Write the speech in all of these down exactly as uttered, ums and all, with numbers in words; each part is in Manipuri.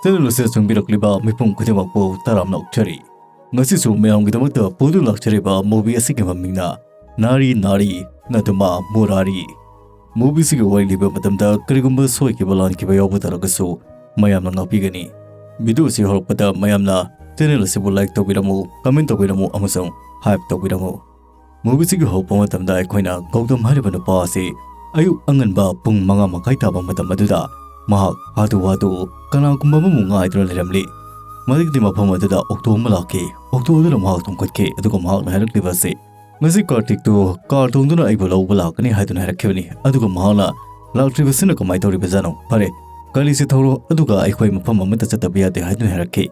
ꯆꯦꯅꯦꯜ ꯑꯁꯤꯗ ꯆꯪꯕꯤꯔꯛꯂꯤꯕ ꯃꯤꯄꯨꯝ ꯈꯨꯗꯤꯡꯃꯛꯄꯨ ꯇꯔꯥꯝꯅ ꯑꯣꯛꯆꯔꯤ꯫ ꯉꯁꯤꯁꯨ ꯃꯌꯥꯝꯒꯤꯗꯃꯛꯇ ꯄꯨꯗꯨꯅ ꯂꯥꯛꯆꯔꯤꯕ movie ꯑꯁꯤꯒꯤ ꯃꯃꯤꯡꯅ ꯅꯥꯔꯤ ꯅꯥꯔꯤ ꯅꯗꯨꯃꯥ ꯃꯨꯔꯥꯔꯤ꯫ Movie ꯑꯁꯤꯒꯤ ꯋꯥꯔꯤ ꯂꯤꯕ ꯃꯇꯝꯗ ꯀꯔꯤꯒꯨꯝꯕ ꯁꯣꯏꯈꯤꯕ ꯂꯥꯟꯈꯤꯕ ꯌꯥꯎꯕ ꯇꯥꯔꯒꯁꯨ ꯃꯌꯥꯝꯅ ꯉꯥꯛꯄꯤꯒꯅꯤ꯫ Video ꯑꯁꯤ ꯍꯧꯔꯛꯄꯗ ꯃꯌꯥꯝꯅ ꯆꯦꯅꯦꯜ ꯑꯁꯤꯕꯨ like ꯇꯧꯕꯤꯔꯝꯃꯨ, comment ꯇꯧꯕꯤꯔꯝꯃꯨ ꯑꯃꯁꯨꯡ hype ꯇꯧꯕꯤꯔꯝꯃꯨ꯫ Movie ꯑꯁꯤꯒꯤ ꯍꯧꯔꯛꯄ ꯃꯇꯝꯗ ꯑꯩꯈꯣꯏꯅ ꯒꯧꯇꯝ ꯍꯥꯏꯔꯤꯕ ꯅꯨꯄꯥ ꯑꯁꯤ ꯑꯌꯨꯛ ꯑꯉꯟꯕ ꯄꯨꯡ ꯃꯉꯥ ꯃꯈꯥꯏ ꯇꯥꯕ ꯃꯇꯝ ꯑꯗꯨꯗ ꯃꯍꯥꯛ ꯍꯥꯊꯨ ꯍꯥꯊꯨ ꯀꯅꯥꯒꯨꯝꯕ ꯑꯃꯕꯨ ꯉꯥꯏꯗꯨꯅ ꯂꯩꯔꯝꯂꯤ꯫ ꯃꯗꯨꯒꯤ ꯃꯐꯝ ꯑꯗꯨꯗ ꯑꯣꯛꯇꯣ ꯑꯃ ꯂꯥꯛꯈꯤ꯫ ꯑꯣꯛꯇꯣ ꯑꯗꯨꯅ ꯃꯍꯥꯛ ꯇꯣꯡꯈꯠꯈꯤ, ꯑꯗꯨꯒ ꯃꯍꯥꯛꯅ ꯍꯥꯏꯔꯛꯂꯤꯕ ꯑꯁꯤ, "ꯉꯁꯤ ꯀꯥꯔꯇꯤꯛꯇꯨ ꯀꯥꯔ ꯇꯣꯡꯗꯨꯅ ꯑꯩꯕꯨ ꯂꯧꯕ ꯂꯥꯛꯀꯅꯤ" ꯍꯥꯏꯗꯨꯅ ꯍꯥꯏꯔꯛꯈꯤꯕꯅꯤ꯫ ꯑꯗꯨꯒ ꯃꯍꯥꯛꯅ ꯂꯥꯛꯇ꯭ꯔꯤꯕꯁꯤꯅ ꯀꯃꯥꯏꯅ ꯇꯧꯔꯤꯕꯖꯥꯠꯅꯣ? "ꯐꯔꯦ, ꯒꯥꯔꯤꯁꯦ ꯊꯧꯔꯣ, ꯑꯗꯨꯒ ꯑꯩꯈꯣꯏ ꯃꯐꯝ ꯑꯃꯠꯇ ꯆꯠꯇꯕ ꯌꯥꯗꯦ" ꯍꯥꯏꯗꯨꯅ ꯍꯥꯏꯔꯛꯈꯤ꯫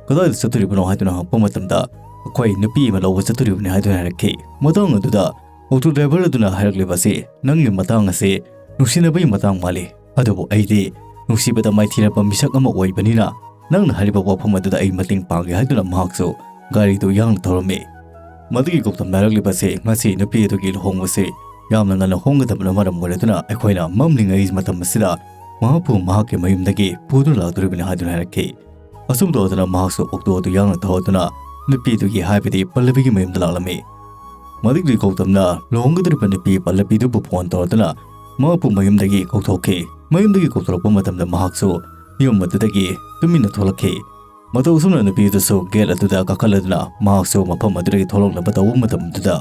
"ꯀꯗꯥꯏꯗ ꯆꯠꯇꯣꯔꯤꯕꯅꯣ?" ꯍꯥꯏꯗꯨꯅ ꯍꯪꯉꯛꯄ ꯃꯇꯝꯗ, "ꯑꯩꯈꯣꯏ ꯅꯨꯄꯤ ꯑꯃ ꯂꯧꯕ ꯆꯠꯇꯣꯔꯤꯕꯅꯤ" ꯍꯥꯏꯗꯨꯅ ꯍꯥꯏꯔꯛꯈꯤ꯫ ꯃꯇꯥꯡ ꯑꯗꯨꯗ ꯑꯣꯛꯇꯣ ꯗ꯭ꯔꯥꯏꯚꯔ ꯑꯗꯨꯅ ꯍꯥꯏꯔꯛꯂꯤꯕ ꯑꯁꯤ, "ꯅꯪꯒꯤ ꯃꯇꯥꯡ ꯑꯁꯤ ꯅꯨꯡꯁꯤꯅꯕꯒꯤ ꯃꯇꯥꯡ ꯃꯥꯜꯂꯤ, ꯑꯗꯨꯕꯨ ꯑꯩꯗꯤ ꯅꯨꯡꯁꯤꯕꯗ ꯃꯥꯏꯊꯤꯔꯕ ꯃꯤꯁꯛ ꯑꯃ ꯑꯣꯏꯕꯅꯤꯅ ꯅꯪꯅ ꯍꯥꯏꯔꯤꯕ ꯋꯥꯐꯝ ꯑꯗꯨꯗ ꯑꯩ ꯃꯇꯦꯡ ꯄꯥꯡꯒꯦ" ꯍꯥꯏꯗꯨꯅ ꯃꯍꯥꯛꯁꯨ ꯒꯥꯔꯤꯗꯨ ꯌꯥꯡꯅ ꯊꯧꯔꯝꯃꯤ꯫ ꯃꯗꯨꯒꯤ ꯒꯧꯇꯝꯅ ꯍꯥꯏꯔꯛꯂꯤꯕ ꯑꯁꯤ, ꯉꯁꯤ ꯅꯨꯄꯤ ꯑꯗꯨꯒꯤ ꯂꯨꯍꯣꯡꯕꯁꯤ ꯌꯥꯝꯅ ꯉꯟꯅ ꯍꯣꯡꯒꯗꯕꯅ ꯃꯔꯝ ꯑꯣꯏꯔꯗꯨꯅ ꯑꯩꯈꯣꯏꯅ ꯃꯝꯂꯤꯉꯩ ꯃꯇꯝ ꯑꯁꯤꯗ ꯃꯍꯥꯛꯄꯨ ꯃꯍꯥꯛꯀꯤ ꯃꯌꯨꯝꯗꯒꯤ ꯄꯨꯗꯨꯅ ꯂꯥꯛꯇꯣꯔꯤꯕꯅꯤ ꯍꯥꯏꯗꯨꯅ ꯍꯥꯏꯔꯛꯈꯤ꯫ ꯑꯁꯨꯝ ꯇꯧꯗꯅ ꯃꯍꯥꯛꯁꯨ ꯑꯣꯛꯇꯣ ꯑꯗꯨ ꯌꯥꯡꯅ ꯊꯧꯗꯨꯅ ꯅꯨꯄꯤꯗꯨꯒꯤ, ꯍꯥꯏꯕꯗꯤ ꯄꯜꯂꯕꯤꯒꯤ ꯃꯌꯨꯝꯗ ꯂꯥꯛꯂꯝꯃꯤ꯫ ꯃꯗꯨꯒꯤ ꯒꯧꯇꯝꯅ ꯂꯨꯍꯣꯡꯒꯗꯧꯔꯤꯕ ꯅꯨꯄꯤ ꯄꯜꯂꯕꯤꯗꯨꯕꯨ ꯐꯣꯟ ꯇꯧꯔꯗꯨꯅ ꯃꯍꯥꯛꯄꯨ ꯃꯌꯨꯝꯗꯒꯤ ꯀꯧꯊꯣꯛꯈꯤ꯫ ꯃꯌꯨꯝꯗꯒꯤ ꯀꯧꯊꯣꯔꯛꯄ ꯃꯇꯝꯗ ꯃꯍꯥꯛꯁꯨ ꯌꯨꯝ ꯑꯗꯨꯗꯒꯤ ꯇꯨꯃꯤꯟꯅ ꯊꯣꯛꯂꯛꯈꯤ꯫ ꯃꯇꯧ ꯑꯁꯨꯝꯅ ꯅꯨꯄꯤꯗꯨꯁꯨ ꯒꯦꯠ ꯑꯗꯨꯗ ꯀꯥꯈꯠꯂꯗꯨꯅ ꯃꯍꯥꯛꯁꯨ ꯃꯐꯝ ꯑꯗꯨꯗꯒꯤ ꯊꯣꯛꯂꯛꯅꯕ ꯇꯧꯕ ꯃꯇꯝꯗꯨꯗ,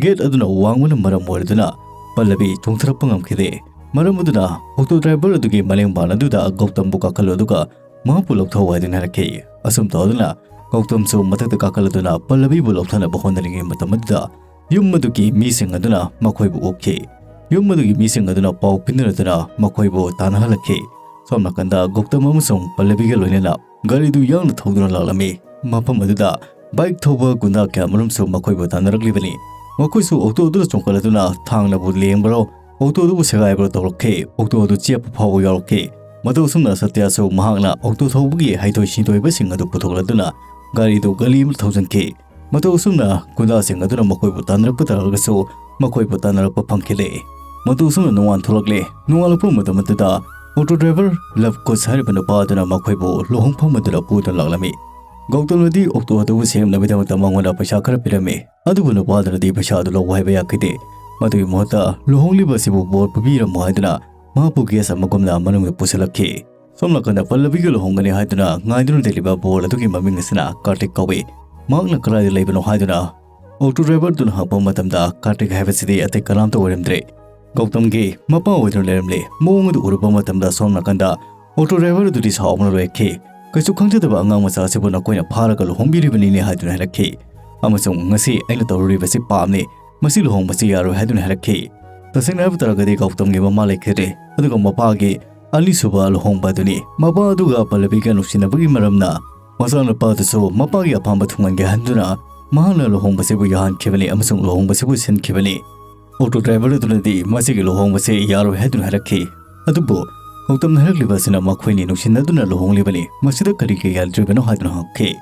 ꯒꯦꯠ ꯑꯗꯨꯅ ꯋꯥꯡꯕꯅ ꯃꯔꯝ ꯑꯣꯏꯔꯗꯨꯅ ꯄꯜꯂꯕꯤ ꯆꯣꯡꯊꯔꯛꯄ ꯉꯝꯈꯤꯗꯦ꯫ ꯃꯔꯝ ꯑꯗꯨꯅ ꯑꯣꯛꯇꯣ ꯗ꯭ꯔꯥꯏꯚꯔ ꯑꯗꯨꯒꯤ ꯃꯂꯦꯡ ꯄꯥꯟ ꯑꯗꯨꯗ ꯒꯧꯇꯝꯕꯨ ꯀꯥꯈꯠꯂꯨ ꯑꯗꯨꯒ ꯃꯍꯥꯛꯄꯨ ꯂꯧꯊꯧ ꯍꯥꯏꯗꯨꯅ ꯍꯥꯏꯔꯛꯈꯤ꯫ ꯑꯁꯨꯝ ꯇꯧꯗꯨꯅ ꯒꯧꯇꯝꯁꯨ ꯃꯊꯛꯇ ꯀꯥꯈꯠꯂꯗꯨꯅ ꯄꯜꯂꯕꯤꯕꯨ ꯂꯧꯊꯅꯕ ꯍꯣꯠꯅꯔꯤꯉꯩ ꯃꯇꯝ ꯑꯗꯨꯗ ꯌꯨꯝ ꯑꯗꯨꯒꯤ ꯃꯤꯁꯤꯡ ꯑꯗꯨꯅ ꯃꯈꯣꯏꯕꯨ ꯑꯣꯛꯈꯤ꯫ ꯌꯨꯝ ꯑꯗꯨꯒꯤ ꯃꯤꯁꯤꯡ ꯑꯗꯨꯅ ꯄꯥꯎ ꯄꯤꯅꯔꯗꯨꯅ ꯃꯈꯣꯏꯕꯨ ꯇꯥꯟꯅꯍꯜꯂꯛꯈꯤ꯫ ꯁꯣꯝ ꯅꯥꯀꯟꯗ ꯒꯧꯇꯝ ꯑꯃꯁꯨꯡ ꯄꯜꯂꯕꯤꯒ ꯂꯣꯏꯅꯅ ꯒꯥꯔꯤꯗꯨ ꯌꯥꯡꯅ ꯊꯧꯗꯨꯅ ꯂꯥꯛꯂꯝꯃꯤ꯫ ꯃꯐꯝ ꯑꯗꯨꯗ ꯕꯥꯏꯛ ꯊꯧꯕ ꯒꯨꯟꯗꯥ ꯀꯌꯥꯃꯔꯨꯝꯁꯨ ꯃꯈꯣꯏꯕꯨ ꯇꯥꯟꯅꯔꯛꯂꯤꯕꯅꯤ꯫ ꯃꯈꯣꯏꯁꯨ ꯑꯣꯛꯇꯣ ꯑꯗꯨꯗ ꯆꯣꯡꯈꯠꯂꯗꯨꯅ ꯊꯥꯡꯅꯕꯨ ꯂꯦꯡꯕꯔꯣ, ꯑꯣꯛꯇꯣ ꯑꯗꯨꯕꯨ ꯁꯦꯒꯥꯏꯕꯔꯣ ꯇꯧꯔꯛꯈꯤ꯫ ꯑꯣꯛꯇꯣ ꯑꯗꯨ ꯆꯦꯞꯄ ꯐꯥꯎꯕ ꯌꯥꯎꯔꯛꯈꯤ꯫ ꯃꯇꯧ ꯑꯁꯨꯝꯅ ꯁꯇ꯭ꯌꯥꯁꯨ ꯃꯍꯥꯛꯅ ꯑꯣꯛꯇꯣ ꯊꯧꯕꯒꯤ ꯍꯩꯊꯣꯏ ꯁꯤꯡꯊꯣꯏꯕꯁꯤꯡ ꯑꯗꯨ ꯄꯨꯊꯣꯛꯂꯗꯨꯅ ꯒꯥꯔꯤꯗꯨ ꯒꯂꯤ ꯑꯃꯗ ꯊꯧꯖꯤꯟꯈꯤ꯫ ꯃꯇꯧ ꯑꯁꯨꯝꯅ ꯒꯨꯟꯗꯥꯁꯤꯡ ꯑꯗꯨꯅ ꯃꯈꯣꯏꯕꯨ ꯇꯥꯟꯅꯔꯛꯄ ꯇꯥꯔꯒꯁꯨ ꯃꯈꯣꯏꯕꯨ ꯇꯥꯟꯅꯔꯛꯄ ꯐꯪꯈꯤꯗꯦ꯫ ꯃꯇꯧ ꯑꯁꯨꯝꯅ ꯅꯣꯡꯉꯥꯟ ꯊꯣꯛꯂꯛꯂꯦ꯫ ꯅꯣꯡꯉꯥꯜꯂꯛꯄ ꯃꯇꯝ ꯑꯗꯨꯗ ꯑꯣꯇꯣ ꯗ꯭ꯔꯥꯏꯚꯔ ꯂꯕ ꯀꯨꯁ ꯍꯥꯏꯔꯤꯕ ꯅꯨꯄꯥ ꯑꯗꯨꯅ ꯃꯈꯣꯏꯕꯨ ꯂꯨꯍꯣꯡꯐꯝ ꯑꯗꯨꯗ ꯄꯨꯗꯨꯅ ꯂꯥꯛꯂꯝꯃꯤ꯫ ꯒꯧꯇꯝꯅꯗꯤ ꯑꯣꯛꯇꯣ ꯑꯗꯨꯕꯨ ꯁꯦꯝꯅꯕꯒꯤꯗꯃꯛꯇ ꯃꯉꯣꯟꯗ ꯄꯩꯁꯥ ꯈꯔ ꯄꯤꯔꯝꯃꯤ, ꯑꯗꯨꯕꯨ ꯅꯨꯄꯥ ꯑꯗꯨꯅꯗꯤ ꯄꯩꯁꯥ ꯑꯗꯨ ꯂꯧꯕ ꯍꯥꯏꯕ ꯌꯥꯈꯤꯗꯦ꯫ ꯃꯗꯨꯒꯤ ꯃꯍꯨꯠꯇ ꯂꯨꯍꯣꯡꯂꯤꯕ ꯑꯁꯤꯕꯨ ꯕꯣꯔ ꯄꯤꯕꯤꯔꯝꯃꯣ ꯍꯥꯏꯗꯨꯅ ꯃꯍꯥꯛꯄꯨ ꯒꯦꯁ ꯑꯃꯒꯨꯝꯅ ꯃꯅꯨꯡꯗ ꯄꯨꯁꯤꯜꯂꯛꯈꯤ꯫ ꯁꯣꯝ ꯅꯥꯀꯟꯗ ꯄꯜꯂꯕꯤꯒ ꯂꯨꯍꯣꯡꯒꯅꯤ ꯍꯥꯏꯗꯨꯅ ꯉꯥꯏꯗꯨꯅ ꯂꯩꯔꯤꯕ ꯕꯣꯔ ꯑꯗꯨꯒꯤ ꯃꯃꯤꯡ ꯑꯁꯤꯅ ꯀꯥꯔꯇꯤꯛ ꯀꯧꯏ꯫ ꯃꯍꯥꯛꯅ ꯀꯗꯥꯏꯗ ꯂꯩꯕꯅꯣ ꯍꯥꯏꯗꯨꯅ ꯑꯣꯇꯣ ꯗ꯭ꯔꯥꯏꯚꯔꯗꯨꯅ ꯍꯪꯂꯛꯄ ꯃꯇꯝꯗ ꯀꯥꯔꯇꯤꯛ ꯍꯥꯏꯕꯁꯤꯗꯤ ꯑꯇꯩ ꯀꯅꯥꯝꯇ ꯑꯣꯏꯔꯝꯗ꯭ꯔꯦ꯫ ꯒꯧꯇꯝꯒꯤ ꯃꯄꯥ ꯑꯣꯏꯗꯨꯅ ꯂꯩꯔꯝꯂꯦ꯫ ꯃꯑꯣꯡ ꯑꯗꯨ ꯎꯔꯨꯕ ꯃꯇꯝꯗ ꯁꯣꯝ ꯅꯥꯀꯟꯗ ꯑꯣꯇꯣ ꯗ꯭ꯔꯥꯏꯚꯔ ꯑꯗꯨꯗꯤ ꯁꯥꯎꯕꯅ ꯂꯣꯏꯈꯤ꯫ "ꯀꯩꯁꯨ ꯈꯪꯖꯗꯕ ꯑꯉꯥꯡ ꯃꯆꯥ ꯑꯁꯤꯕꯨ ꯅꯈꯣꯏꯅ ꯐꯥꯔꯒ ꯂꯨꯍꯣꯡꯕꯤꯔꯤꯕꯅꯤꯅꯦ" ꯍꯥꯏꯗꯨꯅ ꯍꯥꯏꯔꯛꯈꯤ꯫ "ꯑꯃꯁꯨꯡ ꯉꯁꯤ ꯑꯩꯅ ꯇꯧꯔꯨꯔꯤꯕꯁꯤ ꯄꯥꯞꯅꯤ꯫ ꯃꯁꯤ ꯂꯨꯍꯣꯡꯕꯁꯤ ꯌꯥꯔꯣꯏ" ꯍꯥꯏꯗꯨꯅ ꯍꯥꯏꯔꯛꯈꯤ꯫ ꯇꯁꯦꯡꯅ ꯍꯥꯏꯕ ꯇꯥꯔꯒꯗꯤ ꯒꯧꯇꯝꯒꯤ ꯃꯃꯥ ꯂꯩꯈꯤꯗ꯭ꯔꯦ, ꯑꯗꯨꯒ ꯃꯄꯥꯒꯤ ꯑꯅꯤꯁꯨꯕ ꯂꯨꯍꯣꯡꯕ ꯑꯗꯨꯅꯤ꯫ ꯃꯄꯥ ꯑꯗꯨꯒ ꯄꯜꯂꯕꯤꯒ ꯅꯨꯡꯁꯤꯅꯕꯒꯤ ꯃꯔꯝꯅ ꯃꯆꯥꯅꯨꯄꯥ ꯑꯗꯨꯁꯨ ꯃꯄꯥꯒꯤ ꯑꯄꯥꯝꯕ ꯊꯨꯡꯍꯟꯒꯦ ꯍꯥꯏꯗꯨꯅ ꯃꯍꯥꯛꯅ ꯂꯨꯍꯣꯡꯕꯁꯤꯕꯨ ꯌꯥꯍꯟꯈꯤꯕꯅꯤ ꯑꯃꯁꯨꯡ ꯂꯨꯍꯣꯡꯕꯁꯤꯕꯨ ꯁꯤꯟꯈꯤꯕꯅꯤ꯫ ꯑꯣꯇꯣ ꯗ꯭ꯔꯥꯏꯚꯔ ꯑꯗꯨꯅꯗꯤ ꯃꯁꯤꯒꯤ ꯂꯨꯍꯣꯡꯕꯁꯤ ꯌꯥꯔꯣꯏ ꯍꯥꯏꯗꯨꯅ ꯍꯥꯏꯔꯛꯈꯤ꯫ ꯑꯗꯨꯕꯨ ꯒꯧꯇꯝꯅ ꯍꯥꯏꯔꯛꯂꯤꯕ ꯑꯁꯤꯅ ꯃꯈꯣꯏꯅꯤ ꯅꯨꯡꯁꯤꯅꯗꯨꯅ ꯂꯨꯍꯣꯡꯂꯤꯕꯅꯤ, ꯃꯁꯤꯗ ꯀꯔꯤꯒꯤ ꯌꯥꯗ꯭ꯔꯤꯕꯅꯣ ꯍꯥꯏꯗꯨꯅ ꯍꯪꯈꯤ꯫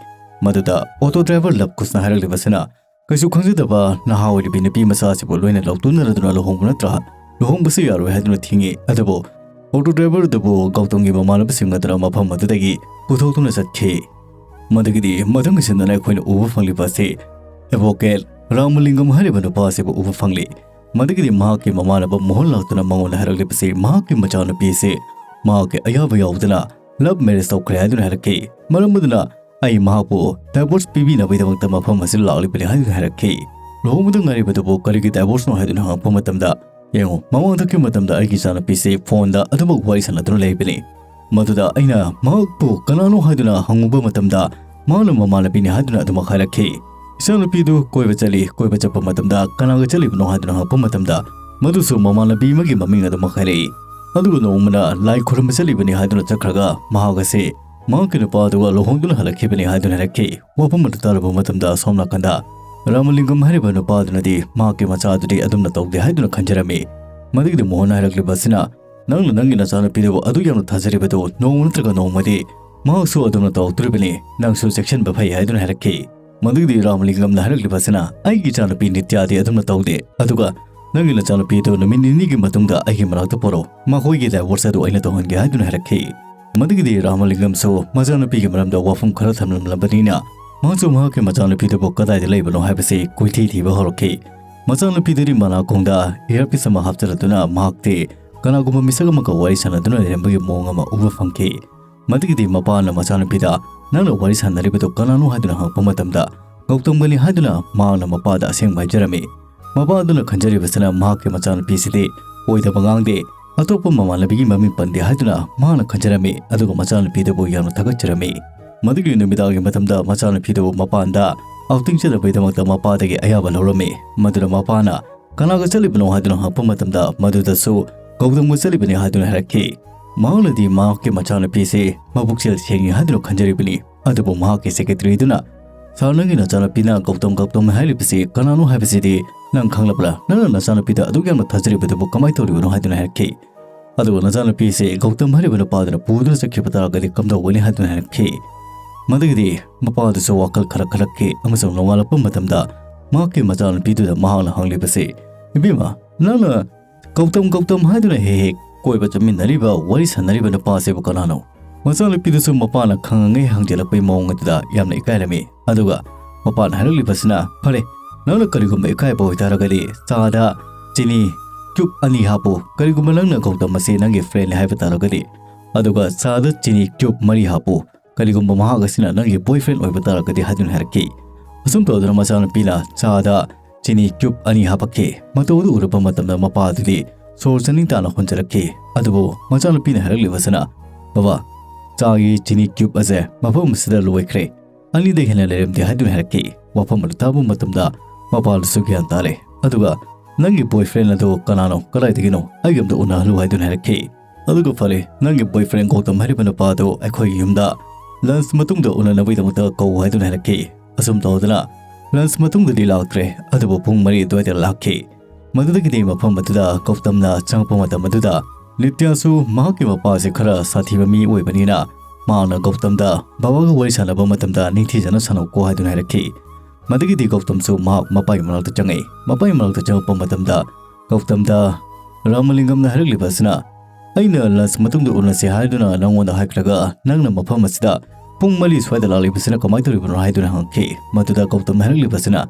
ꯃꯗꯨꯗ ꯑꯣꯇꯣ ꯗ꯭ꯔꯥꯏꯚꯔ ꯂꯕ ꯀꯨꯁꯅ ꯍꯥꯏꯔꯛꯂꯤꯕ ꯑꯁꯤꯅ ꯀꯩꯁꯨ ꯈꯪꯖꯗꯕ ꯅꯍꯥ ꯑꯣꯏꯔꯤꯕꯤ ꯅꯨꯄꯤ ꯃꯆꯥ ꯑꯁꯤꯕꯨ ꯂꯣꯏꯅ ꯂꯧꯇꯨꯅꯔꯗꯨꯅ ꯂꯨꯍꯣꯡꯕ ꯅꯠꯇ꯭ꯔꯥ? ꯂꯨꯍꯣꯡꯕꯁꯨ ꯌꯥꯔꯣꯏ ꯍꯥꯏꯗꯨꯅ ꯊꯤꯡꯉꯤ꯫ ꯑꯗꯨꯕꯨ ꯑꯣꯇꯣ ꯗ꯭ꯔꯥꯏꯚꯔ ꯑꯗꯨꯕꯨ ꯒꯧꯇꯝꯒꯤ ꯃꯃꯥꯟꯅꯕꯁꯤꯡ ꯑꯗꯨꯅ ꯃꯐꯝ ꯑꯗꯨꯗꯒꯤ ꯄꯨꯊꯣꯛꯇꯨꯅ ꯆꯠꯈꯤ꯫ ꯃꯗꯨꯒꯤꯗꯤ ꯃꯊꯪ ꯑꯁꯤꯗꯅ ꯑꯩꯈꯣꯏꯅ ꯎꯕ ꯐꯪꯂꯤꯕ ꯑꯁꯤ ꯑꯦꯗꯚꯣꯀꯦꯠ ꯔꯥꯃꯂꯤꯡꯒꯝ ꯍꯥꯏꯔꯤꯕ ꯅꯨꯄꯥ ꯑꯁꯤꯕꯨ ꯎꯕ ꯐꯪꯂꯤ꯫ ꯃꯗꯨꯒꯤꯗꯤ ꯃꯍꯥꯛꯀꯤ ꯃꯃꯥꯟꯅꯕ ꯃꯣꯍꯟ ꯂꯥꯛꯇꯨꯅ ꯃꯉꯣꯟꯗ ꯍꯥꯏꯔꯛꯂꯤꯕꯁꯤ ꯃꯍꯥꯛꯀꯤ ꯃꯆꯥꯅꯨꯄꯤ ꯑꯁꯤ ꯃꯍꯥꯛꯀꯤ ꯑꯌꯥꯕ ꯌꯥꯎꯗꯅ ꯂꯕ ꯃꯦꯔꯦꯖ ꯇꯧꯈ꯭ꯔꯦ ꯍꯥꯏꯗꯨꯅ ꯍꯥꯏꯔꯛꯈꯤ꯫ ꯃꯔꯝ ꯑꯗꯨꯅ ꯑꯩ ꯃꯍꯥꯛꯄꯨ ꯗꯥꯏꯚꯣꯔꯁ ꯄꯤꯕꯤꯅꯕꯒꯤꯗꯃꯛꯇ ꯃꯐꯝ ꯑꯁꯤꯗ ꯂꯥꯛꯂꯤꯕꯅꯤ ꯍꯥꯏꯗꯨꯅ ꯍꯥꯏꯔꯛꯈꯤ꯫ ꯂꯨꯍꯣꯡꯕꯗ ꯉꯥꯏꯔꯤꯕꯗꯨꯕꯨ ꯀꯔꯤꯒꯤ ꯗꯥꯏꯚꯣꯔꯁꯅꯣ ꯍꯥꯏꯗꯨꯅ ꯍꯪꯉꯛꯄ ꯃꯇꯝꯗ, "ꯌꯦꯡꯉꯨ, ꯃꯃꯥꯡꯗ ꯏꯆꯥꯅꯨꯄꯤꯁꯤ ꯐꯣꯟꯗ ꯑꯗꯨꯃꯛ ꯋꯥꯔꯤ ꯁꯥꯟꯅꯗꯨꯅ ꯂꯩꯕꯅꯤ꯫ ꯃꯗꯨꯗ ꯑꯩꯅ ꯃꯍꯥꯛꯄꯨ ꯀꯅꯥꯅꯣ ꯍꯥꯏꯗꯨꯅ ꯍꯪꯉꯨꯕ ꯃꯇꯝꯗ ꯃꯍꯥꯛꯅ ꯃꯃꯥꯟꯅꯕꯤꯅꯤ ꯍꯥꯏꯗꯨꯅ ꯑꯗꯨꯃꯛ ꯍꯥꯏꯔꯛꯈꯤ꯫ ꯏꯆꯥꯅꯨꯄꯤꯗꯨ ꯀꯣꯏꯕ ꯆꯠꯂꯤ, ꯀꯣꯏꯕ ꯆꯠꯄ ꯃꯇꯝꯗ ꯀꯅꯥꯒ ꯆꯠꯂꯤꯕꯅꯣ ꯍꯥꯏꯗꯨꯅ ꯍꯪꯉꯛꯄ ꯃꯇꯝꯗ ꯃꯗꯨꯁꯨ ꯃꯃꯥꯟꯅꯕꯤ ꯑꯃꯒꯤ ꯃꯃꯤꯡ ꯑꯗꯨꯃꯛ ꯍꯥꯏꯔꯛꯏ꯫ ꯑꯗꯨꯒ ꯅꯣꯡꯃꯅ ꯂꯥꯏ ꯈꯨꯔꯨꯝꯕ ꯆꯠꯂꯤꯕꯅꯤ ꯍꯥꯏꯗꯨꯅ ꯆꯠꯈ꯭ꯔꯒ ꯃꯍꯥꯛ ꯑꯁꯤ ꯃꯍꯥꯛꯀꯤ ꯅꯨꯄꯥ ꯑꯗꯨꯒ ꯂꯨꯍꯣꯡꯗꯨꯅ ꯍꯜꯂꯛꯈꯤꯕꯅꯤ" ꯍꯥꯏꯗꯨꯅ ꯍꯥꯏꯔꯛꯈꯤ꯫ ꯋꯥꯐꯝ ꯑꯗꯨ ꯇꯥꯔꯕ ꯃꯇꯝꯗ ꯁꯣꯝ ꯅꯥꯀꯟꯗ ꯔꯥꯃꯂꯤꯡꯒꯝ ꯍꯥꯏꯔꯤꯕ ꯅꯨꯄꯥ ꯑꯗꯨꯅꯗꯤ ꯃꯍꯥꯛꯀꯤ ꯃꯆꯥ ꯑꯗꯨꯗꯤ ꯑꯗꯨꯝꯅ ꯇꯧꯗꯦ ꯍꯥꯏꯗꯨꯅ ꯈꯟꯖꯔꯝꯃꯤ꯫ ꯃꯗꯨꯒꯤꯗꯤ ꯃꯣꯍꯟꯅ ꯍꯥꯏꯔꯛꯂꯤꯕ ꯑꯁꯤꯅ, "ꯅꯪꯅ ꯅꯪꯒꯤ ꯅꯆꯥꯅꯨꯄꯤꯗꯨꯕꯨ ꯑꯗꯨꯛ ꯌꯥꯝꯅ ꯊꯥꯖꯔꯤꯕꯗꯨ ꯅꯣꯡꯃ ꯅꯠꯇ꯭ꯔꯒ ꯅꯣꯡꯃꯗꯤ ꯃꯍꯥꯛꯁꯨ ꯑꯗꯨꯝꯅ ꯇꯧꯔꯛꯇꯣꯔꯤꯕꯅꯤ꯫ ꯅꯪꯁꯨ ꯆꯦꯛꯁꯤꯟꯕ ꯐꯩ" ꯍꯥꯏꯗꯨꯅ ꯍꯥꯏꯔꯛꯈꯤ꯫ ꯃꯗꯨꯒꯤꯗꯤ ꯔꯥꯃꯂꯤꯡꯒꯝꯅ ꯍꯥꯏꯔꯛꯂꯤꯕ ꯑꯁꯤꯅ, "ꯑꯩꯒꯤ ꯏꯆꯥꯅꯨꯄꯤ ꯅꯤꯇ꯭ꯌꯥꯗꯤ ꯑꯗꯨꯝꯅ ꯇꯧꯗꯦ, ꯑꯗꯨꯒ "ꯅꯪꯒꯤ ꯅꯆꯥꯅꯨꯄꯤꯗꯨ ꯅꯨꯃꯤꯠ ꯅꯤꯅꯤꯒꯤ ꯃꯇꯨꯡꯗ ꯑꯩꯒꯤ ꯃꯅꯥꯛꯇ ꯄꯨꯔꯛꯎ, ꯃꯈꯣꯏꯒꯤ divorce ꯑꯗꯨ ꯑꯩꯅ ꯇꯧꯍꯟꯒꯦ" ꯍꯥꯏꯗꯨꯅ ꯍꯥꯏꯔꯛꯈꯤ꯫ ꯃꯗꯨꯒꯤꯗꯤ ꯔꯥꯃꯂꯤꯡꯒꯝꯁꯨ ꯃꯆꯥꯅꯨꯄꯤꯒꯤ ꯃꯔꯝꯗ ꯋꯥꯐꯝ ꯈꯔ ꯊꯝꯂꯝꯂꯕꯅꯤꯅ, ꯃꯍꯥꯛꯁꯨ ꯃꯍꯥꯛꯀꯤ ꯃꯆꯥꯅꯨꯄꯤꯗꯨꯕꯨ ꯀꯗꯥꯏꯗ ꯂꯩꯕꯅꯣ ꯍꯥꯏꯕꯁꯤ ꯀꯣꯏꯊꯤ ꯊꯤꯕ ꯍꯧꯔꯛꯈꯤ꯫ ꯃꯆꯥꯅꯨꯄꯤꯗꯨꯗꯤ ꯃꯅꯥꯀꯣꯡꯗ earpiece ꯑꯃ ꯍꯥꯞꯆꯤꯜꯂꯗꯨꯅ ꯃꯍꯥꯛꯇꯤ ꯀꯅꯥꯒꯨꯝꯕ ꯃꯤꯁꯛ ꯑꯃꯒ ꯋꯥꯔꯤ ꯁꯥꯟꯅꯗꯨꯅ ꯂꯩꯔꯝꯕꯒꯤ ꯃꯑꯣꯡ ꯑꯃ ꯎꯕ ꯐꯪꯈꯤ꯫ ꯃꯗꯨꯒꯤꯗꯤ ꯃꯄꯥꯅ ꯃꯆꯥꯅꯨꯄꯤꯗ "ꯅꯪꯅ ꯋꯥꯔꯤ ꯁꯥꯟꯅꯔꯤꯕꯗꯨ ꯀꯅꯥꯅꯣ?" ꯍꯥꯏꯗꯨꯅ ꯍꯪꯉꯛꯄ ꯃꯇꯝꯗ, "ꯒꯧꯇꯝꯒꯅꯤ" ꯍꯥꯏꯗꯨꯅ ꯃꯍꯥꯛꯅ ꯃꯄꯥꯗ ꯑꯁꯦꯡꯕ ꯍꯥꯏꯖꯔꯝꯃꯤ꯫ ꯃꯄꯥ ꯑꯗꯨꯅ ꯈꯟꯖꯔꯤꯕꯁꯤꯅ ꯃꯍꯥꯛꯀꯤ ꯃꯆꯥꯅꯨꯄꯤꯁꯤꯗꯤ ꯑꯣꯏꯗꯕ ꯉꯥꯡꯗꯦ, ꯑꯇꯣꯞꯄ ꯃꯃꯥꯟꯅꯕꯤꯒꯤ ꯃꯃꯤꯡ ꯄꯟꯗꯦ ꯍꯥꯏꯗꯨꯅ ꯃꯍꯥꯛꯅ ꯈꯟꯖꯔꯝꯃꯤ, ꯑꯗꯨꯒ ꯃꯆꯥꯅꯨꯄꯤꯗꯨꯕꯨ ꯌꯥꯝꯅ ꯊꯥꯒꯠꯆꯔꯝꯃꯤ꯫ ꯃꯗꯨꯒꯤ ꯅꯨꯃꯤꯗꯥꯡꯒꯤ ꯃꯇꯝꯗ ꯃꯆꯥꯅꯨꯄꯤꯗꯨ ꯃꯄꯥꯟꯗ outing ꯆꯠꯅꯕꯒꯤꯗꯃꯛꯇ ꯃꯄꯥꯗꯒꯤ ꯑꯌꯥꯕ ꯂꯧꯔꯝꯃꯤ꯫ ꯃꯗꯨꯗ ꯃꯄꯥꯅ "ꯀꯅꯥꯒ ꯆꯠꯂꯤꯕꯅꯣ?" ꯍꯥꯏꯗꯨꯅ ꯍꯪꯉꯛꯄ ꯃꯇꯝꯗ, ꯃꯗꯨꯗꯁꯨ "ꯒꯧꯇꯝꯒ ꯆꯠꯂꯤꯕꯅꯤ" ꯍꯥꯏꯗꯨꯅ ꯍꯥꯏꯔꯛꯈꯤ꯫ ꯃꯍꯥꯛꯅꯗꯤ ꯃꯍꯥꯛꯀꯤ ꯃꯆꯥꯅꯨꯄꯤꯁꯤ ꯃꯕꯨꯛꯆꯦꯜ ꯁꯦꯡꯉꯤ ꯍꯥꯏꯗꯨꯅ ꯈꯟꯖꯔꯤꯕꯅꯤ꯫ ꯑꯗꯨꯕꯨ ꯃꯍꯥꯛꯀꯤ secretary ꯗꯨꯅ, "ꯁꯥꯔ, ꯅꯪꯒꯤ ꯅꯆꯥꯅꯨꯄꯤꯅ ꯒꯧꯇꯝ, ꯒꯧꯇꯝ ꯍꯥꯏꯔꯤꯕꯁꯤ ꯀꯅꯥꯅꯣ ꯍꯥꯏꯕꯁꯤꯗꯤ ꯅꯪ ꯈꯪꯂꯕ꯭ꯔꯥ? ꯅꯪꯅ ꯅꯆꯥꯅꯨꯄꯤꯗ ꯑꯗꯨꯛ ꯌꯥꯝꯅ ꯊꯥꯖꯔꯤꯕꯗꯨꯕꯨ ꯀꯃꯥꯏꯅ ꯇꯧꯔꯤꯕꯅꯣ?" ꯍꯥꯏꯗꯨꯅ ꯍꯥꯏꯔꯛꯈꯤ꯫ ꯑꯗꯨꯒ ꯅꯆꯥꯅꯨꯄꯤꯁꯤ ꯒꯧꯇꯝ ꯍꯥꯏꯔꯤꯕ ꯅꯨꯄꯥꯗꯨꯅ ꯄꯨꯗꯨꯅ ꯆꯠꯈꯤꯕ ꯇꯥꯔꯒꯗꯤ ꯀꯝꯗꯧꯒꯅꯤ ꯍꯥꯏꯗꯨꯅ ꯍꯥꯏꯔꯛꯈꯤ꯫ ꯃꯗꯨꯒꯤꯗꯤ ꯃꯄꯥꯗꯨꯁꯨ ꯋꯥꯈꯜ ꯈꯔ ꯈꯜꯂꯛꯈꯤ ꯑꯃꯁꯨꯡ ꯅꯣꯡꯉꯥꯜꯂꯛꯄ ꯃꯇꯝꯗ ꯃꯍꯥꯛꯀꯤ ꯃꯆꯥꯅꯨꯄꯤꯗꯨꯗ ꯃꯍꯥꯛꯅ ꯍꯪꯂꯤꯕꯁꯤ, "ꯏꯕꯦꯝꯃ, ꯅꯪꯅ ꯒꯧꯇꯝ, ꯒꯧꯇꯝ ꯍꯥꯏꯗꯨꯅ ꯍꯦꯛ ꯍꯦꯛ ꯀꯣꯏꯕ ꯆꯠꯃꯤꯟꯅꯔꯤꯕ, ꯋꯥꯔꯤ ꯁꯥꯟꯅꯔꯤꯕ ꯅꯨꯄꯥꯁꯤꯕꯨ ꯀꯅꯥꯅꯣ?" ꯃꯆꯥꯅꯨꯄꯤꯗꯨꯁꯨ ꯃꯄꯥꯅ ꯈꯪꯉꯉꯩ ꯍꯪꯖꯤꯜꯂꯛꯄꯒꯤ ꯃꯑꯣꯡ ꯑꯗꯨꯗ ꯌꯥꯝꯅ ꯏꯀꯥꯏꯔꯝꯃꯤ꯫ ꯑꯗꯨꯒ ꯃꯄꯥꯅ ꯍꯥꯏꯔꯛꯂꯤꯕꯁꯤꯅ, "ꯐꯔꯦ, ꯅꯪꯅ ꯀꯔꯤꯒꯨꯝꯕ ꯏꯀꯥꯏꯕ ꯑꯣꯏꯇꯥꯔꯒꯗꯤ ꯆꯥꯗ ꯆꯤꯅꯤ cube ꯑꯅꯤ ꯍꯥꯞꯄꯨ꯫ ꯀꯔꯤꯒꯨꯝꯕ ꯅꯪꯅ ꯒꯧꯇꯝ ꯑꯁꯤ ꯅꯪꯒꯤ friendꯅꯤ ꯍꯥꯏꯕ ꯇꯥꯔꯒꯗꯤ, ꯑꯗꯨꯒ ꯆꯥꯗ ꯆꯤꯅꯤ cube ꯃꯔꯤ ꯍꯥꯞꯄꯨ꯫ ꯀꯔꯤꯒꯨꯝꯕ ꯃꯍꯥꯛ ꯑꯁꯤꯅ ꯅꯪꯒꯤ boyfriend ꯑꯣꯏꯕ ꯇꯥꯔꯒꯗꯤ" ꯍꯥꯏꯗꯨꯅ ꯍꯥꯏꯔꯛꯈꯤ꯫ ꯑꯁꯨꯝ ꯇꯧꯗꯨꯅ ꯃꯆꯥꯅꯨꯄꯤꯅ ꯆꯥꯗ ꯆꯤꯅꯤ cube ꯑꯅꯤ ꯍꯥꯞꯄꯛꯈꯤ꯫ ꯃꯇꯧ ꯑꯗꯨ ꯎꯔꯨꯕ ꯃꯇꯝꯗ ꯃꯄꯥ ꯑꯗꯨꯗꯤ ꯁꯣꯔ ꯆꯅꯤꯡ ꯇꯥꯅ ꯍꯣꯟꯖꯔꯛꯈꯤ꯫ ꯑꯗꯨꯕꯨ ꯃꯆꯥꯅꯨꯄꯤꯅ ꯍꯥꯏꯔꯛꯂꯤꯕꯁꯤꯅ, "ꯕꯕꯥ, ꯆꯥꯒꯤ ꯆꯤꯅꯤ cube ꯑꯁꯦ ꯃꯐꯝ ꯑꯁꯤꯗ ꯂꯣꯏꯈ꯭ꯔꯦ꯫ ꯑꯅꯤꯗꯒꯤ ꯍꯦꯟꯅ ꯂꯩꯔꯝꯗꯦ" ꯍꯥꯏꯗꯨꯅ ꯍꯥꯏꯔꯛꯈꯤ꯫ ꯋꯥꯐꯝ ꯑꯗꯨ ꯇꯥꯕ ꯃꯇꯝꯗ ꯃꯄꯥꯗꯨꯁꯨ ꯒ꯭ꯌꯥꯟ ꯇꯥꯔꯦ꯫ ꯑꯗꯨꯒ, "ꯅꯪꯒꯤ boyfriend ꯑꯗꯨ ꯀꯅꯥꯅꯣ? ꯀꯗꯥꯏꯗꯒꯤꯅꯣ? ꯑꯩꯒ ꯑꯝꯇ ꯎꯅꯍꯜꯂꯨ" ꯍꯥꯏꯗꯨꯅ ꯍꯥꯏꯔꯛꯈꯤ꯫ ꯑꯗꯨꯒ, "ꯐꯔꯦ, ꯅꯪꯒꯤ boyfriend ꯒꯧꯇꯝ ꯍꯥꯏꯔꯤꯕ ꯅꯨꯄꯥ ꯑꯗꯨ ꯑꯩꯈꯣꯏꯒꯤ ꯌꯨꯝꯗ lunch ꯃꯇꯨꯡꯗ ꯎꯅꯅꯕꯒꯤꯗꯃꯛꯇ ꯀꯧ" ꯍꯥꯏꯗꯨꯅ ꯍꯥꯏꯔꯛꯈꯤ꯫ ꯑꯁꯨꯝ ꯇꯧꯗꯅ lunch ꯃꯇꯨꯡꯗꯗꯤ ꯂꯥꯛꯇ꯭ꯔꯦ, ꯑꯗꯨꯕꯨ ꯄꯨꯡ ꯃꯔꯤ ꯑꯗꯨꯋꯥꯏꯗ ꯂꯥꯛꯈꯤ꯫ ꯃꯗꯨꯗꯒꯤꯗꯤ ꯃꯐꯝ ꯑꯗꯨꯗ ꯒꯧꯇꯝꯅ ꯆꯪꯉꯛꯄ ꯃꯇꯝ ꯑꯗꯨꯗ ꯅꯤꯇ꯭ꯌꯥꯁꯨ ꯃꯍꯥꯛꯀꯤ ꯃꯄꯥꯁꯤ ꯈꯔ ꯁꯥꯊꯤꯕ ꯃꯤ ꯑꯣꯏꯕꯅꯤꯅ ꯃꯍꯥꯛꯅ ꯒꯧꯇꯝꯗ, "ꯕꯕꯥꯒ ꯋꯥꯔꯤ ꯁꯥꯟꯅꯕ ꯃꯇꯝꯗ ꯅꯤꯡꯊꯤꯖꯅ ꯁꯥꯟꯅꯧꯀꯣ" ꯍꯥꯏꯗꯨꯅ ꯍꯥꯏꯔꯛꯈꯤ꯫ ꯃꯗꯨꯒꯤꯗꯤ ꯒꯧꯇꯝꯁꯨ ꯃꯍꯥꯛ ꯃꯄꯥꯒꯤ ꯃꯅꯥꯛꯇ ꯆꯪꯉꯛꯏ꯫ ꯃꯄꯥꯒꯤ ꯃꯅꯥꯛꯇ ꯆꯪꯉꯛꯄ ꯃꯇꯝꯗ ꯒꯧꯇꯝꯗ ꯔꯥꯃꯂꯤꯡꯒꯝꯅ ꯍꯥꯏꯔꯛꯂꯤꯕ ꯑꯁꯤꯅ, "ꯑꯩꯅ ꯂꯟꯆ ꯃꯇꯨꯡꯗ ꯎꯅꯁꯦ ꯍꯥꯏꯗꯨꯅ ꯅꯪꯉꯣꯟꯗ ꯍꯥꯏꯈ꯭ꯔꯒ ꯅꯪꯅ ꯃꯐꯝ ꯑꯁꯤꯗ ꯄꯨꯡ ꯃꯔꯤ ꯁ꯭ꯋꯥꯏꯗ ꯂꯥꯛꯂꯤꯕꯁꯤꯅ ꯀꯃꯥꯏꯅ ꯇꯧꯔꯤꯕꯅꯣ?" ꯍꯥꯏꯗꯨꯅ ꯍꯪꯉꯛꯈꯤ꯫ ꯃꯗꯨꯗ ꯒꯧꯇꯝꯅ ꯍꯥꯏꯔꯛꯂꯤꯕꯁꯤꯅ,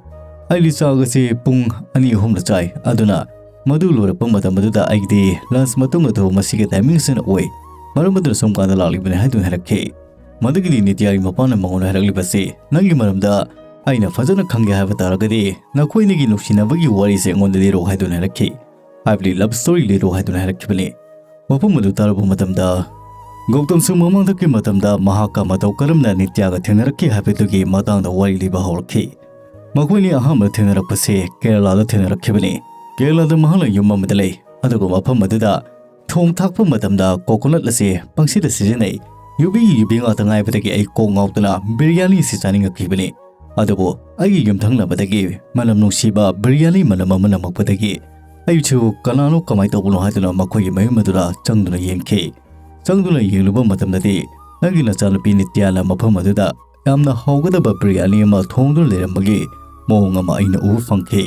"ꯑꯩꯗꯤ ꯆꯥꯛ ꯑꯁꯤ ꯄꯨꯡ ꯑꯅꯤ ꯑꯍꯨꯝꯗ ꯆꯥꯏ, ꯑꯗꯨꯅ ꯃꯗꯨ ꯂꯣꯏꯔꯛꯄ ꯃꯇꯝ ꯑꯗꯨꯗ ꯑꯩꯒꯤꯗꯤ ꯂꯟꯆ ꯃꯇꯨꯡ ꯑꯗꯨ ꯃꯁꯤꯒꯤ ꯇꯥꯏꯃꯤꯡꯁꯤꯅ ꯑꯣꯏ, ꯃꯔꯝ ꯑꯗꯨꯅ ꯁꯨꯝ ꯀꯥꯟꯗ ꯂꯥꯛꯂꯤꯕꯅꯤ" ꯍꯥꯏꯗꯨꯅ ꯍꯥꯏꯔꯛꯈꯤ꯫ ꯃꯗꯨꯒꯤꯗꯤ ꯅꯤꯇ꯭ꯌꯥꯒꯤ ꯃꯄꯥꯅ ꯃꯉꯣꯟꯗ ꯍꯥꯏꯔꯛꯂꯤꯕꯁꯤ, "ꯅꯪꯒꯤ ꯃꯔꯝꯗ ꯑꯩꯅ ꯐꯖꯅ ꯈꯪꯒꯦ ꯍꯥꯏꯕ ꯇꯥꯔꯒꯗꯤ ꯅꯈꯣꯏ ꯑꯅꯤꯒꯤ ꯅꯨꯡꯁꯤꯅꯕꯒꯤ ꯋꯥꯔꯤꯁꯦ ꯑꯩꯉꯣꯟꯗ ꯂꯤꯔꯣ" ꯍꯥꯏꯗꯨꯅ ꯍꯥꯏꯔꯛꯈꯤ꯫ ꯍꯥꯏꯕꯗꯤ ꯂꯚ ꯁ꯭ꯇꯣꯔꯤ ꯂꯤꯔꯣ ꯍꯥꯏꯗꯨꯅ ꯍꯥꯏꯔꯛꯈꯤꯕꯅꯤ꯫ ꯋꯥꯐꯝ ꯑꯗꯨ ꯇꯥꯔꯕ ꯃꯇꯝꯗ ꯒꯧꯇꯝꯁꯨ ꯃꯃꯥꯡꯗꯒꯤ ꯃꯇꯝꯗ ꯃꯍꯥꯛꯀ ꯃꯇꯧ ꯀꯔꯝꯅ ꯅꯤꯇ꯭ꯌꯥꯒ ꯊꯦꯡꯅꯔꯛꯈꯤ ꯍꯥꯏꯕꯗꯨꯒꯤ ꯃꯇꯥꯡꯗ ꯋꯥꯔꯤ ꯂꯤꯕ ꯍꯧꯔꯛꯈꯤ꯫ ꯃꯈꯣꯏꯅꯤ ꯑꯍꯥꯟꯕ ꯊꯦꯡꯅꯔꯛꯄꯁꯤ ꯀꯦꯔꯂꯥꯗ ꯊꯦꯡꯅꯔꯛꯈꯤꯕꯅꯤ꯫ ꯀꯦꯔꯂꯥꯗ ꯃꯍꯥꯛꯅ ꯌꯨꯝ ꯑꯃꯗ ꯂꯩ, ꯑꯗꯨꯒ ꯃꯐꯝ ꯑꯗꯨꯗ ꯊꯣꯡ ꯊꯥꯛꯄ ꯃꯇꯝꯗ ꯀꯣꯀꯣꯅꯠ ꯑꯁꯤ ꯄꯪꯁꯤꯗ ꯁꯤꯖꯤꯟꯅꯩ꯫ ꯌꯨꯕꯤꯒꯤ ꯌꯨꯕꯤ ꯉꯥꯛꯇ ꯉꯥꯏꯕꯗꯒꯤ ꯑꯩ ꯀꯣꯛ ꯉꯥꯎꯗꯅ ꯕꯤꯔꯌꯥꯅꯤ ꯑꯁꯤ ꯆꯥꯅꯤꯡꯉꯛꯈꯤꯕꯅꯤ꯫ ꯑꯗꯨꯕꯨ ꯑꯩꯒꯤ ꯌꯨꯝꯊꯪꯅꯕꯗꯒꯤ ꯃꯅꯝ ꯅꯨꯡꯁꯤꯕ ꯕꯤꯔꯌꯥꯅꯤ ꯃꯅꯝ ꯑꯃ ꯅꯝꯃꯛꯄꯗꯒꯤ ꯑꯩꯁꯨ ꯀꯅꯥꯅꯣ, ꯀꯃꯥꯏꯅ ꯇꯧꯕꯅꯣ ꯍꯥꯏꯗꯨꯅ ꯃꯈꯣꯏꯒꯤ ꯃꯌꯨꯝ ꯑꯗꯨꯗ ꯆꯪꯗꯨꯅ ꯌꯦꯡꯈꯤ꯫ ꯆꯪꯗꯨꯅ ꯌꯦꯡꯂꯨꯕ ꯃꯇꯝꯗꯗꯤ ꯅꯪꯒꯤ ꯅꯆꯥꯅꯨꯄꯤ ꯅꯤꯇ꯭ꯌꯥꯅ ꯃꯐꯝ ꯑꯗꯨꯗ ꯌꯥꯝꯅ ꯍꯥꯎꯒꯗꯕ ꯕꯤꯔꯌꯥꯅꯤ ꯑꯃ ꯊꯣꯡꯗꯨꯅ ꯂꯩꯔꯝꯕꯒꯤ ꯃꯑꯣꯡ ꯑꯃ ꯑꯩꯅ ꯎꯕ ꯐꯪꯈꯤ꯫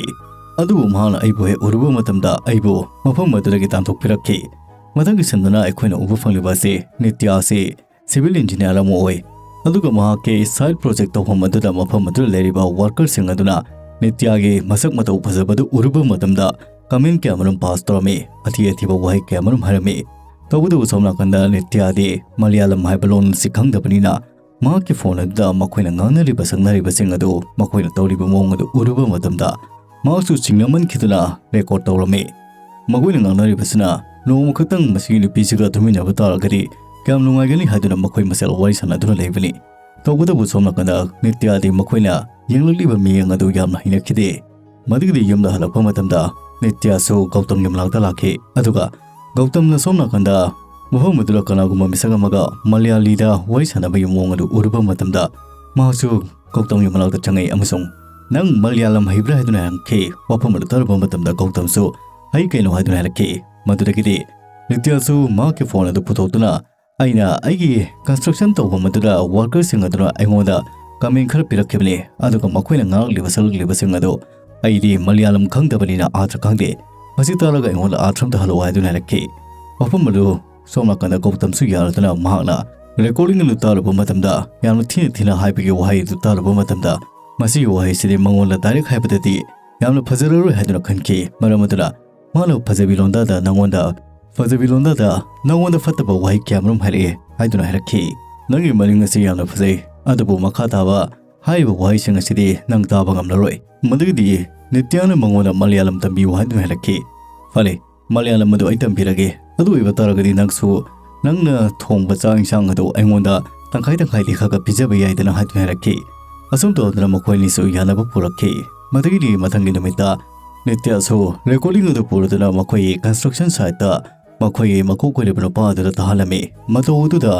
ꯑꯗꯨꯕꯨ ꯃꯍꯥꯛꯅ ꯑꯩꯕꯨ ꯍꯦꯛ ꯎꯔꯨꯕ ꯃꯇꯝꯗ ꯑꯩꯕꯨ ꯃꯐꯝ ꯑꯗꯨꯗꯒꯤ ꯇꯥꯟꯊꯣꯛꯄꯤꯔꯛꯈꯤ꯫ ꯃꯊꯪꯒꯤ ꯁꯤꯟꯗꯨꯅ ꯑꯩꯈꯣꯏꯅ ꯎꯕ ꯐꯪꯂꯤꯕ ꯑꯁꯤ ꯅꯤꯇ꯭ꯌꯥ ꯑꯁꯤ ꯁꯤꯚꯤꯜ ꯏꯟꯖꯤꯅꯤꯌꯥꯔ ꯑꯃ ꯑꯣꯏ, ꯑꯗꯨꯒ ꯃꯍꯥꯛꯀꯤ ꯁꯥꯏꯠ ꯄ꯭ꯔꯣꯖꯦꯛ ꯇꯧꯐꯝ ꯑꯗꯨꯗ ꯃꯐꯝ ꯑꯗꯨꯗ ꯂꯩꯔꯤꯕ ꯋꯥꯔꯀꯔꯁꯤꯡ ꯑꯗꯨꯅ ꯅꯤꯇ꯭ꯌꯥꯒꯤ ꯃꯁꯛ ꯃꯇꯧ ꯐꯖꯕꯗꯨ ꯎꯔꯨꯕ ꯃꯇꯝꯗ ꯀꯃꯦꯟ ꯀꯌꯥꯃꯔꯨꯝ ꯄꯥꯁ ꯇꯧꯔꯝꯃꯤ, ꯑꯊꯤ ꯑꯊꯤꯕ ꯋꯥꯍꯩ ꯀꯌꯥꯃꯔꯨꯝ ꯍꯥꯏꯔꯝꯃꯤ꯫ ꯇꯧꯕꯇꯕꯨ ꯁꯣꯝ ꯅꯥꯀꯟꯗ ꯅꯤꯇ꯭ꯌꯥꯗꯤ ꯃꯂꯌꯥꯂꯝ ꯍꯥꯏꯕ ꯂꯣꯟ ꯑꯁꯤ ꯈꯪꯗꯕꯅꯤꯅ ꯃꯍꯥꯛꯀꯤ ꯐꯣꯟ ꯑꯗꯨꯗ ꯃꯈꯣꯏꯅ ꯉꯥꯡꯅꯔꯤꯕ ꯁꯛꯅꯔꯤꯕꯁꯤꯡ ꯑꯗꯨ ꯃꯈꯣꯏꯅ ꯇꯧꯔꯤꯕ ꯃꯑꯣꯡ ꯑꯗꯨ ꯎꯔꯨꯕ ꯃꯇꯝꯗ ꯃꯍꯥꯛꯁꯨ ꯆꯤꯡꯅꯃꯟꯈꯤꯗꯨꯅ ꯔꯦꯀꯣꯔꯗ ꯇꯧꯔꯝꯃꯤ꯫ ꯃꯈꯣꯏꯅ ꯉꯥꯡꯅꯔꯤꯕꯁꯤꯅ ꯅꯣꯡꯃ ꯈꯛꯇꯪ ꯃꯁꯤꯒꯤ ꯅꯨꯄꯤꯁꯤꯒ ꯇꯨꯃꯤꯟꯅꯕ ꯇꯥꯔꯒꯗꯤ ꯀꯌꯥꯝ ꯅꯨꯡꯉꯥꯏꯒꯅꯤ ꯍꯥꯏꯗꯨꯅ ꯃꯈꯣꯏ ꯃꯁꯦꯜ ꯋꯥꯔꯤ ꯁꯥꯟꯅꯗꯨꯅ ꯂꯩꯕꯅꯤ꯫ ꯇꯧꯕꯇꯕꯨ ꯁꯣꯝ ꯅꯥꯀꯟꯗ ꯅꯤꯇ꯭ꯌꯥꯗꯤ ꯃꯈꯣꯏꯅ ꯌꯦꯡꯂꯛꯂꯤꯕ ꯃꯤꯠꯌꯦꯡ ꯑꯗꯨ ꯌꯥꯝꯅ ꯍꯩꯅꯈꯤꯗꯦ꯫ ꯃꯗꯨꯒꯤꯗꯤ ꯌꯨꯝꯗ ꯍꯜꯂꯛꯄ ꯃꯇꯝꯗ ꯅꯤꯇ꯭ꯌꯥꯁꯨ ꯒꯧꯇꯝꯒꯤ ꯃꯅꯥꯛꯇ ꯂꯥꯛꯈꯤ꯫ ꯑꯗꯨꯒ ꯒꯧꯇꯝꯅ ꯁꯣꯝ ꯅꯥꯀꯟꯗ ꯃꯐꯝ ꯑꯗꯨꯗ ꯀꯅꯥꯒꯨꯝꯕ ꯃꯤꯁꯛ ꯑꯃꯒ ꯃꯂꯌꯥꯂꯤꯗ ꯋꯥꯔꯤ ꯁꯥꯟꯅꯕꯒꯤ ꯃꯑꯣꯡ ꯑꯗꯨ ꯎꯔꯨꯕ ꯃꯇꯝꯗ ꯃꯍꯥꯛꯁꯨ ꯒꯧꯇꯝꯒꯤ ꯃꯅꯥꯛꯇ ꯆꯪꯉꯛꯏ ꯑꯃꯁꯨꯡ "ꯅꯪ ꯃꯂꯌꯥꯂꯝ ꯍꯩꯕ꯭ꯔꯥ?" ꯍꯥꯏꯗꯨꯅ ꯍꯪꯈꯤ꯫ ꯋꯥꯐꯝ ꯑꯗꯨ ꯇꯥꯔꯨꯕ ꯃꯇꯝꯗ ꯒꯧꯇꯝꯁꯨ "ꯍꯩ ꯀꯩꯅꯣ" ꯍꯥꯏꯗꯨꯅ ꯍꯥꯏꯔꯛꯈꯤ꯫ ꯃꯗꯨꯗꯒꯤꯗꯤ ꯅꯤꯇ꯭ꯌꯥꯁꯨ ꯃꯍꯥꯛꯀꯤ ꯐꯣꯟ ꯑꯗꯨ ꯄꯨꯊꯣꯛꯇꯨꯅ, "ꯑꯩꯅ ꯑꯩꯒꯤ ꯀꯟꯁꯇ꯭ꯔꯛꯁꯟ ꯇꯧꯕ ꯃꯗꯨꯗ ꯋꯥꯔꯀꯔꯁꯤꯡ ꯑꯗꯨꯅ ꯑꯩꯉꯣꯟꯗ ꯀꯃꯦꯟ ꯈꯔ ꯄꯤꯔꯛꯈꯤꯕꯅꯤ꯫ ꯑꯗꯨꯒ ꯃꯈꯣꯏꯅ ꯉꯥꯡꯂꯛꯂꯤꯕ ꯁꯛꯂꯛꯂꯤꯕꯁꯤꯡ ꯑꯗꯨ ꯑꯩꯗꯤ ꯃꯂꯌꯥꯂꯝ ꯈꯪꯗꯕꯅꯤꯅ ꯑꯥꯔꯊ ꯈꯪꯗꯦ꯫ ꯃꯁꯤ ꯇꯥꯔꯒ ꯑꯩꯉꯣꯟꯗ ꯑꯥꯔꯊ ꯑꯝꯇ ꯍꯜꯂꯛꯑꯣ ꯍꯥꯏꯗꯨꯅ ꯍꯥꯏꯔꯛꯈꯤ꯫ ꯃꯐꯝ ꯑꯗꯨ ꯁꯣꯝ ꯅꯥꯀꯟꯗ ꯒꯧꯇꯝꯁꯨ ꯌꯥꯔꯗꯨꯅ ꯃꯍꯥꯛꯅ ꯔꯦꯀꯣꯔꯗꯤꯡ ꯑꯗꯨ ꯇꯥꯔꯨꯕ ꯃꯇꯝꯗ ꯌꯥꯝꯅ ꯊꯤꯅ ꯊꯤꯅ ꯍꯥꯏꯕꯒꯤ ꯋꯥꯍꯩ ꯑꯗꯨ ꯇꯥꯔꯨꯕ ꯃꯇꯝꯗ ꯃꯁꯤꯒꯤ ꯋꯥꯍꯩꯁꯤꯗꯤ ꯃꯉꯣꯟꯗ ꯗꯥꯏꯔꯦꯛ ꯍꯥꯏꯕꯗꯗꯤ ꯌꯥꯝꯅ ꯐꯖꯔꯔꯣꯏ ꯍꯥꯏꯗꯨꯅ ꯈꯟꯈꯤ꯫ ꯃꯔꯝ ꯑꯗꯨꯅ ꯃꯥꯅ ꯐꯖꯕꯤ ꯂꯣꯟꯗꯥꯗ ꯅꯉꯣꯟꯗ ꯐꯖꯕꯤ ꯂꯣꯟꯗꯥꯗ ꯅꯉꯣꯟꯗ ꯐꯠꯇꯕ ꯋꯥꯍꯩ ꯀꯌꯥꯃꯔꯨꯝ ꯍꯥꯏꯔꯛꯑꯦ ꯍꯥꯏꯗꯨꯅ ꯍꯥꯏꯔꯛꯈꯤ꯫ ꯅꯪꯒꯤ ꯃꯅꯤꯡ ꯑꯁꯤ ꯌꯥꯝꯅ ꯐꯖꯩ, ꯑꯗꯨꯕꯨ ꯃꯈꯥ ꯇꯥꯕ ꯍꯥꯏꯔꯤꯕ ꯋꯥꯍꯩꯁꯤꯡ ꯑꯁꯤꯗꯤ ꯅꯪ ꯇꯥꯕ ꯉꯝꯂꯔꯣꯏ꯫ ꯃꯗꯨꯒꯤꯗꯤ ꯅꯤꯇ꯭ꯌꯥꯅ ꯃꯉꯣꯟꯗ ꯃꯂꯌꯥꯂꯝ ꯇꯝꯕꯤꯌꯨ ꯍꯥꯏꯗꯨꯅ ꯍꯥꯏꯔꯛꯈꯤ꯫ ꯐꯔꯦ, ꯃꯂꯌꯥꯂꯝ ꯑꯗꯨ ꯑꯩ ꯇꯝꯕꯤꯔꯒꯦ꯫ ꯑꯗꯨ ꯑꯣꯏꯕ ꯇꯥꯔꯒꯗꯤ ꯅꯪꯁꯨ ꯅꯪꯅ ꯊꯣꯡꯕ ꯆꯥꯛ ꯏꯟꯁꯥꯡ ꯑꯗꯨ ꯑꯩꯉꯣꯟꯗ ꯇꯪꯈꯥꯏ ꯇꯪꯈꯥꯏꯗꯤ ꯈꯔ ꯈꯔ ꯄꯤꯖꯕ ꯌꯥꯏꯗꯅ ꯍꯥꯏꯗꯨꯅ ꯍꯥꯏꯔꯛꯈꯤ꯫ ꯑꯁꯨꯝ ꯇꯧꯗꯅ ꯃꯈꯣꯏ ꯑꯅꯤꯁꯨ ꯌꯥꯅꯕ ꯄꯨꯔꯛꯈꯤ꯫ ꯃꯗꯨꯒꯤꯗꯤ ꯃꯊꯪꯒꯤ ꯅꯨꯃꯤꯠꯇ ꯅꯤꯇ꯭ꯌꯥꯁꯨ ꯔꯦꯀꯣꯔꯗꯤꯡ ꯑꯗꯨ ꯄꯨꯔꯗꯨꯅ ꯃꯈꯣꯏꯒꯤ ꯀꯟꯁꯇ꯭ꯔꯛꯁꯟ ꯁꯥꯏꯠꯇ ꯃꯈꯣꯏꯒꯤ ꯃꯀꯣꯛ ꯑꯣꯏꯔꯤꯕ ꯅꯨꯄꯥ ꯑꯗꯨꯗ ꯇꯥꯍꯜꯂꯝꯃꯤ꯫ ꯃꯇꯧ ꯑꯗꯨꯗ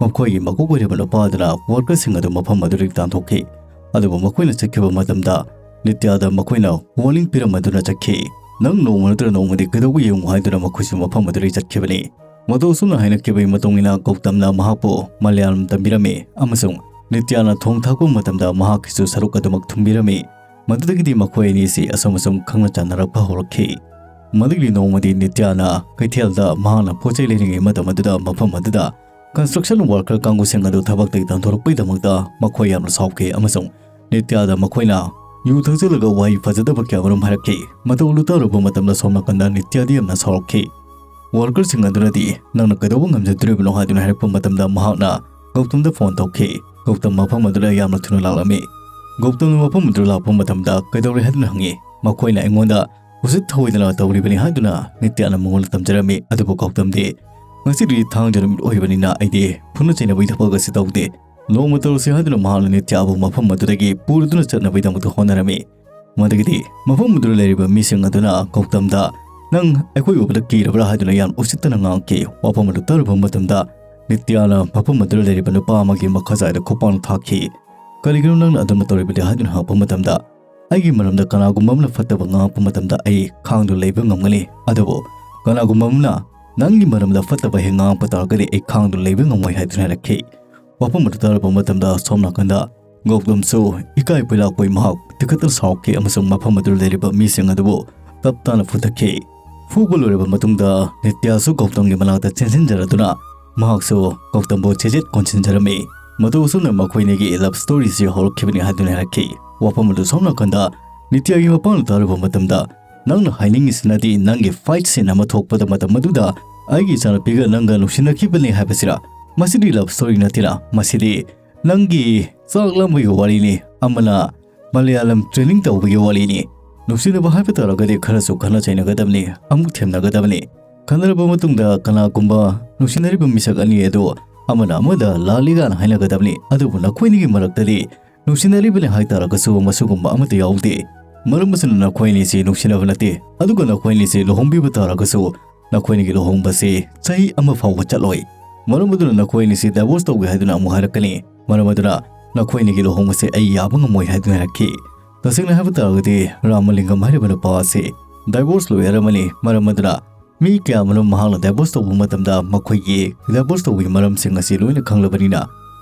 ꯃꯈꯣꯏꯒꯤ ꯃꯀꯣꯛ ꯑꯣꯏꯔꯤꯕ ꯅꯨꯄꯥ ꯑꯗꯨꯅ ꯋꯥꯔꯀꯔꯁꯤꯡ ꯑꯗꯨ ꯃꯐꯝ ꯑꯗꯨꯗꯒꯤ ꯇꯥꯟꯊꯣꯛꯈꯤ꯫ ꯑꯗꯨꯕꯨ ꯃꯈꯣꯏꯅ ꯆꯠꯈꯤꯕ ꯃꯇꯝꯗ ꯅꯤꯇ꯭ꯌꯥꯗ ꯃꯈꯣꯏꯅ ꯋꯥꯔꯅꯤꯡ ꯄꯤꯔꯝꯃꯗꯨꯅ ꯆꯠꯈꯤ꯫ ꯅꯪ ꯅꯣꯡꯃ ꯅꯠꯇ꯭ꯔ ꯅꯣꯡꯃꯗꯤ ꯀꯩꯗꯧꯕ ꯌꯦꯡꯉꯨ ꯍꯥꯏꯗꯨꯅ ꯃꯈꯣꯏꯁꯨ ꯃꯐꯝ ꯑꯗꯨꯗꯒꯤ ꯆꯠꯈꯤꯕꯅꯤ꯫ ꯃꯇꯧ ꯑꯁꯨꯝꯅ ꯍꯥꯏꯅꯈꯤꯕꯒꯤ ꯃꯇꯨꯡ ꯏꯟꯅ ꯒꯧꯇꯝꯅ ꯃꯍꯥꯛꯄꯨ ꯃꯂꯌꯥꯂꯝ ꯇꯝꯕꯤꯔꯝꯃꯤ ꯑꯃꯁꯨꯡ ꯅꯤꯇ꯭ꯌꯥꯅ ꯊꯣꯡ ꯊꯥꯛꯄ ꯃꯇꯝꯗ ꯃꯍꯥꯛꯀꯤꯁꯨ ꯁꯔꯨꯛ ꯑꯗꯨꯃꯛ ꯊꯨꯡꯕꯤꯔꯝꯃꯤ꯫ ꯃꯗꯨꯗꯒꯤꯗꯤ ꯃꯈꯣꯏ ꯑꯅꯤ ꯑꯁꯤ ꯑꯁꯨꯝ ꯑꯁꯨꯝ ꯈꯪꯅ ꯆꯥꯟꯅꯔꯛꯄ ꯍꯧꯔꯛꯈꯤ꯫ ꯃꯗꯨꯒꯤ ꯅꯣꯡꯃꯗꯤ ꯅꯤꯇ꯭ꯌꯥꯅ ꯀꯩꯊꯦꯜꯗ ꯃꯍꯥꯛꯅ ꯄꯣꯠ ꯆꯩ ꯂꯩꯔꯤꯉꯩ ꯃꯇꯝ ꯑꯗꯨꯗ ꯃꯐꯝ ꯑꯗꯨꯗ ꯀꯟꯁꯇ꯭ꯔꯛꯁꯟ ꯋꯥꯔꯀꯔ ꯀꯥꯡꯕꯨꯁꯤꯡ ꯑꯗꯨ ꯊꯕꯛꯇꯒꯤ ꯇꯥꯟꯊꯣꯔꯛꯄꯒꯤꯗꯃꯛꯇ ꯃꯈꯣꯏ ꯌꯥꯝꯅ ꯁꯥꯎꯈꯤ ꯑꯃꯁꯨꯡ ꯅꯤꯇ꯭ꯌꯥꯗ ꯃꯈꯣꯏꯅ ꯌꯨ ꯊꯛꯆꯜꯂꯒ ꯋꯥꯍꯩ ꯐꯖꯗꯕ ꯀꯌꯥ ꯃꯔꯨꯝ ꯍꯥꯏꯔꯛꯈꯤ꯫ ꯃꯇꯧ ꯑꯗꯨ ꯇꯥꯔꯨꯕ ꯃꯇꯝꯗ ꯁꯣꯝ ꯅꯥꯀꯟꯗ ꯅꯤꯇ꯭ꯌꯥꯗꯤ ꯌꯥꯝꯅ ꯁꯥꯎꯔꯛꯈꯤ꯫ ꯋꯥꯔꯀꯔꯁꯤꯡ ꯑꯗꯨꯅꯗꯤ ꯅꯪꯅ ꯀꯩꯗꯧꯕ ꯉꯝꯖꯗꯣꯔꯤꯕꯅꯣ ꯍꯥꯏꯗꯨꯅ ꯍꯥꯏꯔꯛꯄ ꯃꯇꯝꯗ ꯃꯍꯥꯛꯅ ꯒꯧꯇꯝꯗ ꯐꯣꯟ ꯇꯧꯈꯤ꯫ ꯒꯧꯇꯝ ꯃꯐꯝ ꯑꯗꯨꯗ ꯌꯥꯝꯅ ꯊꯨꯅ ꯂꯥꯛꯂꯝꯃꯤ꯫ ꯒꯧꯇꯝꯅ ꯃꯐꯝ ꯑꯗꯨꯗ ꯂꯥꯛꯄ ꯃꯇꯝꯗ ꯀꯩꯗꯧꯔꯦ ꯍꯥꯏꯗꯨꯅ ꯍꯪꯉꯤ꯫ ꯃꯈꯣꯏꯅ ꯑꯩꯉꯣꯟꯗ ꯎꯁꯤꯠ ꯊꯑꯣꯏꯗꯅ ꯇꯧꯔꯤꯕꯅꯤ ꯍꯥꯏꯗꯨꯅ ꯅꯤꯇ꯭ꯌꯥꯅ ꯃꯉꯣꯟꯗ ꯇꯝꯖꯔꯝꯃꯤ꯫ ꯑꯗꯨꯕꯨ ꯒꯧꯇꯝꯗꯤ ꯉꯁꯤꯗꯤ ꯊꯥꯡꯖ ꯅꯨꯃꯤꯠ ꯑꯣꯏꯕꯅꯤꯅ ꯑꯩꯗꯤ ꯐꯨꯅ ꯆꯩꯅꯕꯒꯤ ꯊꯕꯛ ꯑꯁꯤ ꯇꯧꯗꯦ꯫ ꯅꯣꯡꯃ ꯇꯧꯔꯁꯤ ꯍꯥꯏꯗꯨꯅ ꯃꯍꯥꯛꯅ ꯅꯤꯇ꯭ꯌꯥꯕꯨ ꯃꯐꯝ ꯑꯗꯨꯗꯒꯤ ꯄꯨꯔꯗꯨꯅ ꯆꯠꯅꯕꯒꯤꯗꯃꯛꯇ ꯍꯣꯠꯅꯔꯝꯃꯤ꯫ ꯃꯗꯨꯒꯤꯗꯤ ꯃꯐꯝ ꯑꯗꯨꯗ ꯂꯩꯔꯤꯕ ꯃꯤꯁꯤꯡ ꯑꯗꯨꯅ ꯒꯧꯇꯝꯗ ꯅꯪ ꯑꯩꯈꯣꯏ ꯎꯕꯗ ꯀꯤꯔꯕ꯭ꯔꯥ ꯍꯥꯏꯗꯨꯅ ꯌꯥꯝ ꯎꯁꯤꯠꯇꯅ ꯉꯥꯡꯈꯤ꯫ ꯋꯥꯐꯝ ꯑꯗꯨ ꯇꯥꯔꯨꯕ ꯃꯇꯝꯗ ꯅꯤꯇ꯭ꯌꯥꯅ ꯃꯐꯝ ꯑꯗꯨꯗ ꯂꯩꯔꯤꯕ ꯅꯨꯄꯥ ꯑꯃꯒꯤ ꯃꯈꯥꯖꯥꯏꯗ ꯈꯨꯄꯥꯛꯅ ꯊꯥꯈꯤ꯫ ꯀꯔꯤꯒꯤꯅꯣ ꯅꯪꯅ ꯑꯗꯨꯝꯅ ꯇꯧꯔꯤꯕꯗꯤ ꯍꯥꯏꯗꯨꯅ ꯍꯪꯉꯛꯄ ꯃꯇꯝꯗ ꯑꯩꯒꯤ ꯃꯔꯝꯗ ꯀꯅꯥꯒꯨꯝꯕ ꯑꯃꯅ ꯐꯠꯇꯕ ꯉꯥꯡꯉꯛꯄ ꯃꯇꯝꯗ ꯑꯩ ꯈꯥꯡꯗꯨꯅ ꯂꯩꯕ ꯉꯝꯒꯅꯤ, ꯑꯗꯨꯕꯨ ꯀꯅꯥꯒꯨꯝꯕ ꯑꯃꯅ ꯅꯪꯒꯤ ꯃꯔꯝꯗ ꯐꯠꯇꯕ ꯍꯦꯛ ꯉꯥꯡꯉꯛꯄ ꯇꯥꯔꯒꯗꯤ ꯑꯩ ꯈꯥꯡꯗꯨꯅ ꯂꯩꯕ ꯉꯝꯃꯣꯏ ꯍꯥꯏꯗꯨꯅ ꯍꯥꯏꯔꯛꯈꯤ꯫ ꯋꯥꯐꯝ ꯑꯗꯨ ꯇꯥꯔꯕ ꯃꯇꯝꯗ ꯁꯣꯝ ꯅꯥꯀꯟꯗ ꯒꯧꯇꯝꯁꯨ ꯏꯀꯥꯏ ꯄꯣꯏꯂꯥꯛꯄꯣꯏ ꯃꯍꯥꯛ ꯇꯤꯈꯠꯇꯅ ꯁꯥꯎꯈꯤ ꯑꯃꯁꯨꯡ ꯃꯐꯝ ꯑꯗꯨꯗ ꯂꯩꯔꯤꯕ ꯃꯤꯁꯤꯡ ꯑꯗꯨꯕꯨ ꯇꯞ ꯇꯥꯅ ꯐꯨꯊꯈꯤ꯫ ꯐꯨꯕ ꯂꯣꯏꯔꯕ ꯃꯇꯨꯡꯗ ꯅꯤꯇ꯭ꯌꯥꯁꯨ ꯒꯧꯇꯝꯒꯤ ꯃꯅꯥꯛꯇ ꯆꯦꯟꯁꯤꯟꯖꯔꯗꯨꯅ ꯃꯍꯥꯛꯁꯨ ꯒꯧꯇꯝꯕꯨ ꯆꯦꯖꯦꯠ ꯀꯣꯟꯁꯤꯟꯖꯔꯝꯃꯤ꯫ ꯃꯇꯧ ꯑꯁꯨꯝꯅ ꯃꯈꯣꯏ ꯑꯅꯤꯒꯤ ꯂꯚ ꯁ꯭ꯇꯣꯔꯤꯁꯤ ꯍꯧꯔꯛꯈꯤꯕꯅꯤ ꯍꯥꯏꯗꯨꯅ ꯍꯥꯏꯔꯛꯈꯤ꯫ ꯋꯥꯐꯝ ꯑꯗꯨ ꯁꯣꯝ ꯅꯥꯀꯟꯗ ꯅꯤꯇ꯭ꯌꯥꯒꯤ ꯃꯄꯥꯅ ꯇꯥꯔꯨꯕ ꯃꯇꯝꯗ, "ꯅꯪꯅ ꯍꯥꯏꯅꯤꯡꯉꯤꯁꯤꯅꯗꯤ ꯅꯪꯒꯤ ꯐꯥꯏꯠ ꯁꯤꯟ ꯑꯃ ꯊꯣꯛꯄꯗ ꯃꯇꯝ ꯑꯗꯨꯗ ꯑꯩꯒꯤ ꯏꯆꯥꯅꯨꯄꯤꯒ ꯅꯪꯒ ꯅꯨꯡꯁꯤꯅꯈꯤꯕꯅꯤ ꯍꯥꯏꯕꯁꯤꯔ? ꯃꯁꯤꯗꯤ ꯂꯚ ꯁ꯭ꯇꯣꯔꯤ ꯅꯠꯇꯦꯅ, ꯃꯁꯤꯗꯤ ꯅꯪꯒꯤ ꯆꯥꯛ ꯂꯥꯝꯕꯒꯤ ꯋꯥꯔꯤꯅꯤ, ꯑꯃꯅ ꯃꯂꯌꯥꯂꯝ ꯇ꯭ꯔꯦꯅꯤꯡ ꯇꯧꯕꯒꯤ ꯋꯥꯔꯤꯅꯤ꯫ ꯅꯨꯡꯁꯤꯅꯕ ꯍꯥꯏꯕ ꯇꯥꯔꯒꯗꯤ ꯈꯔꯁꯨ ꯈꯠꯅ ꯆꯩꯅꯒꯗꯕꯅꯤ, ꯑꯃꯨꯛ ꯊꯦꯝꯅꯒꯗꯕꯅꯤ꯫ ꯈꯠꯅꯔꯕ ꯃꯇꯨꯡꯗ ꯀꯅꯥꯒꯨꯝꯕ ꯅꯨꯡꯁꯤꯅꯔꯤꯕ ꯃꯤꯁꯛ ꯑꯅꯤ ꯑꯗꯨ ꯑꯃꯅ ꯑꯃꯗ ꯂꯥꯜꯂꯤꯒꯅ ꯍꯥꯏꯅꯒꯗꯕꯅꯤ, ꯑꯗꯨꯕꯨ ꯅꯈꯣꯏꯅꯤꯒꯤ ꯃꯔꯛꯇꯗꯤ ꯅꯨꯡꯁꯤꯅꯔꯤꯕꯅꯤ ꯍꯥꯏꯇꯥꯔꯒꯁꯨ ꯃꯁꯤꯒꯨꯝꯕ ꯑꯃꯠꯇ ꯌꯥꯎꯗꯦ꯫ ꯃꯔꯝ ꯑꯁꯤꯅ ꯅꯈꯣꯏ ꯑꯅꯤꯁꯤ ꯅꯨꯡꯁꯤꯅꯕ ꯅꯠꯇꯦ, ꯑꯗꯨꯒ ꯅꯈꯣꯏ ꯑꯅꯤꯁꯤ ꯂꯨꯍꯣꯡꯕꯤꯕ ꯇꯥꯔꯒꯁꯨ ꯅꯈꯣꯏꯅꯤꯒꯤ ꯂꯨꯍꯣꯡꯕꯁꯤ ꯆꯍꯤ ꯑꯃ ꯐꯥꯎꯕ ꯆꯠꯂꯣꯏ꯫ ꯃꯔꯝ ꯑꯗꯨꯅ ꯅꯈꯣꯏ ꯑꯅꯤꯁꯤ ꯗꯥꯏꯚꯣꯔꯁ ꯇꯧꯒꯦ ꯍꯥꯏꯗꯨꯅ ꯑꯃꯨꯛ ꯍꯥꯏꯔꯛꯀꯅꯤ꯫ ꯃꯔꯝ ꯑꯗꯨꯅ ꯅꯈꯣꯏꯅꯤꯒꯤ ꯂꯨꯍꯣꯡꯕꯁꯦ ꯑꯩ ꯌꯥꯕ ꯉꯝꯃꯣꯏ ꯍꯥꯏꯗꯨꯅ ꯍꯥꯏꯔꯛꯈꯤ꯫ ꯇꯁꯦꯡꯅ ꯍꯥꯏꯕ ꯇꯥꯔꯒꯗꯤ ꯔꯥꯃꯂꯤꯡꯒꯝ ꯍꯥꯏꯔꯤꯕ ꯅꯨꯄꯥ ꯑꯁꯤ ꯗꯥꯏꯚꯣꯔꯁ ꯂꯣꯌꯔ ꯑꯃꯅꯤ꯫ ꯃꯔꯝ ꯑꯗꯨꯅ ꯃꯤ ꯀꯌꯥ ꯑꯃꯅ ꯃꯍꯥꯛꯅ ꯗꯥꯏꯚꯣꯔꯁ ꯇꯧꯕ ꯃꯇꯝꯗ ꯃꯈꯣꯏꯒꯤ ꯗꯥꯏꯚꯣꯔꯁ ꯇꯧꯕꯒꯤ ꯃꯔꯝꯁꯤꯡ ꯑꯁꯤ ꯂꯣꯏꯅ ꯈꯪꯂꯕꯅꯤꯅ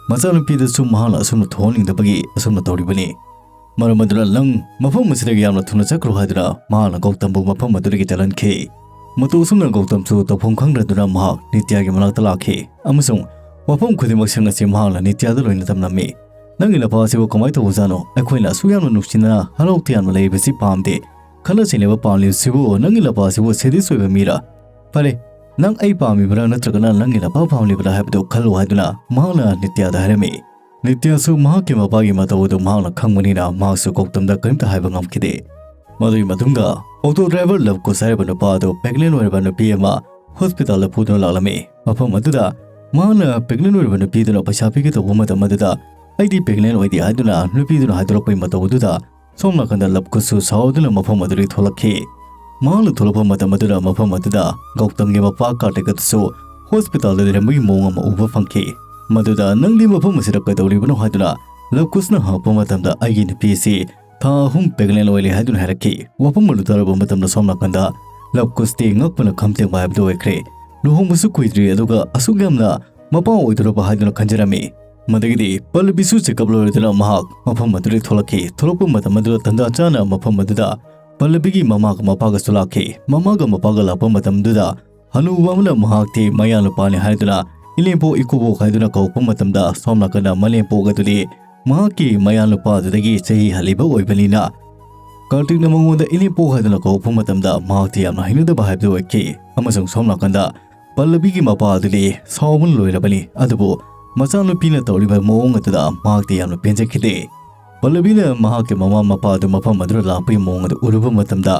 ꯃꯆꯥꯅꯨꯄꯤꯗꯁꯨ ꯃꯍꯥꯛꯅ ꯑꯁꯨꯝꯅ ꯊꯣꯛꯍꯟꯅꯤꯡꯗꯕꯒꯤ ꯑꯁꯨꯝꯅ ꯇꯧꯔꯤꯕꯅꯤ꯫ ꯃꯔꯝ ꯑꯗꯨꯅ ꯅꯪ ꯃꯐꯝ ꯑꯁꯤꯗꯒꯤ ꯌꯥꯝꯅ ꯊꯨꯅ ꯆꯠꯈ꯭ꯔꯣ ꯍꯥꯏꯗꯨꯅ ꯃꯍꯥꯛꯅ ꯒꯧꯇꯝꯕꯨ ꯃꯐꯝ ꯑꯗꯨꯗꯒꯤ ꯆꯠꯍꯟꯈꯤ꯫ ꯃꯇꯧ ꯑꯁꯨꯝꯅ ꯒꯧꯇꯝꯁꯨ ꯇꯧꯐꯝ ꯈꯪꯗ꯭ꯔꯗꯨꯅ ꯃꯍꯥꯛ ꯅꯤꯇ꯭ꯌꯥꯒꯤ ꯃꯅꯥꯛꯇ ꯂꯥꯛꯈꯤ ꯑꯃꯁꯨꯡ ꯋꯥꯐꯝ ꯈꯨꯗꯤꯡꯃꯛꯁꯤꯡ ꯑꯁꯤ ꯃꯍꯥꯛꯅ ꯅꯤꯇ꯭ꯌꯥꯗ ꯂꯣꯏꯅ ꯇꯝꯂꯝꯃꯤ꯫ "ꯅꯪꯒꯤ ꯅꯄꯥ ꯑꯁꯤꯕꯨ ꯀꯃꯥꯏꯅ ꯇꯧꯕꯖꯥꯠꯅꯣ? ꯑꯩꯈꯣꯏꯅ ꯑꯁꯨꯛ ꯌꯥꯝꯅ ꯅꯨꯡꯁꯤꯅꯅ ꯍꯔꯥꯎ ꯇꯌꯥꯝꯅ ꯂꯩꯕꯁꯤ ꯄꯥꯝꯗꯦ꯫ ꯈꯠꯅ ꯆꯩꯅꯕ ꯄꯥꯝꯂꯤꯕꯁꯤꯕꯨ ꯅꯪꯒꯤ ꯅꯄꯥ ꯑꯁꯤꯕꯨ ꯁꯦꯗꯤꯁ ꯑꯣꯏꯕ ꯃꯤꯔꯥ? ꯐꯔꯦ, ꯅꯪ ꯑꯩ ꯄꯥꯝꯃꯤꯕ꯭ꯔꯥ ꯅꯠꯇ꯭ꯔꯒꯅ ꯅꯪꯒꯤ ꯅꯄꯥ ꯄꯥꯝꯂꯤꯕ꯭ꯔꯥ ꯍꯥꯏꯕꯗꯨ ꯈꯜꯂꯨ" ꯍꯥꯏꯗꯨꯅ ꯃꯍꯥꯛꯅ ꯅꯤꯇ꯭ꯌꯥꯗ ꯍꯥꯏꯔꯝꯃꯤ꯫ ꯅꯤꯇ꯭ꯌꯥꯁꯨ ꯃꯍꯥꯛꯀꯤ ꯃꯄꯥꯒꯤ ꯃꯇꯧ ꯑꯗꯨ ꯃꯍꯥꯛꯅ ꯈꯪꯕꯅꯤꯅ ꯃꯍꯥꯛꯁꯨ ꯒꯧꯇꯝꯗ ꯀꯔꯤꯝꯇ ꯍꯥꯏꯕ ꯉꯝꯈꯤꯗꯦ꯫ ꯃꯗꯨꯒꯤ ꯃꯇꯨꯡꯗ ꯑꯣꯇꯣ ꯗ꯭ꯔꯥꯏꯚꯔ ꯂꯕꯀꯨꯁ ꯍꯥꯏꯔꯤꯕ ꯅꯨꯄꯥ ꯑꯗꯨ ꯄ꯭ꯔꯦꯒꯅꯦꯟ ꯑꯣꯏꯔꯕ ꯅꯨꯄꯤ ꯑꯃ ꯍꯣꯁꯄꯤꯇꯥꯜꯗ ꯄꯨꯗꯨꯅ ꯂꯥꯛꯂꯝꯃꯤ꯫ ꯃꯐꯝ ꯑꯗꯨꯗ ꯃꯍꯥꯛꯅ ꯄ꯭ꯔꯦꯒꯅꯦꯟ ꯑꯣꯏꯔꯕ ꯅꯨꯄꯤꯗꯨꯅ ꯄꯩꯁꯥ ꯄꯤꯒꯦ ꯇꯧꯕ ꯃꯇꯝ ꯑꯗꯨꯗ, "ꯑꯩꯗꯤ ꯄ꯭ꯔꯦꯒꯅꯦꯟ ꯑꯣꯏꯗꯦ" ꯍꯥꯏꯗꯨꯅ ꯅꯨꯄꯤꯗꯨꯅ ꯍꯥꯏꯗꯣꯔꯛꯄꯒꯤ ꯃꯇꯧ ꯑꯗꯨꯗ ꯁꯣꯝ ꯅꯥꯀꯟꯗ ꯂꯕꯀꯨꯁꯁꯨ ꯁꯥꯎꯗꯨꯅ ꯃꯐꯝ ꯑꯗꯨꯗꯒꯤ ꯊꯣꯛꯂꯛꯈꯤ꯫ ꯃꯍꯥꯛꯅ ꯊꯣꯛꯂꯛꯄ ꯃꯇꯝ ꯑꯗꯨꯗ ꯃꯐꯝ ꯑꯗꯨꯗ ꯒꯧꯇꯝꯒꯤ ꯃꯄꯥ ꯀꯥꯔꯇꯤꯛ ꯑꯗꯨꯁꯨ ꯍꯣꯁꯄꯤꯇꯥꯜꯗ ꯂꯩꯔꯝꯕꯒꯤ ꯃꯑꯣꯡ ꯑꯃ ꯎꯕ ꯐꯪꯈꯤ꯫ ꯃꯗꯨꯗ "ꯅꯪꯗꯤ ꯃꯐꯝ ꯑꯁꯤꯗ ꯀꯩꯗꯧꯔꯤꯕꯅꯣ?" ꯍꯥꯏꯗꯨꯅ ꯂꯕꯀꯨꯁꯅ ꯍꯪꯉꯛꯄ ꯃꯇꯝꯗ, "ꯑꯩꯒꯤ ꯅꯨꯄꯤ ꯑꯁꯤ ꯊꯥ ꯑꯍꯨꯝ ꯄ꯭ꯔꯦꯒꯅꯦꯟ ꯑꯣꯏꯔꯦ" ꯍꯥꯏꯗꯨꯅ ꯍꯥꯏꯔꯛꯈꯤ꯫ ꯋꯥꯐꯝ ꯑꯗꯨ ꯇꯥꯔꯕ ꯃꯇꯝꯗ ꯁꯣꯝ ꯅꯥꯀꯟꯗ ꯂꯕꯀꯨꯁꯇꯤ ꯉꯛꯄꯅ ꯈꯝ ꯇꯦꯡꯕ ꯍꯥꯏꯕꯗꯨ ꯑꯣꯏꯈ꯭ꯔꯦ꯫ ꯂꯨꯍꯣꯡꯕꯁꯨ ꯀꯨꯏꯗ꯭ꯔꯤ, ꯑꯗꯨꯒ ꯑꯁꯨꯛ ꯌꯥꯝꯅ ꯃꯄꯥ ꯑꯣꯏꯗꯧꯔꯕ ꯍꯥꯏꯗꯨꯅ ꯈꯟꯖꯔꯝꯃꯤ꯫ ꯃꯗꯒꯤꯗꯤ ꯄꯜꯂꯕꯤꯁꯨ ꯆꯦꯛꯑꯞ ꯂꯣꯏꯔꯗꯨꯅ ꯃꯍꯥꯛ ꯃꯐꯝ ꯑꯗꯨꯗꯒꯤ ꯊꯣꯛꯂꯛꯈꯤ꯫ ꯊꯣꯛꯂꯛꯄ ꯃꯇꯝ ꯑꯗꯨꯗ ꯇꯟꯖꯥ ꯆꯥꯅ ꯃꯐꯝ ꯑꯗꯨꯗ ꯄꯜꯂꯕꯤꯒꯤ ꯃꯃꯥꯒ ꯃꯄꯥꯒꯁꯨ ꯂꯥꯛꯈꯤ꯫ ꯃꯃꯥꯒ ꯃꯄꯥꯒ ꯂꯥꯛꯄ ꯃꯇꯝꯗꯨꯗ ꯍꯅꯨꯕ ꯑꯃꯅ ꯃꯍꯥꯛꯇꯤ ꯃꯌꯥ ꯅꯨꯄꯥꯅꯤ ꯍꯥꯏꯗꯨꯅ ꯏꯅꯦꯝꯄꯣꯛ ꯏꯀꯨꯕꯣꯛ ꯍꯥꯏꯗꯨꯅ ꯀꯧꯔꯛꯄ ꯃꯇꯝꯗ ꯁꯣꯝ ꯅꯥꯀꯟꯗ ꯃꯅꯦꯝꯄꯣꯛ ꯑꯗꯨꯗꯤ ꯃꯍꯥꯛꯀꯤ ꯃꯌꯥ ꯅꯨꯄꯥ ꯑꯗꯨꯗꯒꯤ ꯆꯍꯤ ꯍꯜꯂꯤꯕ ꯑꯣꯏꯕꯅꯤꯅ ꯀꯥꯔꯇꯤꯛꯅ ꯃꯉꯣꯟꯗ ꯏꯅꯦꯝꯄꯣꯛ ꯍꯥꯏꯗꯨꯅ ꯀꯧꯔꯛꯄ ꯃꯇꯝꯗ ꯃꯍꯥꯛꯇꯤ ꯌꯥꯝꯅ ꯍꯩꯅꯗꯕ ꯍꯥꯏꯕꯗꯨ ꯑꯣꯏꯈꯤ꯫ ꯑꯃꯁꯨꯡ ꯁꯣꯝ ꯅꯥꯀꯟꯗ ꯄꯜꯂꯕꯤꯒꯤ ꯃꯄꯥ ꯑꯗꯨꯗꯤ ꯁꯥꯎꯕꯅ ꯂꯣꯏꯔꯕꯅꯤ꯫ ꯑꯗꯨꯕꯨ ꯃꯆꯥꯅꯨꯄꯤꯅ ꯇꯧꯔꯤꯕ ꯃꯑꯣꯡ ꯑꯗꯨꯗ ꯃꯍꯥꯛꯇꯤ ꯌꯥꯝꯅ ꯄꯦꯟꯖꯈꯤꯗꯦ꯫ ꯄꯜꯂꯕꯤꯅ ꯃꯍꯥꯛꯀꯤ ꯃꯃꯥ ꯃꯄꯥ ꯑꯗꯨ ꯃꯐꯝ ꯑꯗꯨꯗ ꯂꯥꯛꯄꯒꯤ ꯃꯑꯣꯡ ꯑꯗꯨ ꯎꯔꯨꯕ ꯃꯇꯝꯗ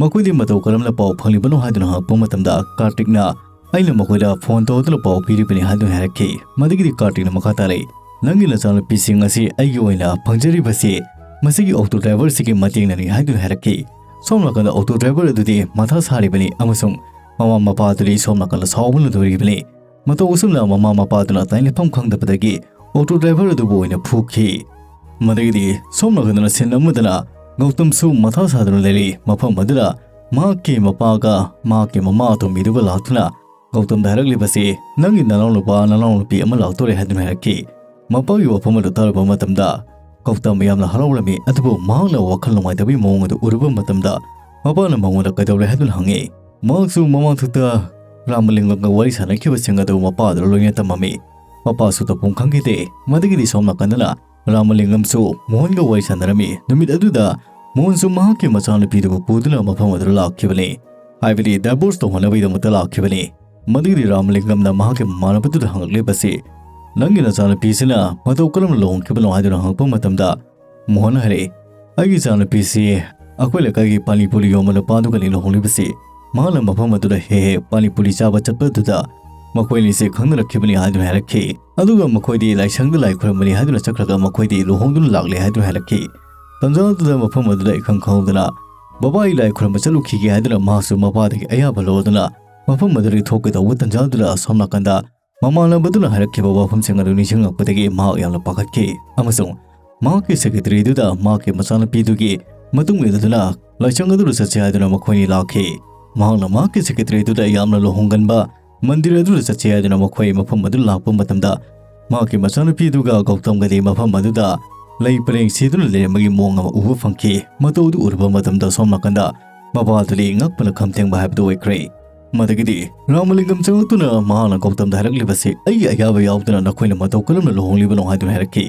ꯃꯈꯣꯏꯗꯤ ꯃꯇꯧ ꯀꯔꯝꯅ ꯄꯥꯎ ꯐꯪꯂꯤꯕꯅꯣ ꯍꯥꯏꯗꯨꯅ ꯍꯪꯉꯛꯄ ꯃꯇꯝꯗ ꯀꯥꯔꯇꯤꯛꯅ "ꯑꯩꯅ ꯃꯈꯣꯏꯗ ꯐꯣꯟ ꯇꯧꯗꯨꯅ ꯄꯥꯎ ꯄꯤꯔꯤꯕꯅꯤ" ꯍꯥꯏꯗꯨꯅ ꯍꯥꯏꯔꯛꯈꯤ꯫ ꯃꯗꯒꯤꯗꯤ ꯀꯥꯔꯇꯤꯛꯅ ꯃꯈꯥ ꯇꯥꯔꯛꯏ, "ꯅꯪꯒꯤ ꯅꯆꯥꯅꯨꯄꯤꯁꯤꯡ ꯑꯁꯤ ꯑꯩꯒꯤ ꯑꯣꯏꯅ ꯐꯪꯖꯔꯤꯕꯁꯤ ꯃꯁꯤꯒꯤ ꯑꯣꯇꯣ ꯗ꯭ꯔꯥꯏꯚꯔꯁꯤꯒꯤ ꯃꯇꯦꯡꯅꯅꯤ" ꯍꯥꯏꯗꯨꯅ ꯍꯥꯏꯔꯛꯈꯤ꯫ ꯁꯣꯝ ꯅꯥꯀꯟꯗ ꯑꯣꯇꯣ ꯗ꯭ꯔꯥꯏꯚꯔ ꯑꯗꯨꯗꯤ ꯃꯊꯥ ꯁꯥꯔꯤꯕꯅꯤ ꯑꯃꯁꯨꯡ ꯃꯃꯥ ꯃꯄꯥ ꯑꯗꯨꯗꯤ ꯁꯣꯝ ꯅꯥꯀꯟꯗ ꯁꯥꯎꯕꯅ ꯂꯣꯏꯔꯤꯕꯅꯤ꯫ ꯃꯇꯧ ꯑꯁꯨꯝꯅ ꯃꯃꯥ ꯃꯄꯥ ꯑꯗꯨꯅ ꯇꯥꯏꯅꯐꯝ ꯈꯪꯗꯕꯗꯒꯤ ꯑꯣꯇꯣ ꯗ꯭ꯔꯥꯏꯚꯔ ꯑꯗꯨꯕꯨ ꯑꯣꯏꯅ ꯐꯨꯈꯤ꯫ ꯃꯗꯒꯤꯗꯤ ꯁꯣꯝ ꯅꯥꯀꯟꯗꯅ ꯁꯤꯟ ꯑꯃꯗꯅ ꯒꯧꯇꯝꯁꯨ ꯃꯊꯥ ꯁꯥꯗꯨꯅ ꯂꯩꯔꯤ꯫ ꯃꯐꯝ ꯑꯗꯨꯗ ꯃꯍꯥꯛꯀꯤ ꯃꯄꯥꯒ ꯃꯍꯥꯛꯀꯤ ꯃꯃꯥ ꯑꯇꯣꯝꯕꯤꯗꯨꯒ ꯂꯥꯛꯇꯨꯅ ꯒꯧꯇꯝꯗ ꯍꯥꯏꯔꯛꯂꯤꯕꯁꯤ, "ꯅꯪꯒꯤ ꯅꯅꯥꯎꯅꯨꯄꯥ ꯅꯅꯥꯎꯅꯨꯄꯤ ꯑꯃ ꯂꯥꯛꯇꯣꯔꯦ" ꯍꯥꯏꯗꯨꯅ ꯍꯥꯏꯔꯛꯈꯤ꯫ ꯃꯄꯥꯒꯤ ꯋꯥꯐꯝ ꯑꯗꯨ ꯇꯥꯔꯨꯕ ꯃꯇꯝꯗ ꯒꯧꯇꯝ ꯌꯥꯝꯅ ꯍꯔꯥꯎꯔꯝꯃꯤ, ꯑꯗꯨꯕꯨ ꯃꯍꯥꯛꯅ ꯋꯥꯈꯜ ꯅꯨꯡꯉꯥꯏꯇꯕꯒꯤ ꯃꯑꯣꯡ ꯑꯗꯨ ꯎꯔꯨꯕ ꯃꯇꯝꯗ ꯃꯄꯥꯅ ꯃꯉꯣꯟꯗ "ꯀꯩꯗꯧꯔꯦ?" ꯍꯥꯏꯗꯨꯅ ꯍꯪꯉꯤ꯫ ꯃꯍꯥꯛꯁꯨ ꯃꯃꯥꯡꯊꯛꯇ ꯔꯥꯃꯂꯤꯡꯒꯝꯒ ꯋꯥꯔꯤ ꯁꯥꯟꯅꯈꯤꯕꯁꯤꯡ ꯑꯗꯨ ꯃꯄꯥꯗꯨꯗ ꯂꯣꯏꯅ ꯇꯝꯃꯝꯃꯤ꯫ ꯃꯄꯥꯁꯨ ꯇꯧꯐꯝ ꯈꯪꯈꯤꯗꯦ꯫ ꯃꯗꯒꯤꯗꯤ ꯁꯣꯝ ꯅꯥꯀꯟꯗꯅ ꯔꯥꯃꯂꯤꯡꯒꯝꯁꯨ ꯃꯣꯍꯟꯒ ꯋꯥꯔꯤ ꯁꯥꯟꯅꯔꯝꯃꯤ꯫ ꯅꯨꯃꯤꯠ ꯑꯗꯨꯗ ꯃꯣꯍꯟꯁꯨ ꯃꯍꯥꯛꯀꯤ ꯃꯆꯥꯅꯨꯄꯤꯗꯨꯕꯨ ꯄꯨꯗꯨꯅ ꯃꯐꯝ ꯑꯗꯨꯗ ꯂꯥꯛꯈꯤꯕꯅꯤ꯫ ꯍꯥꯏꯕꯗꯤ ꯗꯥꯏꯚꯣꯔꯁ ꯇꯧꯍꯟꯅꯕꯒꯤꯗꯃꯛꯇ ꯂꯥꯛꯈꯤꯕꯅꯤ꯫ ꯃꯗꯒꯤꯗꯤ ꯔꯥꯃꯂꯤꯡꯒꯝꯅ ꯃꯍꯥꯛꯀꯤ ꯃꯃꯥꯟꯅꯕꯗꯨꯗ ꯍꯪꯂꯛꯂꯤꯕꯁꯤ, "ꯅꯪꯒꯤ ꯅꯆꯥꯅꯨꯄꯤꯁꯤꯅ ꯃꯇꯧ ꯀꯔꯝꯅ ꯂꯨꯍꯣꯡꯈꯤꯕꯅꯣ?" ꯍꯥꯏꯗꯨꯅ ꯍꯪꯂꯛꯄ ꯃꯇꯝꯗ ꯃꯣꯍꯟꯅ ꯍꯥꯏꯔꯛꯏ, "ꯑꯩꯒꯤ ꯏꯆꯥꯅꯨꯄꯤꯁꯤ ꯑꯩꯈꯣꯏ ꯂꯩꯀꯥꯏꯒꯤ ꯄꯥꯅꯤꯄꯨꯔꯤ ꯌꯣꯟꯕ ꯅꯨꯄꯥꯗꯨꯒꯅꯤ ꯂꯨꯍꯣꯡꯂꯤꯕꯁꯤ꯫ ꯃꯍꯥꯛꯅ ꯃꯐꯝ ꯑꯗꯨꯗ ꯍꯦꯛ ꯍꯦꯛ ꯄꯥꯅꯤꯄꯨꯔꯤ ꯆꯥꯕ ꯆꯠꯄꯗꯨꯗ ꯃꯈꯣꯏ ꯑꯅꯤꯁꯦ ꯈꯪꯅꯔꯛꯈꯤꯕꯅꯤ" ꯍꯥꯏꯗꯨꯅ ꯍꯥꯏꯔꯛꯈꯤ꯫ ꯑꯗꯨꯒ ꯃꯈꯣꯏꯗꯤ ꯂꯥꯏꯁꯪꯗ ꯂꯥꯏ ꯈꯨꯔꯨꯝꯕꯅꯤ ꯍꯥꯏꯗꯨꯅ ꯆꯠꯈ꯭ꯔꯒ ꯃꯈꯣꯏꯗꯤ ꯂꯨꯍꯣꯡꯗꯨꯅ ꯂꯥꯛꯂꯦ ꯍꯥꯏꯗꯨꯅ ꯍꯥꯏꯔꯛꯈꯤ꯫ ꯇꯟꯖꯥ ꯑꯗꯨꯗ ꯃꯐꯝ ꯑꯗꯨꯗ ꯏꯈꯪ ꯈꯪꯍꯧꯗꯅ ꯕꯕꯥ ꯑꯩ ꯂꯥꯏ ꯈꯨꯔꯨꯝꯕ ꯆꯠꯂꯨꯈꯤꯒꯦ ꯍꯥꯏꯗꯨꯅ ꯃꯍꯥꯛꯁꯨ ꯃꯄꯥꯗꯒꯤ ꯑꯌꯥꯕ ꯂꯧꯗꯨꯅ ꯃꯐꯝ ꯑꯗꯨꯗꯒꯤ ꯊꯣꯛꯀꯦ ꯇꯧꯕ ꯇꯟꯖꯥꯗꯨꯗ ꯑꯁꯣꯝ ꯅꯥꯀꯟꯗ ꯃꯃꯥꯟꯅꯕꯗꯨꯅ ꯍꯥꯏꯔꯛꯈꯤꯕ ꯋꯥꯐꯝꯁꯤꯡ ꯑꯗꯨ ꯅꯤꯡꯁꯤꯡꯂꯛꯄꯗꯒꯤ ꯃꯍꯥꯛ ꯌꯥꯝꯅ ꯄꯥꯈꯠꯈꯤ ꯑꯃꯁꯨꯡ ꯃꯍꯥꯛꯀꯤ ꯁꯦꯀ꯭ꯔꯦꯇꯔꯤꯗꯨꯗ ꯃꯍꯥꯛꯀꯤ ꯃꯆꯥꯅꯨꯄꯤꯗꯨꯒꯤ ꯃꯇꯨꯡ ꯏꯟꯅꯗꯨꯅ ꯂꯥꯏꯁꯪ ꯑꯗꯨꯗ ꯆꯠꯁꯤ ꯍꯥꯏꯗꯨꯅ ꯃꯈꯣꯏꯅꯤ ꯂꯥꯛꯈꯤ꯫ ꯃꯍꯥꯛꯅ ꯃꯍꯥꯛꯀꯤ ꯁꯦꯀ꯭ꯔꯦꯇꯔꯤꯗꯨꯗ ꯌꯥꯝꯅ ꯂꯨꯍꯣꯡꯒꯟꯕ ꯃꯟꯗꯤꯔ ꯑꯗꯨꯗ ꯆꯠꯁꯤ ꯍꯥꯏꯗꯨꯅ ꯃꯈꯣꯏ ꯃꯐꯝ ꯑꯗꯨ ꯂꯥꯛꯄ ꯃꯇꯝꯗ ꯃꯍꯥꯛꯀꯤ ꯃꯆꯥꯅꯨꯄꯤꯗꯨꯒ ꯒꯧꯇꯝꯒꯗꯤ ꯃꯐꯝ ꯑꯗꯨꯗ ꯂꯩ ꯄꯔꯦꯡ ꯁꯤꯗꯨꯅ ꯂꯩꯔꯝꯕꯒꯤ ꯃꯑꯣꯡ ꯑꯃ ꯎꯕ ꯐꯪꯈꯤ꯫ ꯃꯇꯧ ꯑꯗꯨ ꯎꯔꯨꯕ ꯃꯇꯝꯗ ꯁꯣꯝ ꯅꯥꯀꯟꯗ ꯃꯄꯥꯗꯨꯗꯤ ꯉꯛꯄꯅ ꯈꯝ ꯊꯦꯡꯕ ꯍꯥꯏꯕꯗꯨ ꯑꯣꯏꯈ꯭ꯔꯦ꯫ ꯃꯗꯒꯤꯗꯤ ꯔꯥꯃꯂꯤꯡꯒꯝ ꯆꯪꯂꯛꯇꯨꯅ ꯃꯍꯥꯛꯅ ꯒꯧꯇꯝꯗ ꯍꯥꯏꯔꯛꯂꯤꯕꯁꯤ, "ꯑꯩꯒꯤ ꯑꯌꯥꯕ ꯌꯥꯎꯗꯅ ꯅꯈꯣꯏꯅ ꯃꯇꯧ ꯀꯔꯝꯅ ꯂꯨꯍꯣꯡꯂꯤꯕꯅꯣ?" ꯍꯥꯏꯗꯨꯅ ꯍꯥꯏꯔꯛꯈꯤ꯫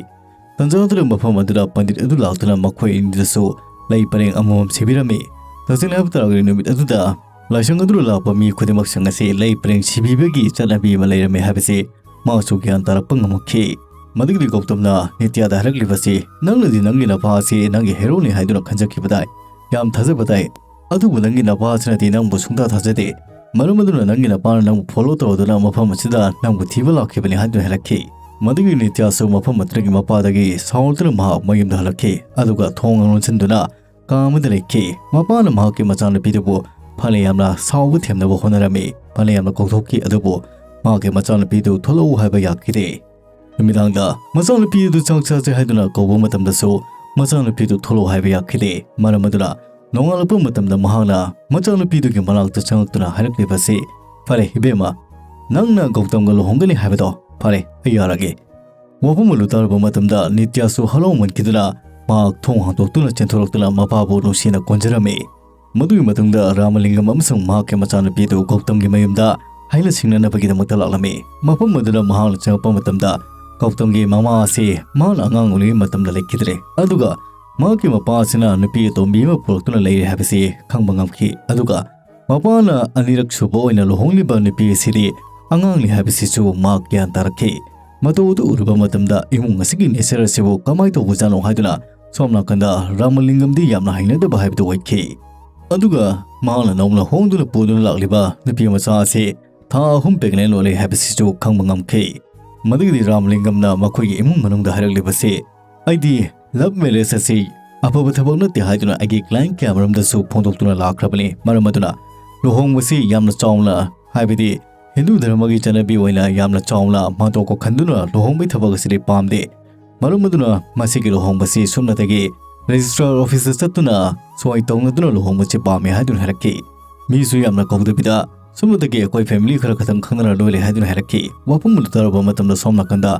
ꯇꯟꯖꯥꯗꯨꯗ ꯃꯐꯝ ꯑꯗꯨꯗ ꯄꯟꯗꯤꯠ ꯑꯗꯨ ꯂꯥꯛꯇꯨꯅ ꯃꯈꯣꯏ ꯑꯅꯤꯗꯁꯨ ꯂꯩ ꯄꯔꯦꯡ ꯑꯃꯃꯝ ꯁꯤꯕꯤꯔꯝꯃꯤ꯫ ꯇꯁꯦꯡꯅ ꯍꯥꯏꯕ ꯇꯥꯔꯒꯗꯤ ꯅꯨꯃꯤꯠ ꯑꯗꯨꯗ ꯂꯥꯏꯁꯪ ꯑꯗꯨꯗ ꯂꯥꯛꯄ ꯃꯤ ꯈꯨꯗꯤꯡꯃꯛꯁꯤꯡ ꯑꯁꯤ ꯂꯩ ꯄꯔꯦꯡ ꯁꯤꯕꯤꯕꯒꯤ ꯆꯠꯅꯕꯤ ꯑꯃ ꯂꯩꯔꯝꯃꯤ ꯍꯥꯏꯕꯁꯤ ꯃꯍꯥꯛꯁꯨ ꯒ꯭ꯌꯥꯟ ꯇꯥꯔꯛꯄ ꯉꯝꯃꯛꯈꯤ꯫ ꯃꯗꯨꯒꯤꯗꯤ ꯒꯧꯇꯝꯅ ꯅꯤꯇ꯭ꯌꯥꯗ ꯍꯥꯏꯔꯛꯂꯤꯕꯁꯤ, "ꯅꯪꯅꯗꯤ ꯅꯪꯒꯤ ꯅꯄꯥ ꯑꯁꯤ ꯅꯪꯒꯤ ꯍꯦꯔꯣꯅꯤ ꯍꯥꯏꯗꯨꯅ ꯈꯟꯖꯈꯤꯕꯗꯥꯏ? ꯌꯥꯝ ꯊꯥꯖꯕ ꯇꯥꯏ꯫ ꯑꯗꯨꯕꯨ ꯅꯪꯒꯤ ꯅꯄꯥ ꯑꯁꯤꯅꯗꯤ ꯅꯪꯕꯨ ꯁꯨꯡꯊꯥ ꯊꯥꯖꯗꯦ꯫ ꯃꯔꯝ ꯑꯗꯨꯅ ꯅꯪꯒꯤ ꯅꯄꯥꯅ ꯅꯪꯕꯨ ꯐꯣꯂꯣ ꯇꯧꯗꯨꯅ ꯃꯐꯝ ꯑꯁꯤꯗ ꯅꯪꯕꯨ ꯊꯤꯕ ꯂꯥꯛꯈꯤꯕꯅꯤ" ꯍꯥꯏꯗꯨꯅ ꯍꯥꯏꯔꯛꯈꯤ꯫ ꯃꯗꯨꯒꯤ ꯅꯤꯇ꯭ꯌꯥꯁꯨ ꯃꯐꯝ ꯑꯗꯨꯗꯒꯤ ꯃꯄꯥꯗꯒꯤ ꯁꯥꯎꯗꯨꯅ ꯃꯍꯥꯛ ꯃꯌꯨꯝꯗ ꯍꯜꯂꯛꯈꯤ꯫ ꯑꯗꯨꯒ ꯊꯣꯡ ꯂꯣꯟꯁꯤꯟꯗꯨꯅ ꯀꯥ ꯑꯃꯗ ꯂꯩꯈꯤ꯫ ꯃꯄꯥꯅ ꯃꯍꯥꯛꯀꯤ ꯃꯆꯥꯅꯨꯄꯤꯗꯨꯕꯨ ꯐꯅ ꯌꯥꯝꯅ ꯁꯥꯎꯕ ꯊꯦꯝꯅꯕ ꯍꯣꯠꯅꯔꯝꯃꯤ, ꯐꯅ ꯌꯥꯝꯅ ꯀꯧꯊꯣꯛꯈꯤ, ꯑꯗꯨꯕꯨ ꯃꯍꯥꯛꯀꯤ ꯃꯆꯥꯅꯨꯄꯤꯗꯨ ꯊꯣꯛꯂꯛꯎ ꯍꯥꯏꯕ ꯌꯥꯈꯤꯗꯦ꯫ ꯅꯨꯃꯤꯗꯥꯡꯗ ꯃꯆꯥꯅꯨꯄꯤ ꯑꯗꯨ ꯆꯥꯛ ꯆꯥꯁꯦ ꯍꯥꯏꯗꯨꯅ ꯀꯧꯕ ꯃꯇꯝꯗꯁꯨ ꯃꯆꯥꯅꯨꯄꯤꯗꯨ ꯊꯣꯛꯂꯛꯎ ꯍꯥꯏꯕ ꯌꯥꯈꯤꯗꯦ꯫ ꯃꯔꯝ ꯑꯗꯨꯅ ꯅꯣꯡꯉꯥꯜꯂꯛꯄ ꯃꯇꯝꯗ ꯃꯍꯥꯛꯅ ꯃꯆꯥꯅꯨꯄꯤꯗꯨꯒꯤ ꯃꯅꯥꯛꯇ ꯆꯪꯂꯛꯇꯨꯅ ꯍꯥꯏꯔꯛꯂꯤꯕꯁꯤ, "ꯐꯔꯦ ꯏꯕꯦꯝꯃ, ꯅꯪꯅ ꯒꯧꯇꯝꯒ ꯂꯨꯍꯣꯡꯒꯅꯤ ꯍꯥꯏꯕꯗꯣ, ꯐꯔꯦ, ꯑꯩ ꯌꯥꯔꯒꯦ"꯫ ꯋꯥꯐꯝ ꯑꯗꯨ ꯇꯥꯔꯨꯕ ꯃꯇꯝꯗ ꯅꯤꯇ꯭ꯌꯥꯁꯨ ꯍꯔꯥꯎꯃꯟꯈꯤꯗꯨꯅ ꯃꯍꯥꯛ ꯊꯣꯡ ꯍꯥꯡꯗꯣꯛꯇꯨꯅ ꯆꯦꯟꯊꯣꯔꯛꯇꯨꯅ ꯃꯄꯥꯕꯨ ꯅꯨꯡꯁꯤꯅ ꯀꯣꯟꯖꯔꯝꯃꯤ꯫ ꯃꯗꯨꯒꯤ ꯃꯇꯨꯡꯗ ꯔꯥꯃꯂꯤꯡꯒꯝ ꯑꯃꯁꯨꯡ ꯃꯍꯥꯛꯀꯤ ꯃꯆꯥꯅꯨꯄꯤꯗꯨ ꯒꯧꯇꯝꯒꯤ ꯃꯌꯨꯝꯗ ꯍꯩꯅ ꯁꯤꯡꯅꯅꯕꯒꯤꯗꯃꯛꯇ ꯂꯥꯛꯂꯝꯃꯤ꯫ ꯃꯐꯝ ꯑꯗꯨꯗ ꯃꯍꯥꯛꯅ ꯆꯪꯂꯛꯄ ꯃꯇꯝꯗ ꯒꯧꯇꯝꯒꯤ ꯃꯃꯥ ꯑꯁꯤ ꯃꯍꯥꯛꯅ ꯑꯉꯥꯡ ꯑꯣꯏꯔꯤꯉꯩ ꯃꯇꯝꯗ ꯂꯩꯈꯤꯗ꯭ꯔꯦ꯫ ꯑꯗꯨꯒ ꯃꯍꯥꯛꯀꯤ ꯃꯄꯥ ꯑꯁꯤꯅ ꯅꯨꯄꯤ ꯑꯇꯣꯝꯕꯤ ꯑꯃ ꯄꯨꯔꯛꯇꯨꯅ ꯂꯩꯔꯦ ꯍꯥꯏꯕꯁꯤ ꯈꯪꯕ ꯉꯝꯈꯤ꯫ ꯑꯗꯨꯒ ꯃꯄꯥꯅ ꯑꯅꯤꯔꯛ ꯁꯨꯕ ꯑꯣꯏꯅ ꯂꯨꯍꯣꯡꯂꯤꯕ ꯅꯨꯄꯤ ꯑꯁꯤꯗꯤ ꯑꯉꯥꯡꯅꯤ ꯍꯥꯏꯕꯁꯤꯁꯨ ꯃꯍꯥꯛ ꯒ꯭ꯌꯥꯟ ꯇꯥꯔꯛꯈꯤ꯫ ꯃꯇꯧ ꯑꯗꯨ ꯎꯔꯨꯕ ꯃꯇꯝꯗ ꯏꯃꯨꯡ ꯑꯁꯤꯒꯤ ꯅꯦꯆꯔ ꯑꯁꯤꯕꯨ ꯀꯃꯥꯏꯅ ꯇꯧꯕꯖꯥꯠꯅꯣ ꯍꯥꯏꯗꯨꯅ ꯁꯣꯝ ꯅꯥꯀꯟꯗ ꯔꯥꯃꯂꯤꯡꯒꯝꯗꯤ ꯌꯥꯝꯅ ꯍꯩꯅꯗꯕ ꯍꯥꯏꯕꯗꯨ ꯑꯣꯏꯈꯤ꯫ ꯑꯗꯨꯒ ꯃꯍꯥꯛꯅ ꯅꯧꯅ ꯍꯣꯡꯗꯨꯅ ꯄꯨꯗꯨꯅ ꯂꯥꯛꯂꯤꯕ ꯅꯨꯄꯤ ꯃꯆꯥ ꯑꯁꯤ ꯊꯥ ꯑꯍꯨꯝ ꯄ꯭ꯔꯦꯒꯅꯦꯟ ꯑꯣꯏꯔꯦ ꯍꯥꯏꯕꯁꯤꯁꯨ ꯈꯪꯕ ꯉꯝꯈꯤ꯫ ꯃꯗꯨꯒꯤꯗꯤ ꯔꯥꯃꯂꯤꯡꯒꯝꯅ ꯃꯈꯣꯏꯒꯤ ꯏꯃꯨꯡ ꯃꯅꯨꯡꯗ ꯍꯥꯏꯔꯛꯂꯤꯕꯁꯤ, "ꯑꯩꯗꯤ ꯂꯚ ꯃꯦꯔꯦꯖ ꯑꯁꯤ ꯑꯐꯕ ꯊꯕꯛ ꯅꯠꯇꯦ" ꯍꯥꯏꯗꯨꯅ ꯑꯩꯒꯤ ꯀ꯭ꯂꯥꯏꯟ ꯀꯌꯥꯃꯔꯨꯝꯗꯁꯨ ꯐꯣꯡꯗꯣꯛꯇꯨꯅ ꯂꯥꯛꯈ꯭ꯔꯕꯅꯤ꯫ ꯃꯔꯝ ꯑꯗꯨꯅ ꯂꯨꯍꯣꯡꯕꯁꯤ ꯌꯥꯝꯅ ꯆꯥꯎꯅ, ꯍꯥꯏꯕꯗꯤ ꯍꯤꯟꯗꯨ ꯙꯔꯃꯒꯤ ꯆꯠꯅꯕꯤ ꯑꯣꯏꯅ ꯌꯥꯝꯅ ꯆꯥꯎꯅ ꯃꯥꯟꯇꯣꯞ ꯀꯣꯛꯍꯟꯗꯨꯅ ꯂꯨꯍꯣꯡꯕꯒꯤ ꯊꯕꯛ ꯑꯁꯤꯗꯤ ꯄꯥꯝꯗꯦ꯫ ꯃꯔꯝ ꯑꯗꯨꯅ ꯃꯁꯤꯒꯤ ꯂꯨꯍꯣꯡꯕꯁꯤ ꯁꯨꯞꯅꯇꯒꯤ ꯔꯦꯖꯤꯁꯇ꯭ꯔꯥꯔ ꯑꯣꯐꯤꯁꯇ ꯆꯠꯇꯨꯅ ꯁꯣꯏ ꯇꯧꯅꯗꯨꯅ ꯂꯨꯍꯣꯡꯕꯁꯤ ꯄꯥꯝꯃꯤ ꯍꯥꯏꯗꯨꯅ ꯍꯥꯏꯔꯛꯈꯤ꯫ ꯃꯤꯁꯨ ꯌꯥꯝꯅ ꯀꯧꯗꯕꯤꯗ ꯁꯣꯝꯗꯒꯤ ꯑꯩꯈꯣꯏ ꯐꯦꯃꯤꯂꯤ ꯈꯔ ꯈꯛꯇꯪ ꯈꯪꯅꯔ ꯂꯣꯏꯔꯦ ꯍꯥꯏꯗꯨꯅ ꯍꯥꯏꯔꯛꯈꯤ꯫ ꯋꯥꯐꯝ ꯑꯗꯨ ꯇꯥꯔꯕ ꯃꯇꯝꯗ ꯁꯣꯝ ꯅꯥꯀꯟꯗ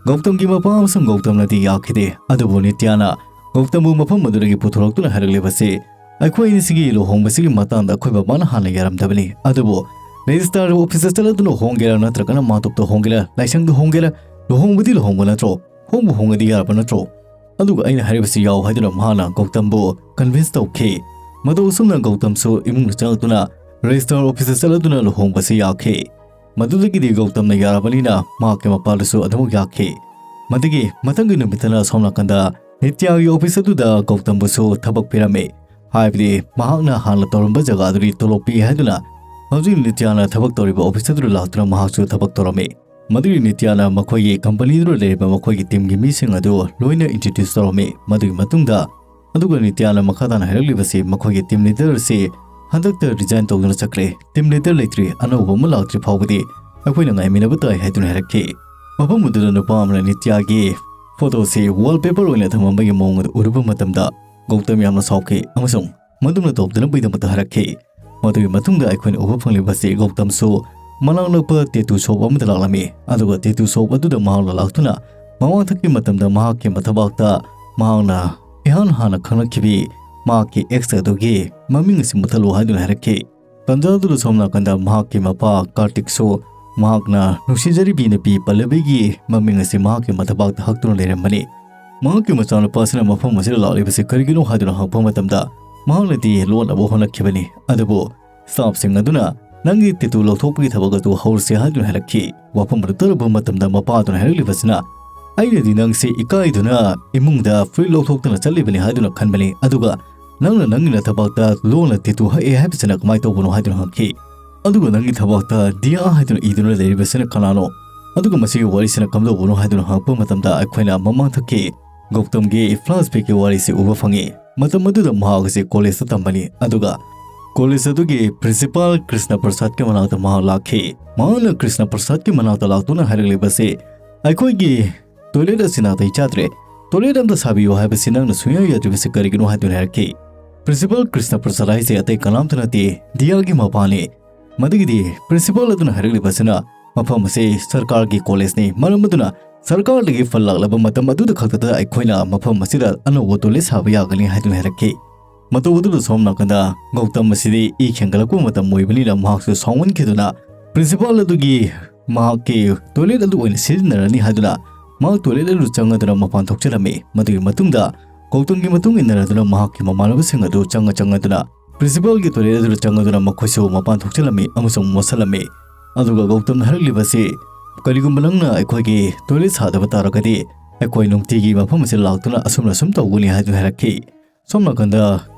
ꯒꯧꯇꯝꯒꯤ ꯃꯄꯥ ꯑꯃꯁꯨꯡ ꯒꯧꯇꯝꯅꯗꯤ ꯌꯥꯈꯤꯗꯦ꯫ ꯑꯗꯨꯕꯨ ꯅꯤꯇ꯭ꯌꯥꯅ ꯒꯧꯇꯝꯕꯨ ꯃꯐꯝ ꯑꯗꯨꯗꯒꯤ ꯄꯨꯊꯣꯔꯛꯇꯨꯅ ꯍꯥꯏꯔꯛꯂꯤꯕꯁꯤ, ꯑꯩꯈꯣꯏ ꯑꯅꯤꯁꯤꯒꯤ ꯂꯨꯍꯣꯡꯕꯁꯤꯒꯤ ꯃꯇꯥꯡꯗ ꯑꯩꯈꯣꯏ ꯕꯕꯥꯅ ꯍꯥꯟꯅ ꯌꯥꯔꯝꯗꯕꯅꯤ꯫ ꯑꯗꯨꯕꯨ ꯔꯦꯖꯤꯁꯇ꯭ꯔꯥꯔ ꯑꯣꯐꯤꯁꯇ ꯆꯠꯂꯗꯨꯅ ꯍꯣꯡꯒꯦꯔꯥ ꯅꯠꯇ꯭ꯔꯒꯅ ꯃꯥꯇꯣꯞꯇ ꯍꯣꯡꯒꯦꯔꯥ, ꯂꯥꯏꯁꯪꯗ ꯍꯣꯡꯒꯦꯔꯥ, ꯂꯨꯍꯣꯡꯕꯗꯤ ꯂꯨꯍꯣꯡꯕ ꯅꯠꯇ꯭ꯔꯣ? ꯍꯣꯡꯕ ꯍꯣꯡꯉꯗꯤ ꯌꯥꯔꯕ ꯅꯠꯇ꯭ꯔꯣ? ꯑꯗꯨꯒ ꯑꯩꯅ ꯍꯥꯏꯔꯤꯕꯁꯤ ꯌꯥꯎ ꯍꯥꯏꯗꯨꯅ ꯃꯍꯥꯛꯅ ꯒꯧꯇꯝꯕꯨ ꯀꯟꯚꯤꯟꯁ ꯇꯧꯈꯤ꯫ ꯃꯇꯧ ꯑꯁꯨꯝꯅ ꯒꯧꯇꯝꯁꯨ ꯏꯃꯨꯡꯗ ꯆꯪꯂꯛꯇꯨꯅ ꯔꯦꯖꯤꯁꯇ꯭ꯔꯥꯔ ꯑꯣꯐꯤꯁꯇ ꯆꯠꯂꯗꯨꯅ ꯂꯨꯍꯣꯡꯕꯁꯤ ꯌꯥꯈꯤ꯫ ꯃꯗꯨꯗꯒꯤꯗꯤ ꯒꯧꯇꯝꯅ ꯌꯥꯔꯕꯅꯤꯅ ꯃꯍꯥꯛꯀꯤ ꯃꯄꯥꯗꯨꯁꯨ ꯑꯗꯨꯃꯛ ꯌꯥꯈꯤ꯫ ꯃꯗꯨꯒꯤ ꯃꯊꯪꯒꯤ ꯅꯨꯃꯤꯠꯇꯅ ꯁꯣꯝ ꯅꯥꯀꯟꯗ ꯅꯤꯇ꯭ꯌꯥꯒꯤ ꯑꯣꯐꯤꯁ ꯑꯗꯨꯗ ꯒꯧꯇꯝꯕꯨꯁꯨ ꯊꯕꯛ ꯄꯤꯔꯝꯃꯤ꯫ ꯍꯥꯏꯕꯗꯤ ꯃꯍꯥꯛꯅ ꯍꯥꯟꯅ ꯇꯧꯔꯝꯕ ꯖꯒꯥꯗꯨꯗꯤ ꯇꯣꯂꯣꯞ ꯄꯤ ꯍꯥꯏꯗꯨꯅ ꯍꯧꯖꯤꯛ ꯅꯤꯇ꯭ꯌꯥꯅ ꯊꯕꯛ ꯇꯧꯔꯤꯕ ꯑꯣꯐꯤꯁ ꯑꯗꯨꯗ ꯂꯥꯛꯇꯨꯅ ꯃꯍꯥꯛꯁꯨ ꯊꯕꯛ ꯇꯧꯔꯝꯃꯤ꯫ ꯃꯗꯨꯒꯤ ꯅꯤꯇ꯭ꯌꯥꯅ ꯃꯈꯣꯏꯒꯤ ꯀꯝꯄꯅꯤꯗꯨꯗ ꯂꯩꯔꯤꯕ ꯃꯈꯣꯏꯒꯤ ꯇꯤꯝꯒꯤ ꯃꯤꯁꯤꯡ ꯑꯗꯨ ꯂꯣꯏꯅ ꯏꯟꯇ꯭ꯔꯣꯗ꯭ꯌꯨꯁ ꯇꯧꯔꯝꯃꯤ꯫ ꯃꯗꯨꯒꯤ ꯃꯇꯨꯡꯗ ꯑꯗꯨꯒ ꯅꯤꯇ꯭ꯌꯥꯅ ꯃꯈꯥ ꯇꯥꯅ ꯍꯥꯏꯔꯛꯂꯤꯕꯁꯤ ꯃꯈꯣꯏꯒꯤ ꯇꯤꯝ ꯂꯤꯗꯔ ꯑꯁꯤ ꯍꯟꯗꯛꯇ ꯔꯤꯖꯥꯏꯟ ꯇꯧꯗꯨꯅ ꯆꯠꯈ꯭ꯔꯦ꯫ ꯇꯤꯝ ꯂꯤꯗꯔ ꯂꯩꯇ꯭ꯔꯤ, ꯑꯅꯧꯕ ꯑꯃ ꯂꯥꯛꯇ꯭ꯔꯤ ꯐꯥꯎꯕꯗꯤ ꯑꯩꯈꯣꯏꯅ ꯉꯥꯏꯃꯤꯟꯅꯕ ꯇꯥꯏ ꯍꯥꯏꯗꯨꯅ ꯍꯥꯏꯔꯛꯈꯤ꯫ ꯃꯐꯝ ꯑꯗꯨꯗ ꯅꯨꯄꯥ ꯑꯃꯅ ꯅꯤꯇ꯭ꯌꯥꯒꯤ ꯐꯣꯇꯣꯁꯤ ꯋꯥꯜꯄꯦꯄꯔ ꯑꯣꯏꯅ ꯊꯝꯃꯝꯕꯒꯤ ꯃꯑꯣꯡ ꯑꯗꯨ ꯎꯔꯨꯕ ꯃꯇꯝꯗ ꯒꯧꯇꯝ ꯌꯥꯝꯅ ꯁꯥꯎꯈꯤ ꯑꯃꯁꯨꯡ ꯃꯗꯨꯝꯅ ꯇꯧꯗꯅꯕꯒꯤꯗꯃꯛꯇ ꯍꯥꯏꯔꯛꯈꯤ꯫ ꯃꯗꯨꯒꯤ ꯃꯇꯨꯡꯗ ꯑꯩꯈꯣꯏꯅ ꯎꯕ ꯐꯪꯂꯤꯕꯁꯤ ꯒꯧꯇꯝꯁꯨ ꯃꯅꯥꯛ ꯅꯛꯄ ꯇꯦꯇꯨ ꯁꯣꯞ ꯑꯃꯗ ꯂꯥꯛꯂꯝꯃꯤ, ꯑꯗꯨꯒ ꯇꯦꯇꯨ ꯁꯣꯞ ꯑꯗꯨꯗ ꯃꯍꯥꯛꯅ ꯂꯥꯛꯇꯨꯅ ꯃꯃꯥꯡꯊꯛꯀꯤ ꯃꯇꯝꯗ ꯃꯍꯥꯛꯀꯤ ꯃꯊꯕꯥꯛꯇ ꯃꯍꯥꯛꯅ ꯏꯍꯥꯟ ꯍꯥꯟꯅ ꯈꯪꯂꯛꯈꯤꯕꯤ ꯃꯍꯥꯛꯀꯤ ꯑꯦꯛꯁ ꯑꯗꯨꯒꯤ ꯃꯃꯤꯡ ꯑꯁꯤ ꯃꯨꯠꯊꯠꯂꯨ ꯍꯥꯏꯗꯨꯅ ꯍꯥꯏꯔꯛꯈꯤ꯫ ꯇꯟꯖꯥ ꯑꯗꯨꯗ ꯁꯣꯝ ꯅꯥꯀꯟꯗ ꯃꯍꯥꯛꯀꯤ ꯃꯄꯥ ꯀꯥꯔꯇꯤꯛꯁꯨ ꯃꯍꯥꯛꯅ ꯅꯨꯡꯁꯤꯖꯔꯤꯕꯤ ꯅꯨꯄꯤ ꯄꯜꯂꯕꯤꯒꯤ ꯃꯃꯤꯡ ꯑꯁꯤ ꯃꯍꯥꯛꯀꯤ ꯃꯊꯕꯥꯛꯇ ꯍꯛꯇꯨꯅ ꯂꯩꯔꯝꯕꯅꯤ꯫ ꯃꯍꯥꯛꯀꯤ ꯃꯆꯥꯅꯨꯄꯥꯁꯤꯅ ꯃꯐꯝ ꯑꯁꯤꯗ ꯂꯥꯛꯂꯤꯕꯁꯤ ꯀꯔꯤꯒꯤꯅꯣ ꯍꯥꯏꯗꯨꯅ ꯍꯪꯂꯛꯄ ꯃꯇꯝꯗ ꯃꯍꯥꯛꯅꯗꯤ ꯂꯣꯠꯅꯕ ꯍꯣꯠꯅꯈꯤꯕꯅꯤ꯫ ꯑꯗꯨꯕꯨ ꯁ꯭ꯇꯥꯐꯁꯤꯡ ꯑꯗꯨꯅ ꯅꯪꯒꯤ ꯇꯦꯇꯨ ꯂꯧꯊꯣꯛꯄꯒꯤ ꯊꯕꯛ ꯑꯗꯨ ꯍꯧꯔꯁꯤ ꯍꯥꯏꯗꯨꯅ ꯍꯥꯏꯔꯛꯈꯤ꯫ ꯋꯥꯐꯝ ꯑꯗꯨ ꯇꯥꯔꯕ ꯃꯇꯝꯗ ꯃꯄꯥ ꯑꯗꯨꯅ ꯍꯥꯏꯔꯛꯂꯤꯕꯁꯤꯅ, ꯑꯩꯅꯗꯤ ꯅꯪꯁꯤ ꯏꯀꯥꯏꯗꯨꯅ ꯏꯃꯨꯡꯗ ꯐꯨꯔꯤꯠ ꯂꯧꯊꯣꯛꯇꯅ ꯆꯠꯂꯤꯕꯅꯤ ꯍꯥꯏꯗꯨꯅ ꯈꯟꯕꯅꯤ, ꯑꯗꯨꯒ ꯅꯪꯅ ꯅꯪꯒꯤ ꯅꯊꯕꯥꯛꯇ ꯂꯣꯟꯅ ꯇꯦꯇꯨ ꯍꯛꯑꯦ ꯍꯥꯏꯕꯁꯤꯅ ꯀꯃꯥꯏꯅ ꯇꯧꯕꯅꯣ ꯍꯥꯏꯗꯨꯅ ꯍꯪꯈꯤ꯫ ꯑꯗꯨꯒ ꯅꯪꯒꯤ ꯊꯕꯥꯛꯇ ꯗꯤꯌꯥ ꯍꯥꯏꯗꯨꯅ ꯏꯗꯨꯅ ꯂꯩꯔꯤꯕꯁꯤꯅ ꯀꯅꯥꯅꯣ? ꯑꯗꯨꯒ ꯃꯁꯤꯒꯤ ꯋꯥꯔꯤꯁꯤꯅ ꯀꯝꯗꯧꯕꯅꯣ ꯍꯥꯏꯗꯨꯅ ꯍꯪꯉꯛꯄ ꯃꯇꯝꯗ ꯑꯩꯈꯣꯏꯅ ꯃꯃꯥꯡꯊꯛꯀꯤ ꯒꯧꯇꯝꯒꯤ ꯐ꯭ꯂꯥꯁꯕꯦꯛꯀꯤ ꯋꯥꯔꯤꯁꯤ ꯎꯕ ꯐꯪꯉꯤ꯫ ꯃꯇꯝ ꯑꯗꯨꯗ ꯃꯍꯥꯛ ꯑꯁꯤ ꯀꯣꯂꯦꯖꯇ ꯇꯝꯕꯅꯤ, ꯑꯗꯨꯒ ꯀꯣꯂꯦꯖ ꯑꯗꯨꯒꯤ ꯄ꯭ꯔꯤꯟꯁꯤꯄꯥꯜ ꯀ꯭ꯔꯤꯁꯅ ꯄ꯭ꯔꯁꯥꯗꯀꯤ ꯃꯅꯥꯛꯇ ꯃꯍꯥꯛ ꯂꯥꯛꯈꯤ꯫ ꯃꯍꯥꯛꯅ ꯀ꯭ꯔꯤꯁꯅ ꯄ꯭ꯔꯁꯥꯗꯀꯤ ꯃꯅꯥꯛꯇ ꯂꯥꯛꯇꯨꯅ ꯍꯥꯏꯔꯛꯂꯤꯕꯁꯤ, ꯑꯩꯈꯣꯏꯒꯤ ꯇꯣꯏꯂꯦꯠ ꯑꯁꯤ ꯅꯥꯇꯩ ꯆꯥꯗ꯭ꯔꯦ, ꯇꯣꯏꯂꯦꯠ ꯑꯝꯇ ꯁꯥꯕꯤꯌꯨ ꯍꯥꯏꯕꯁꯤ ꯅꯪꯅ ꯁꯨꯡꯌꯥ ꯌꯥꯗ꯭ꯔꯤꯕꯁꯤ ꯀꯔꯤꯒꯤꯅꯣ ꯍꯥꯏꯗꯨꯅ ꯍꯥꯏꯔꯛꯈꯤ꯫ ꯄ꯭ꯔꯤꯟꯁꯤꯄꯥꯜ ꯀ꯭ꯔꯤꯁꯅ ꯄ꯭ꯔꯁꯥꯗ ꯍꯥꯏꯁꯦ ꯑꯇꯩ ꯀꯅꯥꯝꯇ ꯅꯠꯇꯦ, ꯗꯤꯌꯥꯒꯤ ꯃꯄꯥꯅꯤ꯫ ꯃꯗꯨꯒꯤꯗꯤ ꯄ꯭ꯔꯤꯟꯁꯤꯄꯥꯜ ꯑꯗꯨꯅ ꯍꯥꯏꯔꯛꯂꯤꯕꯁꯤꯅ, "ꯃꯐꯝ ꯑꯁꯤ ꯁꯔꯀꯥꯔꯒꯤ ꯀꯣꯂꯦꯖꯅꯤ, ꯃꯔꯝ ꯑꯗꯨꯅ ꯁꯔꯀꯥꯔꯗꯒꯤ ꯐꯟ ꯂꯥꯛꯂꯕ ꯃꯇꯝ ꯑꯗꯨꯗ ꯈꯛꯇꯗ ꯑꯩꯈꯣꯏꯅ ꯃꯐꯝ ꯑꯁꯤꯗ ꯑꯅꯧꯕ ꯇꯣꯏꯂꯦꯠ ꯁꯥꯕ ꯌꯥꯒꯅꯤ" ꯍꯥꯏꯗꯨꯅ ꯍꯥꯏꯔꯛꯈꯤ꯫ ꯃꯇꯧ ꯑꯗꯨꯗ ꯁꯣꯝ ꯅꯥꯀꯟꯗ ꯒꯧꯇꯝ ꯑꯁꯤꯗꯤ ꯏ ꯈꯦꯡꯒꯠꯂꯛꯄ ꯃꯇꯝ ꯑꯣꯏꯕꯅꯤꯅ ꯃꯍꯥꯛꯁꯨ ꯁꯥꯎꯃꯟꯈꯤꯗꯨꯅ ꯄ꯭ꯔꯤꯟꯁꯤꯄꯥꯜ ꯑꯗꯨꯒꯤ ꯃꯍꯥꯛꯀꯤ ꯇꯣꯏꯂꯦꯠ ꯑꯗꯨ ꯑꯣꯏꯅ ꯁꯤꯖꯤꯟꯅꯔꯅꯤ ꯍꯥꯏꯗꯨꯅ ꯃꯍꯥꯛ ꯇꯣꯏꯂꯦꯠ ꯑꯗꯨ ꯆꯪꯉꯗꯨꯅ ꯃꯄꯥꯟ ꯊꯣꯛꯆꯜꯂꯝꯃꯤ꯫ ꯃꯗꯨꯒꯤ ꯃꯇꯨꯡꯗ ꯒꯧꯇꯝꯒꯤ ꯃꯇꯨꯡ ꯏꯟꯅꯔꯗꯨꯅ ꯃꯍꯥꯛꯀꯤ ꯃꯃꯥꯟꯅꯕꯁꯤꯡ ꯑꯗꯨ ꯆꯪꯉ ꯆꯪꯉꯗꯨꯅ ꯄ꯭ꯔꯤꯟꯁꯤꯄꯥꯜꯒꯤ ꯇꯣꯏꯂꯦꯠ ꯑꯗꯨꯗ ꯆꯪꯉꯗꯨꯅ ꯃꯈꯣꯏꯁꯨ ꯃꯄꯥꯟ ꯊꯣꯛꯆꯜꯂꯝꯃꯤ ꯑꯃꯁꯨꯡ ꯃꯣꯠꯁꯜꯂꯝꯃꯤ꯫ ꯑꯗꯨꯒ ꯒꯧꯇꯝꯅ ꯍꯥꯏꯔꯛꯂꯤꯕꯁꯤ, "ꯀꯔꯤꯒꯨꯝꯕ ꯅꯪꯅ ꯑꯩꯈꯣꯏꯒꯤ ꯇꯣꯏꯂꯦꯠ ꯁꯥꯗꯕ ꯇꯥꯔꯒꯗꯤ ꯑꯩꯈꯣꯏ ꯅꯨꯡꯇꯤꯒꯤ ꯃꯐꯝ ꯑꯁꯤꯗ ꯂꯥꯛꯇꯨꯅ ꯑꯁꯨꯝꯅ ꯑꯁꯨꯝ ꯇꯧꯒꯅꯤ" ꯍꯥꯏꯗꯨꯅ ꯍꯥꯏꯔꯛꯈꯤ꯫ ꯁꯣꯝ ꯅꯥꯀꯟꯗ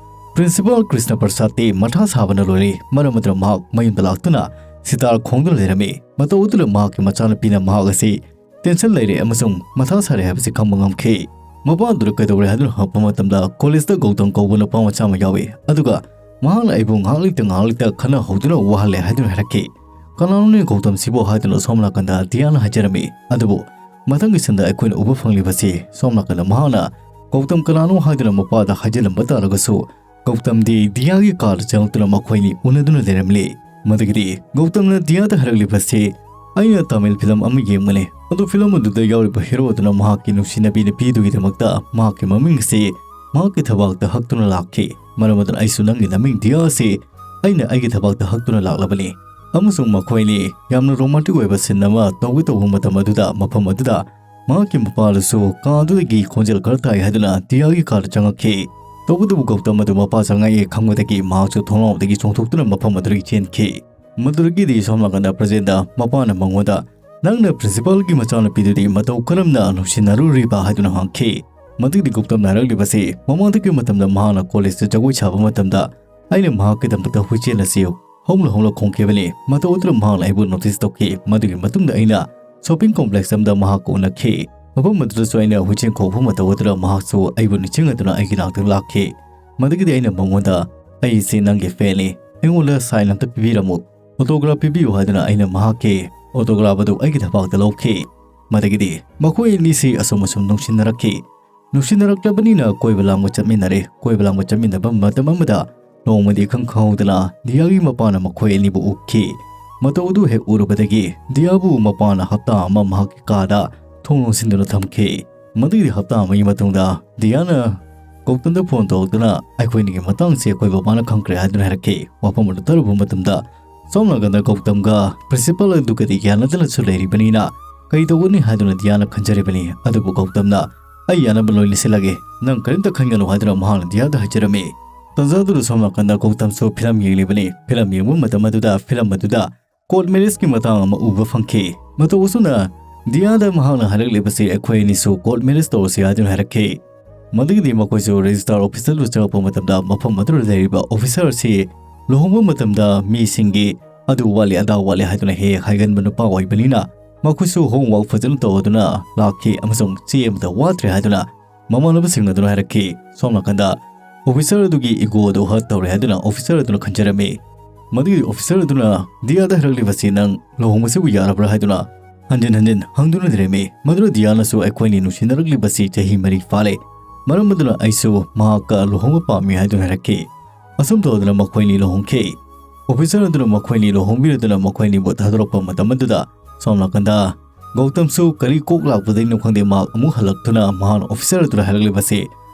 ꯄ꯭ꯔꯤꯟꯁꯤꯄꯥꯜ ꯀ꯭ꯔꯤꯁꯅ ꯄ꯭ꯔꯁꯥꯗꯇꯤ ꯃꯊꯥ ꯁꯥꯕꯅ ꯂꯣꯏꯔꯦ, ꯃꯔꯝ ꯑꯗꯨꯅ ꯃꯍꯥꯛ ꯃꯌꯨꯝꯗ ꯂꯥꯛꯇꯨꯅ ꯁꯤꯇꯥꯔ ꯈꯣꯡꯗꯨꯅ ꯂꯩꯔꯝꯃꯤ꯫ ꯃꯇꯧ ꯑꯗꯨꯗ ꯃꯍꯥꯛꯀꯤ ꯃꯆꯥꯅꯨꯄꯤꯅ ꯃꯍꯥꯛ ꯑꯁꯤ ꯇꯦꯟꯁꯟ ꯂꯩꯔꯦ ꯑꯃꯁꯨꯡ ꯃꯊꯥ ꯁꯥꯔꯦ ꯍꯥꯏꯕꯁꯤ ꯈꯪꯕ ꯉꯝꯈꯤ꯫ ꯃꯄꯥ ꯑꯗꯨꯗ ꯀꯩꯗꯧꯔꯦ ꯍꯥꯏꯗꯨꯅ ꯍꯪꯉꯛꯄ ꯃꯇꯝꯗ ꯀꯣꯂꯦꯖꯇ ꯒꯧꯇꯝ ꯀꯧꯕ ꯅꯨꯄꯥ ꯃꯆꯥ ꯑꯃ ꯌꯥꯎꯏ, ꯑꯗꯨꯒ ꯃꯍꯥꯛꯅ ꯑꯩꯕꯨ ꯉꯥꯏꯍꯥꯛ ꯂꯩꯇ ꯉꯥꯏꯍꯥꯛ ꯂꯩꯇ ꯈꯠꯅꯍꯧꯗꯨꯅ ꯋꯥꯍꯜꯂꯦ ꯍꯥꯏꯗꯨꯅ ꯍꯥꯏꯔꯛꯈꯤ꯫ "ꯀꯅꯥꯅꯣꯅꯦ ꯒꯧꯇꯝꯁꯤꯕꯨ?" ꯍꯥꯏꯗꯨꯅ ꯁꯣꯝ ꯅꯥꯀꯟꯗ ꯗꯤꯌꯥꯅ ꯍꯥꯏꯖꯔꯝꯃꯤ꯫ ꯑꯗꯨꯕꯨ ꯃꯊꯪꯒꯤ ꯁꯤꯟꯗ ꯑꯩꯈꯣꯏꯅ ꯎꯕ ꯐꯪꯂꯤꯕꯁꯤ ꯁꯣꯝ ꯅꯥꯀꯟꯗ ꯃꯍꯥꯛꯅ ꯒꯧꯇꯝ ꯀꯅꯥꯅꯣ ꯍꯥꯏꯗꯨꯅ ꯃꯄꯥꯗ ꯍꯥꯏꯖꯤꯜꯂꯝꯕ ꯇꯥꯔꯒꯁꯨ ꯒꯧꯇꯝꯗꯤ ꯗꯤꯌꯥꯒꯤ ꯀꯥꯗ ꯆꯪꯂꯛꯇꯨꯅ ꯃꯈꯣꯏꯅꯤ ꯎꯅꯗꯨꯅ ꯂꯩꯔꯝꯂꯤ꯫ ꯃꯗꯨꯒꯤꯗꯤ ꯒꯧꯇꯝꯅ ꯗꯤꯌꯥꯗ ꯍꯥꯏꯔꯛꯂꯤꯕꯁꯤ, "ꯑꯩꯅ ꯇꯥꯃꯤꯜ ꯐꯤꯂꯝ ꯑꯃ ꯌꯦꯡꯕꯅꯦ, ꯑꯗꯨ ꯐꯤꯂꯝ ꯑꯗꯨꯗ ꯌꯥꯎꯔꯤꯕ ꯍꯦꯔꯣ ꯑꯗꯨꯅ ꯃꯍꯥꯛꯀꯤ ꯅꯨꯡꯁꯤꯅꯕꯤ ꯅꯨꯄꯤꯗꯨꯒꯤꯗꯃꯛꯇ ꯃꯍꯥꯛꯀꯤ ꯃꯃꯤꯡ ꯑꯁꯤ ꯃꯍꯥꯛꯀꯤ ꯊꯕꯥꯛꯇ ꯍꯛꯇꯨꯅ ꯂꯥꯛꯈꯤ꯫ ꯃꯔꯝ ꯑꯗꯨꯅ ꯑꯩꯁꯨ ꯅꯪꯒꯤ ꯅꯃꯤꯡ ꯗꯤꯌꯥ ꯑꯁꯤ ꯑꯩꯅ ꯑꯩꯒꯤ ꯊꯕꯥꯛꯇ ꯍꯛꯇꯨꯅ ꯂꯥꯛꯂꯕꯅꯤ"꯫ ꯑꯃꯁꯨꯡ ꯃꯈꯣꯏꯅꯤ ꯌꯥꯝꯅ ꯔꯣꯃꯥꯟꯇꯤꯛ ꯑꯣꯏꯕ ꯁꯤꯟ ꯑꯃ ꯇꯧꯒꯦ ꯇꯧꯕ ꯃꯇꯝ ꯑꯗꯨꯗ ꯃꯐꯝ ꯑꯗꯨꯗ ꯃꯍꯥꯛꯀꯤ ꯃꯄꯥꯗꯨꯁꯨ ꯀꯥ ꯑꯗꯨꯗꯒꯤ ꯈꯣꯟꯖꯦꯜ ꯈꯔ ꯇꯥꯏ ꯍꯥꯏꯗꯨꯅ ꯗꯤꯌꯥꯒꯤ ꯀꯥꯗ ꯆꯪꯉꯛꯈꯤ꯫ ꯇꯧꯕꯇꯕꯨ ꯒꯧꯇꯝ ꯑꯗꯨ ꯃꯄꯥ ꯆꯪꯉꯛꯑꯦ ꯈꯪꯕꯗꯒꯤ ꯃꯍꯥꯛꯁꯨ ꯊꯣꯡꯅꯥꯎꯗꯒꯤ ꯆꯣꯡꯊꯣꯛꯇꯨꯅ ꯃꯐꯝ ꯑꯗꯨꯗꯒꯤ ꯆꯦꯟꯈꯤ꯫ ꯃꯗꯨꯗꯒꯤꯗꯤ ꯁꯣꯝ ꯅꯥꯀꯟꯗ ꯄ꯭ꯔꯖꯦꯟꯗ ꯃꯄꯥꯅ ꯃꯉꯣꯟꯗ, "ꯅꯪꯅ ꯄ꯭ꯔꯤꯟꯁꯤꯄꯥꯜꯒꯤ ꯃꯆꯥꯅꯨꯄꯤꯗꯨꯗꯤ ꯃꯇꯧ ꯀꯔꯝꯅ ꯅꯨꯡꯁꯤꯅꯔꯨꯔꯤꯕ?" ꯍꯥꯏꯗꯨꯅ ꯍꯪꯈꯤ꯫ ꯃꯗꯨꯒꯤꯗꯤ ꯒꯧꯇꯝꯅ ꯍꯥꯏꯔꯛꯂꯤꯕꯁꯤ, "ꯃꯃꯥꯡꯗꯒꯤ ꯃꯇꯝꯗ ꯃꯍꯥꯛꯅ ꯀꯣꯂꯦꯖꯇ ꯖꯒꯣꯏ ꯁꯥꯕ ꯃꯇꯝꯗ ꯑꯩꯅ ꯃꯍꯥꯛꯀꯤꯗꯃꯛꯇ ꯍꯨꯏꯆꯦꯟ ꯑꯁꯤ ꯍꯧꯅ ꯍꯧꯅ ꯈꯣꯡꯈꯤꯕꯅꯤ꯫ ꯃꯇꯧ ꯑꯗꯨꯗ ꯃꯍꯥꯛꯅ ꯑꯩꯕꯨ ꯅꯣꯇꯤꯁ ꯇꯧꯈꯤ꯫ ꯃꯗꯨꯒꯤ ꯃꯇꯨꯡꯗ ꯑꯩꯅ ꯁꯣꯄꯤꯡ ꯀꯣꯝꯄ꯭ꯂꯦꯛꯁ ꯑꯃꯗ ꯃꯍꯥꯛꯀ ꯎꯅꯈꯤ꯫ ꯃꯐꯝ ꯑꯗꯨꯗꯁꯨ ꯑꯩꯅ ꯍꯨꯏꯆꯦꯟ ꯈꯣꯡꯕ ꯃꯇꯧ ꯑꯗꯨꯗ ꯃꯍꯥꯛꯁꯨ ꯑꯩꯕꯨ ꯅꯤꯡꯁꯤꯡꯂꯗꯨꯅ ꯑꯩꯒꯤ ꯅꯥꯛꯇ ꯂꯥꯛꯈꯤ꯫ ꯃꯗꯨꯒꯤꯗꯤ ꯑꯩꯅ ꯃꯉꯣꯟꯗ, 'ꯑꯩꯁꯤ ꯅꯪꯒꯤ ꯐꯦꯟꯅꯤ, ꯑꯩꯉꯣꯟꯗ ꯁꯥꯏꯟ ꯑꯝꯇ ꯄꯤꯕꯤꯔꯝꯃꯨ, ꯑꯣꯇꯣꯒ꯭ꯔꯥꯐ ꯄꯤꯕꯤꯌꯨ' ꯍꯥꯏꯗꯨꯅ ꯑꯩꯅ ꯃꯍꯥꯛꯀꯤ ꯑꯣꯇꯣꯒ꯭ꯔꯥꯐ ꯑꯗꯨ ꯑꯩꯒꯤ ꯊꯕꯥꯛꯇ ꯂꯧꯈꯤ꯫ ꯃꯗꯨꯒꯤꯗꯤ ꯃꯈꯣꯏ ꯑꯅꯤꯁꯤ ꯑꯁꯨꯝ ꯑꯁꯨꯝ ꯅꯨꯡꯁꯤꯅꯔꯛꯈꯤ꯫ ꯅꯨꯡꯁꯤꯅꯔꯛꯂꯕꯅꯤꯅ ꯀꯣꯏꯕ ꯂꯥꯡꯕ ꯆꯠꯃꯤꯟꯅꯔꯦ꯫ ꯀꯣꯏꯕ ꯂꯥꯡꯕ ꯆꯠꯃꯤꯟꯅꯕ ꯃꯇꯝ ꯑꯃꯗ ꯅꯣꯡꯃꯗꯤ ꯏꯈꯪ ꯈꯪꯍꯧꯗꯅ ꯗꯤꯌꯥꯒꯤ ꯃꯄꯥꯅ ꯃꯈꯣꯏ ꯑꯅꯤꯕꯨ ꯎꯈꯤ꯫ ꯃꯇꯧ ꯑꯗꯨ ꯍꯦꯛ ꯎꯔꯨꯕꯗꯒꯤ ꯗꯤꯌꯥꯕꯨ ꯃꯄꯥꯅ ꯍꯞꯇꯥ ꯑꯃ ꯃꯍꯥꯛꯀꯤ ꯀꯥꯗ ꯊꯣꯡ ꯂꯣꯟꯁꯤꯟꯗꯨꯅ ꯊꯝꯈꯤ꯫ ꯃꯗꯨꯒꯤ ꯍꯞꯇꯥ ꯑꯃꯒꯤ ꯃꯇꯨꯡꯗ ꯗꯤꯌꯥꯅ ꯒꯧꯇꯝꯗ ꯐꯣꯟ ꯇꯧꯔꯛꯇꯨꯅ, "ꯑꯩꯈꯣꯏ ꯑꯅꯤꯒꯤ ꯃꯇꯥꯡꯁꯦ ꯑꯩꯈꯣꯏ ꯕꯕꯥꯅ ꯈꯪꯈ꯭ꯔꯦ" ꯍꯥꯏꯗꯨꯅ ꯍꯥꯏꯔꯛꯈꯤ꯫ ꯋꯥꯐꯝ ꯑꯗꯨ ꯇꯥꯔꯨꯕ ꯃꯇꯝꯗ ꯁꯣꯝ ꯅꯥꯀꯟꯗ ꯒꯧꯇꯝꯒ ꯄ꯭ꯔꯤꯟꯁꯤꯄꯥꯜ ꯑꯗꯨꯒꯗꯤ ꯌꯥꯅꯗꯅꯁꯨ ꯂꯩꯔꯤꯕꯅꯤꯅ ꯀꯩ ꯇꯧꯒꯅꯤ ꯍꯥꯏꯗꯨꯅ ꯗꯤꯌꯥꯅ ꯈꯟꯖꯔꯤꯕꯅꯤ꯫ ꯑꯗꯨꯕꯨ ꯒꯧꯇꯝꯅ, "ꯑꯩ ꯌꯥꯅꯕ ꯂꯣꯏꯅ ꯁꯤꯜꯂꯒꯦ, ꯅꯪ ꯀꯔꯤꯝꯇ ꯈꯟꯒꯅꯨ" ꯍꯥꯏꯗꯨꯅ ꯃꯍꯥꯛꯅ ꯗꯤꯌꯥꯗ ꯍꯥꯏꯖꯔꯝꯃꯤ꯫ ꯇꯟꯖꯥꯗꯨꯗ ꯁꯣꯝ ꯅꯥꯀꯟꯗ ꯒꯧꯇꯝꯁꯨ ꯐꯤꯂꯝ ꯌꯦꯡꯂꯤꯕꯅꯤ꯫ ꯐꯤꯂꯝ ꯌꯦꯡꯕ ꯃꯇꯝ ꯑꯗꯨꯗ ꯐꯤꯂꯝ ꯑꯗꯨꯗ ꯀꯣꯔꯠ ꯃꯦꯔꯤꯖꯀꯤ ꯃꯇꯥꯡ ꯑꯃ ꯎꯕ ꯐꯪꯈꯤ꯫ ꯃꯇꯧ ꯑꯁꯨꯝꯅ ꯗꯤꯌꯥꯗ ꯃꯍꯥꯛꯅ ꯍꯥꯏꯔꯛꯂꯤꯕꯁꯤ, "ꯑꯩꯈꯣꯏ ꯑꯅꯤꯁꯨ ꯀꯣꯔꯠ ꯃꯦꯔꯤꯖ ꯇꯧꯔꯁꯤ" ꯍꯥꯏꯗꯨꯅ ꯍꯥꯏꯔꯛꯈꯤ꯫ ꯃꯗꯨꯒꯤꯗꯤ ꯃꯈꯣꯏꯁꯨ ꯔꯦꯖꯤꯁꯇꯥꯔ ꯑꯣꯐꯤꯁꯇ ꯆꯪꯉꯛꯄ ꯃꯇꯝꯗ ꯃꯐꯝ ꯑꯗꯨꯗ ꯂꯩꯔꯤꯕ ꯑꯣꯐꯤꯁꯥꯔ ꯑꯁꯤ ꯂꯨꯍꯣꯡꯕ ꯃꯇꯝꯗ ꯃꯤꯁꯤꯡꯒꯤ ꯑꯗꯨ ꯋꯥꯠꯂꯤ ꯑꯗꯥ ꯋꯥꯠꯂꯤ ꯍꯥꯏꯗꯨꯅ ꯍꯦꯛ ꯍꯦꯛ ꯍꯥꯏꯒꯟꯕ ꯅꯨꯄꯥ ꯑꯣꯏꯕꯅꯤꯅ ꯃꯈꯣꯏꯁꯨ ꯍꯣꯝꯋꯥꯔꯛ ꯐꯖꯅ ꯇꯧꯗꯨꯅ ꯂꯥꯛꯈꯤ ꯑꯃꯁꯨꯡ ꯆꯦ ꯑꯃꯗ ꯋꯥꯠꯇ꯭ꯔꯦ ꯍꯥꯏꯗꯨꯅ ꯃꯃꯥꯟꯅꯕꯁꯤꯡ ꯑꯗꯨꯅ ꯍꯥꯏꯔꯛꯈꯤ꯫ ꯁꯣꯝ ꯅꯥꯀꯟꯗ ꯑꯣꯐꯤꯁꯥꯔ ꯑꯗꯨꯒꯤ ꯏꯒꯣ ꯑꯗꯨ ꯍꯔꯠ ꯇꯧꯔꯦ ꯍꯥꯏꯗꯨꯅ ꯑꯣꯐꯤꯁꯥꯔ ꯑꯗꯨꯅ ꯈꯟꯖꯔꯝꯃꯤ꯫ ꯃꯗꯨꯒꯤ ꯑꯣꯐꯤꯁꯥꯔ ꯑꯗꯨꯅ ꯗꯤꯌꯥꯗ ꯍꯥꯏꯔꯛꯂꯤꯕꯁꯤ, "ꯅꯪ ꯂꯨꯍꯣꯡꯕꯁꯤꯕꯨ ꯌꯥꯔꯕ꯭ꯔꯥ?" ꯍꯥꯏꯗꯨꯅ ꯍꯟꯖꯤꯟ ꯍꯟꯖꯤꯟ ꯍꯪꯗꯨꯅ ꯂꯩꯔꯝꯃꯤ꯫ ꯃꯗꯨꯅ ꯗꯤꯌꯥꯅꯁꯨ, "ꯑꯩꯈꯣꯏꯅꯤ ꯅꯨꯡꯁꯤꯅꯔꯛꯂꯤꯕꯁꯤ ꯆꯍꯤ ꯃꯔꯤ ꯐꯥꯔꯦ, ꯃꯔꯝ ꯑꯗꯨꯅ ꯑꯩꯁꯨ ꯃꯍꯥꯛꯀ ꯂꯨꯍꯣꯡꯕ ꯄꯥꯝꯃꯤ" ꯍꯥꯏꯗꯨꯅ ꯍꯥꯏꯔꯛꯈꯤ꯫ ꯑꯁꯨꯝ ꯇꯧꯗꯅ ꯃꯈꯣꯏꯅꯤ ꯂꯨꯍꯣꯡꯈꯤ꯫ ꯑꯣꯐꯤꯁꯥꯔ ꯑꯗꯨꯅ ꯃꯈꯣꯏꯅꯤ ꯂꯨꯍꯣꯡꯕꯤꯔꯗꯨꯅ ꯃꯈꯣꯏꯅꯤꯕꯨ ꯊꯥꯗꯣꯔꯛꯄ ꯃꯇꯝ ꯑꯗꯨꯗ ꯁꯣꯝ ꯅꯥꯀꯟꯗ ꯒꯧꯇꯝꯁꯨ ꯀꯔꯤ ꯀꯣꯛ ꯂꯥꯛꯄꯗꯒꯤꯅꯣ ꯈꯪꯗꯦ, ꯃꯍꯥꯛ ꯑꯃꯨꯛ ꯍꯜꯂꯛꯇꯨꯅ ꯃꯍꯥꯛꯅ ꯑꯣꯐꯤꯁꯥꯔ ꯑꯗꯨꯗ ꯍꯥꯏꯔꯛꯂꯤꯕꯁꯤ,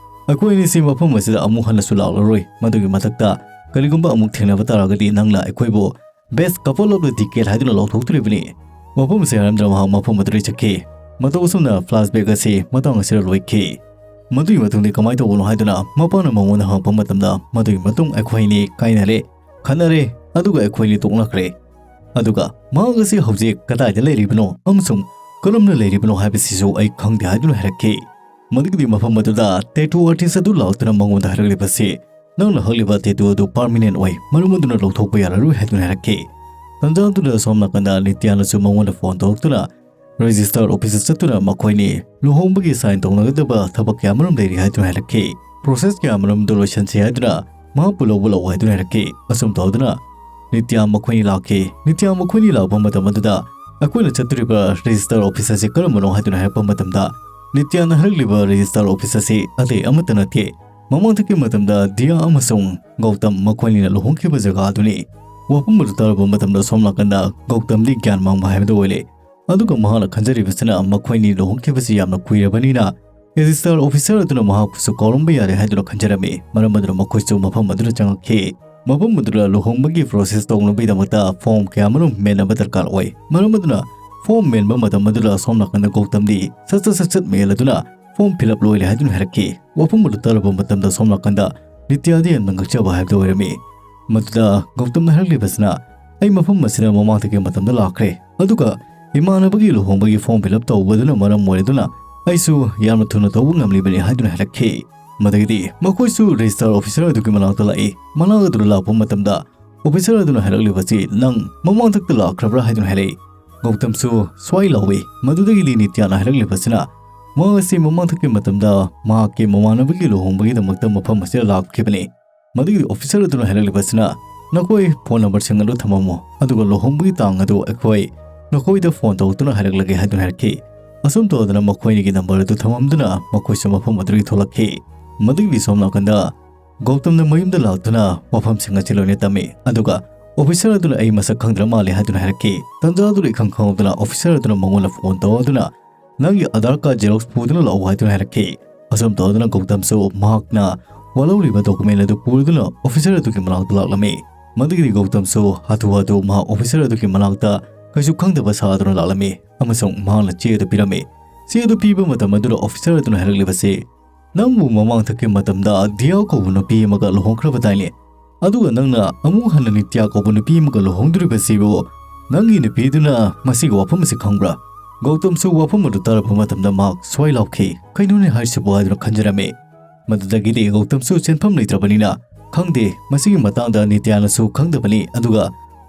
"ꯑꯩꯈꯣꯏ ꯑꯅꯤꯁꯤ ꯃꯐꯝ ꯑꯁꯤꯗ ꯑꯃꯨꯛ ꯍꯟꯅꯁꯨ ꯂꯥꯛꯂꯔꯣꯏ꯫ ꯃꯗꯨꯒꯤ ꯃꯊꯛꯇ ꯀꯔꯤꯒꯨꯝꯕ ꯑꯃꯨꯛ ꯊꯦꯡꯅꯕ ꯇꯥꯔꯒꯗꯤ ꯅꯪꯅ ꯑꯩꯈꯣꯏꯕꯨ best couple of the decade ꯍꯥꯏꯗꯨꯅ ꯂꯥꯎꯊꯣꯛꯇꯣꯔꯤꯕꯅꯤ"꯫ ꯃꯐꯝ ꯑꯁꯤ ꯍꯥꯏꯔꯝꯗꯅ ꯃꯍꯥꯛ ꯃꯐꯝ ꯑꯗꯨꯗ ꯆꯠꯈꯤ꯫ ꯃꯇꯧ ꯑꯁꯨꯝꯅ flashback ꯑꯁꯤ ꯃꯇꯥꯡ ꯑꯁꯤꯗ ꯂꯣꯏꯈꯤ꯫ ꯃꯗꯨꯒꯤ ꯃꯇꯨꯡꯗꯤ ꯀꯃꯥꯏꯅ ꯇꯧꯕꯅꯣ ꯍꯥꯏꯗꯨꯅ ꯃꯄꯥꯅ ꯃꯉꯣꯟꯗ ꯍꯪꯉꯛꯄ ꯃꯇꯝꯗ, "ꯃꯗꯨꯒꯤ ꯃꯇꯨꯡ ꯑꯩꯈꯣꯏ ꯑꯅꯤ ꯀꯥꯏꯅꯔꯦ, ꯈꯠꯅꯔꯦ, ꯑꯗꯨꯒ ꯑꯩꯈꯣꯏ ꯑꯅꯤ ꯇꯣꯛꯅꯈ꯭ꯔꯦ꯫ ꯑꯗꯨꯒ ꯃꯍꯥꯛ ꯑꯁꯤ ꯍꯧꯖꯤꯛ ꯀꯗꯥꯏꯗ ꯂꯩꯔꯤꯕꯅꯣ ꯑꯃꯁꯨꯡ ꯀꯔꯝꯅ ꯂꯩꯔꯤꯕꯅꯣ ꯍꯥꯏꯕꯁꯤꯁꯨ ꯑꯩ ꯈꯪꯗꯦ" ꯍꯥꯏꯗꯨꯅ ꯍꯥꯏꯔꯛꯈꯤ꯫ ꯃꯗꯨꯒꯤꯗꯤ ꯃꯐꯝ ꯑꯗꯨꯗ tattoo artist ꯑꯗꯨ ꯂꯥꯛꯇꯨꯅ ꯃꯉꯣꯟꯗ ꯍꯥꯏꯔꯛꯂꯤꯕꯁꯤ, "ꯅꯪꯅ ꯍꯛꯂꯤꯕ tattoo ꯑꯗꯨ permanent ꯑꯣꯏ, ꯃꯔꯝ ꯑꯗꯨꯅ ꯂꯧꯊꯣꯛꯄ ꯌꯥꯔꯔꯣꯏ" ꯍꯥꯏꯗꯨꯅ ꯍꯥꯏꯔꯛꯈꯤ꯫ ꯇꯟꯖꯥ ꯑꯗꯨꯗ ꯁꯣꯝ ꯅꯥꯀꯟꯗ ꯅꯤꯇ꯭ꯌꯥꯅꯁꯨ ꯃꯉꯣꯟꯗ ꯐꯣꯟ ꯇꯧꯔꯛꯇꯨꯅ ꯔꯦꯖꯤꯁꯇꯔ ꯑꯣꯐꯤꯁꯇ ꯆꯠꯇꯨꯅ ꯃꯈꯣꯏꯅꯤ ꯂꯨꯍꯣꯡꯕꯒꯤ ꯁꯥꯏꯟ ꯇꯧꯅꯒꯗꯕ ꯊꯕꯛ ꯀꯌꯥ ꯑꯃꯔꯣꯝ ꯂꯩꯔꯤ ꯍꯥꯏꯗꯨꯅ ꯍꯥꯏꯔꯛꯈꯤ꯫ ꯄ꯭ꯔꯣꯁꯦꯁ ꯀꯌꯥ ꯑꯃꯔꯣꯝꯗꯣ ꯂꯣꯏꯁꯤꯟꯁꯤ ꯍꯥꯏꯗꯨꯅ ꯃꯍꯥꯛꯄꯨ ꯂꯧꯕ ꯂꯥꯛꯑꯣ ꯍꯥꯏꯗꯨꯅ ꯍꯥꯏꯔꯛꯈꯤ꯫ ꯑꯁꯨꯝ ꯇꯧꯗꯨꯅ ꯅꯤꯇ꯭ꯌꯥ ꯃꯈꯣꯏꯅꯤ ꯂꯥꯛꯈꯤ꯫ ꯅꯤꯇ꯭ꯌꯥ ꯃꯈꯣꯏꯅꯤ ꯂꯥꯛꯄ ꯃꯇꯝ ꯑꯗꯨꯗ ꯑꯩꯈꯣꯏꯅ ꯆꯠꯇꯣꯔꯤꯕ ꯔꯦꯖꯤꯁꯇꯔ ꯑꯣꯐꯤꯁ ꯑꯁꯤ ꯀꯔꯝꯕꯅꯣ ꯍꯥꯏꯗꯨꯅ ꯍꯥꯏꯔꯛꯄ ꯃꯇꯝꯗ ꯅꯤꯇ꯭ꯌꯥꯅ ꯍꯥꯏꯔꯛꯂꯤꯕ ꯔꯦꯖꯤꯁꯇꯔ ꯑꯣꯐꯤꯁ ꯑꯁꯤ ꯑꯇꯩ ꯑꯃꯠꯇ ꯅꯠꯇꯦ, ꯃꯃꯥꯡꯊꯛꯀꯤ ꯃꯇꯝꯗ ꯗꯤꯌꯥ ꯑꯃꯁꯨꯡ ꯒꯧꯇꯝ ꯃꯈꯣꯏꯅꯤꯅ ꯂꯨꯍꯣꯡꯈꯤꯕ ꯖꯒꯥ ꯑꯗꯨꯅꯤ꯫ ꯋꯥꯐꯝ ꯑꯗꯨ ꯇꯥꯔꯕ ꯃꯇꯝꯗ ꯁꯣꯝ ꯅꯥꯀꯟꯗ ꯒꯧꯇꯝꯗꯤ ꯒ꯭ꯌꯥꯟ ꯃꯥꯡꯕ ꯍꯥꯏꯕꯗꯨ ꯑꯣꯏꯔꯦ꯫ ꯑꯗꯨꯒ ꯃꯍꯥꯛꯅ ꯈꯟꯖꯔꯤꯕꯁꯤꯅ ꯃꯈꯣꯏꯅꯤ ꯂꯨꯍꯣꯡꯈꯤꯕꯁꯤ ꯌꯥꯝꯅ ꯀꯨꯏꯔꯕꯅꯤꯅ ꯔꯦꯖꯤꯁꯇꯥꯔ ꯑꯣꯐꯤꯁꯥꯔ ꯑꯗꯨꯅ ꯃꯍꯥꯛꯄꯨꯁꯨ ꯀꯥꯎꯔꯝꯕ ꯌꯥꯔꯦ ꯍꯥꯏꯗꯨꯅ ꯈꯟꯖꯔꯝꯃꯤ꯫ ꯃꯔꯝ ꯑꯗꯨꯅ ꯃꯈꯣꯏꯁꯨ ꯃꯐꯝ ꯑꯗꯨꯗ ꯆꯪꯉꯛꯈꯤ꯫ ꯃꯐꯝ ꯑꯗꯨꯗ ꯂꯨꯍꯣꯡꯕꯒꯤ ꯄ꯭ꯔꯣꯁꯦꯁ ꯇꯧꯅꯕꯒꯤꯗꯃꯛꯇ ꯐꯣꯔꯝ ꯀꯌꯥ ꯑꯃꯔꯣꯝ ꯃꯦꯟꯅꯕ ꯗꯔꯀꯥꯔ ꯑꯣꯏ꯫ ꯃꯔꯝ ꯑꯗꯨꯅ ꯐꯣꯔꯝ ꯃꯦꯟꯕ ꯃꯇꯝ ꯑꯗꯨꯗ ꯁꯣꯝ ꯅꯥꯀꯟꯗ ꯒꯧꯇꯝꯗꯤ ꯁꯠ ꯁꯠ ꯁꯠ ꯁꯠ ꯃꯦꯜꯂꯗꯨꯅ ꯐꯣꯔꯝ ꯐꯤꯜ ꯑꯞ ꯂꯣꯏꯔꯦ ꯍꯥꯏꯗꯨꯅ ꯍꯥꯏꯔꯛꯈꯤ꯫ ꯋꯥꯐꯝ ꯑꯗꯨ ꯇꯥꯔꯕ ꯃꯇꯝꯗ ꯁꯣꯝ ꯅꯥꯀꯟꯗ ꯅꯤꯇ꯭ꯌꯥꯗꯤ ꯌꯥꯝꯅ ꯉꯛꯆꯕ ꯍꯥꯏꯕꯗꯨ ꯑꯣꯏꯔꯝꯃꯤ꯫ ꯃꯗꯨꯗ ꯒꯧꯇꯝꯅ ꯍꯥꯏꯔꯛꯂꯤꯕꯁꯤꯅ, "ꯑꯩ ꯃꯐꯝ ꯑꯁꯤꯗ ꯃꯃꯥꯡꯗꯒꯤ ꯃꯇꯝꯗ ꯂꯥꯛꯈ꯭ꯔꯦ, ꯑꯗꯨꯒ ꯏꯃꯥꯟꯅꯕꯒꯤ ꯂꯨꯍꯣꯡꯕꯒꯤ ꯐꯣꯔꯝ ꯐꯤꯜ ꯑꯞ ꯇꯧꯕꯗꯨꯅ ꯃꯔꯝ ꯑꯣꯏꯔꯗꯨꯅ ꯑꯩꯁꯨ ꯌꯥꯝꯅ ꯊꯨꯅ ꯇꯧꯕ ꯉꯝꯂꯤꯕꯅꯤ" ꯍꯥꯏꯗꯨꯅ ꯍꯥꯏꯔꯛꯈꯤ꯫ ꯃꯗꯒꯤꯗꯤ ꯃꯈꯣꯏꯁꯨ ꯔꯦꯖꯤꯁꯇꯥꯔ ꯑꯣꯐꯤꯁꯥꯔ ꯑꯗꯨꯒꯤ ꯃꯅꯥꯛꯇ ꯂꯥꯛꯏ꯫ ꯃꯅꯥꯛ ꯑꯗꯨꯗ ꯂꯥꯛꯄ ꯃꯇꯝꯗ ꯑꯣꯐꯤꯁꯥꯔ ꯑꯗꯨꯅ ꯍꯥꯏꯔꯛꯂꯤꯕꯁꯤ, "ꯅꯪ ꯃꯃꯥꯡꯊꯛꯇ ꯂꯥꯛꯈ꯭ꯔꯕ꯭ꯔꯥ?" ꯍꯥꯏꯗꯨꯅ ꯍꯥꯏꯔꯛꯏ꯫ ꯒꯧꯇꯝꯁꯨ ꯁ꯭ꯋꯥꯏ ꯂꯥꯎꯏ꯫ ꯃꯗꯨꯗꯒꯤꯗꯤ ꯅꯤꯇ꯭ꯌꯥꯅ ꯍꯥꯏꯔꯛꯂꯤꯕꯁꯤꯅ, ꯃꯍꯥꯛ ꯑꯁꯤ ꯃꯃꯥꯡꯊꯛꯀꯤ ꯃꯇꯝꯗ ꯃꯍꯥꯛꯀꯤ ꯃꯃꯥꯟꯅꯕꯒꯤ ꯂꯨꯍꯣꯡꯕꯒꯤꯗꯃꯛꯇ ꯃꯐꯝ ꯑꯁꯤꯗ ꯂꯥꯛꯈꯤꯕꯅꯤ꯫ ꯃꯗꯨꯒꯤ ꯑꯣꯐꯤꯁꯥꯔ ꯑꯗꯨꯅ ꯍꯥꯏꯔꯛꯂꯤꯕꯁꯤꯅ, "ꯅꯈꯣꯏ ꯐꯣꯟ ꯅꯝꯕꯔꯁꯤꯡ ꯑꯗꯨ ꯊꯝꯃꯝꯃꯣ, ꯑꯗꯨꯒ ꯂꯨꯍꯣꯡꯕꯒꯤ ꯇꯥꯡ ꯑꯗꯨ ꯑꯩꯈꯣꯏ ꯅꯈꯣꯏꯗ ꯐꯣꯟ ꯇꯧꯔꯛꯇꯨꯅ ꯍꯥꯏꯔꯛꯂꯒꯦ" ꯍꯥꯏꯗꯨꯅ ꯍꯥꯏꯔꯛꯈꯤ꯫ ꯑꯁꯨꯝ ꯇꯧꯗꯅ ꯃꯈꯣꯏꯅꯤꯒꯤ ꯅꯝꯕꯔ ꯑꯗꯨ ꯊꯝꯃꯝꯗꯨꯅ ꯃꯈꯣꯏꯁꯨ ꯃꯐꯝ ꯑꯗꯨꯗꯒꯤ ꯊꯣꯛꯂꯛꯈꯤ꯫ ꯃꯗꯨꯒꯤ ꯁꯣꯝ ꯅꯥꯀꯟꯗ ꯒꯧꯇꯝꯅ ꯃꯌꯨꯝꯗ ꯂꯥꯛꯇꯨꯅ ꯋꯥꯐꯝꯁꯤꯡ ꯑꯁꯤ ꯂꯣꯏꯅ ꯇꯝꯃꯤ, ꯑꯗꯨꯒ ꯑꯣꯐꯤꯁꯥꯔ ꯑꯗꯨꯅ "ꯑꯩ ꯃꯁꯛ ꯈꯪꯗ꯭ꯔ ꯃꯥꯜꯂꯦ" ꯍꯥꯏꯗꯨꯅ ꯍꯥꯏꯔꯛꯈꯤ꯫ ꯇꯟꯖꯥ ꯑꯗꯨꯗ ꯏꯈꯪ ꯈꯪꯍꯧꯗꯅ ꯑꯣꯐꯤꯁꯥꯔ ꯑꯗꯨꯅ ꯃꯉꯣꯟꯗ ꯐꯣꯟ ꯇꯧꯔꯗꯨꯅ, "ꯅꯪꯒꯤ ꯑꯙꯥꯔ ꯀꯥꯔꯗ ꯖꯦꯔꯣꯛꯁ ꯄꯨꯗꯨꯅ ꯂꯥꯛꯎ" ꯍꯥꯏꯗꯨꯅ ꯍꯥꯏꯔꯛꯈꯤ꯫ ꯑꯁꯨꯝ ꯇꯧꯗꯨꯅ ꯒꯧꯇꯝꯁꯨ ꯃꯍꯥꯛꯅ ꯋꯥꯠꯍꯧꯔꯤꯕ ꯗꯣꯀꯨꯃꯦꯟ ꯑꯗꯨ ꯄꯨꯗꯨꯅ ꯑꯣꯐꯤꯁꯥꯔ ꯑꯗꯨꯒꯤ ꯃꯅꯥꯛꯇ ꯂꯥꯛꯂꯝꯃꯤ꯫ ꯃꯗꯨꯒꯤꯗꯤ ꯒꯧꯇꯝꯁꯨ ꯍꯥꯊꯨ ꯍꯥꯊꯨ ꯃꯍꯥꯛ ꯑꯣꯐꯤꯁꯥꯔ ꯑꯗꯨꯒꯤ ꯃꯅꯥꯛꯇ ꯀꯩꯁꯨ ꯈꯪꯗꯕ ꯁꯥꯗꯨꯅ ꯂꯥꯛꯂꯝꯃꯤ ꯑꯃꯁꯨꯡ ꯃꯍꯥꯛꯅ ꯆꯦ ꯑꯗꯨ ꯄꯤꯔꯝꯃꯤ꯫ ꯆꯦ ꯑꯗꯨ ꯄꯤꯕ ꯃꯇꯝ ꯑꯗꯨꯗ ꯑꯣꯐꯤꯁꯥꯔ ꯑꯗꯨꯅ ꯍꯥꯏꯔꯛꯂꯤꯕꯁꯤ, "ꯅꯪꯕꯨ ꯃꯃꯥꯡꯊꯛꯀꯤ ꯃꯇꯝꯗ ꯗꯤꯌꯥ ꯀꯧꯕ ꯅꯨꯄꯤ ꯑꯃꯒ ꯂꯨꯍꯣꯡꯈ꯭ꯔꯕꯗꯥꯏꯅꯦ? ꯑꯗꯨꯒ ꯅꯪꯅ ꯑꯃꯨꯛ ꯍꯟꯅ ꯅꯤꯇ꯭ꯌꯥ ꯀꯧꯕ ꯅꯨꯄꯤ ꯑꯃꯒ ꯂꯨꯍꯣꯡꯗꯣꯔꯤꯕꯁꯤꯕꯨ ꯅꯪꯒꯤ ꯅꯨꯄꯤꯗꯨꯅ ꯃꯁꯤꯒꯤ ꯋꯥꯐꯝ ꯑꯁꯤ ꯈꯪꯕ꯭ꯔꯥ?" ꯒꯧꯇꯝꯁꯨ ꯋꯥꯐꯝ ꯑꯗꯨ ꯇꯥꯔꯕ ꯃꯇꯝꯗ ꯃꯍꯥꯛ ꯁ꯭ꯋꯥꯏ ꯂꯥꯎꯈꯤ꯫ "ꯀꯩꯅꯣꯅꯦ ꯍꯥꯏꯔꯤꯁꯤꯕꯨ?" ꯍꯥꯏꯗꯨꯅ ꯈꯟꯖꯔꯝꯃꯤ꯫ ꯃꯗꯨꯗꯒꯤꯗꯤ ꯒꯧꯇꯝꯁꯨ ꯆꯦꯟꯐꯝ ꯂꯩꯇ꯭ꯔꯕꯅꯤꯅ, "ꯈꯪꯗꯦ, ꯃꯁꯤꯒꯤ ꯃꯇꯥꯡꯗ ꯅꯤꯇ꯭ꯌꯥꯅꯁꯨ ꯈꯪꯗꯕꯅꯤ, ꯑꯗꯨꯒ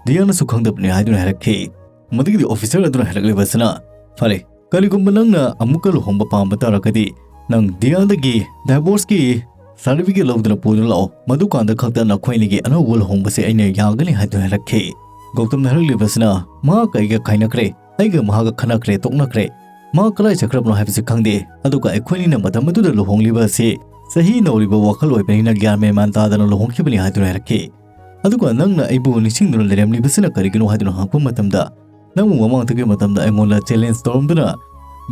ꯗꯤꯌꯥꯅꯁꯨ ꯈꯪꯗꯕꯅꯤ" ꯍꯥꯏꯗꯨꯅ ꯍꯥꯏꯔꯛꯈꯤ꯫ ꯃꯗꯨꯒꯤꯗꯤ ꯑꯣꯐꯤꯁꯥꯔ ꯑꯗꯨꯅ ꯍꯥꯏꯔꯛꯂꯤꯕꯁꯤꯅ, "ꯐꯔꯦ, ꯀꯔꯤꯒꯨꯝꯕ ꯅꯪꯅ ꯑꯃꯨꯛꯀ ꯂꯨꯍꯣꯡꯕ ꯄꯥꯝꯕ ꯇꯥꯔꯒꯗꯤ, ꯅꯪ ꯗꯤꯌꯥꯗꯒꯤ ꯗꯥꯏꯚꯣꯔꯁꯀꯤ ꯁꯥꯔꯇꯤꯐꯤꯀꯦꯠ ꯂꯧꯗꯨꯅ ꯄꯨꯗꯨꯅ ꯂꯥꯛꯑꯣ, ꯃꯗꯨꯀꯥꯟꯗ ꯈꯛꯇ ꯅꯈꯣꯏ ꯑꯅꯤꯒꯤ ꯑꯅꯧꯕ ꯂꯨꯍꯣꯡꯕꯁꯦ ꯑꯩꯅ ꯌꯥꯒꯅꯤ" ꯍꯥꯏꯗꯨꯅ ꯍꯥꯏꯔꯛꯈꯤ꯫ ꯒꯧꯇꯝꯅ ꯍꯥꯏꯔꯛꯂꯤꯕꯁꯤꯅ, "ꯃꯍꯥꯛ ꯑꯩꯒ ꯈꯥꯏꯅꯈ꯭ꯔꯦ, ꯑꯩꯒ ꯃꯍꯥꯛꯀ ꯈꯠꯅꯈ꯭ꯔꯦ, ꯇꯣꯛꯅꯈ꯭ꯔꯦ꯫ ꯃꯍꯥꯛ ꯀꯗꯥꯏ ꯆꯠꯈ꯭ꯔꯕꯅꯣ ꯍꯥꯏꯕꯁꯤ ꯈꯪꯗꯦ꯫ ꯑꯗꯨꯒ ꯑꯩꯈꯣꯏꯅꯤꯅ ꯃꯇꯝ ꯑꯗꯨꯗ ꯂꯨꯍꯣꯡꯂꯤꯕ ꯑꯁꯤ ꯆꯍꯤ ꯅꯧꯔꯤꯕ ꯋꯥꯈꯜ ꯑꯣꯏꯕꯅꯤꯅ ꯒ꯭ꯌꯥꯟ ꯃꯦꯟ ꯃꯥꯟ ꯇꯥꯗꯅ ꯂꯨꯍꯣꯡꯈꯤꯕꯅꯤ ꯍꯥꯏꯗꯨꯅ ꯍꯥꯏꯔꯛꯈꯤ꯫ ꯑꯗꯨꯒ ꯅꯪꯅ ꯑꯩꯕꯨ ꯅꯤꯡꯁꯤꯡꯗꯨꯅ ꯂꯩꯔꯝꯂꯤꯕꯁꯤꯅ ꯀꯔꯤꯒꯤꯅꯣ ꯍꯥꯏꯗꯨꯅ ꯍꯪꯉꯛꯄ ꯃꯇꯝꯗ, ꯅꯪꯕꯨ ꯃꯃꯥꯡꯗꯒꯤ ꯃꯇꯝꯗ ꯑꯩꯉꯣꯟꯗ challenge ꯇꯧꯔꯝꯗꯨꯅ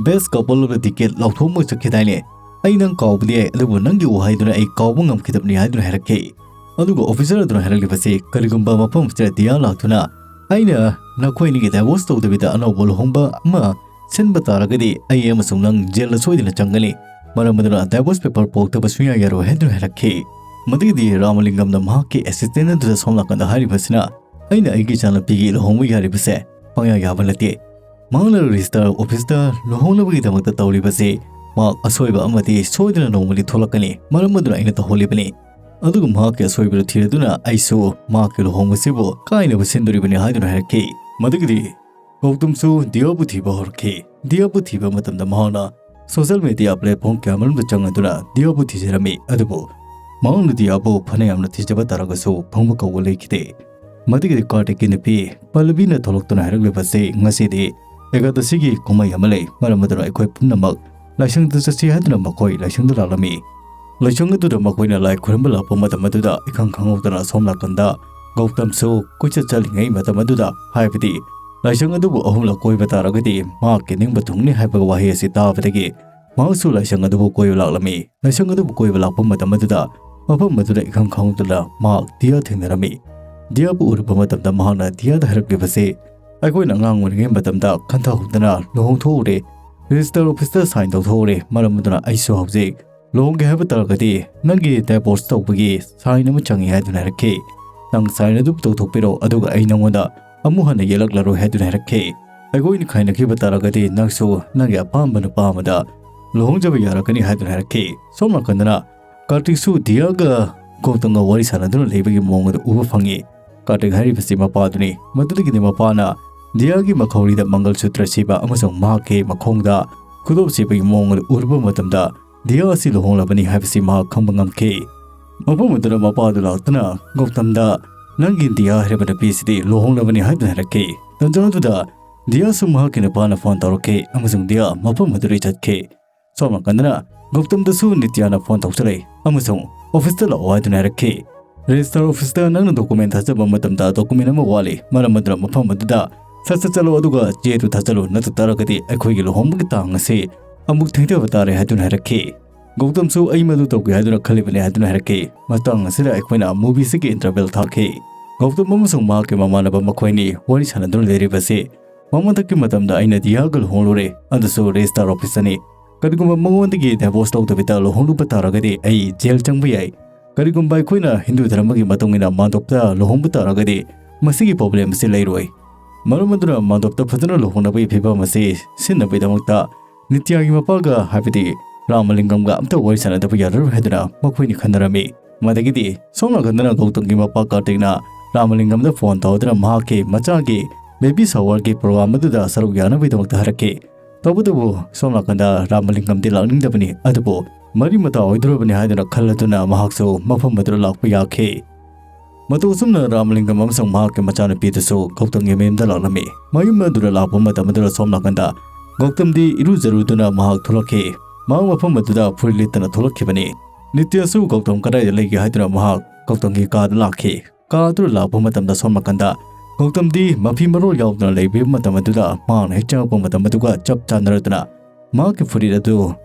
best couple of the decade ꯂꯥꯎꯊꯣꯛꯑꯝꯕ ꯆꯠꯈꯤꯗꯥꯏꯅꯦ? ꯑꯩ ꯅꯪ ꯀꯥꯎꯕꯗꯤ ꯌꯥꯏ, ꯑꯗꯨꯕꯨ ꯅꯪꯒꯤ ꯋꯥꯍꯩꯗꯨꯅ ꯑꯩ ꯀꯥꯎꯕ ꯉꯝꯈꯤꯗꯕꯅꯤ ꯍꯥꯏꯗꯨꯅ ꯍꯥꯏꯔꯛꯈꯤ꯫ ꯑꯗꯨꯒ officer ꯑꯗꯨꯅ ꯍꯥꯏꯔꯛꯂꯤꯕꯁꯤ, ꯀꯔꯤꯒꯨꯝꯕ ꯃꯐꯝ ꯑꯁꯤꯗ ꯗꯤꯌꯥ ꯂꯥꯛꯇꯨꯅ ꯑꯩꯅ ꯅꯈꯣꯏ ꯑꯅꯤꯒꯤ divorce ꯇꯧꯗꯕꯤꯗ ꯑꯅꯧꯕ ꯂꯨꯍꯣꯡꯕ ꯑꯃ ꯁꯤꯟꯕ ꯇꯥꯔꯒꯗꯤ ꯑꯩ ꯑꯃꯁꯨꯡ ꯅꯪ ꯖꯦꯜꯗ ꯁꯣꯏꯗꯅ ꯆꯪꯒꯅꯤ꯫ ꯃꯔꯝ ꯑꯗꯨꯅ divorce paper ꯄꯨꯔꯛꯇꯕ ꯁꯨꯡꯌꯥ ꯌꯥꯔꯣꯏ ꯍꯥꯏꯗꯨꯅ ꯍꯥꯏꯔꯛꯈꯤ꯫ ꯃꯗꯨꯒꯤꯗꯤ ꯔꯥꯃꯂꯤꯡꯒꯝꯅ ꯃꯍꯥꯛꯀꯤ assistant ꯑꯗꯨꯗ ꯁꯣꯝ ꯅꯥꯀꯟꯗ ꯍꯥꯏꯔꯤꯕꯁꯤꯅ, ꯑꯩꯅ ꯑꯩꯒꯤ ꯏꯆꯥꯅꯨꯄꯤꯒꯤ ꯂꯨꯍꯣꯡꯕ ꯌꯥꯔꯤꯕꯁꯦ ꯄꯪꯌꯥ ꯌꯥꯕ ꯅꯠꯇꯦ꯫ ꯃꯍꯥꯛꯅ registrar officeꯇ ꯂꯨꯍꯣꯡꯅꯕꯒꯤꯗꯃꯛꯇ ꯇꯧꯔꯤꯕꯁꯤ ꯃꯍꯥꯛ ꯑꯁꯣꯏꯕ ꯑꯃꯗꯤ ꯁꯣꯏꯗꯅ ꯅꯣꯡꯃꯗꯤ ꯊꯣꯛꯂꯛꯀꯅꯤ꯫ ꯃꯔꯝ ꯑꯗꯨꯅ ꯑꯩꯅ ꯇꯧꯍꯜꯂꯤꯕꯅꯤ꯫ ꯑꯗꯨꯒ ꯃꯍꯥꯛꯀꯤ ꯑꯁꯣꯏꯕꯗꯨ ꯊꯤꯔꯗꯨꯅ ꯑꯩꯁꯨ ꯃꯍꯥꯛꯀꯤ ꯂꯨꯍꯣꯡꯕꯁꯤꯕꯨ ꯀꯥꯏꯅꯕ ꯁꯤꯟꯗꯣꯔꯤꯕꯅꯤ ꯍꯥꯏꯗꯨꯅ ꯍꯥꯏꯔꯛꯈꯤ꯫ ꯃꯗꯨꯒꯤꯗꯤ ꯒꯧꯇꯝꯁꯨ ꯗꯤꯌꯥꯕꯨ ꯊꯤꯕ ꯍꯧꯔꯛꯈꯤ꯫ ꯗꯤꯌꯥꯕꯨ ꯊꯤꯕ ꯃꯇꯝꯗ ꯃꯍꯥꯛꯅ social media platform ꯀꯌꯥ ꯃꯔꯨꯝꯗ ꯆꯪꯉꯗꯨꯅ ꯗꯤꯌꯥꯕꯨ ꯊꯤꯖꯔꯝꯃꯤ꯫ ꯑꯗꯨꯕꯨ ꯃꯍꯥꯛꯅ ꯗꯤꯌꯥꯕꯨ ꯐꯅ ꯌꯥꯝꯅ ꯊꯤꯖꯕ ꯇꯥꯔꯒꯁꯨ ꯐꯪꯕ ꯀꯧꯕ ꯂꯩꯈꯤꯗꯦ꯫ ꯃꯗꯨꯒꯤꯗꯤ ꯀꯥꯔꯇꯤꯛꯀꯤ ꯅꯨꯄꯤ ꯄꯜꯂꯕꯤꯅ ꯊꯣꯛꯂꯛꯇꯨꯅ ꯍꯥꯏꯔꯛꯂꯤꯕꯁꯤ ꯉꯁꯤꯗꯤ ꯑꯦꯀꯥꯗꯁꯤꯒꯤ ꯀꯨꯝꯍꯩ ꯑꯃ ꯂꯩ, ꯃꯔꯝ ꯑꯗꯨꯅ ꯑꯩꯈꯣꯏ ꯄꯨꯝꯅꯃꯛ ꯂꯥꯏꯁꯪꯗ ꯆꯠꯁꯤ ꯍꯥꯏꯗꯨꯅ ꯃꯈꯣꯏ ꯂꯥꯏꯁꯪꯗ ꯂꯥꯛꯂꯝꯃꯤ꯫ ꯂꯥꯏꯁꯪ ꯑꯗꯨꯗ ꯃꯈꯣꯏꯅ ꯂꯥꯏ ꯈꯨꯔꯨꯝꯕ ꯂꯥꯛꯄ ꯃꯇꯝ ꯑꯗꯨꯗ ꯏꯈꯪ ꯈꯪꯍꯧꯗꯅ ꯁꯣꯝ ꯅꯥꯀꯟꯗ ꯒꯧꯇꯝꯁꯨ ꯀꯣꯏꯆꯠ ꯆꯠꯂꯤꯉꯩ ꯃꯇꯝ ꯑꯗꯨꯗ, ꯍꯥꯏꯕꯗꯤ ꯂꯥꯏꯁꯪ ꯑꯗꯨꯕꯨ ꯑꯍꯨꯝꯂꯛ ꯀꯣꯏꯕ ꯇꯥꯔꯒꯗꯤ ꯃꯍꯥꯛꯀꯤ ꯅꯤꯡꯕ ꯊꯨꯡꯅꯤ ꯍꯥꯏꯕ ꯋꯥꯍꯩ ꯑꯁꯤ ꯇꯥꯕꯗꯒꯤ ꯃꯍꯥꯛꯁꯨ ꯂꯥꯏꯁꯪ ꯑꯗꯨꯕꯨ ꯀꯣꯏꯕ ꯂꯥꯛꯂꯝꯃꯤ꯫ ꯂꯥꯏꯁꯪ ꯑꯗꯨꯕꯨ ꯀꯣꯏꯕ ꯂꯥꯛꯄ ꯃꯇꯝ ꯑꯗꯨꯗ ꯃꯐꯝ ꯑꯗꯨꯗ ꯏꯈꯪ ꯈꯪꯍꯧꯗꯅ ꯃꯍꯥꯛ ꯗꯤꯌꯥ ꯊꯦꯡꯅꯔꯝꯃꯤ꯫ ꯗꯤꯌꯥꯕꯨ ꯎꯔꯨꯕ ꯃꯇꯝꯗ ꯃꯍꯥꯛꯅ ꯗꯤꯌꯥꯗ ꯍꯥꯏꯔꯛꯂꯤꯕꯁꯤ, ꯑꯩꯈꯣꯏꯅ ꯑꯉꯥꯡ ꯑꯣꯏꯔꯤꯉꯩ ꯃꯇꯝꯗ ꯈꯟꯊꯍꯧꯗꯅ ꯂꯨꯍꯣꯡꯊꯣꯛꯎꯔꯦ, registrar officeꯇ sign ꯇꯧꯊꯣꯛꯎꯔꯦ, ꯃꯔꯝ ꯑꯗꯨꯅ ꯑꯩꯁꯨ ꯍꯧꯖꯤꯛ ꯂꯨꯍꯣꯡꯒꯦ ꯍꯥꯏꯕ ꯇꯥꯔꯒꯗꯤ ꯅꯪꯒꯤ divorce ꯇꯧꯕꯒꯤ sign ꯑꯃ ꯆꯪꯉꯤ ꯍꯥꯏꯗꯨꯅ ꯍꯥꯏꯔꯛꯈꯤ꯫ ꯅꯪ sign ꯑꯗꯨ ꯇꯧꯊꯣꯛꯄꯤꯔꯣ, ꯑꯗꯨꯒ ꯑꯩ ꯅꯪꯉꯣꯟꯗ ꯑꯃꯨꯛ ꯍꯟꯅ ꯌꯦꯛꯂꯛꯂꯔꯣꯏ ꯍꯥꯏꯗꯨꯅ ꯍꯥꯏꯔꯛꯈꯤ꯫ ꯑꯩꯈꯣꯏꯅ ꯈꯥꯏꯅꯈꯤꯕ ꯇꯥꯔꯒꯗꯤ ꯅꯪꯁꯨ ꯅꯪꯒꯤ ꯑꯄꯥꯝꯕ ꯅꯨꯄꯥ ꯑꯃꯗ ꯂꯨꯍꯣꯡꯖꯕ ꯌꯥꯔꯛꯀꯅꯤ ꯍꯥꯏꯗꯨꯅ ꯍꯥꯏꯔꯛꯈꯤ꯫ ꯁꯣꯝ ꯅꯥꯀꯟꯗꯅ ꯀꯥꯔꯇꯤꯛꯁꯨ ꯗꯤꯌꯥꯒ ꯒꯧꯇꯝꯒ ꯋꯥꯔꯤ ꯁꯥꯟꯅꯗꯨꯅ ꯂꯩꯕꯒꯤ ꯃꯑꯣꯡ ꯑꯗꯨ ꯎꯕ ꯐꯪꯉꯤ꯫ ꯀꯥꯔꯇꯤꯛ ꯍꯥꯏꯔꯤꯕꯁꯤ ꯃꯄꯥꯗꯨꯅꯤ꯫ ꯃꯗꯨꯗꯒꯤꯗꯤ ꯃꯄꯥꯅ ꯗꯤꯌꯥꯒꯤ ꯃꯈꯧꯔꯤꯗ ꯃꯪꯒꯜ ꯁꯨꯇ꯭ꯔ ꯁꯤꯕ ꯑꯃꯁꯨꯡ ꯃꯍꯥꯛꯀꯤ ꯃꯈꯣꯡꯗ ꯈꯨꯗꯣꯞ ꯁꯤꯕꯒꯤ ꯃꯑꯣꯡ ꯑꯗꯨ ꯎꯔꯨꯕ ꯃꯇꯝꯗ ꯗꯤꯌꯥ ꯑꯁꯤ ꯂꯨꯍꯣꯡꯂꯕꯅꯤ ꯍꯥꯏꯕꯁꯤ ꯃꯍꯥꯛ ꯈꯪꯕ ꯉꯝꯈꯤ꯫ ꯃꯐꯝ ꯑꯗꯨꯗ ꯃꯄꯥꯗꯨ ꯂꯥꯛꯇꯨꯅ ꯒꯧꯇꯝꯗ, "ꯅꯪꯒꯤ ꯗꯤꯌꯥ ꯍꯥꯏꯔꯤꯕ ꯅꯨꯄꯤꯁꯤꯗꯤ ꯂꯨꯍꯣꯡꯂꯕꯅꯤ" ꯍꯥꯏꯗꯨꯅ ꯍꯥꯏꯔꯛꯈꯤ꯫ ꯇꯟꯖꯥꯗꯨꯗ ꯗꯤꯌꯥꯁꯨ ꯃꯍꯥꯛꯀꯤ ꯅꯨꯄꯥꯅ ꯐꯣꯟ ꯇꯧꯔꯛꯈꯤ ꯑꯃꯁꯨꯡ ꯗꯤꯌꯥ ꯃꯐꯝ ꯑꯗꯨꯗꯒꯤ ꯆꯠꯈꯤ꯫ ꯁꯣꯝ ꯅꯥꯀꯟꯗꯅ ꯒꯧꯇꯝꯗꯁꯨ ꯅꯤꯇ꯭ꯌꯥꯅ ꯐꯣꯟ ꯇꯧꯁꯤꯜꯂꯛꯏ ꯑꯃꯁꯨꯡ ꯑꯣꯐꯤꯁꯇ ꯂꯥꯛꯑꯣ ꯍꯥꯏꯗꯨꯅ ꯍꯥꯏꯔꯛꯈꯤ꯫ ꯔꯦꯖꯤꯁꯇꯔ ꯑꯣꯐꯤꯁꯇ ꯅꯪꯅ ꯗꯣꯀꯨꯃꯦꯟ ꯊꯥꯖꯕ ꯃꯇꯝꯗ ꯗꯣꯀꯨꯃꯦꯟ ꯑꯃ ꯋꯥꯠꯂꯤ, ꯃꯔꯝ ꯑꯗꯨꯅ ꯃꯐꯝ ꯑꯗꯨꯗ ꯁꯠ ꯁꯠ ꯆꯠꯂꯣ, ꯑꯗꯨꯒ ꯆꯦꯗꯨ ꯊꯥꯖꯜꯂꯨ, ꯅꯠꯇ ꯇꯥꯔꯒꯗꯤ ꯑꯩꯈꯣꯏꯒꯤ ꯂꯨꯍꯣꯡꯕꯒꯤ ꯇꯥꯡ ꯑꯁꯤ ꯑꯃꯨꯛ ꯊꯦꯡꯊꯕ ꯇꯥꯔꯦ ꯍꯥꯏꯗꯨꯅ ꯍꯥꯏꯔꯛꯈꯤ꯫ ꯒꯧꯇꯝꯁꯨ ꯑꯩ ꯃꯗꯨ ꯇꯧꯒꯦ ꯍꯥꯏꯗꯨꯅ ꯈꯜꯂꯤꯕꯅꯦ ꯍꯥꯏꯗꯨꯅ ꯍꯥꯏꯔꯛꯈꯤ꯫ ꯃꯇꯥꯡ ꯑꯁꯤꯗ ꯑꯩꯈꯣꯏꯅ ꯃꯨꯚꯤꯁꯤꯒꯤ ꯏꯟꯇꯔꯚꯦꯜ ꯊꯥꯈꯤ꯫ ꯒꯧꯇꯝ ꯑꯃꯁꯨꯡ ꯃꯍꯥꯛꯀꯤ ꯃꯃꯥꯟꯅꯕ ꯃꯈꯣꯏ ꯑꯅꯤ ꯋꯥꯔꯤ ꯁꯥꯟꯅꯗꯨꯅ ꯂꯩꯔꯤꯕꯁꯤ ꯃꯃꯥꯡꯊꯛꯀꯤ ꯃꯇꯝꯗ ꯑꯩꯅ ꯗꯤꯌꯥꯒ ꯂꯨꯍꯣꯡꯂꯨꯔꯦ, ꯑꯗꯨꯁꯨ ꯔꯦꯖꯤꯁꯇꯥꯔ ꯑꯣꯐꯤꯁꯇꯅꯤ꯫ ꯀꯔꯤꯒꯨꯝꯕ ꯃꯉꯣꯟꯗꯒꯤ ꯗꯥꯏꯚꯣꯔꯁ ꯂꯧꯗꯕꯤꯗ ꯂꯨꯍꯣꯡꯂꯨꯕ ꯇꯥꯔꯒꯗꯤ ꯑꯩ ꯖꯦꯜ ꯆꯪꯕ ꯌꯥꯏ꯫ ꯀꯔꯤꯒꯨꯝꯕ ꯑꯩꯈꯣꯏꯅ ꯍꯤꯟꯗꯨ ꯙꯔꯃꯒꯤ ꯃꯇꯨꯡ ꯏꯟꯅ ꯃꯥꯟꯗꯣꯞꯇ ꯂꯨꯍꯣꯡꯕ ꯇꯥꯔꯒꯗꯤ ꯃꯁꯤꯒꯤ ꯄ꯭ꯔꯣꯕ꯭ꯂꯦꯝ ꯑꯁꯤ ꯂꯩꯔꯣꯏ꯫ ꯃꯔꯝ ꯑꯗꯨꯅ ꯃꯥꯟꯗꯣꯞꯇ ꯐꯖꯅ ꯂꯨꯍꯣꯡꯅꯕꯒꯤ ꯐꯤꯕꯝ ꯑꯁꯤ ꯁꯤꯟꯅꯕꯒꯤꯗꯃꯛꯇ ꯅꯤꯇ꯭ꯌꯥꯒꯤ ꯃꯄꯥꯒ, ꯍꯥꯏꯕꯗꯤ ꯔꯥꯃꯂꯤꯡꯒꯝꯒ ꯑꯝꯇ ꯋꯥꯔꯤ ꯁꯥꯟꯅꯗꯕ ꯌꯥꯔꯔꯣꯏ ꯍꯥꯏꯗꯨꯅ ꯃꯈꯣꯏꯅꯤ ꯈꯟꯅꯔꯝꯃꯤ꯫ ꯃꯗꯒꯤꯗꯤ ꯁꯣꯝ ꯅꯥꯀꯟꯗꯅ ꯒꯧꯇꯝꯒꯤ ꯃꯄꯥ ꯀꯥꯔꯇꯤꯛꯅ ꯔꯥꯃꯂꯤꯡꯒꯝꯗ ꯐꯣꯟ ꯇꯧꯗꯨꯅ ꯃꯍꯥꯛꯀꯤ ꯃꯆꯥꯒꯤ ꯕꯦꯕꯤ ꯁꯥꯋꯔꯒꯤ ꯄ꯭ꯔꯣꯒ꯭ꯔꯥꯝ ꯑꯗꯨꯗ ꯁꯔꯨꯛ ꯌꯥꯅꯕꯒꯤꯗꯃꯛꯇ ꯍꯥꯏꯔꯛꯈꯤ꯫ ꯇꯧꯕꯇꯕꯨ ꯁꯣꯝ ꯅꯥꯀꯟꯗ ꯔꯥꯃꯂꯤꯡꯒꯝꯗꯤ ꯂꯥꯛꯅꯤꯡꯗꯕꯅꯤ, ꯑꯗꯨꯕꯨ ꯃꯔꯤ ꯃꯇꯥ ꯑꯣꯏꯗꯣꯔꯕꯅꯤ ꯍꯥꯏꯗꯨꯅ ꯈꯜꯂꯗꯨꯅ ꯃꯍꯥꯛꯁꯨ ꯃꯐꯝ ꯑꯗꯨꯗ ꯂꯥꯛꯄ ꯌꯥꯈꯤ꯫ ꯃꯇꯧ ꯑꯁꯨꯝꯅ ꯔꯥꯃꯂꯤꯡꯒꯝ ꯑꯃꯁꯨꯡ ꯃꯍꯥꯛꯀꯤ ꯃꯆꯥꯅꯨꯄꯤꯗꯨꯁꯨ ꯒꯧꯇꯝꯒꯤ ꯃꯌꯨꯝꯗ ꯂꯥꯛꯂꯝꯃꯤ꯫ ꯃꯌꯨꯝ ꯑꯗꯨꯗ ꯂꯥꯛꯄ ꯃꯇꯝ ꯑꯗꯨꯗ ꯁꯣꯝ ꯅꯥꯀꯟꯗ ꯒꯧꯇꯝꯗꯤ ꯏꯔꯨꯖꯔꯨꯗꯨꯅ ꯃꯍꯥꯛ ꯊꯣꯛꯂꯛꯈꯤ꯫ ꯃꯍꯥꯛ ꯃꯐꯝ ꯑꯗꯨꯗ ꯐꯨꯔꯤꯠ ꯂꯤꯠꯇꯅ ꯊꯣꯛꯂꯛꯈꯤꯕꯅꯤ꯫ ꯅꯤꯇ꯭ꯌꯁꯨ ꯒꯧꯇꯝ ꯀꯗꯥꯏꯗ ꯂꯩꯒꯦ ꯍꯥꯏꯗꯨꯅ ꯃꯍꯥꯛ ꯒꯧꯇꯝꯒꯤ ꯀꯥꯗ ꯂꯥꯛꯈꯤ꯫ ꯀꯥ ꯑꯗꯨꯗ ꯂꯥꯛꯄ ꯃꯇꯝꯗ ꯁꯣꯝ ꯅꯥꯀꯟꯗ ꯒꯧꯇꯝꯗꯤ ꯃꯐꯤ ꯃꯔꯣꯜ ꯌꯥꯎꯗꯅ ꯂꯩꯕꯤꯕ ꯃꯇꯝ ꯑꯗꯨꯗ ꯃꯍꯥꯛꯅ ꯍꯦꯛ ꯆꯪꯉꯛꯄ ꯃꯇꯝ ꯑꯗꯨꯒ ꯆꯞ ꯆꯥꯟꯅꯔꯗꯨꯅ ꯃꯍꯥꯛꯀꯤ ꯐꯨꯔꯤꯠ ꯑꯗꯨ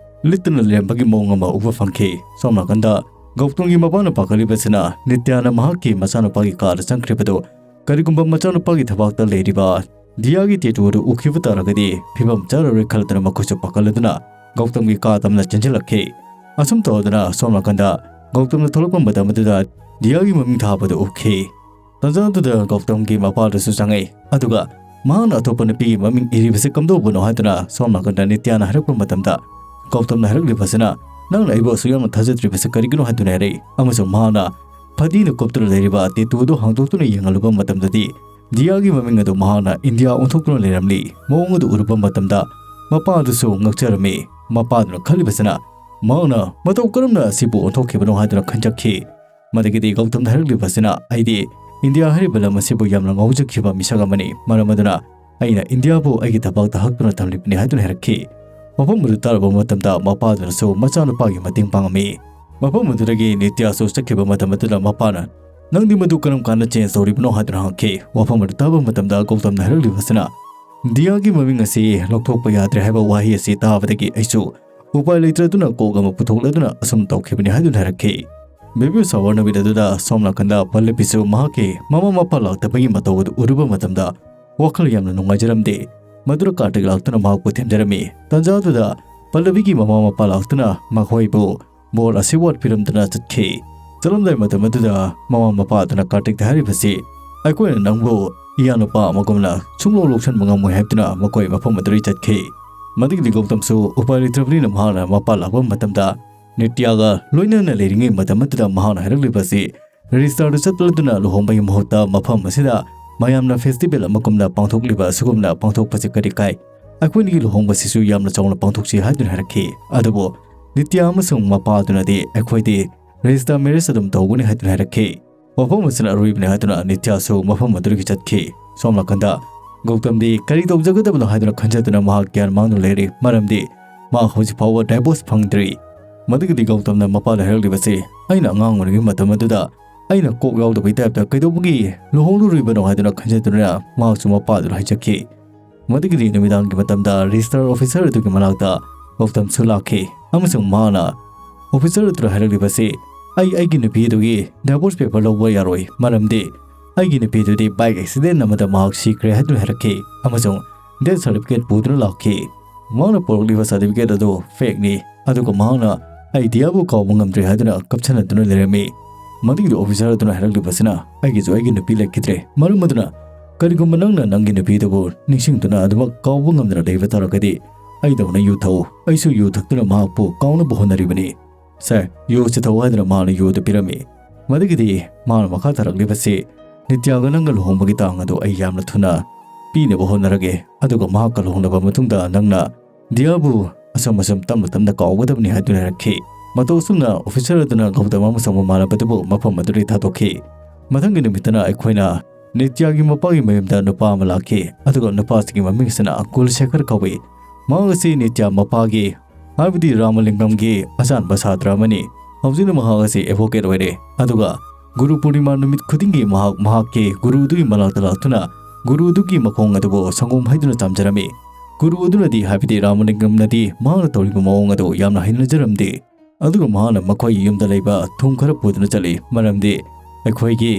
ꯂꯤꯠꯇꯨꯅ ꯂꯩꯔꯝꯕꯒꯤ ꯃꯑꯣꯡ ꯑꯃ ꯎꯕ ꯐꯪꯈꯤ꯫ ꯁꯣꯝ ꯅꯥꯀꯟꯗ ꯒꯧꯇꯝꯒꯤ ꯃꯄꯥꯅ ꯄꯥꯈꯠꯂꯤꯕꯁꯤꯅ ꯅꯤꯇ꯭ꯌꯥꯅ ꯃꯍꯥꯛꯀꯤ ꯃꯆꯥꯅꯨꯄꯥꯒꯤ ꯀꯥꯗ ꯆꯪꯈ꯭ꯔꯤꯕꯗꯨ ꯀꯔꯤꯒꯨꯝꯕ ꯃꯆꯥꯅꯨꯄꯥꯒꯤ ꯊꯕꯥꯛꯇ ꯂꯩꯔꯤꯕ ꯗꯤꯌꯥꯒꯤ ꯇꯦꯇꯨ ꯑꯗꯨ ꯎꯈꯤꯕ ꯇꯥꯔꯒꯗꯤ ꯐꯤꯕꯝ ꯆꯥꯔꯔꯣꯏ ꯈꯜꯂꯗꯨꯅ ꯃꯈꯣꯏꯁꯨ ꯄꯥꯈꯠꯂꯗꯨꯅ ꯒꯧꯇꯝꯒꯤ ꯀꯥ ꯇꯝꯅ ꯆꯦꯟꯁꯤꯜꯂꯛꯈꯤ꯫ ꯑꯁꯨꯝ ꯇꯧꯗꯨꯅ ꯁꯣꯝ ꯅꯥꯀꯟꯗ ꯒꯧꯇꯝꯅ ꯊꯣꯛꯂꯛꯄ ꯃꯇꯝ ꯑꯗꯨꯗ ꯗꯤꯌꯥꯒꯤ ꯃꯃꯤꯡ ꯊꯥꯕꯗꯨ ꯎꯈꯤ꯫ ꯇꯥꯟꯖꯥ ꯑꯗꯨꯗ ꯒꯧꯇꯝꯒꯤ ꯃꯄꯥꯗꯨꯁꯨ ꯆꯪꯉꯛꯏ꯫ ꯑꯗꯨꯒ ꯃꯍꯥꯛꯅ ꯑꯇꯣꯞꯄ ꯅꯨꯄꯤꯒꯤ ꯃꯃꯤꯡ ꯏꯔꯤꯕꯁꯤ ꯀꯝꯗꯧꯕꯅꯣ ꯍꯥꯏꯗꯨꯅ ꯁꯣꯝ ꯅꯥꯀꯟꯗ ꯅꯤꯇ꯭ꯌꯥꯅ ꯍꯥꯏꯔꯛꯄ ꯃꯇꯝꯗ ꯒꯧꯇꯝꯅ ꯍꯥꯏꯔꯛꯂꯤꯕꯁꯤꯅ, "ꯅꯪꯅ ꯑꯩꯕꯨ ꯑꯁꯨꯛ ꯌꯥꯝꯅ ꯊꯥꯖꯗ꯭ꯔꯤꯕꯁꯤ ꯀꯔꯤꯒꯤꯅꯣ?" ꯍꯥꯏꯗꯨꯅ ꯍꯥꯏꯔꯛꯏ꯫ ꯑꯃꯁꯨꯡ ꯃꯍꯥꯛꯅ ꯐꯗꯤꯅ ꯀꯨꯞꯇꯨꯅ ꯂꯩꯔꯤꯕ ꯇꯦꯇꯨ ꯑꯗꯨ ꯍꯥꯡꯗꯣꯛꯇꯨꯅ ꯌꯦꯡꯍꯜꯂꯨꯕ ꯃꯇꯝꯗꯗꯤ ꯗꯤꯌꯥꯒꯤ ꯃꯃꯤꯡ ꯑꯗꯨ ꯃꯍꯥꯛꯅ ꯏꯟꯗꯤꯌꯥ ꯑꯣꯟꯊꯣꯛꯇꯨꯅ ꯂꯩꯔꯝꯂꯤ꯫ ꯃꯑꯣꯡ ꯑꯗꯨ ꯎꯔꯨꯕ ꯃꯇꯝꯗ ꯃꯄꯥ ꯑꯗꯨꯁꯨ ꯉꯛꯆꯔꯝꯃꯤ꯫ ꯃꯄꯥꯗꯨꯅ ꯈꯜꯂꯤꯕꯁꯤꯅ ꯃꯍꯥꯛꯅ ꯃꯇꯧ ꯀꯔꯝꯅ ꯑꯁꯤꯕꯨ ꯑꯣꯟꯊꯣꯛꯈꯤꯕꯅꯣ ꯍꯥꯏꯗꯨꯅ ꯈꯟꯖꯈꯤ꯫ ꯃꯗꯒꯤꯗꯤ ꯒꯧꯇꯝꯅ ꯍꯥꯏꯔꯛꯂꯤꯕꯁꯤꯅ, "ꯑꯩꯗꯤ ꯏꯟꯗꯤꯌꯥ ꯍꯥꯏꯔꯤꯕ ꯂꯝ ꯑꯁꯤꯕꯨ ꯌꯥꯝꯅ ꯉꯥꯎꯖꯈꯤꯕ ꯃꯤꯁꯛ ꯑꯃꯅꯤ꯫ ꯃꯔꯝ ꯑꯗꯨꯅ ꯑꯩꯅ ꯏꯟꯗꯤꯌꯥꯕꯨ ꯑꯩꯒꯤ ꯊꯕꯥꯛꯇ ꯍꯛꯇꯨꯅ ꯊꯝꯂꯤꯕꯅꯤ" ꯍꯥꯏꯗꯨꯅ ꯍꯥꯏꯔꯛꯈꯤ꯫ ꯋꯥꯐꯝ ꯑꯗꯨ ꯇꯥꯔꯕ ꯃꯇꯝꯗ ꯃꯄꯥꯗꯨꯅꯁꯨ ꯃꯆꯥꯅꯨꯄꯥꯒꯤ ꯃꯇꯦꯡ ꯄꯥꯡꯉꯝꯃꯤ꯫ ꯃꯐꯝ ꯑꯗꯨꯗꯒꯤ ꯅꯤꯇ꯭ꯌꯥꯁꯨ ꯆꯠꯈꯤꯕ ꯃꯇꯝ ꯑꯗꯨꯗ ꯃꯄꯥꯅ, "ꯅꯪꯗꯤ ꯃꯗꯨ ꯀꯔꯝ ꯀꯥꯟꯗ ꯆꯦꯟꯖ ꯇꯧꯔꯤꯕꯅꯣ?" ꯍꯥꯏꯗꯨꯅ ꯍꯪꯈꯤ꯫ ꯋꯥꯐꯝ ꯑꯗꯨ ꯇꯥꯕ ꯃꯇꯝꯗ ꯒꯧꯇꯝꯅ ꯍꯥꯏꯔꯛꯂꯤꯕꯁꯤꯅ, "ꯗꯤꯌꯥꯒꯤ ꯃꯃꯤꯡ ꯑꯁꯤ ꯂꯧꯊꯣꯛꯄ ꯌꯥꯗ꯭ꯔꯦ" ꯍꯥꯏꯕ ꯋꯥꯍꯩ ꯑꯁꯤ ꯇꯥꯕꯗꯒꯤ ꯑꯩꯁꯨ ꯎꯄꯥꯏ ꯂꯩꯇ꯭ꯔꯗꯨꯅ ꯀꯣꯛ ꯑꯃ ꯄꯨꯊꯣꯛꯂꯗꯨꯅ ꯑꯁꯨꯝ ꯇꯧꯈꯤꯕꯅꯤ ꯍꯥꯏꯗꯨꯅ ꯍꯥꯏꯔꯛꯈꯤ꯫ ꯕꯦꯕꯤ ꯁꯥꯋꯔ ꯅꯨꯃꯤꯠ ꯑꯗꯨꯗ ꯁꯣꯝ ꯅꯥꯀꯟꯗ ꯄꯜꯂꯕꯤꯁꯨ ꯃꯍꯥꯛꯀꯤ ꯃꯃꯥ ꯃꯄꯥ ꯂꯥꯛꯇꯕꯒꯤ ꯃꯇꯧ ꯑꯗꯨ ꯎꯔꯨꯕ ꯃꯇꯝꯗ ꯋꯥꯈꯜ ꯌꯥꯝꯅ ꯅꯨꯡꯉꯥꯏꯖꯔꯝꯗꯦ꯫ ꯃꯗꯨꯗ ꯀꯥꯔꯇꯤꯛ ꯂꯥꯛꯇꯨꯅ ꯃꯍꯥꯛꯄꯨ ꯊꯦꯝꯖꯔꯝꯃꯤ꯫ ꯇꯥꯟꯖꯥ ꯑꯗꯨꯗ ꯄꯜꯂꯕꯤꯒꯤ ꯃꯃꯥ ꯃꯄꯥ ꯂꯥꯛꯇꯨꯅ ꯃꯈꯣꯏꯕꯨ ꯕꯣꯔ ꯑꯁꯤꯔꯋꯥꯗ ꯄꯤꯔꯝꯗꯨꯅ ꯆꯠꯈꯤ꯫ ꯆꯠꯂꯝꯗꯥꯏ ꯃꯇꯝ ꯑꯗꯨꯗ ꯃꯃꯥ ꯃꯄꯥ ꯑꯗꯨꯅ ꯀꯥꯔꯇꯤꯛꯇ ꯍꯥꯏꯔꯤꯕꯁꯤ, "ꯑꯩꯈꯣꯏꯅ ꯅꯪꯕꯨ ꯏꯌꯥꯅꯨꯄꯥ ꯑꯃꯒꯨꯝꯅ ꯁꯨꯡꯂꯧ ꯂꯧꯁꯟꯕ ꯉꯝꯃꯣꯏ" ꯍꯥꯏꯗꯨꯅ ꯃꯈꯣꯏ ꯃꯐꯝ ꯑꯗꯨꯗꯒꯤ ꯆꯠꯈꯤ꯫ ꯃꯗꯨꯒꯤꯗꯤ ꯒꯧꯇꯝꯁꯨ ꯎꯄꯥꯏ ꯂꯩꯇ꯭ꯔꯕꯅꯤꯅ ꯃꯍꯥꯛꯅ ꯃꯄꯥ ꯂꯥꯛꯄ ꯃꯇꯝꯗ ꯅꯤꯇ꯭ꯌꯥꯒ ꯂꯣꯏꯅꯅ ꯂꯩꯔꯤꯉꯩ ꯃꯇꯝ ꯑꯗꯨꯗ ꯃꯍꯥꯛꯅ ꯍꯥꯏꯔꯛꯂꯤꯕꯁꯤ, ꯔꯦꯖꯤꯁꯇꯔꯗ ꯆꯠꯂꯗꯨꯅ ꯂꯨꯍꯣꯡꯕꯒꯤ ꯃꯍꯨꯠꯇ ꯃꯐꯝ ꯑꯁꯤꯗ ꯃꯌꯥꯝꯅ ꯐꯦꯁꯇꯤꯚꯦꯜ ꯑꯃꯒꯨꯝꯅ ꯄꯥꯡꯊꯣꯛꯂꯤꯕ ꯑꯁꯤꯒꯨꯝꯅ ꯄꯥꯡꯊꯣꯛꯄꯁꯤ ꯀꯔꯤ ꯀꯥꯏ? ꯑꯩꯈꯣꯏꯅꯤꯒꯤ ꯂꯨꯍꯣꯡꯕꯁꯤꯁꯨ ꯌꯥꯝꯅ ꯆꯥꯎꯅ ꯄꯥꯡꯊꯣꯛꯁꯤ ꯍꯥꯏꯗꯨꯅ ꯍꯥꯏꯔꯛꯈꯤ꯫ ꯑꯗꯨꯕꯨ ꯅꯤꯇ꯭ꯌꯥ ꯑꯃꯁꯨꯡ ꯃꯄꯥ ꯑꯗꯨꯅꯗꯤ ꯑꯩꯈꯣꯏꯗꯤ ꯔꯦꯖꯤꯁꯇꯔ ꯃꯦꯔꯦꯖ ꯑꯗꯨꯝ ꯇꯧꯒꯅꯤ ꯍꯥꯏꯗꯨꯅ ꯍꯥꯏꯔꯛꯈꯤ꯫ ꯋꯥꯐꯝ ꯑꯁꯤꯅ ꯑꯔꯣꯏꯕꯅꯤ ꯍꯥꯏꯗꯨꯅ ꯅꯤꯇ꯭ꯌꯥꯁꯨ ꯃꯐꯝ ꯑꯗꯨꯗꯒꯤ ꯆꯠꯈꯤ꯫ ꯁꯣꯝ ꯅꯥꯀꯟꯗ ꯒꯧꯇꯝꯗꯤ ꯀꯔꯤ ꯇꯧꯖꯒꯗꯕꯅꯣ ꯍꯥꯏꯗꯨꯅ ꯈꯟꯖꯗꯨꯅ ꯃꯍꯥꯛ ꯒ꯭ꯌꯥꯟ ꯃꯥꯡꯗꯨꯅ ꯂꯩꯔꯤ, ꯃꯔꯝꯗꯤ ꯃꯥ ꯍꯧꯖꯤꯛ ꯐꯥꯎꯕ ꯗꯥꯏꯚꯣꯔꯁ ꯐꯪꯗ꯭ꯔꯤ꯫ ꯃꯗꯨꯒꯤꯗꯤ ꯒꯧꯇꯝꯅ ꯃꯄꯥꯗ ꯍꯥꯏꯔꯛꯂꯤꯕꯁꯤ, "ꯑꯩꯅ ꯑꯉꯥꯡ ꯑꯣꯏꯔꯤꯉꯩ ꯃꯇꯝ ꯑꯗꯨꯗ ꯑꯩꯅ ꯀꯣꯛ ꯌꯥꯎꯗꯕꯒꯤ ꯇꯥꯏꯞꯇ ꯀꯩꯗꯧꯕꯒꯤ ꯂꯨꯍꯣꯡꯂꯨꯔꯤꯕꯅꯣ?" ꯍꯥꯏꯗꯨꯅ ꯈꯟꯖꯗꯨꯅ ꯃꯍꯥꯛꯁꯨ ꯃꯄꯥꯗꯨꯗ ꯍꯥꯏꯖꯈꯤ꯫ ꯃꯗꯨꯒꯤꯗꯤ ꯅꯨꯃꯤꯗꯥꯡꯒꯤ ꯃꯇꯝꯗ ꯔꯦꯖꯤꯁꯇꯔ ꯑꯣꯐꯤꯁꯔ ꯑꯗꯨꯒꯤ ꯃꯅꯥꯛꯇ ꯒꯧꯇꯝꯁꯨ ꯂꯥꯛꯈꯤ ꯑꯃꯁꯨꯡ ꯃꯍꯥꯛꯅ ꯑꯣꯐꯤꯁꯔ ꯑꯗꯨꯗ ꯍꯥꯏꯔꯛꯂꯤꯕꯁꯤ, "ꯑꯩ ꯑꯩꯒꯤ ꯅꯨꯄꯤ ꯑꯗꯨꯒꯤ ꯗꯥꯏꯚꯣꯔꯁ ꯄꯦꯄꯔ ꯂꯧꯕ ꯌꯥꯔꯣꯏ, ꯃꯔꯝꯗꯤ ꯑꯩꯒꯤ ꯅꯨꯄꯤ ꯑꯗꯨꯗꯤ ꯕꯥꯏꯛ ꯑꯦꯛꯁꯤꯗꯦꯟ ꯑꯃꯗ ꯃꯍꯥꯛ ꯁꯤꯈ꯭ꯔꯦ" ꯍꯥꯏꯗꯨꯅ ꯍꯥꯏꯔꯛꯈꯤ ꯑꯃꯁꯨꯡ ꯗꯦꯠ ꯁꯥꯔꯇꯤꯐꯤꯀꯦꯠ ꯄꯨꯗꯨꯅ ꯂꯥꯛꯈꯤ꯫ ꯃꯍꯥꯛꯅ ꯄꯨꯔꯛꯂꯤꯕ ꯁꯥꯔꯇꯤꯐꯤꯀꯦꯠ ꯑꯗꯨ ꯐꯦꯛꯅꯤ, ꯑꯗꯨꯒ ꯃꯍꯥꯛꯅ "ꯑꯩ ꯗꯤꯌꯥꯕꯨ ꯀꯥꯎꯕ ꯉꯝꯗ꯭ꯔꯦ" ꯍꯥꯏꯗꯨꯅ ꯀꯞꯁꯟꯅꯗꯨꯅ ꯂꯩꯔꯝꯃꯤ꯫ ꯃꯗꯨꯒꯤꯗꯤ ꯑꯣꯐꯤꯁꯔ ꯑꯗꯨꯅ ꯍꯥꯏꯔꯛꯂꯤꯕꯁꯤꯅ, "ꯑꯩꯒꯤꯁꯨ ꯑꯩꯒꯤ ꯅꯨꯄꯤ ꯂꯩꯈꯤꯗ꯭ꯔꯦ, ꯃꯔꯝ ꯑꯗꯨꯅ ꯀꯔꯤꯒꯨꯝꯕ ꯅꯪꯅ ꯅꯪꯒꯤ ꯅꯨꯄꯤꯗꯨꯕꯨ ꯅꯤꯡꯁꯤꯡꯗꯨꯅ ꯑꯗꯨꯃꯛ ꯀꯥꯎꯕ ꯉꯝꯗꯅ ꯂꯩꯕ ꯇꯥꯔꯒꯗꯤ ꯑꯩꯗꯧꯅ ꯌꯨ ꯊꯛꯎ꯫ ꯑꯩꯁꯨ ꯌꯨ ꯊꯛꯇꯨꯅ ꯃꯍꯥꯛꯄꯨ ꯀꯥꯎꯅꯕ ꯍꯣꯠꯅꯔꯤꯕꯅꯤ꯫ ꯁꯥꯔ, ꯌꯨ ꯑꯁꯤ ꯊꯛꯎ" ꯍꯥꯏꯗꯨꯅ ꯃꯍꯥꯛꯅ ꯌꯨ ꯑꯗꯨ ꯄꯤꯔꯝꯃꯤ꯫ ꯃꯗꯨꯒꯤꯗꯤ ꯃꯍꯥꯛꯅ ꯃꯈꯥ ꯇꯥꯔꯛꯂꯤꯕꯁꯤ, "ꯅꯤꯇ꯭ꯌꯥꯒ ꯅꯪꯒ ꯂꯨꯍꯣꯡꯕꯒꯤ ꯇꯥꯡ ꯑꯗꯨ ꯑꯩ ꯌꯥꯝꯅ ꯊꯨꯅ ꯄꯤꯅꯕ ꯍꯣꯠꯅꯔꯒꯦ, ꯑꯗꯨꯒ ꯃꯍꯥꯛꯀ ꯂꯨꯍꯣꯡꯂꯕ ꯃꯇꯨꯡꯗ ꯅꯪꯅ ꯗꯤꯌꯥꯕꯨ ꯑꯁꯨꯝ ꯑꯁꯨꯝ ꯇꯞꯅ ꯇꯞꯅ ꯀꯥꯎꯒꯗꯕꯅꯤ" ꯍꯥꯏꯗꯨꯅ ꯍꯥꯏꯔꯛꯈꯤ꯫ ꯃꯇꯧ ꯑꯁꯨꯝꯅ ꯑꯣꯐꯤꯁꯔ ꯑꯗꯨꯅ ꯒꯧꯇꯝ ꯑꯃꯁꯨꯡ ꯃꯃꯥꯟꯅꯕꯗꯨꯕꯨ ꯃꯐꯝ ꯑꯗꯨꯗꯒꯤ ꯊꯥꯗꯣꯛꯈꯤ꯫ ꯃꯊꯪꯒꯤ ꯅꯨꯃꯤꯠꯇꯅ ꯑꯩꯈꯣꯏꯅ ꯅꯤꯇ꯭ꯌꯥꯒꯤ ꯃꯄꯥꯒꯤ ꯃꯌꯨꯝꯗ ꯅꯨꯄꯥ ꯑꯃ ꯂꯥꯛꯈꯤ, ꯑꯗꯨꯒ ꯅꯨꯄꯥꯁꯤꯒꯤ ꯃꯃꯤꯡ ꯑꯁꯤꯅ ꯀꯨꯜꯁꯦꯈꯔ ꯀꯧꯏ꯫ ꯃꯍꯥꯛ ꯑꯁꯤ ꯅꯤꯇ꯭ꯌ ꯃꯄꯥꯒꯤ, ꯍꯥꯏꯕꯗꯤ ꯔꯥꯃꯂꯤꯡꯒꯝꯒꯤ ꯑꯆꯥꯟꯕ ꯁꯥꯇ꯭ꯔ ꯑꯃꯅꯤ꯫ ꯍꯧꯖꯤꯛꯅ ꯃꯍꯥꯛ ꯑꯁꯤ advocate ꯑꯣꯏꯔꯦ꯫ ꯑꯗꯨꯒ ꯒꯨꯔꯨ ꯄꯨꯔꯅꯤꯃꯥ ꯅꯨꯃꯤꯠ ꯈꯨꯗꯤꯡꯒꯤ ꯃꯍꯥꯛ ꯃꯍꯥꯛꯀꯤ ꯒꯨꯔꯨꯗꯨꯒꯤ ꯃꯅꯥꯛꯇ ꯂꯥꯛꯇꯨꯅ ꯒꯨꯔꯨꯗꯨꯒꯤ ꯃꯈꯣꯡ ꯑꯗꯨꯕꯨ ꯁꯪꯒꯣꯝ ꯍꯩꯗꯨꯅ ꯆꯥꯝꯖꯔꯝꯃꯤ꯫ ꯒꯨꯔꯨ ꯑꯗꯨꯅꯗꯤ, ꯍꯥꯏꯕꯗꯤ ꯔꯥꯃꯂꯤꯡꯒꯝꯅꯗꯤ, ꯃꯍꯥꯛꯅ ꯇꯧꯔꯤꯕ ꯃꯑꯣꯡ ꯑꯗꯨ ꯌꯥꯝꯅ ꯍꯩꯅꯖꯔꯝꯗꯦ꯫ ꯑꯗꯨꯒ ꯃꯍꯥꯛꯅ ꯃꯈꯣꯏ ꯌꯨꯝꯗ ꯂꯩꯕ ꯊꯨꯝ ꯈꯔ ꯄꯨꯗꯨꯅ ꯆꯠꯂꯤ, ꯃꯔꯝꯗꯤ ꯑꯩꯈꯣꯏꯒꯤ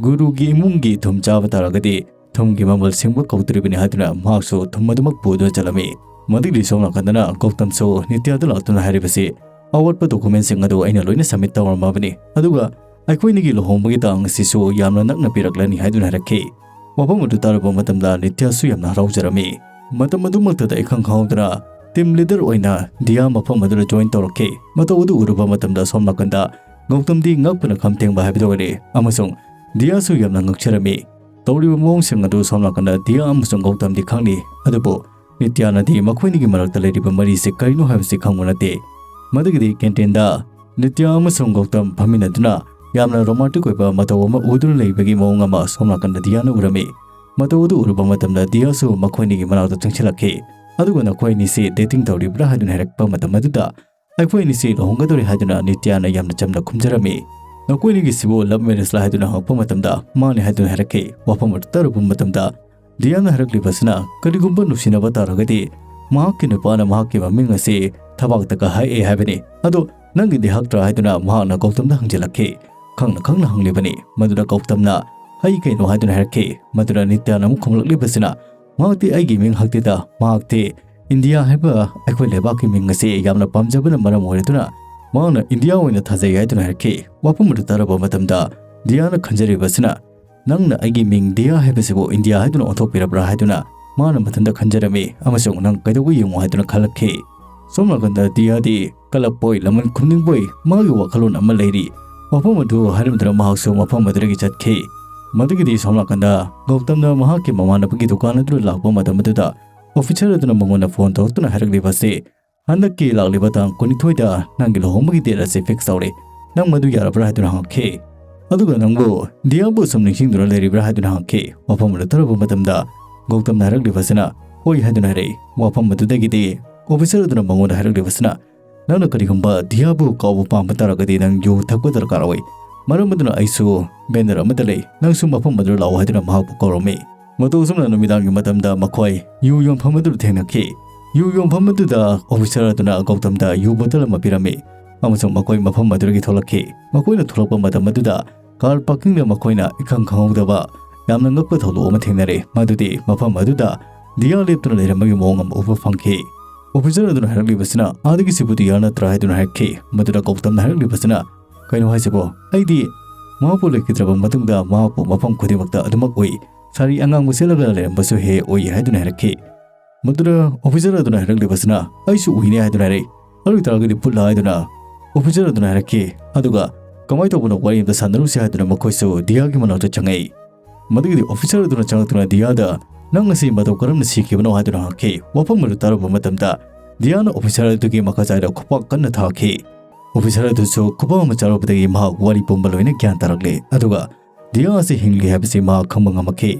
ꯒꯨꯔꯨꯒꯤ ꯏꯃꯨꯡꯒꯤ ꯊꯨꯝ ꯆꯥꯕ ꯇꯥꯔꯒꯗꯤ ꯊꯨꯝꯒꯤ ꯃꯃꯜ ꯁꯤꯡꯕ ꯀꯧꯗꯣꯔꯤꯕꯅꯤ ꯍꯥꯏꯗꯨꯅ ꯃꯍꯥꯛꯁꯨ ꯊꯨꯝ ꯑꯗꯨꯃꯛ ꯄꯨꯗꯨꯅ ꯆꯠꯂꯝꯃꯤ꯫ ꯃꯗꯨꯒꯤ ꯁꯣꯝ ꯅꯥꯀꯟꯗꯅ ꯒꯧꯇꯝꯁꯨ ꯅꯤꯇ꯭ꯌꯗ ꯂꯥꯛꯇꯨꯅ ꯍꯥꯏꯔꯤꯕꯁꯤ, "ꯑꯋꯥꯠꯄ documentꯁꯤꯡ ꯑꯗꯨ ꯑꯩꯅ ꯂꯣꯏꯅ submit ꯇꯧꯔꯝꯃꯕꯅꯤ, ꯑꯗꯨꯒ ꯑꯩꯈꯣꯏꯅꯤꯒꯤ ꯂꯨꯍꯣꯡꯕꯒꯤ ꯇꯥꯡ ꯑꯁꯤꯁꯨ ꯌꯥꯝꯅ ꯅꯛꯅ ꯄꯤꯔꯛꯂꯅꯤ" ꯍꯥꯏꯗꯨꯅ ꯍꯥꯏꯔꯛꯈꯤ꯫ ꯋꯥꯐꯝ ꯑꯗꯨ ꯇꯥꯔꯨꯕ ꯃꯇꯝꯗ ꯅꯤꯇ꯭ꯌꯁꯨ ꯌꯥꯝꯅ ꯍꯔꯥꯎꯖꯔꯝꯃꯤ꯫ ꯃꯇꯝ ꯑꯗꯨꯃꯛꯇꯗ ꯏꯈꯪ ꯈꯪꯍꯧꯗꯅ team leader ꯑꯣꯏꯅ ꯗꯤꯌꯥ ꯃꯐꯝ ꯑꯗꯨꯗ join ꯇꯧꯔꯛꯈꯤ꯫ ꯃꯇꯧ ꯑꯗꯨ ꯎꯔꯨꯕ ꯃꯇꯝꯗ ꯁꯣꯝ ꯅꯥꯀꯟꯗ ꯒꯧꯇꯝꯗꯤ ꯉꯛꯄꯅ ꯈꯝ ꯊꯦꯡꯕ ꯍꯥꯏꯕꯗꯨ ꯑꯣꯏꯔꯦ, ꯑꯃꯁꯨꯡ ꯗꯤꯌꯥꯁꯨ ꯌꯥꯝꯅ ꯉꯛꯆꯔꯝꯃꯤ꯫ ꯇꯧꯔꯤꯕ ꯃꯑꯣꯡꯁꯤꯡ ꯑꯗꯨ ꯁꯣꯝ ꯅꯥꯀꯟꯗ ꯗꯤꯌꯥ ꯑꯃꯁꯨꯡ ꯒꯧꯇꯝꯗꯤ ꯈꯪꯂꯤ, ꯑꯗꯨꯕꯨ ꯅꯤꯇ꯭ꯌꯅꯗꯤ ꯃꯈꯣꯏꯅꯤꯒꯤ ꯃꯔꯛꯇ ꯂꯩꯔꯤꯕ ꯃꯔꯤꯁꯤ ꯀꯔꯤꯅꯣ ꯍꯥꯏꯕꯁꯤ ꯈꯪꯕ ꯅꯠꯇꯦ꯫ ꯃꯗꯨꯒꯤꯗꯤ canteen ꯗ ꯅꯤꯇ꯭ꯌ ꯑꯃꯁꯨꯡ ꯒꯧꯇꯝ ꯐꯝꯃꯤꯟꯅꯗꯨꯅ ꯌꯥꯝꯅ romantic ꯑꯣꯏꯕ ꯃꯇꯧ ꯑꯃ ꯎꯗꯨꯅ ꯂꯩꯕꯒꯤ ꯃꯑꯣꯡ ꯑꯃ ꯁꯣꯝ ꯅꯥꯀꯟꯗ ꯗꯤꯌꯥꯅ ꯎꯔꯝꯃꯤ꯫ ꯃꯇꯧ ꯑꯗꯨ ꯎꯔꯨꯕ ꯃꯇꯝꯗ ꯗꯤꯌꯥꯁꯨ ꯃꯈꯣꯏꯅꯤꯒꯤ ꯃꯅꯥꯛꯇ ꯆꯪꯁꯤꯜꯂꯛꯈꯤ꯫ ꯑꯗꯨꯒ "ꯅꯈꯣꯏ ꯑꯅꯤꯁꯤ dating ꯇꯧꯔꯤꯕ꯭ꯔꯥ?" ꯍꯥꯏꯗꯨꯅ ꯍꯥꯏꯔꯛꯄ ꯃꯇꯝ ꯑꯗꯨꯗ, "ꯑꯩꯈꯣꯏ ꯑꯅꯤꯁꯤ ꯂꯨꯍꯣꯡꯒꯗꯧꯔꯦ" ꯍꯥꯏꯗꯨꯅ ꯅꯤꯇ꯭ꯌꯅ ꯌꯥꯝꯅ ꯆꯝꯅ ꯈꯨꯝꯖꯔꯝꯃꯤ꯫ "ꯅꯈꯣꯏ ꯑꯅꯤꯒꯤꯁꯤꯕꯨ love marriage ꯂꯥ?" ꯍꯥꯏꯗꯨꯅ ꯍꯪꯉꯛꯄ ꯃꯇꯝꯗ, "ꯃꯥꯅꯤ" ꯍꯥꯏꯗꯨꯅ ꯍꯥꯏꯔꯛꯈꯤ꯫ ꯋꯥꯐꯝ ꯑꯗꯨ ꯇꯥꯔꯨꯕ ꯃꯇꯝꯗ ꯗꯤꯌꯥꯅ ꯍꯥꯏꯔꯛꯂꯤꯕꯁꯤꯅ, ꯀꯔꯤꯒꯨꯝꯕ ꯅꯨꯡꯁꯤꯅꯕ ꯇꯥꯔꯒꯗꯤ ꯃꯍꯥꯛꯀꯤ ꯅꯨꯄꯥꯅ ꯃꯍꯥꯛꯀꯤ ꯃꯃꯤꯡ ꯑꯁꯤ ꯊꯕꯥꯛꯇꯒ ꯍꯛꯑꯦ ꯍꯥꯏꯕꯅꯤ꯫ ꯑꯗꯣ ꯅꯪꯒꯤꯗꯤ ꯍꯛꯇ꯭ꯔꯥ ꯍꯥꯏꯗꯨꯅ ꯃꯍꯥꯛꯅ ꯒꯧꯇꯝꯗ ꯍꯪꯖꯤꯜꯂꯛꯈꯤ꯫ ꯈꯪꯅ ꯈꯪꯅ ꯍꯪꯂꯤꯕꯅꯤ꯫ ꯃꯗꯨꯗ ꯒꯧꯇꯝꯅ, "ꯍꯛꯏ ꯀꯩꯅꯣ?" ꯍꯥꯏꯗꯨꯅ ꯍꯥꯏꯔꯛꯈꯤ꯫ ꯃꯗꯨꯗ ꯅꯤꯇ꯭ꯌꯅ ꯑꯃꯨꯛ ꯈꯨꯝꯂꯛꯂꯤꯕꯁꯤꯅ, "ꯃꯍꯥꯛꯇꯤ ꯑꯩꯒꯤ ꯃꯤꯡ ꯍꯛꯇꯦꯗ, ꯃꯍꯥꯛꯇꯤ ꯏꯟꯗꯤꯌꯥ ꯍꯥꯏꯕ ꯑꯩꯈꯣꯏ ꯂꯩꯕꯥꯛꯀꯤ ꯃꯤꯡ ꯑꯁꯤ ꯌꯥꯝꯅ ꯄꯥꯝꯖꯕꯅ ꯃꯔꯝ ꯑꯣꯏꯔꯗꯨꯅ ꯃꯍꯥꯛꯅ ꯏꯟꯗꯤꯌꯥ ꯑꯣꯏꯅ ꯊꯥꯖꯩ" ꯍꯥꯏꯗꯨꯅ ꯍꯥꯏꯔꯛꯈꯤ꯫ ꯋꯥꯐꯝ ꯑꯗꯨ ꯇꯥꯔꯕ ꯃꯇꯝꯗ ꯗꯤꯌꯥꯅ ꯈꯟꯖꯔꯤꯕꯁꯤꯅ, "ꯅꯪꯅ ꯑꯩꯒꯤ ꯃꯤꯡ ꯗꯤꯌꯥ ꯍꯥꯏꯕꯁꯤꯕꯨ ꯏꯟꯗꯤꯌꯥ ꯍꯥꯏꯗꯨꯅ ꯑꯣꯟꯊꯣꯛꯄꯤꯔꯕ꯭ꯔꯥ?" ꯍꯥꯏꯗꯨꯅ ꯃꯥꯅ ꯃꯊꯟꯇ ꯈꯟꯖꯔꯝꯃꯤ, ꯑꯃꯁꯨꯡ "ꯅꯪ ꯀꯩꯗꯧꯕ ꯌꯦꯡꯉꯨ" ꯍꯥꯏꯗꯨꯅ ꯈꯜꯂꯛꯈꯤ꯫ ꯁꯣꯝ ꯅꯥꯀꯟꯗ ꯗꯤꯌꯥꯗꯤ ꯀꯜꯂꯛꯄꯣꯏ ꯂꯃꯟ ꯈꯨꯝꯅꯤꯡꯕꯣꯏ ꯃꯥꯒꯤ ꯋꯥꯈꯜꯂꯣꯟ ꯑꯃ ꯂꯩꯔꯤ꯫ ꯋꯥꯐꯝ ꯑꯗꯨ ꯍꯥꯏꯔꯝꯗꯨꯅ ꯃꯍꯥꯛꯁꯨ ꯃꯐꯝ ꯑꯗꯨꯗꯒꯤ ꯆꯠꯈꯤ꯫ ꯃꯗꯨꯒꯤꯗꯤ ꯁꯣꯝ ꯅꯥꯀꯟꯗ ꯒꯧꯇꯝꯅ ꯃꯍꯥꯛꯀꯤ ꯃꯃꯥꯟꯅꯕꯒꯤ ꯗꯨꯀꯥꯟ ꯑꯗꯨꯗ ꯂꯥꯛꯄ ꯃꯇꯝ ꯑꯗꯨꯗ, officer ꯑꯗꯨꯅ ꯃꯉꯣꯟꯗ phone ꯇꯧꯔꯛꯇꯨꯅ ꯍꯥꯏꯔꯛꯂꯤꯕ ꯑꯁꯤ, "ꯍꯟꯗꯛꯀꯤ ꯂꯥꯛꯂꯤꯕ ꯇꯥꯡ ꯀꯨꯟꯅꯤꯊꯣꯏꯗ ꯅꯪꯒꯤ ꯂꯨꯍꯣꯡꯕꯒꯤ date ꯑꯁꯤ fix ꯇꯧꯔꯦ꯫ ꯅꯪ ꯃꯗꯨ ꯌꯥꯔꯕ꯭ꯔꯥ?" ꯍꯥꯏꯗꯨꯅ ꯍꯪꯉꯛꯈꯤ꯫ ꯑꯗꯨꯒ "ꯅꯪꯕꯨ ꯗꯤꯌꯥꯕꯨ ꯁꯨꯝ ꯅꯤꯡꯁꯤꯡꯗꯨꯅ ꯂꯩꯔꯤꯕ꯭ꯔꯥ?" ꯍꯥꯏꯗꯨꯅ ꯍꯪꯉꯛꯈꯤ꯫ ꯋꯥꯐꯝ ꯑꯗꯨ ꯇꯥꯔꯨꯕ ꯃꯇꯝꯗ ꯒꯧꯇꯝꯅ ꯍꯥꯏꯔꯛꯂꯤꯕꯁꯤꯅ, "ꯍꯣꯏ" ꯍꯥꯏꯗꯨꯅ ꯍꯥꯏꯔꯛꯏ꯫ ꯋꯥꯐꯝ ꯑꯗꯨꯗꯒꯤꯗꯤ ꯑꯣꯐꯤꯁꯔ ꯑꯗꯨꯅ ꯃꯉꯣꯟꯗ ꯍꯥꯏꯔꯛꯂꯤꯕꯁꯤꯅ, "ꯅꯪꯅ ꯀꯔꯤꯒꯨꯝꯕ ꯗꯤꯌꯥꯕꯨ ꯀꯥꯎꯕ ꯄꯥꯝꯕ ꯇꯥꯔꯒꯗꯤ ꯅꯪ ꯌꯨ ꯊꯛꯄ ꯗꯔꯀꯥꯔ ꯑꯣꯏ꯫ ꯃꯔꯝ ꯑꯗꯨꯅ ꯑꯩꯁꯨ ꯕꯦꯅꯔ ꯑꯃꯗ ꯂꯩ, ꯅꯪꯁꯨ ꯃꯐꯝ ꯑꯗꯨꯗ ꯂꯥꯛꯑꯣ" ꯍꯥꯏꯗꯨꯅ ꯃꯍꯥꯛꯄꯨ ꯀꯧꯔꯝꯃꯤ꯫ ꯃꯇꯧ ꯑꯁꯨꯝꯅ ꯅꯨꯃꯤꯗꯥꯡꯒꯤ ꯃꯇꯝꯗ ꯃꯈꯣꯏ ꯌꯨ ꯌꯣꯟꯐꯝ ꯑꯗꯨꯗ ꯊꯦꯡꯅꯈꯤ꯫ ꯌꯨ ꯌꯣꯟꯐꯝ ꯑꯗꯨꯗ ꯑꯣꯐꯤꯁꯔ ꯑꯗꯨꯅ ꯒꯧꯇꯝꯗ ꯌꯨ ꯕꯣꯇꯜ ꯑꯃ ꯄꯤꯔꯝꯃꯤ ꯑꯃꯁꯨꯡ ꯃꯈꯣꯏ ꯃꯐꯝ ꯑꯗꯨꯗꯒꯤ ꯊꯣꯛꯂꯛꯈꯤ꯫ ꯃꯈꯣꯏꯅ ꯊꯣꯛꯂꯛꯄ ꯃꯇꯝ ꯑꯗꯨꯗ ꯀꯥꯔ ꯄꯥꯔꯀꯤꯡꯗ ꯃꯈꯣꯏꯅ ꯏꯈꯪ ꯈꯪꯍꯧꯗꯕ ꯌꯥꯝꯅ ꯉꯛꯄ ꯊꯧꯗꯣꯛ ꯑꯃ ꯊꯦꯡꯅꯔꯦ, ꯃꯗꯨꯗꯤ ꯃꯐꯝ ꯑꯗꯨꯗ ꯗꯤꯌꯥ ꯂꯦꯞꯇꯨꯅ ꯂꯩꯔꯝꯕꯒꯤ ꯃꯑꯣꯡ ꯑꯃ ꯎꯕ ꯐꯪꯈꯤ꯫ ꯑꯣꯐꯤꯁꯔ ꯑꯗꯨꯅ ꯍꯥꯏꯔꯛꯂꯤꯕꯁꯤꯅ, "ꯑꯥꯗꯒꯤꯁꯤꯕꯨ ꯗꯤꯌꯥ ꯅꯠꯇ꯭ꯔꯥ?" ꯍꯥꯏꯗꯨꯅ ꯍꯥꯏꯔꯛꯈꯤ꯫ ꯃꯗꯨꯗ ꯒꯧꯇꯝꯅ ꯍꯥꯏꯔꯛꯂꯤꯕꯁꯤꯅ, "ꯀꯩꯅꯣ ꯍꯥꯏꯁꯤꯕꯣ? ꯑꯩꯗꯤ ꯃꯍꯥꯛꯄꯨ ꯂꯩꯈꯤꯗ꯭ꯔꯕ ꯃꯇꯨꯡꯗ ꯃꯍꯥꯛꯄꯨ ꯃꯐꯝ ꯈꯨꯗꯤꯡꯃꯛꯇ ꯑꯗꯨꯃꯛ ꯎꯏ꯫ ꯁꯥꯔꯤ ꯑꯉꯥꯡꯕ ꯁꯦꯠꯂꯒ ꯂꯩꯔꯝꯕꯁꯨ ꯍꯦꯛ ꯎꯏ" ꯍꯥꯏꯗꯨꯅ ꯍꯥꯏꯔꯛꯈꯤ꯫ ꯃꯗꯨꯗ ꯑꯣꯐꯤꯁꯔ ꯑꯗꯨꯅ ꯍꯥꯏꯔꯛꯂꯤꯕꯁꯤꯅ, "ꯑꯩꯁꯨ ꯎꯏꯅꯦ" ꯍꯥꯏꯗꯨꯅ ꯍꯥꯏꯔꯛꯏ꯫ "ꯑꯗꯨ ꯑꯣꯏꯇꯥꯔꯒꯗꯤ ꯄꯨꯜꯂ" ꯍꯥꯏꯗꯨꯅ ꯑꯣꯐꯤꯁꯔ ꯑꯗꯨꯅ ꯍꯥꯏꯔꯛꯈꯤ꯫ ꯑꯗꯨꯒ "ꯀꯃꯥꯏꯅ ꯇꯧꯕꯅꯣ, ꯋꯥꯔꯤ ꯑꯝꯇ ꯁꯥꯟꯅꯔꯨꯁꯤ" ꯍꯥꯏꯗꯨꯅ ꯃꯈꯣꯏꯁꯨ ꯗꯤꯌꯥꯒꯤ ꯃꯅꯥꯛꯇ ꯆꯪꯉꯛꯏ꯫ ꯃꯗꯨꯒꯤꯗꯤ ꯑꯣꯐꯤꯁꯔ ꯑꯗꯨꯅ ꯆꯪꯂꯛꯇꯨꯅ ꯗꯤꯌꯥꯗ, "ꯅꯪ ꯑꯁꯤ ꯃꯇꯧ ꯀꯔꯝꯅ ꯁꯤꯈꯤꯕꯅꯣ?" ꯍꯥꯏꯗꯨꯅ ꯍꯪꯈꯤ꯫ ꯋꯥꯐꯝ ꯑꯗꯨ ꯇꯥꯔꯨꯕ ꯃꯇꯝꯗ ꯗꯤꯌꯥꯅ ꯑꯣꯐꯤꯁꯔ ꯑꯗꯨꯒꯤ ꯃꯈꯥꯖꯥꯏꯗ ꯈꯨꯄꯥꯛ ꯀꯟꯅ ꯊꯥꯈꯤ꯫ ꯑꯣꯐꯤꯁꯔ ꯑꯗꯨꯁꯨ ꯈꯨꯄꯥꯛ ꯑꯃ ꯆꯥꯔꯨꯕꯗꯒꯤ ꯃꯍꯥꯛ ꯋꯥꯔꯤ ꯄꯨꯝꯕ ꯂꯣꯏꯅ ꯒ꯭ꯌꯥꯟ ꯇꯥꯔꯛꯂꯦ꯫ ꯑꯗꯨꯒ ꯗꯤꯌꯥ ꯑꯁꯤ ꯍꯤꯡꯂꯤ ꯍꯥꯏꯕꯁꯤ ꯃꯍꯥꯛ ꯈꯪꯕ ꯉꯝꯃꯛꯈꯤ꯫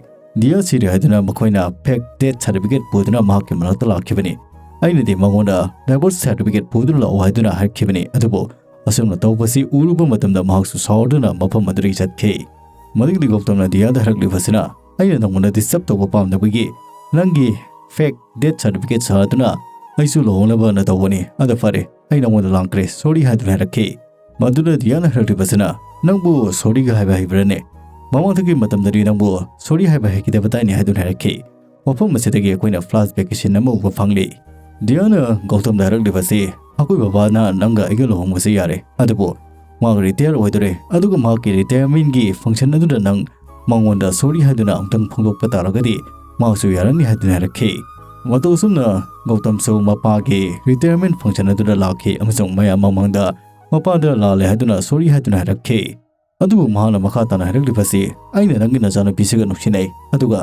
ꯗꯤꯌꯥ ꯁꯤꯔꯦ ꯍꯥꯏꯗꯨꯅ ꯃꯈꯣꯏꯅ ꯐꯦꯛ ꯗꯦꯠ ꯁꯥꯔꯇꯤꯐꯤꯀꯦꯠ ꯄꯨꯗꯨꯅ ꯃꯍꯥꯛꯀꯤ ꯃꯅꯥꯛꯇ ꯂꯥꯛꯈꯤꯕꯅꯤ꯫ ꯑꯩꯅꯗꯤ ꯃꯉꯣꯟꯗ ꯗꯥꯏꯚꯣꯔꯁ ꯁꯥꯔꯇꯤꯐꯤꯀꯦꯠ ꯄꯨꯗꯨꯅ ꯂꯥꯛꯑꯣ ꯍꯥꯏꯗꯨꯅ ꯍꯥꯏꯈꯤꯕꯅꯤ, ꯑꯗꯨꯕꯨ ꯑꯁꯨꯝꯅ ꯇꯧꯕꯁꯤ ꯎꯔꯨꯕ ꯃꯇꯝꯗ ꯃꯍꯥꯛꯁꯨ ꯁꯥꯎꯔꯗꯨꯅ ꯃꯐꯝ ꯑꯗꯨꯗꯒꯤ ꯆꯠꯈꯤ꯫ ꯃꯗꯨꯒꯤꯗꯤ ꯒꯧꯇꯝꯅ ꯗꯤꯌꯥꯗ ꯍꯥꯏꯔꯛꯂꯤꯕꯁꯤꯅ, "ꯑꯩꯅ ꯅꯪꯉꯣꯟꯗ ꯗꯤꯁꯇꯔꯕ ꯇꯧꯕ ꯄꯥꯝꯗꯕꯒꯤ ꯅꯪꯒꯤ ꯐꯦꯛ ꯗꯦꯠ ꯁꯥꯔꯇꯤꯐꯤꯀꯦꯠ ꯁꯥꯗꯨꯅ ꯑꯩꯁꯨ ꯂꯨꯍꯣꯡꯅꯕꯅ ꯇꯧꯕꯅꯤ꯫ ꯑꯗ ꯐꯔꯦ, ꯑꯩ ꯅꯪꯉꯣꯟꯗ ꯂꯥꯡꯈ꯭ꯔꯦ, ꯁꯣꯔꯤ" ꯍꯥꯏꯗꯨꯅ ꯍꯥꯏꯔꯛꯈꯤ꯫ ꯃꯗꯨꯗ ꯗꯤꯌꯥꯅ ꯍꯥꯏꯔꯛꯂꯤꯕꯁꯤꯅ, "ꯅꯪꯕꯨ ꯁꯣꯔꯤꯒ ꯍꯥꯏꯕ ꯍꯩꯕ꯭ꯔꯥꯅꯦ? ꯃꯃꯥꯡꯗꯒꯤ ꯃꯇꯝꯗꯗꯤ ꯅꯪꯕꯨ ꯁꯣꯔꯤ ꯍꯥꯏꯕ ꯍꯩꯈꯤꯗꯕ ꯇꯥꯏꯅꯦ" ꯍꯥꯏꯗꯨꯅ ꯍꯥꯏꯔꯛꯈꯤ꯫ ꯃꯐꯝ ꯑꯁꯤꯗꯒꯤ ꯑꯩꯈꯣꯏꯅ ꯐ꯭ꯂꯥꯁꯕꯦꯛꯀꯤ ꯁꯤꯟ ꯑꯃ ꯎꯕ ꯐꯪꯂꯤ꯫ ꯗꯤꯌꯥꯅ ꯒꯧꯇꯝꯗ ꯍꯥꯏꯔꯛꯂꯤꯕꯁꯤ, "ꯑꯩꯈꯣꯏ ꯕꯕꯥꯅ ꯅꯪꯒ ꯑꯩꯒ ꯂꯨꯍꯣꯡꯕꯁꯤ ꯌꯥꯔꯦ, ꯑꯗꯨꯕꯨ ꯃꯍꯥꯛ ꯔꯤꯇꯥꯌꯔ ꯑꯣꯏꯗꯣꯔꯦ, ꯑꯗꯨꯒ ꯃꯍꯥꯛꯀꯤ ꯔꯤꯇꯥꯌꯔꯃꯦꯟꯒꯤ ꯐꯪꯁꯟ ꯑꯗꯨꯗ ꯅꯪ ꯃꯉꯣꯟꯗ ꯁꯣꯔꯤ ꯍꯥꯏꯗꯨꯅ ꯑꯃꯨꯛꯇꯪ ꯐꯣꯡꯗꯣꯛꯄ ꯇꯥꯔꯒꯗꯤ ꯃꯍꯥꯛꯁꯨ ꯌꯥꯔꯅꯤ" ꯍꯥꯏꯗꯨꯅ ꯍꯥꯏꯔꯛꯈꯤ꯫ ꯃꯇꯧ ꯑꯁꯨꯝꯅ ꯒꯧꯇꯝꯁꯨ ꯃꯄꯥꯒꯤ ꯔꯤꯇꯥꯌꯔꯃꯦꯟ ꯐꯪꯁꯟ ꯑꯗꯨꯗ ꯂꯥꯛꯈꯤ ꯑꯃꯁꯨꯡ ꯃꯌꯥꯝ ꯃꯃꯥꯡꯗ ꯃꯄꯥꯗ ꯂꯥꯜꯂꯦ ꯍꯥꯏꯗꯨꯅ ꯁꯣꯔꯤ ꯍꯥꯏꯗꯨꯅ ꯍꯥꯏꯔꯛꯈꯤ꯫ ꯑꯗꯨꯕꯨ ꯃꯍꯥꯛꯅ ꯃꯈꯥ ꯇꯥꯅ ꯍꯥꯏꯔꯛꯂꯤꯕꯁꯤ, "ꯑꯩꯅ ꯅꯪꯒꯤ ꯅꯆꯥꯅꯨꯄꯤꯁꯤꯒ ꯅꯨꯡꯁꯤꯅꯩ, ꯑꯗꯨꯒ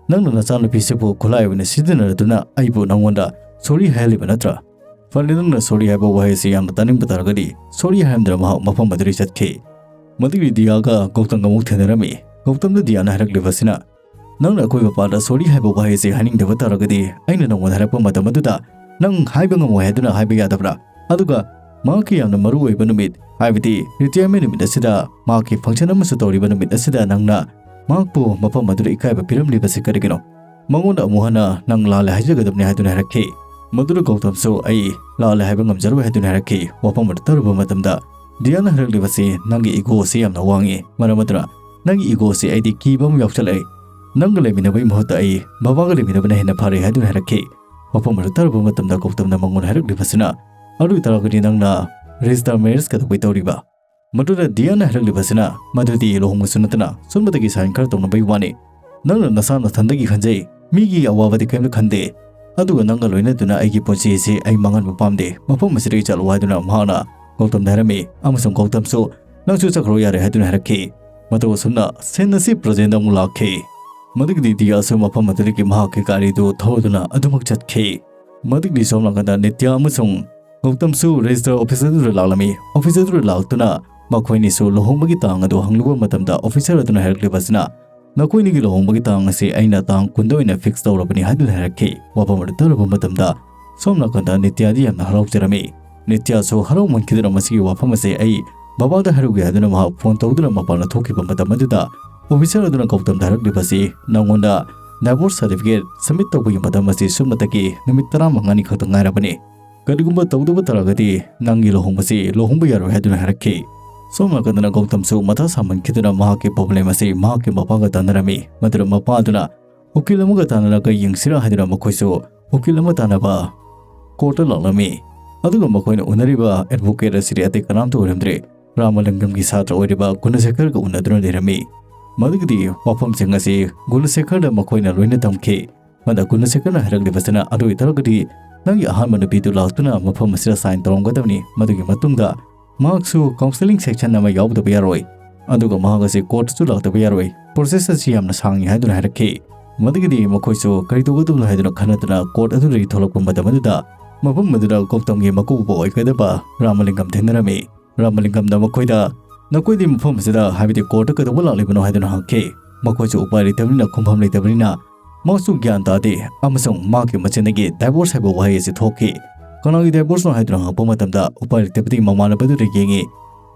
ꯅꯪꯅ ꯅꯆꯥꯅꯨꯄꯤꯁꯤꯕꯨ ꯈꯨꯠꯂꯥꯏ ꯑꯣꯏꯅ ꯁꯤꯖꯤꯟꯅꯗꯨꯅ ꯑꯩꯕꯨ ꯅꯪꯉꯣꯟꯗ ꯁꯣꯔꯤ ꯍꯥꯏꯍꯜꯂꯤꯕ ꯅꯠꯇ꯭ꯔꯥ? ꯐꯔꯦ, ꯅꯪꯅ ꯁꯣꯔꯤ ꯍꯥꯏꯕ ꯋꯥꯍꯩꯁꯤ ꯌꯥꯝꯅ ꯇꯥꯅꯤꯡꯕ ꯇꯥꯔꯒꯗꯤ ꯁꯣꯔꯤ" ꯍꯥꯏꯔꯝꯗꯅ ꯃꯍꯥꯛ ꯃꯐꯝ ꯑꯗꯨꯗꯒꯤ ꯆꯠꯈꯤ꯫ ꯃꯗꯨꯒꯤ ꯗꯤꯌꯥꯒ ꯒꯧꯇꯝꯒ ꯑꯃꯨꯛ ꯊꯦꯡꯅꯔꯝꯃꯤ꯫ ꯒꯧꯇꯝꯗ ꯗꯤꯌꯥꯅ ꯍꯥꯏꯔꯛꯂꯤꯕꯁꯤꯅ, ꯅꯪꯅ ꯑꯀꯣꯏꯕ ꯄꯥꯗ ꯁꯣꯔꯤ ꯍꯥꯏꯕ ꯋꯥꯍꯩ ꯑꯁꯤ ꯍꯥꯏꯅꯤꯡꯗꯕ ꯇꯥꯔꯒꯗꯤ, ꯑꯩꯅ ꯅꯪꯉꯣꯟꯗ ꯍꯥꯏꯔꯛꯄ ꯃꯇꯝ ꯑꯗꯨꯗ ꯅꯪ ꯍꯥꯏꯕ ꯉꯝꯃꯣꯏ ꯍꯥꯏꯗꯨꯅ ꯍꯥꯏꯕ ꯌꯥꯗꯕ꯭ꯔꯥ? ꯑꯗꯨꯒ ꯃꯍꯥꯛꯀꯤ ꯌꯥꯝꯅ ꯃꯔꯨ ꯑꯣꯏꯕ ꯅꯨꯃꯤꯠ, ꯍꯥꯏꯕꯗꯤ ꯔꯤꯇꯥꯌꯔꯃꯦꯟ ꯅꯨꯃꯤꯠ ꯑꯁꯤꯗ ꯃꯍꯥꯛꯀꯤ ꯐꯪꯁꯟ ꯑꯃꯁꯨ ꯇꯧꯔꯤꯕ ꯅꯨꯃꯤꯠ ꯑꯁꯤꯗ ꯅꯪꯅ ꯃꯍꯥꯛꯄꯨ ꯃꯐꯝ ꯑꯗꯨꯗ ꯏꯀꯥꯏꯕ ꯄꯤꯔꯝꯂꯤꯕꯁꯤ ꯀꯔꯤꯒꯤꯅꯣ? ꯃꯉꯣꯟꯗ ꯑꯃꯨꯛ ꯍꯟꯅ ꯅꯪ ꯂꯥꯜꯂꯦ ꯍꯥꯏꯖꯒꯗꯕꯅꯤ ꯍꯥꯏꯗꯨꯅ ꯍꯥꯏꯔꯛꯈꯤ꯫ ꯃꯗꯨꯗ ꯒꯧꯇꯝꯁꯨ ꯑꯩ ꯂꯥꯜꯂꯦ ꯍꯥꯏꯕ ꯉꯝꯖꯔꯣꯏ ꯍꯥꯏꯗꯨꯅ ꯍꯥꯏꯔꯛꯈꯤ꯫ ꯋꯥꯐꯝ ꯑꯗꯨ ꯇꯥꯔꯨꯕ ꯃꯇꯝꯗ ꯗꯤꯌꯥꯅ ꯍꯥꯏꯔꯛꯂꯤꯕꯁꯤ, "ꯅꯪꯒꯤ ꯏꯒꯣ ꯑꯁꯤ ꯌꯥꯝꯅ ꯋꯥꯡꯉꯤ, ꯃꯔꯝ ꯑꯗꯨꯅ ꯅꯪꯒꯤ ꯏꯒꯣ ꯑꯁꯤ ꯑꯩꯗꯤ ꯀꯤꯕ ꯑꯃ ꯌꯥꯎꯁꯜꯂꯛꯑꯦ꯫ ꯅꯪꯒ ꯂꯩꯃꯤꯟꯅꯕꯒꯤ ꯃꯍꯨꯠꯇ ꯑꯩ ꯕꯕꯥꯒ ꯂꯩꯃꯤꯟꯅꯕꯅ ꯍꯦꯟꯅ ꯐꯔꯦ" ꯍꯥꯏꯗꯨꯅ ꯍꯥꯏꯔꯛꯈꯤ꯫ ꯋꯥꯐꯝ ꯑꯗꯨ ꯇꯥꯔꯨꯕ ꯃꯇꯝꯗ ꯒꯧꯇꯝꯅ ꯃꯉꯣꯟꯗ ꯍꯥꯏꯔꯛꯂꯤꯕꯁꯤꯅ, "ꯑꯗꯨ ꯑꯣꯏꯇꯥꯔꯒꯗꯤ ꯅꯪꯅ ꯔꯦꯖꯤꯁꯇꯔ ꯃꯦꯔꯦꯖ ꯀꯩꯗꯧꯕꯩ ꯇꯧꯔꯤꯕ?" ꯃꯗꯨꯗ ꯗꯤꯌꯥꯅ ꯍꯥꯏꯔꯛꯂꯤꯕꯁꯤꯅ, "ꯃꯗꯨꯗꯤ ꯂꯨꯍꯣꯡꯕꯁꯨ ꯅꯠꯇꯅ ꯁꯣꯝꯗꯒꯤ ꯁꯥꯏꯟ ꯈꯔ ꯇꯧꯅꯕꯒꯤ ꯋꯥꯅꯤ꯫ ꯅꯪꯅ ꯅꯁꯥ ꯅꯊꯟꯗꯒꯤ ꯈꯟꯖꯩ, ꯃꯤꯒꯤ ꯑꯋꯥꯕꯗꯤ ꯀꯔꯤꯝꯇ ꯈꯟꯗꯦ꯫ ꯑꯗꯨꯒ ꯅꯪꯒ ꯂꯣꯏꯅꯗꯨꯅ ꯑꯩꯒꯤ ꯄꯨꯟꯁꯤ ꯑꯁꯤ ꯑꯩ ꯃꯥꯡꯍꯟꯕ ꯄꯥꯝꯗꯦ꯫ ꯃꯐꯝ ꯑꯁꯤꯗꯒꯤ ꯆꯠꯂꯣ" ꯍꯥꯏꯗꯨꯅ ꯃꯍꯥꯛꯅ ꯒꯧꯇꯝꯗ ꯍꯥꯏꯔꯝꯃꯤ꯫ ꯑꯃꯁꯨꯡ ꯒꯧꯇꯝꯁꯨ, "ꯅꯪꯁꯨ ꯆꯠꯈ꯭ꯔꯣ ꯌꯥꯔꯦ" ꯍꯥꯏꯗꯨꯅ ꯍꯥꯏꯔꯛꯈꯤ꯫ ꯃꯇꯧ ꯑꯁꯨꯝꯅ ꯁꯤꯟ ꯑꯁꯤ ꯄ꯭ꯔꯖꯦꯟꯗ ꯑꯃꯨꯛ ꯂꯥꯛꯈꯤ꯫ ꯃꯗꯨꯒꯤꯗꯤ ꯗꯤꯌꯥꯁꯨ ꯃꯐꯝ ꯑꯗꯨꯗꯒꯤ ꯃꯍꯥꯛꯀꯤ ꯒꯥꯔꯤꯗꯨ ꯊꯧꯗꯨꯅ ꯑꯗꯨꯃꯛ ꯆꯠꯈꯤ꯫ ꯃꯗꯨꯒꯤꯗꯤ ꯁꯣꯝ ꯅꯥꯀꯟꯗ ꯅꯤꯇ꯭ꯌꯥ ꯑꯃꯁꯨꯡ ꯒꯧꯇꯝꯁꯨ ꯔꯦꯖꯤꯁꯇꯔ ꯑꯣꯐꯤꯁ ꯑꯗꯨꯗ ꯂꯥꯛꯂꯝꯃꯤ꯫ ꯑꯣꯐꯤꯁ ꯑꯗꯨꯗ ꯂꯥꯛꯇꯨꯅ ꯃꯈꯣꯏꯅꯤꯁꯨ ꯂꯨꯍꯣꯡꯕꯒꯤ ꯇꯥꯡ ꯑꯗꯨ ꯍꯪꯂꯨꯕ ꯃꯇꯝꯗ, ꯑꯣꯐꯤꯁꯔ ꯑꯗꯨꯅ ꯍꯥꯏꯔꯛꯂꯤꯕꯁꯤꯅ, "ꯅꯈꯣꯏꯅꯤꯒꯤ ꯂꯨꯍꯣꯡꯕꯒꯤ ꯇꯥꯡ ꯑꯁꯤ ꯑꯩꯅ ꯇꯥꯡ ꯀꯨꯟꯗ ꯑꯣꯏꯅ ꯐꯤꯛꯁ ꯇꯧꯔꯕꯅꯤ" ꯍꯥꯏꯗꯨꯅ ꯍꯥꯏꯔꯛꯈꯤ꯫ ꯋꯥꯐꯝ ꯑꯗꯨ ꯇꯥꯔꯨꯕ ꯃꯇꯝꯗ ꯁꯣꯝ ꯅꯥꯀꯟꯗ ꯅꯤꯇ꯭ꯌꯥꯗꯤ ꯌꯥꯝꯅ ꯍꯔꯥꯎꯖꯔꯝꯃꯤ꯫ ꯅꯤꯇ꯭ꯌꯥꯁꯨ ꯍꯔꯥꯎꯃꯟꯈꯤꯗꯨꯅ ꯃꯁꯤꯒꯤ ꯋꯥꯐꯝ ꯑꯁꯤ ꯑꯩ ꯕꯕꯥꯗ ꯍꯥꯏꯔꯨꯒꯦ ꯍꯥꯏꯗꯨꯅ ꯃꯍꯥꯛ ꯐꯣꯟ ꯇꯧꯗꯨꯅ ꯃꯄꯥꯟꯗ ꯊꯣꯛꯈꯤꯕ ꯃꯇꯝ ꯑꯗꯨꯗ, ꯑꯣꯐꯤꯁꯔ ꯑꯗꯨꯅ ꯒꯧꯇꯝꯗ ꯍꯥꯏꯔꯛꯂꯤꯕꯁꯤ, "ꯅꯉꯣꯟꯗ ꯗꯥꯏꯚꯣꯔꯁ ꯁꯥꯔꯇꯤꯐꯤꯀꯦꯠ ꯁꯕꯃꯤꯠ ꯇꯧꯕꯒꯤ ꯃꯇꯝ ꯑꯁꯤ ꯁꯨꯞꯅꯇꯒꯤ ꯅꯨꯃꯤꯠ ꯇꯔꯥꯃꯉꯥꯅꯤ ꯈꯛꯇ ꯉꯥꯏꯔꯕꯅꯤ꯫ ꯀꯔꯤꯒꯨꯝꯕ ꯇꯧꯗꯕ ꯇꯥꯔꯒꯗꯤ ꯅꯪꯒꯤ ꯂꯨꯍꯣꯡꯕꯁꯤ ꯂꯨꯍꯣꯡꯕ ꯌꯥꯔꯣꯏ" ꯍꯥꯏꯗꯨꯅ ꯍꯥꯏꯔꯛꯈꯤ꯫ ꯁꯣꯝ ꯅꯥꯀꯟꯗꯅ ꯒꯧꯇꯝꯁꯨ ꯃꯊꯥ ꯁꯥꯃꯟꯈꯤꯗꯨꯅ ꯃꯍꯥꯛꯀꯤ ꯄ꯭ꯔꯣꯕ꯭ꯂꯦꯝ ꯑꯁꯤ ꯃꯍꯥꯛꯀꯤ ꯃꯄꯥꯒ ꯇꯥꯟꯅꯔꯝꯃꯤ꯫ ꯃꯗꯨꯗ ꯃꯄꯥꯗꯨꯅ ꯎꯀꯤꯜ ꯑꯃꯒ ꯇꯥꯟꯅꯔꯒ ꯌꯦꯡꯁꯤꯔꯥ ꯍꯥꯏꯗꯨꯅ ꯃꯈꯣꯏꯁꯨ ꯎꯀꯤꯜ ꯑꯃ ꯇꯥꯟꯅꯕ ꯀꯣꯔꯠꯇ ꯂꯥꯛꯂꯝꯃꯤ꯫ ꯑꯗꯨꯒ ꯃꯈꯣꯏꯅ ꯎꯅꯔꯤꯕ ꯑꯦꯗꯚꯣꯀꯦꯠ ꯑꯁꯤꯗꯤ ꯑꯇꯩ ꯀꯅꯥꯝꯇ ꯑꯣꯏꯔꯝꯗ꯭ꯔꯦ, ꯔꯥꯃꯂꯤꯡꯒꯝꯒꯤ ꯁꯥꯇ꯭ꯔ ꯑꯣꯏꯔꯤꯕ ꯒꯨꯅꯁꯦꯈꯔꯒ ꯎꯅꯗꯨꯅ ꯂꯩꯔꯝꯃꯤ꯫ ꯃꯗꯨꯒꯤꯗꯤ ꯋꯥꯐꯝꯁꯤꯡ ꯑꯁꯤ ꯒꯨꯅꯁꯦꯈꯔꯗ ꯃꯈꯣꯏꯅ ꯂꯣꯏꯅ ꯇꯝꯈꯤ꯫ ꯃꯗ ꯒꯨꯅꯁꯦꯈꯔꯅ ꯍꯥꯏꯔꯛꯂꯤꯕꯁꯤꯅ, "ꯑꯗꯨ ꯑꯣꯏꯇꯥꯔꯒꯗꯤ ꯅꯪꯒꯤ ꯑꯍꯥꯟꯕ ꯅꯨꯄꯤꯗꯨ ꯂꯥꯛꯇꯨꯅ ꯃꯐꯝ ꯑꯁꯤꯗ ꯁꯥꯏꯟ ꯇꯧꯔꯝꯒꯗꯕꯅꯤ꯫ ꯃꯗꯨꯒꯤ ꯃꯇꯨꯡꯗ ꯃꯍꯥꯛꯁꯨ ꯀꯥꯎꯟꯁꯦꯂꯤꯡ ꯁꯦꯛꯁꯟ ꯑꯃ ꯌꯥꯎꯗꯕ ꯌꯥꯔꯣꯏ꯫ ꯑꯗꯨꯒ ꯃꯍꯥꯛ ꯑꯁꯤ ꯀꯣꯔꯠꯇꯁꯨ ꯂꯥꯛꯇꯕ ꯌꯥꯔꯣꯏ꯫ ꯄ꯭ꯔꯣꯁꯦꯁ ꯑꯁꯤ ꯌꯥꯝꯅ ꯁꯥꯡꯉꯤ" ꯍꯥꯏꯗꯨꯅ ꯍꯥꯏꯔꯛꯈꯤ꯫ ꯃꯗꯨꯒꯤꯗꯤ ꯃꯈꯣꯏꯁꯨ ꯀꯔꯤ ꯇꯧꯒꯗꯕꯅꯣ ꯍꯥꯏꯗꯨꯅ ꯈꯟꯅꯗꯨꯅ ꯀꯣꯔꯠ ꯑꯗꯨꯗꯒꯤ ꯊꯣꯛꯂꯛꯄ ꯃꯇꯝ ꯑꯗꯨꯗ ꯃꯐꯝ ꯑꯗꯨꯗ ꯒꯧꯇꯝꯒꯤ ꯃꯀꯣꯛꯕ ꯑꯣꯏꯒꯗꯕ ꯔꯥꯃꯂꯤꯡꯒꯝ ꯊꯦꯡꯅꯔꯝꯃꯤ꯫ ꯔꯥꯃꯂꯤꯡꯒꯝꯅ ꯃꯈꯣꯏꯗ, "ꯅꯈꯣꯏꯗꯤ ꯃꯐꯝ ꯑꯁꯤꯗ, ꯍꯥꯏꯕꯗꯤ ꯀꯣꯔꯠꯇ ꯀꯩꯗꯧꯕ ꯂꯥꯛꯂꯤꯕꯅꯣ?" ꯍꯥꯏꯗꯨꯅ ꯍꯪꯈꯤ꯫ ꯃꯈꯣꯏꯁꯨ ꯎꯄꯥꯏ ꯂꯩꯇꯕꯅꯤꯅ, ꯈꯨꯝꯐꯝ ꯂꯩꯇꯕꯅꯤꯅ ꯃꯍꯥꯛꯁꯨ ꯒ꯭ꯌꯥꯟ ꯇꯥꯗꯦ ꯑꯃꯁꯨꯡ ꯃꯍꯥꯛꯀꯤ ꯃꯆꯤꯟꯗꯒꯤ divorce ꯍꯥꯏꯕ ꯋꯥꯍꯩ ꯑꯁꯤ ꯊꯣꯛꯈꯤ꯫ ꯀꯅꯥꯒꯤ divorceꯅꯣ ꯍꯥꯏꯗꯨꯅ ꯍꯪꯉꯛꯄ ꯃꯇꯝꯗ ꯎꯄꯥꯏ ꯂꯩꯇꯕꯗꯒꯤ ꯃꯃꯥꯟꯅꯕꯗꯨꯗ ꯌꯦꯡꯉꯤ꯫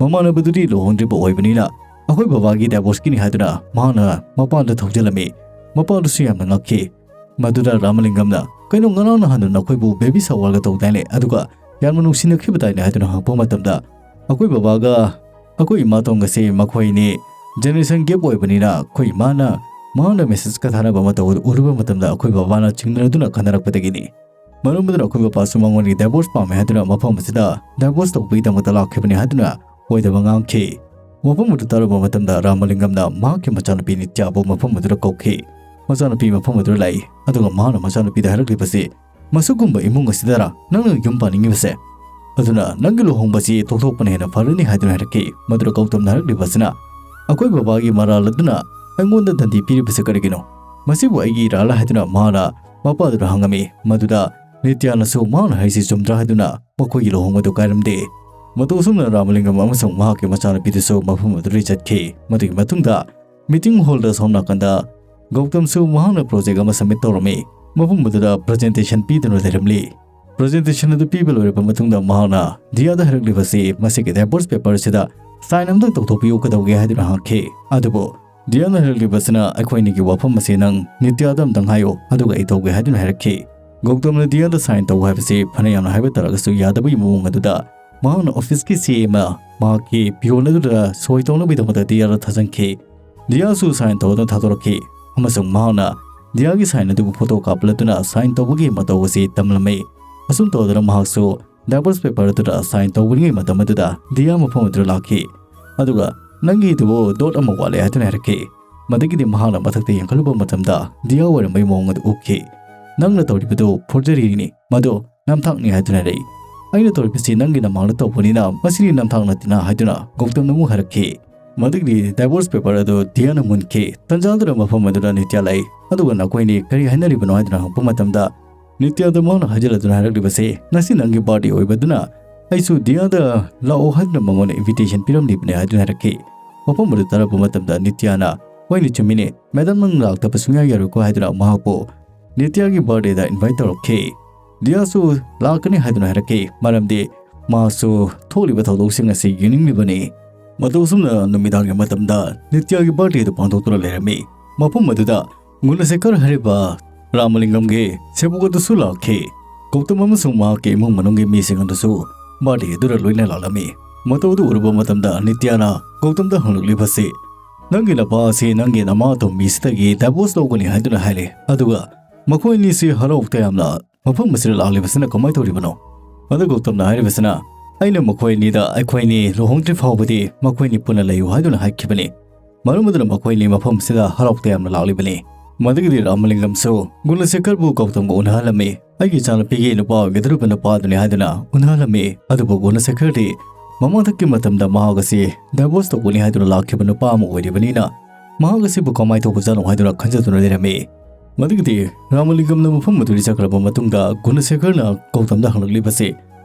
ꯃꯃꯥꯟꯅꯕꯗꯨꯗꯤ ꯂꯨꯍꯣꯡꯗ꯭ꯔꯤꯕ ꯑꯣꯏꯕꯅꯤꯅ ꯑꯩꯈꯣꯏ ꯕꯕꯥꯒꯤ divorceꯀꯤꯅꯤ ꯍꯥꯏꯗꯨꯅ ꯃꯍꯥꯛꯅ ꯃꯄꯥꯟꯗ ꯊꯧꯖꯤꯜꯂꯝꯃꯤ꯫ ꯃꯄꯥꯗꯨꯁꯨ ꯌꯥꯝꯅ ꯉꯛꯈꯤ꯫ ꯃꯗꯨꯗ ꯔꯥꯃꯂꯤꯡꯒꯝꯅ, "ꯀꯩꯅꯣ, ꯉꯔꯥꯡ ꯅꯍꯥꯟꯗ ꯅꯈꯣꯏꯕꯨ baby showerꯒ ꯇꯧꯗꯥꯏꯅꯦ? ꯑꯗꯨꯒ ꯌꯥꯝꯅ ꯅꯨꯡꯁꯤꯅꯈꯤꯕꯗꯥꯏꯅꯦ?" ꯍꯥꯏꯗꯨꯅ ꯍꯪꯉꯛꯄ ꯃꯇꯝꯗ, "ꯑꯩꯈꯣꯏ ꯕꯕꯥꯒ ꯑꯩꯈꯣꯏ ꯏꯃꯥꯇꯣꯟꯒꯁꯦ ꯃꯈꯣꯏꯅꯤ generation gap ꯑꯣꯏꯕꯅꯤꯅ ꯑꯩꯈꯣꯏ ꯏꯃꯥꯅ ꯃꯍꯥꯛꯅ messageꯀ ꯊꯥꯅꯕ ꯑꯃ ꯇꯧꯕꯗꯨ ꯎꯔꯨꯕ ꯃꯇꯝꯗ ꯑꯩꯈꯣꯏ ꯕꯕꯥꯅ ꯆꯤꯡꯅꯗꯨꯅ ꯈꯟꯅꯔꯛꯄꯗꯒꯤꯅꯤ꯫ ꯃꯔꯝ ꯑꯗꯨꯅ ꯑꯩꯈꯣꯏ ꯕꯕꯥꯁꯨ ꯃꯉꯣꯟꯗꯒꯤ divorce ꯄꯥꯝꯃꯦ ꯍꯥꯏꯗꯨꯅ ꯃꯐꯝ ꯑꯁꯤꯗ divorce ꯇꯧꯕꯒꯤꯗꯃꯛꯇ ꯂꯥꯛꯈꯤꯕꯅꯤ" ꯍꯥꯏꯗꯨꯅ ꯑꯣꯏꯗꯕ ꯉꯥꯡꯈꯤ꯫ ꯋꯥꯐꯝ ꯑꯗꯨ ꯇꯥꯔꯨꯕ ꯃꯇꯝꯗ ꯔꯥꯃꯂꯤꯡꯒꯝꯅ ꯃꯍꯥꯛꯀꯤ ꯃꯆꯥꯅꯨꯄꯤ ꯅꯤꯇ꯭ꯌꯥꯕꯨ ꯃꯐꯝ ꯑꯗꯨꯗ ꯀꯧꯈꯤ꯫ ꯃꯆꯥꯅꯨꯄꯤ ꯃꯐꯝ ꯑꯗꯨꯗ ꯂꯥꯛꯏ, ꯑꯗꯨꯒ ꯃꯍꯥꯛꯅ ꯃꯆꯥꯅꯨꯄꯤꯗ ꯍꯥꯏꯔꯛꯂꯤꯕꯁꯤ, "ꯃꯁꯤꯒꯨꯝꯕ ꯏꯃꯨꯡ ꯑꯁꯤꯗꯔ ꯅꯪꯅ ꯌꯨꯝ ꯄꯥꯅꯤꯡꯉꯤꯕꯁꯦ? ꯑꯗꯨꯅ ꯅꯪꯒꯤ ꯂꯨꯍꯣꯡꯕꯁꯤ ꯇꯣꯛꯊꯣꯛꯄꯅ ꯍꯦꯟꯅ ꯐꯔꯅꯤ" ꯍꯥꯏꯗꯨꯅ ꯍꯥꯏꯔꯛꯈꯤ꯫ ꯃꯗꯨꯗ ꯒꯧꯇꯝꯅ ꯍꯥꯏꯔꯛꯂꯤꯕꯁꯤꯅ, "ꯑꯩꯈꯣꯏ ꯕꯕꯥꯒꯤ ꯃꯔꯥꯜ ꯑꯗꯨꯅ ꯑꯩꯉꯣꯟꯗ ꯗꯟꯗꯤ ꯄꯤꯔꯤꯕꯁꯤ ꯀꯔꯤꯒꯤꯅꯣ? ꯃꯁꯤꯕꯨ ꯑꯩꯒꯤ ꯏꯔꯥꯜꯂ?" ꯍꯥꯏꯗꯨꯅ ꯃꯍꯥꯛꯅ ꯃꯄꯥꯗꯨꯗ ꯍꯪꯉꯝꯃꯤ꯫ ꯃꯗꯨꯗ ꯅꯤꯇ꯭ꯌꯥꯅꯁꯨ ꯃꯍꯥꯛꯅ ꯍꯥꯏꯔꯤꯁꯤ ꯆꯨꯝꯗ꯭ꯔꯥ ꯍꯥꯏꯗꯨꯅ ꯃꯈꯣꯏꯒꯤ ꯂꯨꯍꯣꯡꯕꯗꯨ ꯀꯥꯏꯔꯝꯗꯦ꯫ ꯃꯇꯧ ꯑꯁꯨꯝꯅ ꯔꯥꯃꯂꯤꯡꯒꯝ ꯑꯃꯁꯨꯡ ꯃꯍꯥꯛꯀꯤ ꯃꯆꯥꯅꯨꯄꯤꯗꯨꯁꯨ ꯃꯐꯝ ꯑꯗꯨꯗꯒꯤ ꯆꯠꯈꯤ꯫ ꯃꯗꯨꯒꯤ ꯃꯇꯨꯡꯗ meeting hallꯗ ꯁꯣꯝ ꯅꯥꯀꯟꯗ ꯒꯧꯇꯝꯁꯨ ꯃꯍꯥꯛꯅ project ꯑꯃ submit ꯇꯧꯔꯝꯃꯤ꯫ ꯃꯐꯝ ꯑꯗꯨꯗ presentation ꯄꯤꯗꯨꯅ ꯂꯩꯔꯝꯂꯤ꯫ Presentation ꯑꯗꯨ ꯄꯤꯕ ꯂꯣꯏꯔꯕ ꯃꯇꯨꯡꯗ ꯃꯍꯥꯛꯅ ꯗꯤꯌꯥꯗ ꯍꯥꯏꯔꯛꯂꯤꯕꯁꯤ, "ꯃꯁꯤꯒꯤ divorce paper ꯑꯁꯤꯗ sign ꯑꯃꯇꯪ ꯇꯧꯊꯣꯛꯄꯤꯌꯨ, ꯀꯩꯗꯧꯒꯦ?" ꯍꯥꯏꯗꯨꯅ ꯍꯪꯈꯤ꯫ ꯑꯗꯨꯕꯨ ꯗꯤꯌꯥꯅ ꯍꯥꯏꯔꯛꯂꯤꯕꯁꯤꯅ, "ꯑꯩꯈꯣꯏ ꯑꯅꯤꯒꯤ ꯋꯥꯐꯝ ꯑꯁꯤ ꯅꯪ ꯅꯤꯇ꯭ꯌꯥꯗ ꯑꯝꯇꯪ ꯍꯥꯏꯌꯨ, ꯑꯗꯨꯒ ꯑꯩ ꯇꯧꯒꯦ" ꯍꯥꯏꯗꯨꯅ ꯍꯥꯏꯔꯛꯈꯤ꯫ ꯒꯧꯇꯝꯅ ꯗꯤꯌꯥꯗ sign ꯇꯧ ꯍꯥꯏꯕꯁꯤ ꯐꯅ ꯌꯥꯝꯅ ꯍꯥꯏꯕ ꯇꯥꯔꯒꯁꯨ ꯌꯥꯗꯕꯒꯤ ꯃꯑꯣꯡ ꯑꯗꯨꯗ ꯃꯍꯥꯛꯅ officeꯀꯤ C A ꯑꯃ ꯃꯍꯥꯛꯀꯤ peon ꯑꯗꯨꯗ ꯁꯣꯏ ꯇꯧꯅꯕꯒꯤꯗꯃꯛꯇ ꯗꯤꯌꯥꯗ ꯊꯥꯖꯤꯟꯈꯤ꯫ ꯗꯤꯌꯥꯁꯨ sign ꯇꯧꯗꯨꯅ ꯊꯥꯗꯣꯔꯛꯈꯤ ꯑꯃꯁꯨꯡ ꯃꯍꯥꯛꯅ ꯗꯤꯌꯥꯒꯤ sign ꯑꯗꯨꯕꯨ photo ꯀꯥꯞꯂꯗꯨꯅ sign ꯇꯧꯕꯒꯤ ꯃꯇꯧ ꯑꯁꯤ ꯇꯝꯂꯝꯃꯤ꯫ ꯑꯁꯨꯝ ꯇꯧꯗꯨꯅ ꯃꯍꯥꯛꯁꯨ divorce paper ꯑꯗꯨꯗ sign ꯇꯧꯕꯒꯤ ꯃꯇꯝ ꯑꯗꯨꯗ ꯗꯤꯌꯥ ꯃꯐꯝ ꯑꯗꯨꯗ ꯂꯥꯛꯈꯤ꯫ ꯑꯗꯨꯒ "ꯅꯪꯒꯤꯗꯨꯕꯨ dot ꯑꯃ ꯋꯥꯠꯂꯦ" ꯍꯥꯏꯗꯨꯅ ꯍꯥꯏꯔꯛꯈꯤ꯫ ꯃꯗꯨꯒꯤꯗꯤ ꯃꯍꯥꯛꯅ ꯃꯊꯛꯇ ꯌꯦꯡꯈꯠꯂꯨꯕ ꯃꯇꯝꯗ ꯗꯤꯌꯥ ꯑꯣꯏꯔꯝꯕꯒꯤ ꯃꯑꯣꯡ ꯑꯗꯨ ꯎꯈꯤ꯫ "ꯅꯪꯅ ꯇꯧꯔꯤꯕꯗꯨ forgeryꯅꯤ, ꯃꯗꯨ ꯅꯝꯊꯥꯛꯅꯤ" ꯍꯥꯏꯗꯨꯅ ꯍꯥꯏꯔꯛꯏ꯫ "ꯑꯩꯅ ꯇꯧꯔꯤꯕꯁꯤ ꯅꯪꯒꯤ ꯅꯃꯥꯡꯗ ꯇꯧꯕꯅꯤꯅ ꯃꯁꯤꯗꯤ ꯅꯝꯊꯥꯛ ꯅꯠꯇꯦꯅ" ꯍꯥꯏꯗꯨꯅ ꯒꯧꯇꯝꯅ ꯑꯃꯨꯛ ꯍꯥꯏꯔꯛꯈꯤ꯫ ꯃꯗꯨꯒꯤꯗꯤ divorce paper ꯑꯗꯨ ꯗꯤꯌꯥꯅ ꯃꯨꯟꯈꯤ꯫ ꯇꯟꯖꯥꯗꯨꯗ ꯃꯐꯝ ꯑꯗꯨꯗ ꯅꯤꯇ꯭ꯌꯥ ꯂꯥꯛꯏ꯫ ꯑꯗꯨꯒ "ꯅꯈꯣꯏꯅꯤ ꯀꯔꯤ ꯍꯥꯏꯅꯔꯤꯕꯅꯣ?" ꯍꯥꯏꯗꯨꯅ ꯍꯪꯉꯛꯄ ꯃꯇꯝꯗ ꯅꯤꯇ꯭ꯌꯥꯗ ꯃꯥꯅ ꯍꯥꯏꯖꯤꯜꯂꯗꯨꯅ ꯍꯥꯏꯔꯛꯂꯤꯕꯁꯤ, "ꯉꯁꯤ ꯅꯪꯒꯤ birthday ꯑꯣꯏꯕꯗꯨꯅ ꯑꯩꯁꯨ ꯗꯤꯌꯥꯗ ꯂꯥꯛꯑꯣ ꯍꯥꯏꯗꯨꯅ ꯃꯉꯣꯟꯗ invitation ꯄꯤꯔꯝꯂꯤꯕꯅꯤ" ꯍꯥꯏꯗꯨꯅ ꯍꯥꯏꯔꯛꯈꯤ꯫ ꯃꯐꯝ ꯑꯗꯨ ꯇꯥꯔꯛꯄ ꯃꯇꯝꯗ ꯅꯤꯇ꯭ꯌꯥꯅ "ꯍꯣꯏꯅꯦ, ꯆꯨꯝꯃꯤꯅꯦ, ꯃꯦꯗꯥꯝ ꯅꯪ ꯂꯥꯛꯇꯕ ꯁꯨꯡꯌꯥ ꯌꯥꯔꯣꯏꯀꯣ" ꯍꯥꯏꯗꯨꯅ ꯃꯍꯥꯛꯄꯨ ꯅꯤꯇ꯭ꯌꯥꯒꯤ ꯕꯥꯔꯗꯦꯗ ꯏꯟꯚꯥꯏꯠ ꯇꯧꯔꯛꯈꯤ꯫ ꯗꯤꯌꯥꯁꯨ ꯂꯥꯛꯀꯅꯤ ꯍꯥꯏꯗꯨꯅ ꯍꯥꯏꯔꯛꯈꯤ, ꯃꯔꯝꯗꯤ ꯃꯥꯁꯨ ꯊꯣꯛꯂꯤꯕ ꯊꯧꯗꯣꯛꯁꯤꯡ ꯑꯁꯤ ꯌꯦꯡꯅꯤꯡꯂꯤꯕꯅꯤ꯫ ꯃꯇꯧ ꯑꯁꯨꯝꯅ ꯅꯨꯃꯤꯗꯥꯡꯒꯤ ꯃꯇꯝꯗ ꯅꯤꯇ꯭ꯌꯥꯒꯤ ꯕꯥꯔꯗꯦꯗꯨ ꯄꯥꯡꯊꯣꯛꯇꯨꯅ ꯂꯩꯔꯝꯃꯤ꯫ ꯃꯐꯝ ꯑꯗꯨꯗ ꯒꯨꯅꯁꯦꯈꯔ ꯍꯥꯏꯔꯤꯕ ꯔꯥꯃꯂꯤꯡꯒꯝꯒꯤ ꯁꯦꯕꯣꯛ ꯑꯗꯨꯁꯨ ꯂꯥꯛꯈꯤ꯫ ꯒꯧꯇꯝ ꯑꯃꯁꯨꯡ ꯃꯍꯥꯛꯀꯤ ꯏꯃꯨꯡ ꯃꯅꯨꯡꯒꯤ ꯃꯤꯁꯤꯡ ꯑꯗꯨꯁꯨ ꯕꯥꯔꯗꯦ ꯑꯗꯨꯗ ꯂꯣꯏꯅ ꯂꯥꯛꯂꯝꯃꯤ꯫ ꯃꯇꯧ ꯑꯗꯨ ꯎꯔꯨꯕ ꯃꯇꯝꯗ ꯅꯤꯇ꯭ꯌꯥꯅ ꯒꯧꯇꯝꯗ ꯍꯪꯂꯛꯂꯤꯕꯁꯤ, "ꯅꯪꯒꯤ ꯅꯄꯥ ꯑꯁꯤ ꯅꯪꯒꯤ ꯅꯃꯥ ꯑꯇꯣꯝꯕꯤꯁꯤꯗꯒꯤ ꯗꯥꯏꯚꯣꯔꯁ ꯂꯧꯒꯅꯤ ꯍꯥꯏꯗꯨꯅ ꯍꯥꯏꯔꯦ, ꯑꯗꯨꯒ ꯃꯈꯣꯏ ꯑꯅꯤꯁꯤ ꯍꯔꯥꯎ ꯇꯌꯥꯝꯅ ꯃꯐꯝ ꯑꯁꯤꯗ ꯂꯥꯛꯂꯤꯕꯁꯤꯅ ꯀꯃꯥꯏꯅ ꯇꯧꯔꯤꯕꯅꯣ?" ꯑꯗ ꯒꯧꯇꯝꯅ ꯍꯥꯏꯔꯤꯕꯁꯤꯅ, "ꯑꯩꯅ ꯃꯈꯣꯏ ꯑꯅꯤꯗ ꯑꯩꯈꯣꯏ ꯑꯅꯤ ꯂꯨꯍꯣꯡꯗ꯭ꯔꯤ ꯐꯥꯎꯕꯗꯤ ꯃꯈꯣꯏ ꯑꯅꯤ ꯄꯨꯟꯅ ꯂꯩꯌꯨ ꯍꯥꯏꯗꯨꯅ ꯍꯥꯏꯈꯤꯕꯅꯤ꯫ ꯃꯔꯝ ꯑꯗꯨꯅ ꯃꯈꯣꯏ ꯑꯅꯤ ꯃꯐꯝ ꯑꯁꯤꯗ ꯍꯔꯥꯎ ꯇꯌꯥꯝꯅ ꯂꯥꯛꯂꯤꯕꯅꯤ"꯫ ꯃꯗꯨꯒꯤꯗꯤ ꯔꯥꯃꯂꯤꯡꯒꯝꯁꯨ ꯒꯨꯅꯁꯦꯈꯔꯕꯨ ꯒꯧꯇꯝꯒ ꯎꯅꯍꯜꯂꯝꯃꯤ꯫ "ꯑꯩꯒꯤ ꯏꯆꯥꯅꯨꯄꯤꯒꯤ ꯅꯨꯄꯥ ꯑꯣꯏꯒꯗꯧꯔꯤꯕ ꯅꯨꯄꯥ ꯑꯗꯨꯅꯤ" ꯍꯥꯏꯗꯨꯅ ꯎꯅꯍꯜꯂꯝꯃꯤ꯫ ꯑꯗꯨꯕꯨ ꯒꯨꯅꯁꯦꯈꯔꯗꯤ ꯃꯃꯥꯡꯊꯛꯀꯤ ꯃꯇꯝꯗ ꯃꯍꯥꯛ ꯑꯁꯤ ꯗꯥꯏꯚꯣꯔꯁ ꯇꯧꯒꯅꯤ ꯍꯥꯏꯗꯨꯅ ꯂꯥꯛꯈꯤꯕ ꯅꯨꯄꯥ ꯑꯃ ꯑꯣꯏꯔꯤꯕꯅꯤꯅ, ꯃꯍꯥꯛ ꯑꯁꯤꯕꯨ ꯀꯃꯥꯏꯅ ꯇꯧꯕꯖꯥꯠꯅꯣ ꯍꯥꯏꯗꯨꯅ ꯈꯟꯖꯗꯨꯅ ꯂꯩꯔꯝꯃꯤ꯫ ꯃꯗꯨꯒꯤꯗꯤ ꯔꯥꯃꯂꯤꯡꯒꯝꯅ ꯃꯐꯝ ꯑꯗꯨꯗꯒꯤ ꯆꯠꯈ꯭ꯔꯕ ꯃꯇꯨꯡꯗ ꯒꯨꯅꯁꯦꯈꯔꯅ ꯒꯧꯇꯝꯗ ꯍꯪꯂꯛꯂꯤꯕꯁꯤ,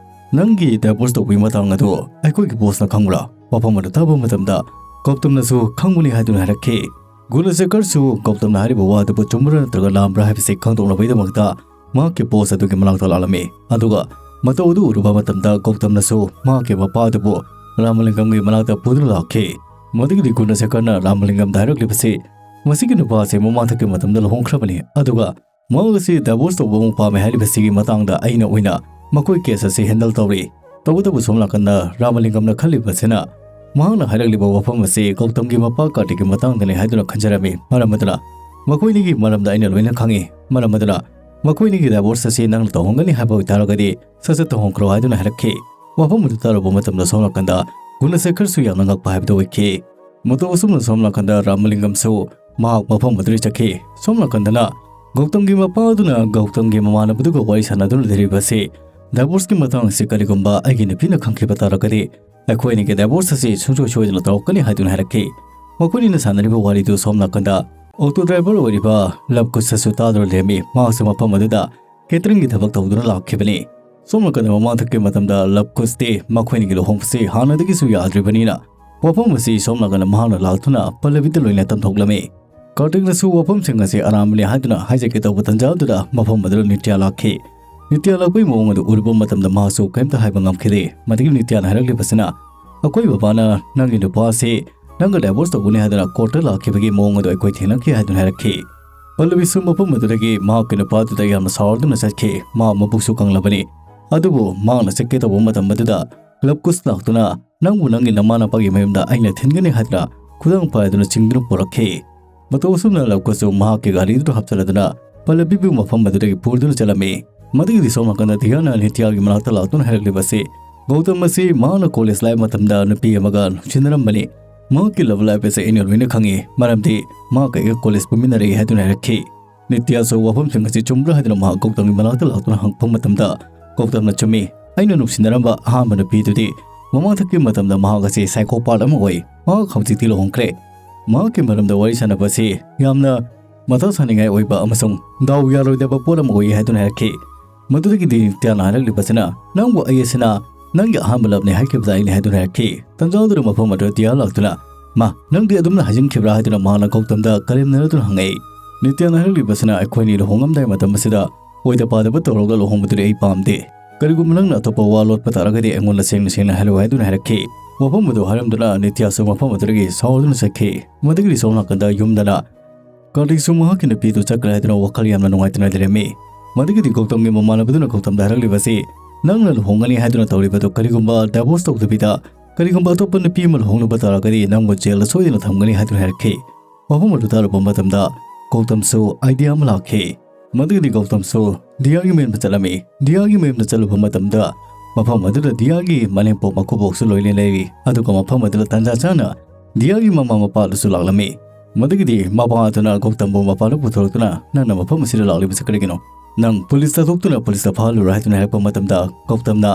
"ꯅꯪꯒꯤ ꯗꯥꯏꯚꯣꯔꯁ ꯇꯧꯕꯒꯤ ꯃꯇꯥꯡ ꯑꯗꯨ ꯑꯩꯈꯣꯏꯒꯤ ꯕꯣꯁꯅ ꯈꯪꯕ꯭ꯔꯥ?" ꯋꯥꯐꯝ ꯑꯗꯨ ꯇꯥꯕ ꯃꯇꯝꯗ ꯒꯧꯇꯝꯅꯁꯨ ꯈꯪꯕꯅꯤ ꯍꯥꯏꯗꯨꯅ ꯍꯥꯏꯔꯛꯈꯤ꯫ ꯒꯨꯅꯁꯦꯈꯔꯁꯨ ꯒꯧꯇꯝꯅ ꯍꯥꯏꯔꯤꯕ ꯋꯥ ꯑꯗꯨꯕꯨ ꯆꯨꯝꯕ꯭ꯔꯥ ꯅꯠꯇ꯭ꯔꯒ ꯂꯥꯟꯕ꯭ꯔꯥ ꯍꯥꯏꯕꯁꯤ ꯈꯪꯗꯣꯛꯅꯕꯒꯤꯗꯃꯛꯇ ꯃꯍꯥꯛꯀꯤ ꯕꯣꯁ ꯑꯗꯨꯒꯤ ꯃꯅꯥꯛꯇ ꯂꯥꯛꯂꯝꯃꯤ꯫ ꯑꯗꯨꯒ ꯃꯇꯧ ꯑꯗꯨ ꯎꯔꯨꯕ ꯃꯇꯝꯗ ꯒꯧꯇꯝꯅꯁꯨ ꯃꯍꯥꯛꯀꯤ ꯃꯄꯥ ꯑꯗꯨꯕꯨ ꯔꯥꯃꯂꯤꯡꯒꯝꯒꯤ ꯃꯅꯥꯛꯇ ꯄꯨꯗꯨꯅ ꯂꯥꯛꯈꯤ꯫ ꯃꯗꯨꯒꯤꯗꯤ ꯒꯨꯅꯁꯦꯈꯔꯅ ꯔꯥꯃꯂꯤꯡꯒꯝꯗ ꯍꯥꯏꯔꯛꯂꯤꯕꯁꯤ, "ꯃꯁꯤꯒꯤ ꯅꯨꯄꯥ ꯑꯁꯤ ꯃꯃꯥꯡꯊꯛꯀꯤ ꯃꯇꯝꯗ ꯂꯨꯍꯣꯡꯈ꯭ꯔꯕꯅꯤ, ꯑꯗꯨꯒ ꯃꯍꯥꯛ ꯑꯁꯤ ꯗꯥꯏꯚꯣꯔꯁ ꯇꯧꯕ ꯑꯃꯨꯛ ꯄꯥꯝꯃꯦ ꯍꯥꯏꯔꯤꯕꯁꯤꯒꯤ ꯃꯇꯥꯡꯗ ꯑꯩꯅ ꯑꯣꯏꯅ ꯃꯈꯣꯏ ꯀꯦꯁ ꯑꯁꯤ ꯍꯦꯟꯗꯜ ꯇꯧꯔꯤ"꯫ ꯇꯧꯕꯇꯕꯨ ꯁꯣꯝ ꯅꯥꯀꯟꯗ ꯔꯥꯃꯂꯤꯡꯒꯝꯅ ꯈꯜꯂꯤꯕꯁꯤꯅ, ꯃꯍꯥꯛꯅ ꯍꯥꯏꯔꯛꯂꯤꯕ ꯋꯥꯐꯝ ꯑꯁꯤ ꯒꯧꯇꯝꯒꯤ ꯃꯄꯥ ꯀꯥꯔꯇꯤꯛꯀꯤ ꯃꯇꯥꯡꯗꯅꯤ ꯍꯥꯏꯗꯨꯅ ꯈꯟꯖꯔꯝꯃꯤ꯫ ꯃꯔꯝ ꯑꯗꯨꯅ ꯃꯈꯣꯏꯅꯤꯒꯤ ꯃꯔꯝꯗ ꯑꯩꯅ ꯂꯣꯏꯅ ꯈꯪꯏ꯫ ꯃꯔꯝ ꯑꯗꯨꯅ ꯃꯈꯣꯏꯅꯤꯒꯤ ꯗꯥꯏꯚꯣꯔꯁ ꯑꯁꯤ ꯅꯪꯅ ꯇꯧꯍꯟꯒꯅꯤ ꯍꯥꯏꯕ ꯑꯣꯏꯇꯥꯔꯒꯗꯤ ꯁꯠ ꯁꯠ ꯇꯧꯍꯟꯈ꯭ꯔꯣ ꯍꯥꯏꯗꯨꯅ ꯍꯥꯏꯔꯛꯈꯤ꯫ ꯋꯥꯐꯝ ꯑꯗꯨ ꯇꯥꯔꯨꯕ ꯃꯇꯝꯗ ꯁꯣꯝ ꯅꯥꯀꯟꯗ ꯒꯨꯅꯁꯦꯈꯔꯁꯨ ꯌꯥꯝꯅ ꯉꯛꯄ ꯍꯥꯏꯕꯗꯨ ꯑꯣꯏꯈꯤ꯫ ꯃꯇꯧ ꯑꯁꯨꯝꯅ ꯁꯣꯝ ꯅꯥꯀꯟꯗ ꯔꯥꯃꯂꯤꯡꯒꯝꯁꯨ ꯃꯍꯥꯛ ꯃꯐꯝ ꯑꯗꯨꯗ ꯆꯠꯈꯤ꯫ ꯁꯣꯝ ꯅꯥꯀꯟꯗꯅ ꯒꯧꯇꯝꯒꯤ ꯃꯄꯥ ꯑꯗꯨꯅ ꯒꯧꯇꯝꯒꯤ ꯃꯃꯥꯟꯅꯕꯗꯨꯒ ꯋꯥꯔꯤ ꯁꯥꯟꯅꯗꯨꯅ ꯂꯩꯔꯤꯕ ꯑꯁꯤ, "ꯗꯥꯏꯚꯣꯔꯁꯀꯤ ꯃꯇꯥꯡ ꯑꯁꯤ ꯀꯔꯤꯒꯨꯝꯕ ꯑꯩꯒꯤ ꯅꯨꯄꯤꯅ ꯈꯪꯈꯤꯕ ꯇꯥꯔꯒꯗꯤ ꯑꯩꯈꯣꯏ ꯑꯅꯤꯒꯤ ꯗꯥꯏꯚꯣꯔꯁ ꯑꯁꯤ ꯁꯨꯡꯁꯣꯏ ꯁꯣꯏꯗꯅ ꯇꯧꯔꯛꯀꯅꯤ" ꯍꯥꯏꯗꯨꯅ ꯍꯥꯏꯔꯛꯈꯤ꯫ ꯃꯈꯣꯏꯅꯤꯅ ꯁꯥꯟꯅꯔꯤꯕ ꯋꯥꯔꯤꯗꯨ ꯁꯣꯝ ꯅꯥꯀꯟꯗ ꯑꯣꯇꯣ ꯗ꯭ꯔꯥꯏꯚꯔ ꯑꯣꯏꯔꯤꯕ ꯂꯕꯀꯨꯁꯁꯨ ꯇꯥꯗꯨꯅ ꯂꯩꯔꯝꯃꯤ꯫ ꯃꯍꯥꯛꯁꯨ ꯃꯐꯝ ꯑꯗꯨꯗ ꯀꯦꯇꯔꯤꯡꯒꯤ ꯊꯕꯛ ꯇꯧꯗꯨꯅ ꯂꯥꯛꯈꯤꯕꯅꯤ꯫ ꯁꯣꯝ ꯅꯥꯀꯟꯗ ꯃꯃꯥꯡꯊꯛꯀꯤ ꯃꯇꯝꯗ ꯂꯕꯀꯨꯁꯇꯤ ꯃꯈꯣꯏꯅꯤꯒꯤ ꯂꯨꯍꯣꯡꯕꯁꯤ ꯍꯥꯟꯅꯗꯒꯤꯁꯨ ꯌꯥꯗ꯭ꯔꯤꯕꯅꯤꯅ ꯋꯥꯐꯝ ꯑꯁꯤ ꯁꯣꯝ ꯅꯥꯀꯟꯗ ꯃꯍꯥꯛꯅ ꯂꯥꯛꯇꯨꯅ ꯄꯜꯂꯕꯤꯗ ꯂꯣꯏꯅ ꯇꯝꯊꯣꯛꯂꯝꯃꯤ꯫ ꯀꯥꯔꯇꯤꯛꯅꯁꯨ ꯋꯥꯐꯝꯁꯤꯡ ꯑꯁꯤ ꯑꯔꯥꯟꯕꯅꯤ ꯍꯥꯏꯗꯨꯅ ꯍꯥꯏꯖꯒꯦ ꯇꯧꯕ ꯇꯥꯟꯖꯥ ꯑꯗꯨꯗ ꯃꯐꯝ ꯑꯗꯨꯗ ꯅꯤꯇ꯭ꯌꯥ ꯂꯥꯛꯈꯤ꯫ ꯅꯤꯇ꯭ꯌꯥ ꯂꯥꯛꯄꯒꯤ ꯃꯑꯣꯡ ꯑꯗꯨ ꯎꯔꯨꯕ ꯃꯇꯝꯗ ꯃꯍꯥꯛꯁꯨ ꯀꯔꯤꯝꯇ ꯍꯥꯏꯕ ꯉꯝꯈꯤꯗꯦ꯫ ꯃꯗꯨꯒꯤ ꯅꯤꯇ꯭ꯌꯥꯅ ꯍꯥꯏꯔꯛꯂꯤꯕꯁꯤꯅ, "ꯑꯩꯈꯣꯏ ꯕꯕꯥꯅ ꯅꯪꯒꯤ ꯅꯨꯄꯥ ꯑꯁꯤ ꯅꯪꯒ divorce ꯇꯧꯒꯅꯤ ꯍꯥꯏꯗꯨꯅ court ꯇ ꯂꯥꯛꯈꯤꯕꯒꯤ ꯃꯑꯣꯡ ꯑꯗꯨ ꯑꯩꯈꯣꯏ ꯊꯦꯡꯅꯈꯤ" ꯍꯥꯏꯗꯨꯅ ꯍꯥꯏꯔꯛꯈꯤ꯫ ꯄꯜꯂꯕꯤꯁꯨ ꯃꯐꯝ ꯑꯗꯨꯗꯒꯤ ꯃꯍꯥꯛꯀꯤ ꯅꯨꯄꯥꯗꯨꯗ ꯌꯥꯝꯅ ꯁꯥꯎꯔꯗꯨꯅ ꯆꯠꯈꯤ꯫ ꯃꯍꯥꯛ ꯃꯕꯨꯛꯁꯨ ꯀꯪꯂꯕꯅꯤ꯫ ꯑꯗꯨꯕꯨ ꯃꯍꯥꯛꯅ ꯆꯠꯀꯦ ꯇꯧꯕ ꯃꯇꯝ ꯑꯗꯨꯗ ꯂꯕꯀꯨꯁ ꯂꯥꯛꯇꯨꯅ, "ꯅꯪꯕꯨ ꯅꯪꯒꯤ ꯅꯃꯥꯅꯄꯥꯒꯤ ꯃꯌꯨꯝꯗ ꯑꯩꯅ ꯊꯤꯟꯒꯅꯤ" ꯍꯥꯏꯗꯨꯅ ꯈꯨꯗꯥꯡ ꯄꯥꯏꯗꯨꯅ ꯆꯤꯡꯗꯨꯅ ꯄꯨꯔꯛꯈꯤ꯫ ꯃꯇꯧ ꯑꯁꯨꯝꯅ ꯂꯕꯀꯨꯁꯁꯨ ꯃꯍꯥꯛꯀꯤ ꯒꯥꯔꯤꯗꯨꯗ ꯍꯥꯞꯆꯤꯜꯂꯗꯨꯅ ꯄꯜꯂꯕꯤꯕꯨ ꯃꯐꯝ ꯑꯗꯨꯗꯒꯤ ꯄꯨꯔꯗꯨꯅ ꯆꯠꯂꯝꯃꯤ꯫ ꯃꯗꯨꯒꯤꯗꯤ ꯁꯣꯝ ꯅꯥꯀꯟꯗ ꯗꯤꯌꯥꯅ ꯅꯤꯇ꯭ꯌꯥꯒꯤ ꯃꯅꯥꯛꯇ ꯂꯥꯛꯇꯨꯅ ꯍꯥꯏꯔꯛꯂꯤꯕꯁꯤ, "ꯒꯧꯇꯝ ꯑꯁꯤ ꯃꯍꯥꯛꯅ college life ꯃꯇꯝꯗ ꯅꯨꯄꯤ ꯑꯃꯒ ꯅꯨꯡꯁꯤꯅꯔꯝꯕꯅꯤ꯫ ꯃꯍꯥꯛꯀꯤ love life ꯑꯁꯤ ꯑꯩꯅ ꯂꯣꯏꯅ ꯈꯪꯉꯤ, ꯃꯔꯝꯗꯤ ꯃꯍꯥꯛꯀ ꯑꯩꯒ college ꯄꯨꯟꯃꯤꯟꯅꯔꯛꯏ" ꯍꯥꯏꯗꯨꯅ ꯍꯥꯏꯔꯛꯈꯤ꯫ ꯅꯤꯇ꯭ꯌꯥꯁꯨ ꯋꯥꯐꯝꯁꯤꯡ ꯑꯁꯤ ꯆꯨꯝꯕ꯭ꯔꯥ ꯍꯥꯏꯗꯨꯅ ꯃꯍꯥꯛ ꯒꯧꯇꯝꯒꯤ ꯃꯅꯥꯛꯇ ꯂꯥꯛꯇꯨꯅ ꯍꯪꯉꯛꯄ ꯃꯇꯝꯗ, ꯒꯧꯇꯝꯅ, "ꯆꯨꯝꯃꯤ, ꯑꯩꯅ ꯅꯨꯡꯁꯤꯅꯔꯝꯕ ꯑꯍꯥꯟꯕ ꯅꯨꯄꯤꯗꯨꯗꯤ ꯃꯃꯥꯡꯊꯛꯀꯤ ꯃꯇꯝꯗ ꯃꯍꯥꯛ ꯑꯁꯤ psychopath ꯑꯃ ꯑꯣꯏ꯫ ꯃꯍꯥꯛ ꯍꯧꯖꯤꯛꯇꯤ ꯂꯨꯍꯣꯡꯈ꯭ꯔꯦ꯫ ꯃꯍꯥꯛꯀꯤ ꯃꯔꯝꯗ ꯋꯥꯔꯤ ꯁꯥꯟꯅꯕ ꯑꯁꯤ ꯌꯥꯝꯅ ꯃꯊꯥ ꯁꯥꯅꯤꯡꯉꯥꯏ ꯑꯣꯏꯕ ꯑꯃꯁꯨꯡ ꯗꯥꯎ ꯌꯥꯔꯣꯏꯗꯕ ꯄꯣꯠ ꯑꯃ ꯑꯣꯏ" ꯍꯥꯏꯗꯨꯅ ꯍꯥꯏꯔꯛꯈꯤ꯫ ꯃꯗꯨꯗꯒꯤꯗꯤ ꯅꯤꯇ꯭ꯌꯥꯅ ꯍꯥꯏꯔꯛꯂꯤꯕꯁꯤꯅ, "ꯅꯪꯕꯨ ꯑꯩ ꯑꯁꯤꯅ ꯅꯪꯒꯤ ꯑꯍꯥꯟꯕ love ꯅꯤ ꯍꯥꯏꯈꯤꯕꯗꯥꯏꯅꯦ" ꯍꯥꯏꯗꯨꯅ ꯍꯥꯏꯔꯛꯈꯤ꯫ ꯇꯟꯖꯥꯗꯨꯗ ꯃꯐꯝ ꯑꯗꯨꯗ ꯗꯤꯌꯥ ꯂꯥꯛꯇꯨꯅ, "ꯃꯥ, ꯅꯪꯗꯤ ꯑꯗꯨꯝꯅ ꯍꯥꯏꯖꯤꯟꯈꯤꯕ꯭ꯔꯥ?" ꯍꯥꯏꯗꯨꯅ ꯃꯍꯥꯛꯅ ꯒꯧꯇꯝꯗ ꯀꯔꯦꯝꯅꯔꯗꯨꯅ ꯍꯪꯉꯛꯏ꯫ ꯅꯤꯇ꯭ꯌꯥꯅ ꯍꯥꯏꯔꯛꯂꯤꯕꯁꯤꯅ, "ꯑꯩꯈꯣꯏꯅꯤ ꯂꯨꯍꯣꯡꯉꯝꯗꯥꯏ ꯃꯇꯝ ꯑꯁꯤꯗ ꯑꯣꯏꯗ ꯄꯥꯗꯕ ꯇꯧꯔꯒ ꯂꯨꯍꯣꯡꯕꯗꯨꯗꯤ ꯑꯩ ꯄꯥꯝꯗꯦ꯫ ꯀꯔꯤꯒꯨꯝꯕ ꯅꯪꯅ ꯑꯇꯣꯞꯄ ꯋꯥ ꯂꯣꯠꯄ ꯇꯥꯔꯒꯗꯤ ꯑꯩꯉꯣꯟꯗ ꯁꯦꯡꯅ ꯁꯦꯡꯅ ꯍꯥꯏꯔꯛꯎ" ꯍꯥꯏꯗꯨꯅ ꯍꯥꯏꯔꯛꯈꯤ꯫ ꯋꯥꯐꯝ ꯑꯗꯨ ꯍꯥꯏꯔꯝꯗꯨꯅ ꯅꯤꯇ꯭ꯌꯥꯁꯨ ꯃꯐꯝ ꯑꯗꯨꯗꯒꯤ ꯁꯥꯎꯗꯨꯅ ꯆꯠꯈꯤ꯫ ꯃꯗꯨꯒꯤꯗꯤ ꯁꯣꯝ ꯅꯥꯀꯟꯗ ꯌꯨꯝꯗꯅ ꯀꯥꯔꯇꯤꯛꯁꯨ ꯃꯍꯥꯛꯀꯤ ꯅꯨꯄꯤꯗꯨ ꯆꯠꯈ꯭ꯔꯦ ꯍꯥꯏꯗꯨꯅ ꯋꯥꯈꯜ ꯌꯥꯝꯅ ꯅꯨꯡꯉꯥꯏꯇꯅ ꯂꯩꯔꯝꯃꯤ꯫ ꯃꯗꯨꯒꯤꯗꯤ ꯒꯧꯇꯝꯒꯤ ꯃꯃꯥꯟꯅꯕꯗꯨꯅ ꯒꯧꯇꯝꯗ ꯍꯥꯏꯔꯛꯂꯤꯕꯁꯤ, "ꯅꯪꯅ ꯂꯨꯍꯣꯡꯒꯅꯤ ꯍꯥꯏꯗꯨꯅ ꯇꯧꯔꯤꯕꯗꯨ ꯀꯔꯤꯒꯨꯝꯕ divorce ꯇꯧꯗꯕꯤꯗ ꯀꯔꯤꯒꯨꯝꯕ ꯑꯇꯣꯞꯄ ꯅꯨꯄꯤ ꯑꯃ ꯂꯨꯍꯣꯡꯂꯨꯕ ꯇꯥꯔꯒꯗꯤ ꯅꯪꯕꯨ jail ꯗ ꯁꯣꯏꯗꯅ ꯊꯝꯒꯅꯤ" ꯍꯥꯏꯗꯨꯅ ꯍꯥꯏꯔꯛꯈꯤ꯫ ꯋꯥꯐꯝ ꯑꯗꯨ ꯇꯥꯔꯨꯕ ꯃꯇꯝꯗ ꯒꯧꯇꯝꯁꯨ idea ꯑꯃ ꯂꯥꯛꯈꯤ꯫ ꯃꯗꯨꯒꯤꯗꯤ ꯒꯧꯇꯝꯁꯨ ꯗꯤꯌꯥꯒꯤ ꯃꯌꯨꯝꯗ ꯆꯠꯂꯝꯃꯤ꯫ ꯗꯤꯌꯥꯒꯤ ꯃꯌꯨꯝꯗ ꯆꯠꯂꯨꯕ ꯃꯇꯝꯗ ꯃꯐꯝ ꯑꯗꯨꯗ ꯗꯤꯌꯥꯒꯤ ꯃꯅꯦꯝꯄꯣꯛ ꯃꯀꯨꯕꯣꯛꯁꯨ ꯂꯣꯏꯅ ꯂꯩꯔꯤ꯫ ꯑꯗꯨꯒ ꯃꯐꯝ ꯑꯗꯨꯗ ꯇꯥꯟꯖꯥ ꯆꯥꯅ ꯗꯤꯌꯥꯒꯤ ꯃꯃꯥ ꯃꯄꯥꯗꯨꯁꯨ ꯂꯥꯛꯂꯝꯃꯤ꯫ ꯃꯗꯨꯒꯤꯗꯤ ꯃꯄꯥ ꯑꯗꯨꯅ ꯒꯧꯇꯝꯕꯨ ꯃꯄꯥꯟꯗ ꯄꯨꯊꯣꯔꯛꯇꯨꯅ, "ꯅꯪꯅ ꯃꯐꯝ ꯑꯁꯤꯗ ꯂꯥꯛꯂꯤꯕꯁꯤ ꯀꯔꯤꯒꯤꯅꯣ? ꯅꯪ ꯄꯨꯂꯤꯁꯇ ꯊꯣꯛꯇꯨꯅ ꯄꯨꯂꯤꯁꯇ ꯐꯥꯍꯜꯂꯨꯔꯣ" ꯍꯥꯏꯗꯨꯅ ꯍꯥꯏꯔꯛꯄ ꯃꯇꯝꯗ, ꯒꯧꯇꯝꯅ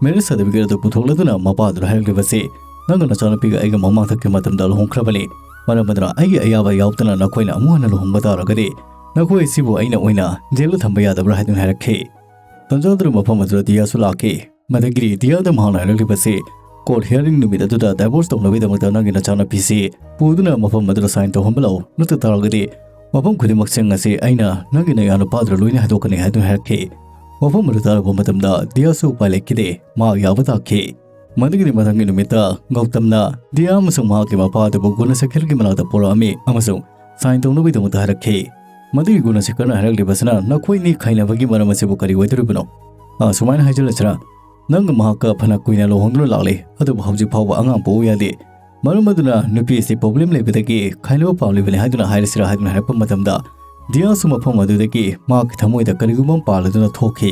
marriage certificate ꯑꯗꯨ ꯄꯨꯊꯣꯛꯂꯗꯨꯅ ꯃꯄꯥꯗꯨꯗ ꯍꯥꯏꯔꯛꯂꯤꯕꯁꯤ, "ꯅꯪꯒ ꯅꯆꯥꯅꯨꯄꯤꯒ ꯑꯩꯒ ꯃꯃꯥꯡꯊꯛꯀꯤ ꯃꯇꯝꯗ ꯂꯨꯍꯣꯡꯈ꯭ꯔꯕꯅꯤ꯫ ꯃꯔꯝ ꯑꯗꯨꯅ ꯑꯩꯒꯤ ꯑꯌꯥꯕ ꯌꯥꯎꯗꯅ ꯅꯈꯣꯏꯅ ꯑꯃꯨꯛ ꯍꯟꯅ ꯂꯨꯍꯣꯡꯕ ꯇꯥꯔꯒꯗꯤ ꯅꯈꯣꯏ ꯑꯁꯤꯕꯨ ꯑꯩꯅ ꯑꯣꯏꯅ jail ꯗ ꯊꯝꯕ ꯌꯥꯗꯕ꯭ꯔꯥ?" ꯍꯥꯏꯗꯨꯅ ꯍꯥꯏꯔꯛꯈꯤ꯫ ꯇꯟꯖꯥꯗꯨꯗ ꯃꯐꯝ ꯑꯗꯨꯗ ꯗꯤꯌꯥꯁꯨ ꯂꯥꯛꯈꯤ꯫ ꯃꯗꯨꯒꯤꯗꯤ ꯗꯤꯌꯥꯗ ꯃꯍꯥꯛꯅ ꯍꯥꯏꯔꯛꯂꯤꯕꯁꯤ, ꯀꯣꯔꯠ ꯍꯤꯌꯥꯔꯤꯡ ꯅꯨꯃꯤꯠ ꯑꯗꯨꯗ ꯗꯥꯏꯚꯣꯔꯁ ꯇꯧꯅꯕꯒꯤꯗꯃꯛꯇ ꯅꯪꯒꯤ ꯅꯆꯥꯅꯨꯄꯤꯁꯤ ꯄꯨꯗꯨꯅ ꯃꯐꯝ ꯑꯗꯨꯗ ꯁꯥꯏꯟ ꯇꯧꯍꯟꯕ ꯂꯥꯛꯎ, ꯅꯠꯇ ꯇꯥꯔꯒꯗꯤ ꯃꯐꯝ ꯈꯨꯗꯤꯡꯃꯛꯁꯤꯡ ꯑꯁꯤ ꯑꯩꯅ ꯅꯪꯒꯤ ꯅꯌꯥꯅꯨꯄꯥꯗꯨꯗ ꯂꯣꯏꯅ ꯍꯥꯏꯗꯣꯛꯀꯅꯤ ꯍꯥꯏꯗꯨꯅ ꯍꯥꯏꯔꯛꯈꯤ꯫ ꯋꯥꯐꯝ ꯑꯗꯨ ꯇꯥꯔꯨꯕ ꯃꯇꯝꯗ ꯗꯤꯌꯥꯁꯨ ꯎꯄꯥꯏ ꯂꯩꯈꯤꯗꯦ, ꯃꯍꯥꯛ ꯌꯥꯕ ꯇꯥꯈꯤ꯫ ꯃꯗꯨꯒꯤꯗꯤ ꯃꯊꯪꯒꯤ ꯅꯨꯃꯤꯠꯇ ꯒꯧꯇꯝꯅ ꯗꯤꯌꯥ ꯑꯃꯁꯨꯡ ꯃꯍꯥꯛꯀꯤ ꯃꯄꯥ ꯑꯗꯨꯕꯨ ꯒꯨꯅꯁꯦꯈꯔꯒꯤ ꯃꯅꯥꯛꯇ ꯄꯨꯔꯛꯑꯝꯃꯤ ꯑꯃꯁꯨꯡ ꯁꯥꯏꯟ ꯇꯧꯅꯕꯒꯤꯗꯃꯛꯇ ꯍꯥꯏꯔꯛꯈꯤ꯫ ꯃꯗꯨꯒꯤ ꯒꯨꯅꯁꯦꯈꯔꯅ ꯍꯥꯏꯔꯛꯂꯤꯕꯁꯤꯅ ꯅꯈꯣꯏꯅꯤ ꯈꯥꯏꯅꯕꯒꯤ ꯃꯔꯝ ꯑꯁꯤꯕꯨ ꯀꯔꯤ ꯑꯣꯏꯗꯣꯔꯤꯕꯅꯣ? ꯑ, ꯁꯨꯃꯥꯏꯅ ꯍꯥꯏꯖꯤꯜꯂꯁꯤꯔꯥ? ꯅꯪꯒ ꯃꯍꯥꯛꯀ ꯐꯅ ꯀꯨꯏꯅ ꯂꯨꯍꯣꯡꯗꯨꯅ ꯂꯥꯛꯂꯤ, ꯑꯗꯨꯕꯨ ꯍꯧꯖꯤꯛ ꯐꯥꯎꯕ ꯑꯉꯥꯡ ꯄꯣꯛꯎ ꯌꯥꯗꯦ꯫ ꯃꯔꯝ ꯑꯗꯨꯅ ꯅꯨꯄꯤ ꯑꯁꯤ ꯄ꯭ꯔꯣꯕ꯭ꯂꯦꯝ ꯂꯩꯕꯗꯒꯤ ꯈꯥꯏꯅꯕ ꯄꯥꯝꯂꯤꯕꯅꯤ ꯍꯥꯏꯗꯨꯅ ꯍꯥꯏꯔꯁꯤꯔꯥ ꯍꯥꯏꯗꯨꯅ ꯍꯥꯏꯔꯛꯄ ꯃꯇꯝꯗ ꯗꯤꯌꯥꯁꯨ ꯃꯐꯝ ꯑꯗꯨꯗꯒꯤ ꯃꯍꯥꯛꯀꯤ ꯊꯃꯣꯏꯗ ꯀꯔꯤꯒꯨꯝꯕ ꯑꯃ ꯄꯥꯜꯂꯗꯨꯅ ꯊꯣꯛꯈꯤ꯫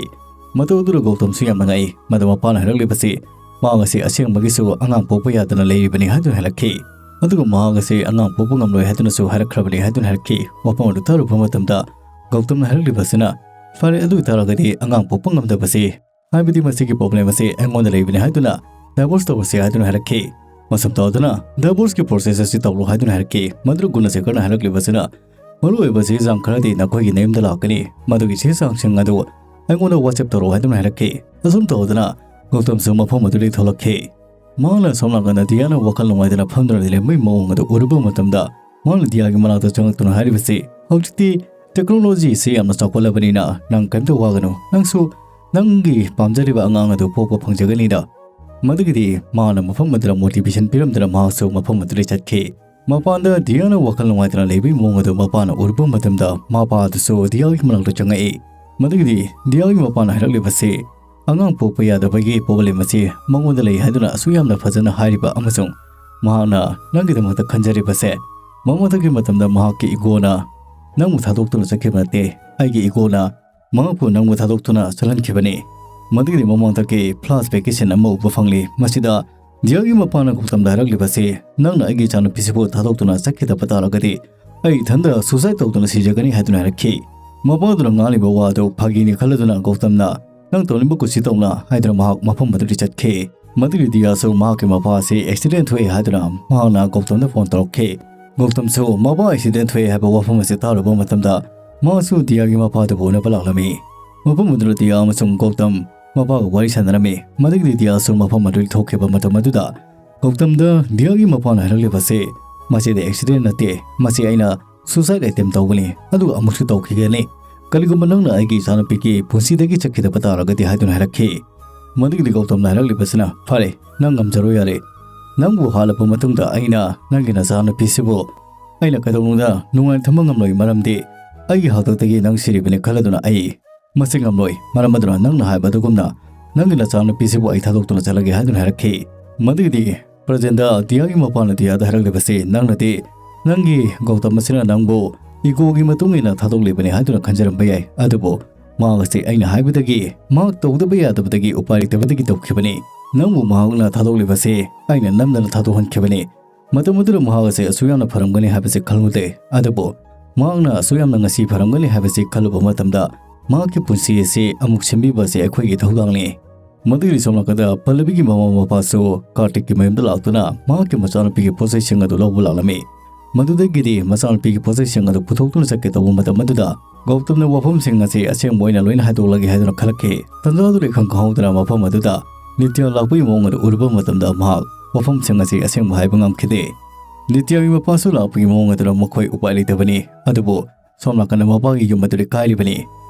ꯃꯇꯧ ꯑꯗꯨꯗ ꯒꯧꯇꯝꯁꯨ ꯌꯥꯝꯅ ꯉꯛꯏ꯫ ꯃꯗꯨ ꯃꯄꯥꯅ ꯍꯥꯏꯔꯛꯂꯤꯕꯁꯤ ꯃꯍꯥꯛ ꯑꯁꯤ ꯑꯁꯦꯡꯕꯒꯤꯁꯨ ꯑꯉꯥꯡ ꯄꯣꯛꯄ ꯌꯥꯗꯅ ꯂꯩꯔꯤꯕꯅꯤ ꯍꯥꯏꯗꯨꯅ ꯍꯥꯏꯔꯛꯈꯤ꯫ ꯑꯗꯨꯒ ꯃꯍꯥꯛ ꯑꯁꯤ ꯑꯉꯥꯡ ꯄꯣꯛꯄ ꯉꯝꯂꯣꯏ ꯍꯥꯏꯗꯨꯅꯁꯨ ꯍꯥꯏꯔꯛꯈ꯭ꯔꯕꯅꯤ ꯍꯥꯏꯗꯨꯅ ꯍꯥꯏꯔꯛꯈꯤ꯫ ꯋꯥꯐꯝ ꯑꯗꯨ ꯇꯥꯔꯨꯕ ꯃꯇꯝꯗ ꯒꯧꯇꯝꯅ ꯍꯥꯏꯔꯛꯂꯤꯕꯁꯤꯅ, ꯐꯔꯦ, ꯑꯗꯨ ꯑꯣꯏꯇꯥꯔꯒꯗꯤ ꯑꯉꯥꯡ ꯄꯣꯛꯄ ꯉꯝꯗꯕꯁꯤ, ꯍꯥꯏꯕꯗꯤ ꯃꯁꯤꯒꯤ ꯄ꯭ꯔꯣꯕ꯭ꯂꯦꯝ ꯑꯁꯤ ꯑꯩꯉꯣꯟꯗ ꯂꯩꯕꯅꯤ ꯍꯥꯏꯗꯨꯅ ꯗꯥꯏꯚꯣꯔꯁ ꯇꯧꯔꯁꯤ ꯍꯥꯏꯗꯨꯅ ꯍꯥꯏꯔꯛꯈꯤ꯫ ꯃꯁꯨꯝ ꯇꯧꯗꯨꯅ ꯗꯥꯏꯚꯣꯔꯁꯀꯤ ꯄ꯭ꯔꯣꯁꯦꯁ ꯑꯁꯤ ꯇꯧꯔꯣ ꯍꯥꯏꯗꯨꯅ ꯍꯥꯏꯔꯛꯈꯤ꯫ ꯃꯗꯨ ꯒꯨꯅꯁꯦꯈꯔꯅ ꯍꯥꯏꯔꯛꯂꯤꯕꯁꯤꯅ, ꯃꯔꯨꯑꯣꯏꯕ ꯆꯦ ꯆꯥꯡ ꯈꯔꯗꯤ ꯅꯈꯣꯏꯒꯤ ꯅꯌꯨꯝꯗ ꯂꯥꯛꯀꯅꯤ, ꯃꯗꯨꯒꯤ ꯆꯦ ꯆꯥꯡꯁꯤꯡ ꯑꯗꯨ ꯑꯩꯉꯣꯟꯗ WhatsApp ꯇꯧꯔꯛꯑꯣ ꯍꯥꯏꯗꯨꯅ ꯍꯥꯏꯔꯛꯈꯤ꯫ ꯑꯁꯨꯝ ꯇꯧꯗꯨꯅ ꯒꯧꯇꯝꯁꯨ ꯃꯐꯝ ꯑꯗꯨꯗꯒꯤ ꯊꯣꯛꯂꯛꯈꯤ꯫ ꯃꯍꯥꯛꯅ ꯁꯣꯝ ꯅꯥꯀꯟꯗ ꯗꯤꯌꯥꯅ ꯋꯥꯈꯜ ꯅꯨꯡꯉꯥꯏꯇꯅ ꯐꯝꯗꯨꯅ ꯂꯩꯔꯝꯕꯒꯤ ꯃꯑꯣꯡ ꯑꯗꯨ ꯎꯔꯨꯕ ꯃꯇꯝꯗ ꯃꯍꯥꯛꯅ ꯗꯤꯌꯥꯒꯤ ꯃꯅꯥꯛꯇ ꯆꯪꯂꯛꯇꯨꯅ ꯍꯥꯏꯔꯤꯕꯁꯤ, ꯍꯧꯖꯤꯛꯇꯤ ꯇꯦꯛꯅꯣꯂꯣꯖꯤꯁꯤ ꯌꯥꯝꯅ ꯆꯥꯎꯈꯠꯂꯕꯅꯤꯅ ꯅꯪ ꯀꯔꯤꯝꯇ ꯋꯥꯒꯅꯨ, ꯅꯪꯁꯨ ꯅꯪꯒꯤ ꯄꯥꯝꯖꯔꯤꯕ ꯑꯉꯥꯡ ꯑꯗꯨ ꯄꯣꯛꯄ ꯐꯪꯖꯒꯅꯤꯗ꯫ ꯃꯗꯨꯒꯤꯗꯤ ꯃꯥꯅ ꯃꯐꯝ ꯑꯗꯨꯗ ꯃꯣꯇꯤꯚꯦꯁꯟ ꯄꯤꯔꯝꯗꯅ ꯃꯍꯥꯛꯁꯨ ꯃꯐꯝ ꯑꯗꯨꯗꯒꯤ ꯆꯠꯈꯤ꯫ ꯃꯄꯥꯟꯗ ꯗꯤꯌꯥꯅ ꯋꯥꯈꯜ ꯅꯨꯡꯉꯥꯏꯇꯅ ꯂꯩꯕꯒꯤ ꯃꯑꯣꯡ ꯑꯗꯨ ꯃꯄꯥꯅ ꯎꯔꯨꯕ ꯃꯇꯝꯗ ꯃꯄꯥ ꯑꯗꯨꯁꯨ ꯗꯤꯌꯥꯒꯤ ꯃꯅꯥꯛꯇ ꯆꯪꯉꯛꯏ꯫ ꯃꯗꯨꯒꯤꯗꯤ ꯗꯤꯌꯥꯒꯤ ꯃꯄꯥꯅ ꯍꯥꯏꯔꯛꯂꯤꯕꯁꯤ ꯑꯉꯥꯡ ꯄꯣꯛꯄ ꯌꯥꯗꯕꯒꯤ ꯄ꯭ꯔꯣꯕ꯭ꯂꯦꯝ ꯑꯁꯤ ꯃꯉꯣꯟꯗ ꯂꯩ ꯍꯥꯏꯗꯨꯅ ꯑꯁꯨꯛ ꯌꯥꯝꯅ ꯐꯖꯅ ꯍꯥꯏꯔꯤꯕ ꯑꯃꯁꯨꯡ ꯃꯍꯥꯛꯅ ꯅꯪꯒꯤꯗꯃꯛꯇ ꯈꯟꯖꯔꯤꯕꯁꯦ ꯃꯃꯥꯡꯗꯒꯤ ꯃꯇꯝꯗ ꯃꯍꯥꯛꯀꯤ ꯏꯒꯣꯅ ꯅꯪꯕꯨ ꯊꯥꯗꯣꯛꯇꯨꯅ ꯆꯠꯈꯤꯕ ꯅꯠꯇꯦ, ꯑꯩꯒꯤ ꯏꯒꯣꯅ ꯃꯍꯥꯛꯄꯨ ꯅꯪꯕꯨ ꯊꯥꯗꯣꯛꯇꯨꯅ ꯆꯠꯍꯟꯈꯤꯕꯅꯤ꯫ ꯃꯗꯨꯒꯤꯗꯤ ꯃꯃꯥꯡꯗꯒꯤ ꯐ꯭ꯂꯥꯁꯕꯦꯛꯀꯤ ꯁꯤꯟ ꯑꯃ ꯎꯕ ꯐꯪꯂꯤ꯫ ꯃꯁꯤꯗ ꯗꯤꯌꯥꯒꯤ ꯃꯄꯥꯅ ꯒꯧꯇꯝꯗ ꯍꯥꯏꯔꯛꯂꯤꯕꯁꯤ, ꯅꯪꯅ ꯑꯩꯒꯤ ꯏꯆꯥꯅꯨꯄꯤꯁꯤꯕꯨ ꯊꯥꯗꯣꯛꯇꯨꯅ ꯆꯠꯈꯤꯗꯕ ꯇꯥꯔꯒꯗꯤ ꯑꯩ ꯏꯊꯟꯗ ꯁꯨꯁꯥꯏꯗ ꯇꯧꯗꯨꯅ ꯁꯤꯖꯒꯅꯤ ꯍꯥꯏꯗꯨꯅ ꯍꯥꯏꯔꯛꯈꯤ꯫ ꯃꯄꯥꯗꯨꯅ ꯉꯥꯡꯂꯤꯕ ꯋꯥ ꯑꯗꯨ ꯐꯥꯒꯤꯅꯤ ꯈꯜꯂꯗꯨꯅ ꯒꯧꯇꯝꯅ ꯅꯪ ꯇꯧꯅꯤꯡꯕ ꯀꯨꯁꯤ ꯇꯧꯅ ꯍꯥꯏꯗꯨꯅ ꯃꯍꯥꯛ ꯃꯐꯝ ꯑꯗꯨꯗꯒꯤ ꯆꯠꯈꯤ꯫ ꯃꯗꯨꯒꯤ ꯗꯤꯌꯥꯁꯨ ꯃꯍꯥꯛꯀꯤ ꯃꯄꯥ ꯑꯁꯤ ꯑꯦꯛꯁꯤꯗꯦꯟ ꯊꯣꯛꯏ ꯍꯥꯏꯗꯨꯅ ꯃꯍꯥꯛꯅ ꯒꯧꯇꯝꯗ ꯐꯣꯟ ꯇꯧꯔꯛꯈꯤ꯫ ꯒꯧꯇꯝꯁꯨ ꯃꯄꯥ ꯑꯦꯛꯁꯤꯗꯦꯟ ꯊꯣꯛꯏ ꯍꯥꯏꯕ ꯋꯥꯐꯝ ꯑꯁꯤ ꯇꯥꯔꯨꯕ ꯃꯇꯝꯗ ꯃꯍꯥꯛꯁꯨ ꯗꯤꯌꯥꯒꯤ ꯃꯄꯥꯗꯨꯕꯨ ꯎꯅꯕ ꯂꯥꯛꯂꯝꯃꯤ꯫ ꯃꯐꯝ ꯑꯗꯨꯗ ꯗꯤꯌꯥ ꯑꯃꯁꯨꯡ ꯒꯧꯇꯝ ꯃꯄꯥꯒ ꯋꯥꯔꯤ ꯁꯥꯟꯅꯔꯝꯃꯤ꯫ ꯃꯗꯨꯒꯤꯗꯤ ꯗꯤꯌꯥꯁꯨ ꯃꯐꯝ ꯑꯗꯨꯗꯒꯤ ꯊꯣꯛꯈꯤꯕ ꯃꯇꯝ ꯑꯗꯨꯗ ꯒꯧꯇꯝꯗ ꯗꯤꯌꯥꯒꯤ ꯃꯄꯥꯅ ꯍꯥꯏꯔꯛꯂꯤꯕꯁꯦ, "ꯃꯁꯤꯗꯤ ꯑꯦꯛꯁꯤꯗꯦꯟ ꯅꯠꯇꯦ, ꯃꯁꯤ ꯑꯩꯅ suicide attempt ꯇꯧꯕꯅꯤ, ꯑꯗꯨꯒ ꯑꯃꯨꯛꯁꯨ ꯇꯧꯈꯤꯒꯅꯤ꯫ ꯀꯔꯤꯒꯨꯝꯕ ꯅꯪꯅ ꯑꯩꯒꯤ ꯏꯆꯥꯅꯨꯄꯤꯒꯤ ꯄꯨꯟꯁꯤꯗꯒꯤ ꯆꯠꯈꯤꯗꯕ ꯇꯥꯔꯒꯗꯤ" ꯍꯥꯏꯗꯨꯅ ꯍꯥꯏꯔꯛꯈꯤ꯫ ꯃꯗꯨꯒꯤꯗꯤ ꯒꯧꯇꯝꯅ ꯍꯥꯏꯔꯛꯂꯤꯕꯁꯤꯅ, "ꯐꯔꯦ, ꯅꯪ ꯉꯝꯖꯔꯣ ꯌꯥꯔꯦ꯫ ꯅꯪꯕꯨ ꯍꯥꯠꯂꯕ ꯃꯇꯨꯡꯗ ꯑꯩꯅ ꯅꯪꯒꯤ ꯅꯆꯥꯅꯨꯄꯤꯁꯤꯕꯨ ꯑꯩꯅ ꯀꯩꯗꯧꯅꯨꯡꯗ ꯅꯨꯡꯉꯥꯏꯅ ꯊꯝꯕ ꯉꯝꯂꯣꯏ, ꯃꯔꯝꯗꯤ ꯑꯩꯒꯤ ꯍꯥꯛꯇꯛꯇꯒꯤ ꯅꯪ ꯁꯤꯔꯤꯕꯅꯤ ꯈꯜꯂꯗꯨꯅ ꯑꯩ ꯃꯁꯤ ꯉꯝꯂꯣꯏ꯫ ꯃꯔꯝ ꯑꯗꯨꯅ ꯅꯪꯅ ꯍꯥꯏꯕ ꯑꯗꯨꯒꯨꯝꯅ ꯅꯪꯒꯤ ꯅꯆꯥꯅꯨꯄꯤꯁꯤꯕꯨ ꯑꯩ ꯊꯥꯗꯣꯛꯇꯨꯅ ꯆꯠꯂꯒꯦ" ꯍꯥꯏꯗꯨꯅ ꯍꯥꯏꯔꯛꯈꯤ꯫ ꯃꯗꯨꯒꯤꯗꯤ ꯄ꯭ꯔꯖꯦꯟꯗ ꯗꯤꯌꯥꯒꯤ ꯃꯄꯥꯅ ꯗꯤꯌꯥꯗ ꯍꯥꯏꯔꯛꯂꯤꯕꯁꯤ, "ꯅꯪꯅꯗꯤ ꯅꯪꯒꯤ ꯒꯧꯇꯝ ꯑꯁꯤꯅ ꯅꯪꯕꯨ ego ꯒꯤ ꯃꯇꯨꯡ ꯏꯟꯅ ꯊꯥꯗꯣꯛꯂꯤꯕꯅꯤ ꯍꯥꯏꯗꯨꯅ ꯈꯟꯖꯔꯝꯕ ꯌꯥꯏ, ꯑꯗꯨꯕꯨ ꯃꯍꯥꯛ ꯑꯁꯤ ꯑꯩꯅ ꯍꯥꯏꯕꯗꯒꯤ, ꯃꯍꯥꯛ ꯇꯧꯗꯕ ꯌꯥꯗꯕꯗꯒꯤ, ꯎꯄꯥꯏ ꯂꯩꯇꯕꯗꯒꯤ ꯇꯧꯈꯤꯕꯅꯤ꯫ ꯅꯪꯕꯨ ꯃꯍꯥꯛꯅ ꯊꯥꯗꯣꯛꯂꯤꯕꯁꯤ ꯑꯩꯅ ꯅꯝꯗꯅ ꯊꯥꯗꯣꯛꯍꯟꯈꯤꯕꯅꯤ꯫ ꯃꯇꯝ ꯑꯗꯨꯗ ꯃꯍꯥꯛ ꯑꯁꯤ ꯑꯁꯨꯛ ꯌꯥꯝꯅ ꯐꯔꯝꯒꯅꯤ ꯍꯥꯏꯕꯁꯤ ꯈꯜꯂꯨꯗꯦ, ꯑꯗꯨꯕꯨ ꯃꯍꯥꯛꯅ ꯑꯁꯨꯛ ꯌꯥꯝꯅ ꯉꯁꯤ ꯐꯔꯝꯒꯅꯤ ꯍꯥꯏꯕꯁꯤ ꯈꯜꯂꯨꯕ ꯃꯇꯝꯗ ꯃꯍꯥꯛꯀꯤ ꯄꯨꯟꯁꯤ ꯑꯁꯤ ꯑꯃꯨꯛ ꯁꯦꯝꯕꯤꯕ ꯑꯁꯤ ꯑꯩꯈꯣꯏꯒꯤ ꯊꯧꯗꯥꯡꯅꯤ"꯫ ꯃꯗꯨꯒꯤ ꯁꯣꯝ ꯅꯥꯀꯟꯗ ꯄꯜꯂꯕꯤꯒꯤ ꯃꯃꯥ ꯃꯄꯥꯁꯨ ꯀꯥꯔꯇꯤꯛꯀꯤ ꯃꯌꯨꯝꯗ ꯂꯥꯛꯇꯨꯅ ꯃꯍꯥꯛꯀꯤ ꯃꯆꯥꯅꯨꯄꯤꯒꯤ ꯄꯣꯠꯆꯩꯁꯤꯡ ꯑꯗꯨ ꯂꯧꯕ ꯂꯥꯛꯂꯝꯃꯤ꯫ ꯃꯗꯨꯗꯒꯤꯗꯤ ꯃꯆꯥꯅꯨꯄꯤꯒꯤ ꯄꯣꯠꯆꯩꯁꯤꯡ ꯑꯗꯨ ꯄꯨꯊꯣꯛꯇꯨꯅ ꯆꯠꯀꯦ ꯇꯧꯕ ꯃꯇꯝ ꯑꯗꯨꯗ ꯒꯧꯇꯝꯅ ꯋꯥꯐꯝꯁꯤꯡ ꯑꯁꯤ ꯑꯁꯦꯡꯕ ꯑꯣꯏꯅ ꯂꯣꯏꯅ ꯍꯥꯏꯗꯣꯛꯂꯒꯦ ꯍꯥꯏꯗꯨꯅ ꯈꯜꯂꯛꯈꯤ꯫ ꯇꯟꯖꯥ ꯑꯗꯨꯗ ꯏꯈꯪ ꯈꯪꯍꯧꯗꯅ ꯃꯐꯝ ꯑꯗꯨꯗ ꯅꯤꯇ꯭ꯌ ꯂꯥꯛꯄꯒꯤ ꯃꯑꯣꯡ ꯑꯗꯨ ꯎꯔꯨꯕ ꯃꯇꯝꯗ ꯃꯍꯥꯛ ꯋꯥꯐꯝꯁꯤꯡ ꯑꯁꯤ ꯑꯁꯦꯡꯕ ꯍꯥꯏꯕ ꯉꯝꯈꯤꯗꯦ꯫ ꯅꯤꯇ꯭ꯌꯒꯤ ꯃꯄꯥꯁꯨ ꯂꯥꯛꯄꯒꯤ ꯃꯑꯣꯡ ꯑꯗꯨꯅ ꯃꯈꯣꯏ ꯎꯄꯥꯏ ꯂꯩꯇꯕꯅꯤ꯫ ꯑꯗꯨꯕꯨ ꯁꯣꯝ ꯅꯥꯀꯟꯗ ꯃꯄꯥꯒꯤ ꯌꯨꯝ ꯑꯗꯨꯗꯤ ꯀꯥꯏꯔꯤꯕꯅꯤ꯫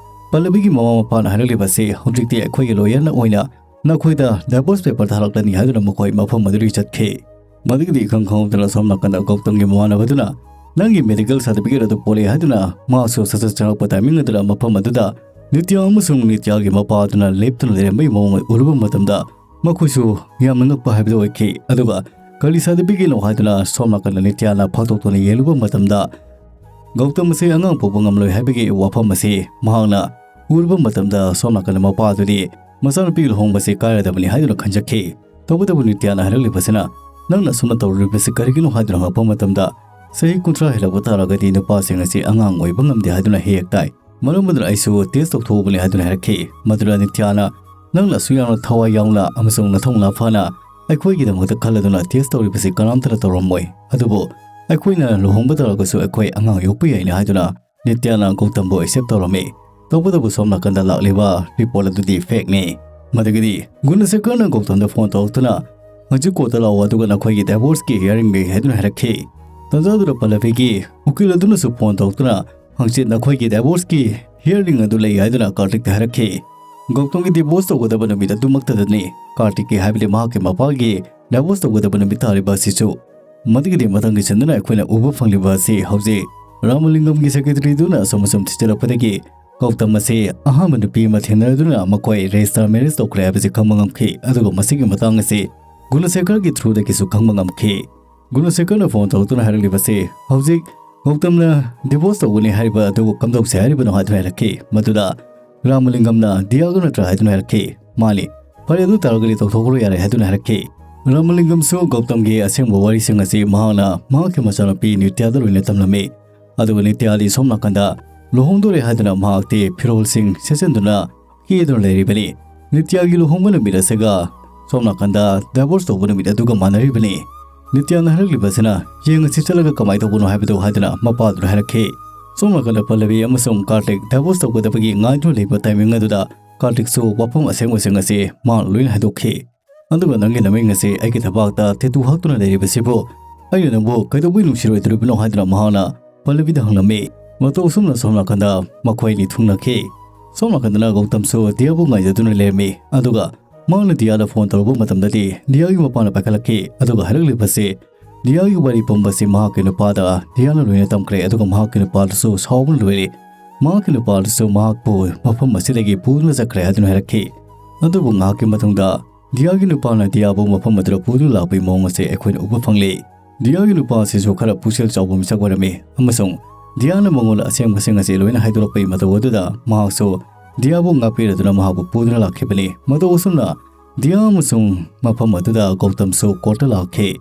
ꯄꯜꯂꯕꯤꯒꯤ ꯃꯃꯥ ꯃꯄꯥꯅ ꯍꯥꯏꯔꯛꯂꯤꯕꯁꯤ, "ꯍꯧꯖꯤꯛꯇꯤ ꯑꯩꯈꯣꯏꯒꯤ ꯂꯣꯌꯔꯅ ꯑꯣꯏꯅ ꯅꯈꯣꯏꯗ divorce paper ꯊꯥꯔꯛꯂꯅꯤ" ꯍꯥꯏꯗꯨꯅ ꯃꯈꯣꯏ ꯃꯐꯝ ꯑꯗꯨꯗꯒꯤ ꯆꯠꯈꯤ꯫ ꯃꯗꯨꯒꯤꯗꯤ ꯏꯈꯪ ꯈꯪꯍꯧꯗꯅ ꯁꯣꯝ ꯅꯥꯀꯟꯗ ꯒꯧꯇꯝꯒꯤ ꯃꯃꯥꯟꯅꯕꯗꯨꯅ, "ꯅꯪꯒꯤ medical certificate ꯑꯗꯨ ꯄꯣꯔꯛꯑꯦ" ꯍꯥꯏꯗꯨꯅ ꯃꯍꯥꯛꯁꯨ ꯁꯠ ꯁꯠ ꯆꯪꯂꯛꯄ ꯇꯥꯏꯃꯤꯡ ꯑꯗꯨꯗ ꯃꯐꯝ ꯑꯗꯨꯗ ꯅꯤꯇ꯭ꯌ ꯑꯃꯁꯨꯡ ꯅꯤꯇ꯭ꯌꯒꯤ ꯃꯄꯥ ꯑꯗꯨꯅ ꯂꯦꯞꯇꯨꯅ ꯂꯩꯔꯝꯕꯒꯤ ꯃꯑꯣꯡ ꯑꯗꯨ ꯎꯔꯨꯕ ꯃꯇꯝꯗ ꯃꯈꯣꯏꯁꯨ ꯌꯥꯝꯅ ꯉꯛꯄ ꯍꯥꯏꯕꯗꯨ ꯑꯣꯏꯈꯤ꯫ ꯑꯗꯨꯒ "ꯀꯔꯤ certificate ꯅꯣ?" ꯍꯥꯏꯗꯨꯅ ꯁꯣꯝ ꯅꯥꯀꯟꯗ ꯅꯤꯇ꯭ꯌꯅ ꯐꯥꯛꯇꯣꯛꯇꯨꯅ ꯌꯦꯡꯂꯨꯕ ꯃꯇꯝꯗ ꯒꯧꯇꯝ ꯑꯁꯤ ꯑꯉꯥꯡ ꯄꯣꯛꯄ ꯉꯝꯂꯣꯏ ꯍꯥꯏꯕꯒꯤ ꯋꯥꯐꯝ ꯑꯁꯤ ꯃꯍꯥꯛꯅ ꯎꯔꯨꯕ ꯃꯇꯝꯗ ꯁꯣꯝ ꯅꯥꯀꯟꯗ ꯃꯄꯥ ꯑꯗꯨꯗꯤ ꯃꯆꯥꯅꯨꯄꯤꯒꯤ ꯂꯨꯍꯣꯡꯕꯁꯤ ꯀꯥꯏꯔꯗꯕꯅꯤ ꯍꯥꯏꯗꯨꯅ ꯈꯟꯖꯈꯤ꯫ ꯇꯧꯕꯇꯕꯨ ꯅꯤꯇ꯭ꯌꯅ ꯍꯥꯏꯔꯛꯂꯤꯕꯁꯤꯅ, "ꯅꯪꯅ ꯑꯁꯨꯝꯅ ꯇꯧꯔꯤꯕꯁꯤ ꯀꯔꯤꯒꯤꯅꯣ?" ꯍꯥꯏꯗꯨꯅ ꯍꯪꯂꯛꯄ ꯃꯇꯝꯗ, "ꯆꯍꯤ ꯀꯨꯟꯊ꯭ꯔꯥ ꯍꯦꯜꯂꯛꯄ ꯇꯥꯔꯒꯗꯤ ꯅꯨꯄꯥꯁꯤꯡ ꯑꯁꯤ ꯑꯉꯥꯡ ꯑꯣꯏꯕ ꯉꯝꯗꯦ ꯍꯥꯏꯗꯨꯅ ꯍꯦꯛ ꯍꯦꯛ ꯇꯥꯏ꯫ ꯃꯔꯝ ꯑꯗꯨꯅ ꯑꯩꯁꯨ test ꯇꯧꯊꯣꯛꯎꯕꯅꯤ" ꯍꯥꯏꯗꯨꯅ ꯍꯥꯏꯔꯛꯈꯤ꯫ ꯃꯗꯨꯗ ꯅꯤꯇ꯭ꯌꯅ, "ꯅꯪꯅ ꯑꯁꯨꯛ ꯌꯥꯝꯅ ꯊꯋꯥꯏ ꯌꯥꯎꯅ ꯑꯃꯁꯨꯡ ꯅꯊꯧꯅꯥ ꯐꯅ ꯑꯩꯈꯣꯏꯒꯤꯗꯃꯛꯇ ꯈꯜꯂꯗꯨꯅ test ꯇꯧꯔꯤꯕꯁꯤ ꯀꯅꯥꯝꯇꯅ ꯇꯧꯔꯝꯃꯣꯏ꯫ ꯑꯗꯨꯕꯨ ꯑꯩꯈꯣꯏꯅ ꯂꯨꯍꯣꯡꯕ ꯇꯧꯔꯒꯁꯨ ꯑꯩꯈꯣꯏ ꯑꯉꯥꯡ ꯌꯣꯛꯄ ꯌꯥꯏꯅ" ꯍꯥꯏꯗꯨꯅ ꯅꯤꯇ꯭ꯌꯅ ꯒꯧꯇꯝꯕꯨ accept ꯇꯧꯔꯝꯃꯤ꯫ ꯇꯧꯕꯇꯕꯨ ꯁꯣꯝ ꯅꯥꯀꯟꯗ ꯂꯥꯛꯂꯤꯕ report ꯑꯗꯨꯗꯤ fake ꯅꯤ꯫ ꯃꯗꯨꯒꯤꯗꯤ ꯒꯨꯅꯁꯦꯀꯔꯅ ꯒꯧꯇꯝꯗ ꯐꯣꯟ ꯇꯧꯔꯛꯇꯨꯅ, "ꯍꯧꯖꯤꯛ ꯀꯣꯔꯠꯇ ꯂꯥꯛꯑꯣ, ꯑꯗꯨꯒ ꯅꯈꯣꯏꯒꯤ ꯗꯥꯏꯚꯣꯔꯁꯀꯤ ꯍꯤꯌꯥꯔꯤꯡ ꯂꯩ" ꯍꯥꯏꯗꯨꯅ ꯍꯥꯏꯔꯛꯈꯤ꯫ ꯇꯥꯟꯖꯥꯗꯨꯗ ꯄꯜꯂꯕꯤꯒꯤ ꯎꯀꯤꯜ ꯑꯗꯨꯅꯁꯨ ꯐꯣꯟ ꯇꯧꯔꯛꯇꯨꯅ, "ꯍꯪꯆꯤꯠ ꯅꯈꯣꯏꯒꯤ ꯗꯥꯏꯚꯣꯔꯁꯀꯤ ꯍꯤꯌꯥꯔꯤꯡ ꯑꯗꯨ ꯂꯩ" ꯍꯥꯏꯗꯨꯅ ꯀꯥꯔꯇꯤꯛꯇ ꯍꯥꯏꯔꯛꯈꯤ꯫ ꯒꯧꯇꯝꯒꯤ ꯗꯤꯚꯣꯔꯁ ꯇꯧꯒꯗꯕ ꯅꯨꯃꯤꯠ ꯑꯗꯨꯃꯛꯇꯗꯅꯤ, ꯀꯥꯔꯇꯤꯛꯀꯤ ꯍꯥꯏꯕꯗꯤ ꯃꯍꯥꯛꯀꯤ ꯃꯄꯥꯒꯤ ꯗꯥꯏꯚꯣꯔꯁ ꯇꯧꯒꯗꯕ ꯅꯨꯃꯤꯠ ꯇꯥꯔꯤꯕ ꯑꯁꯤꯁꯨ꯫ ꯃꯗꯨꯒꯤꯗꯤ ꯃꯊꯪꯒꯤ ꯁꯤꯟꯗꯨꯅ ꯑꯩꯈꯣꯏꯅ ꯎꯕ ꯐꯪꯂꯤꯕ ꯑꯁꯤ ꯍꯧꯖꯤꯛ ꯔꯥꯃꯂꯤꯡꯒꯝꯒꯤ ꯁꯦꯀ꯭ꯔꯦꯇꯔꯤꯗꯨꯅ ꯑꯁꯨꯝ ꯑꯁꯨꯝ ꯊꯤꯖꯤꯜꯂꯛꯄꯗꯒꯤ ꯒꯧꯇꯝ ꯑꯁꯤ ꯑꯍꯥꯟꯕ ꯅꯨꯄꯤ ꯑꯃ ꯊꯦꯡꯅꯗꯨꯅ ꯃꯈꯣꯏ ꯔꯦꯖꯤꯁꯇꯔ ꯃꯦꯔꯤꯖ ꯇꯧꯈ꯭ꯔꯦ ꯍꯥꯏꯕꯁꯤ ꯈꯪꯕ ꯉꯝꯈꯤ, ꯑꯗꯨꯒ ꯃꯁꯤꯒꯤ ꯃꯇꯥꯡ ꯑꯁꯤ ꯒꯨꯅꯁꯦꯀꯔꯒꯤ ꯊ꯭ꯔꯨꯗꯒꯤꯁꯨ ꯈꯪꯕ ꯉꯝꯈꯤ꯫ ꯒꯨꯅꯁꯦꯀꯔꯅ ꯐꯣꯟ ꯇꯧꯔꯛꯇꯨꯅ ꯍꯥꯏꯔꯛꯂꯤꯕꯁꯤ ꯍꯧꯖꯤꯛ ꯒꯧꯇꯝꯅ ꯗꯤꯚꯣꯔꯁ ꯇꯧꯒꯅꯤ ꯍꯥꯏꯔꯤꯕ ꯑꯗꯨ ꯀꯝꯗꯧꯁꯦ ꯍꯥꯏꯔꯤꯕꯅꯣ ꯍꯥꯏꯗꯨꯅ ꯍꯥꯏꯔꯛꯈꯤ꯫ ꯃꯗꯨꯗ ꯔꯥꯃꯂꯤꯡꯒꯝꯅ ꯗꯤꯌꯥꯒ ꯅꯠꯇ꯭ꯔꯥ ꯍꯥꯏꯗꯨꯅ ꯍꯥꯏꯔꯛꯈꯤ꯫ ꯃꯥꯅꯤ, ꯐꯔꯦ, ꯑꯗꯨ ꯇꯥꯔꯒꯗꯤ ꯇꯧꯊꯣꯛꯈ꯭ꯔꯣ ꯌꯥꯔꯦ ꯍꯥꯏꯗꯨꯅ ꯍꯥꯏꯔꯛꯈꯤ꯫ ꯔꯥꯃꯂꯤꯡꯒꯝꯁꯨ ꯒꯧꯇꯝꯒꯤ ꯑꯁꯦꯡꯕ ꯋꯥꯔꯤꯁꯤꯡ ꯑꯁꯤ ꯃꯍꯥꯛꯅ ꯃꯍꯥꯛꯀꯤ ꯃꯆꯥꯅꯨꯄꯤ ꯅꯤꯇ꯭ꯌꯥꯗ ꯂꯣꯏꯅ ꯇꯝꯂꯝꯃꯤ꯫ ꯑꯗꯨꯒ ꯅꯤꯇ꯭ꯌꯥꯗꯤ ꯁꯣꯝ ꯅꯥꯀꯟꯗ ꯂꯨꯍꯣꯡꯗꯣꯔꯦ ꯍꯥꯏꯗꯨꯅ ꯃꯍꯥꯛꯇꯤ ꯐꯤꯔꯣꯜꯁꯤꯡ ꯁꯦꯠꯆꯟꯗꯨꯅ ꯀꯦꯗꯨꯅ ꯂꯩꯔꯤꯕꯅꯤ꯫ ꯅꯤꯇ꯭ꯌꯥꯒꯤ ꯂꯨꯍꯣꯡꯕ ꯅꯨꯃꯤꯠ ꯑꯁꯤꯒ ꯁꯣꯝ ꯅꯥꯀꯟꯗ ꯗꯥꯏꯚꯣꯔꯁ ꯇꯧꯕ ꯅꯨꯃꯤꯠ ꯑꯗꯨꯒ ꯃꯥꯟꯅꯔꯤꯕꯅꯤ꯫ ꯅꯤꯇ꯭ꯌꯥꯅ ꯍꯥꯏꯔꯛꯂꯤꯕꯁꯤꯅ, "ꯌꯦꯡꯉꯁꯤ ꯆꯠꯂꯒ ꯀꯃꯥꯏꯅ ꯇꯧꯕꯅꯣ ꯍꯥꯏꯕꯗꯨ" ꯍꯥꯏꯗꯨꯅ ꯃꯄꯥꯗꯨꯅ ꯍꯥꯏꯔꯛꯈꯤ꯫ ꯁꯣꯝ ꯅꯥꯀꯟꯗ ꯄꯜꯂꯕꯤ ꯑꯃꯁꯨꯡ ꯀꯥꯔꯇꯤꯛ ꯗꯥꯏꯚꯣꯔꯁ ꯇꯧꯒꯗꯕꯒꯤ ꯉꯥꯏꯗꯨꯅ ꯂꯩꯕ ꯇꯥꯏꯃꯤꯡ ꯑꯗꯨꯗ ꯀꯥꯔꯇꯤꯛꯁꯨ ꯋꯥꯐꯝ ꯑꯁꯦꯡꯕꯁꯤꯡ ꯑꯁꯤ ꯃꯥꯅ ꯂꯣꯏꯅ ꯍꯥꯏꯗꯣꯛꯈꯤ꯫ "ꯑꯗꯨꯒ ꯅꯪꯒꯤ ꯅꯃꯤꯡ ꯑꯁꯤ ꯑꯩꯒꯤ ꯊꯕꯥꯛꯇ ꯇꯦꯇꯨ ꯍꯛꯇꯨꯅ ꯂꯩꯔꯤꯕꯁꯤꯕꯨ ꯑꯩꯅ ꯅꯪꯕꯨ ꯀꯩꯗꯧꯕꯩ ꯅꯨꯡꯁꯤꯔꯣꯏꯗꯣꯔꯤꯕꯅꯣ?" ꯍꯥꯏꯗꯨꯅ ꯃꯍꯥꯛꯅ ꯄꯜꯂꯕꯤꯗ ꯍꯪꯂꯝꯃꯤ꯫ ꯃꯇꯧ ꯑꯁꯨꯝꯅ ꯁꯣꯝ ꯅꯥꯀꯟꯗ ꯃꯈꯣꯏ ꯑꯅꯤ ꯊꯨꯡꯅꯈꯤ꯫ ꯁꯣꯝ ꯅꯥꯀꯟꯗꯅ ꯒꯧꯇꯝꯁꯨ ꯗꯤꯌꯥꯕꯨ ꯉꯥꯏꯖꯗꯨꯅ ꯂꯩꯔꯝꯃꯤ꯫ ꯑꯗꯨꯒ ꯃꯍꯥꯛꯅ ꯗꯤꯌꯥꯗ ꯐꯣꯟ ꯇꯧꯔꯨꯕ ꯃꯇꯝꯗꯗꯤ ꯗꯤꯌꯥꯒꯤ ꯃꯄꯥꯅ ꯄꯥꯏꯈꯠꯂꯛꯈꯤ꯫ ꯑꯗꯨꯒ ꯍꯥꯏꯔꯛꯂꯤꯕꯁꯤ, ꯗꯤꯌꯥꯒꯤ ꯋꯥꯔꯤ ꯄꯨꯝꯕꯁꯤ ꯃꯍꯥꯛꯀꯤ ꯅꯨꯄꯥꯗ ꯗꯤꯌꯥꯅ ꯂꯣꯏꯅ ꯇꯝꯈ꯭ꯔꯦ꯫ ꯑꯗꯨꯒ ꯃꯍꯥꯛꯀꯤ ꯅꯨꯄꯥꯗꯨꯁꯨ ꯁꯥꯎꯕꯅ ꯂꯣꯏꯔꯦ꯫ ꯃꯍꯥꯛꯀꯤ ꯅꯨꯄꯥꯗꯨꯁꯨ ꯃꯍꯥꯛꯄꯨ ꯃꯐꯝ ꯑꯁꯤꯗꯒꯤ ꯄꯨꯗꯨꯅ ꯆꯠꯈ꯭ꯔꯦ ꯍꯥꯏꯗꯨꯅ ꯍꯥꯏꯔꯛꯈꯤ꯫ ꯑꯗꯨꯕꯨ ꯉꯥꯏꯍꯥꯛꯀꯤ ꯃꯇꯨꯡꯗ ꯗꯤꯌꯥꯒꯤ ꯅꯨꯄꯥꯅ ꯗꯤꯌꯥꯕꯨ ꯃꯐꯝ ꯑꯗꯨꯗ ꯄꯨꯗꯨꯅ ꯂꯥꯛꯄꯒꯤ ꯃꯑꯣꯡ ꯑꯁꯤ ꯑꯩꯈꯣꯏꯅ ꯎꯕ ꯐꯪꯂꯤ꯫ ꯗꯤꯌꯥꯒꯤ ꯅꯨꯄꯥ ꯑꯁꯤꯁꯨ ꯈꯔ ꯄꯨꯛꯆꯦꯜ ꯆꯥꯎꯕ ꯃꯤꯁꯛ ꯑꯣꯏꯔꯝꯃꯤ, ꯑꯃꯁꯨꯡ ꯗꯤꯌꯥꯅ ꯃꯉꯣꯟꯗ ꯑꯁꯦꯡꯕꯁꯤꯡ ꯑꯁꯤ ꯂꯣꯏꯅ ꯍꯥꯏꯗꯣꯔꯛꯄꯒꯤ ꯃꯇꯧ ꯑꯗꯨꯗ ꯃꯍꯥꯛꯁꯨ ꯗꯤꯌꯥꯕꯨ ꯉꯥꯛꯄꯤꯔꯗꯨꯅ ꯃꯍꯥꯛꯄꯨ ꯄꯨꯗꯨꯅ ꯂꯥꯛꯈꯤꯕꯅꯤ꯫ ꯃꯇꯧ ꯑꯁꯨꯝꯅ ꯗꯤꯌꯥ ꯑꯃꯁꯨꯡ ꯃꯐꯝ ꯑꯗꯨꯗ ꯒꯧꯇꯝꯁꯨ ꯀꯣꯔꯠꯇ ꯂꯥꯛꯈꯤ꯫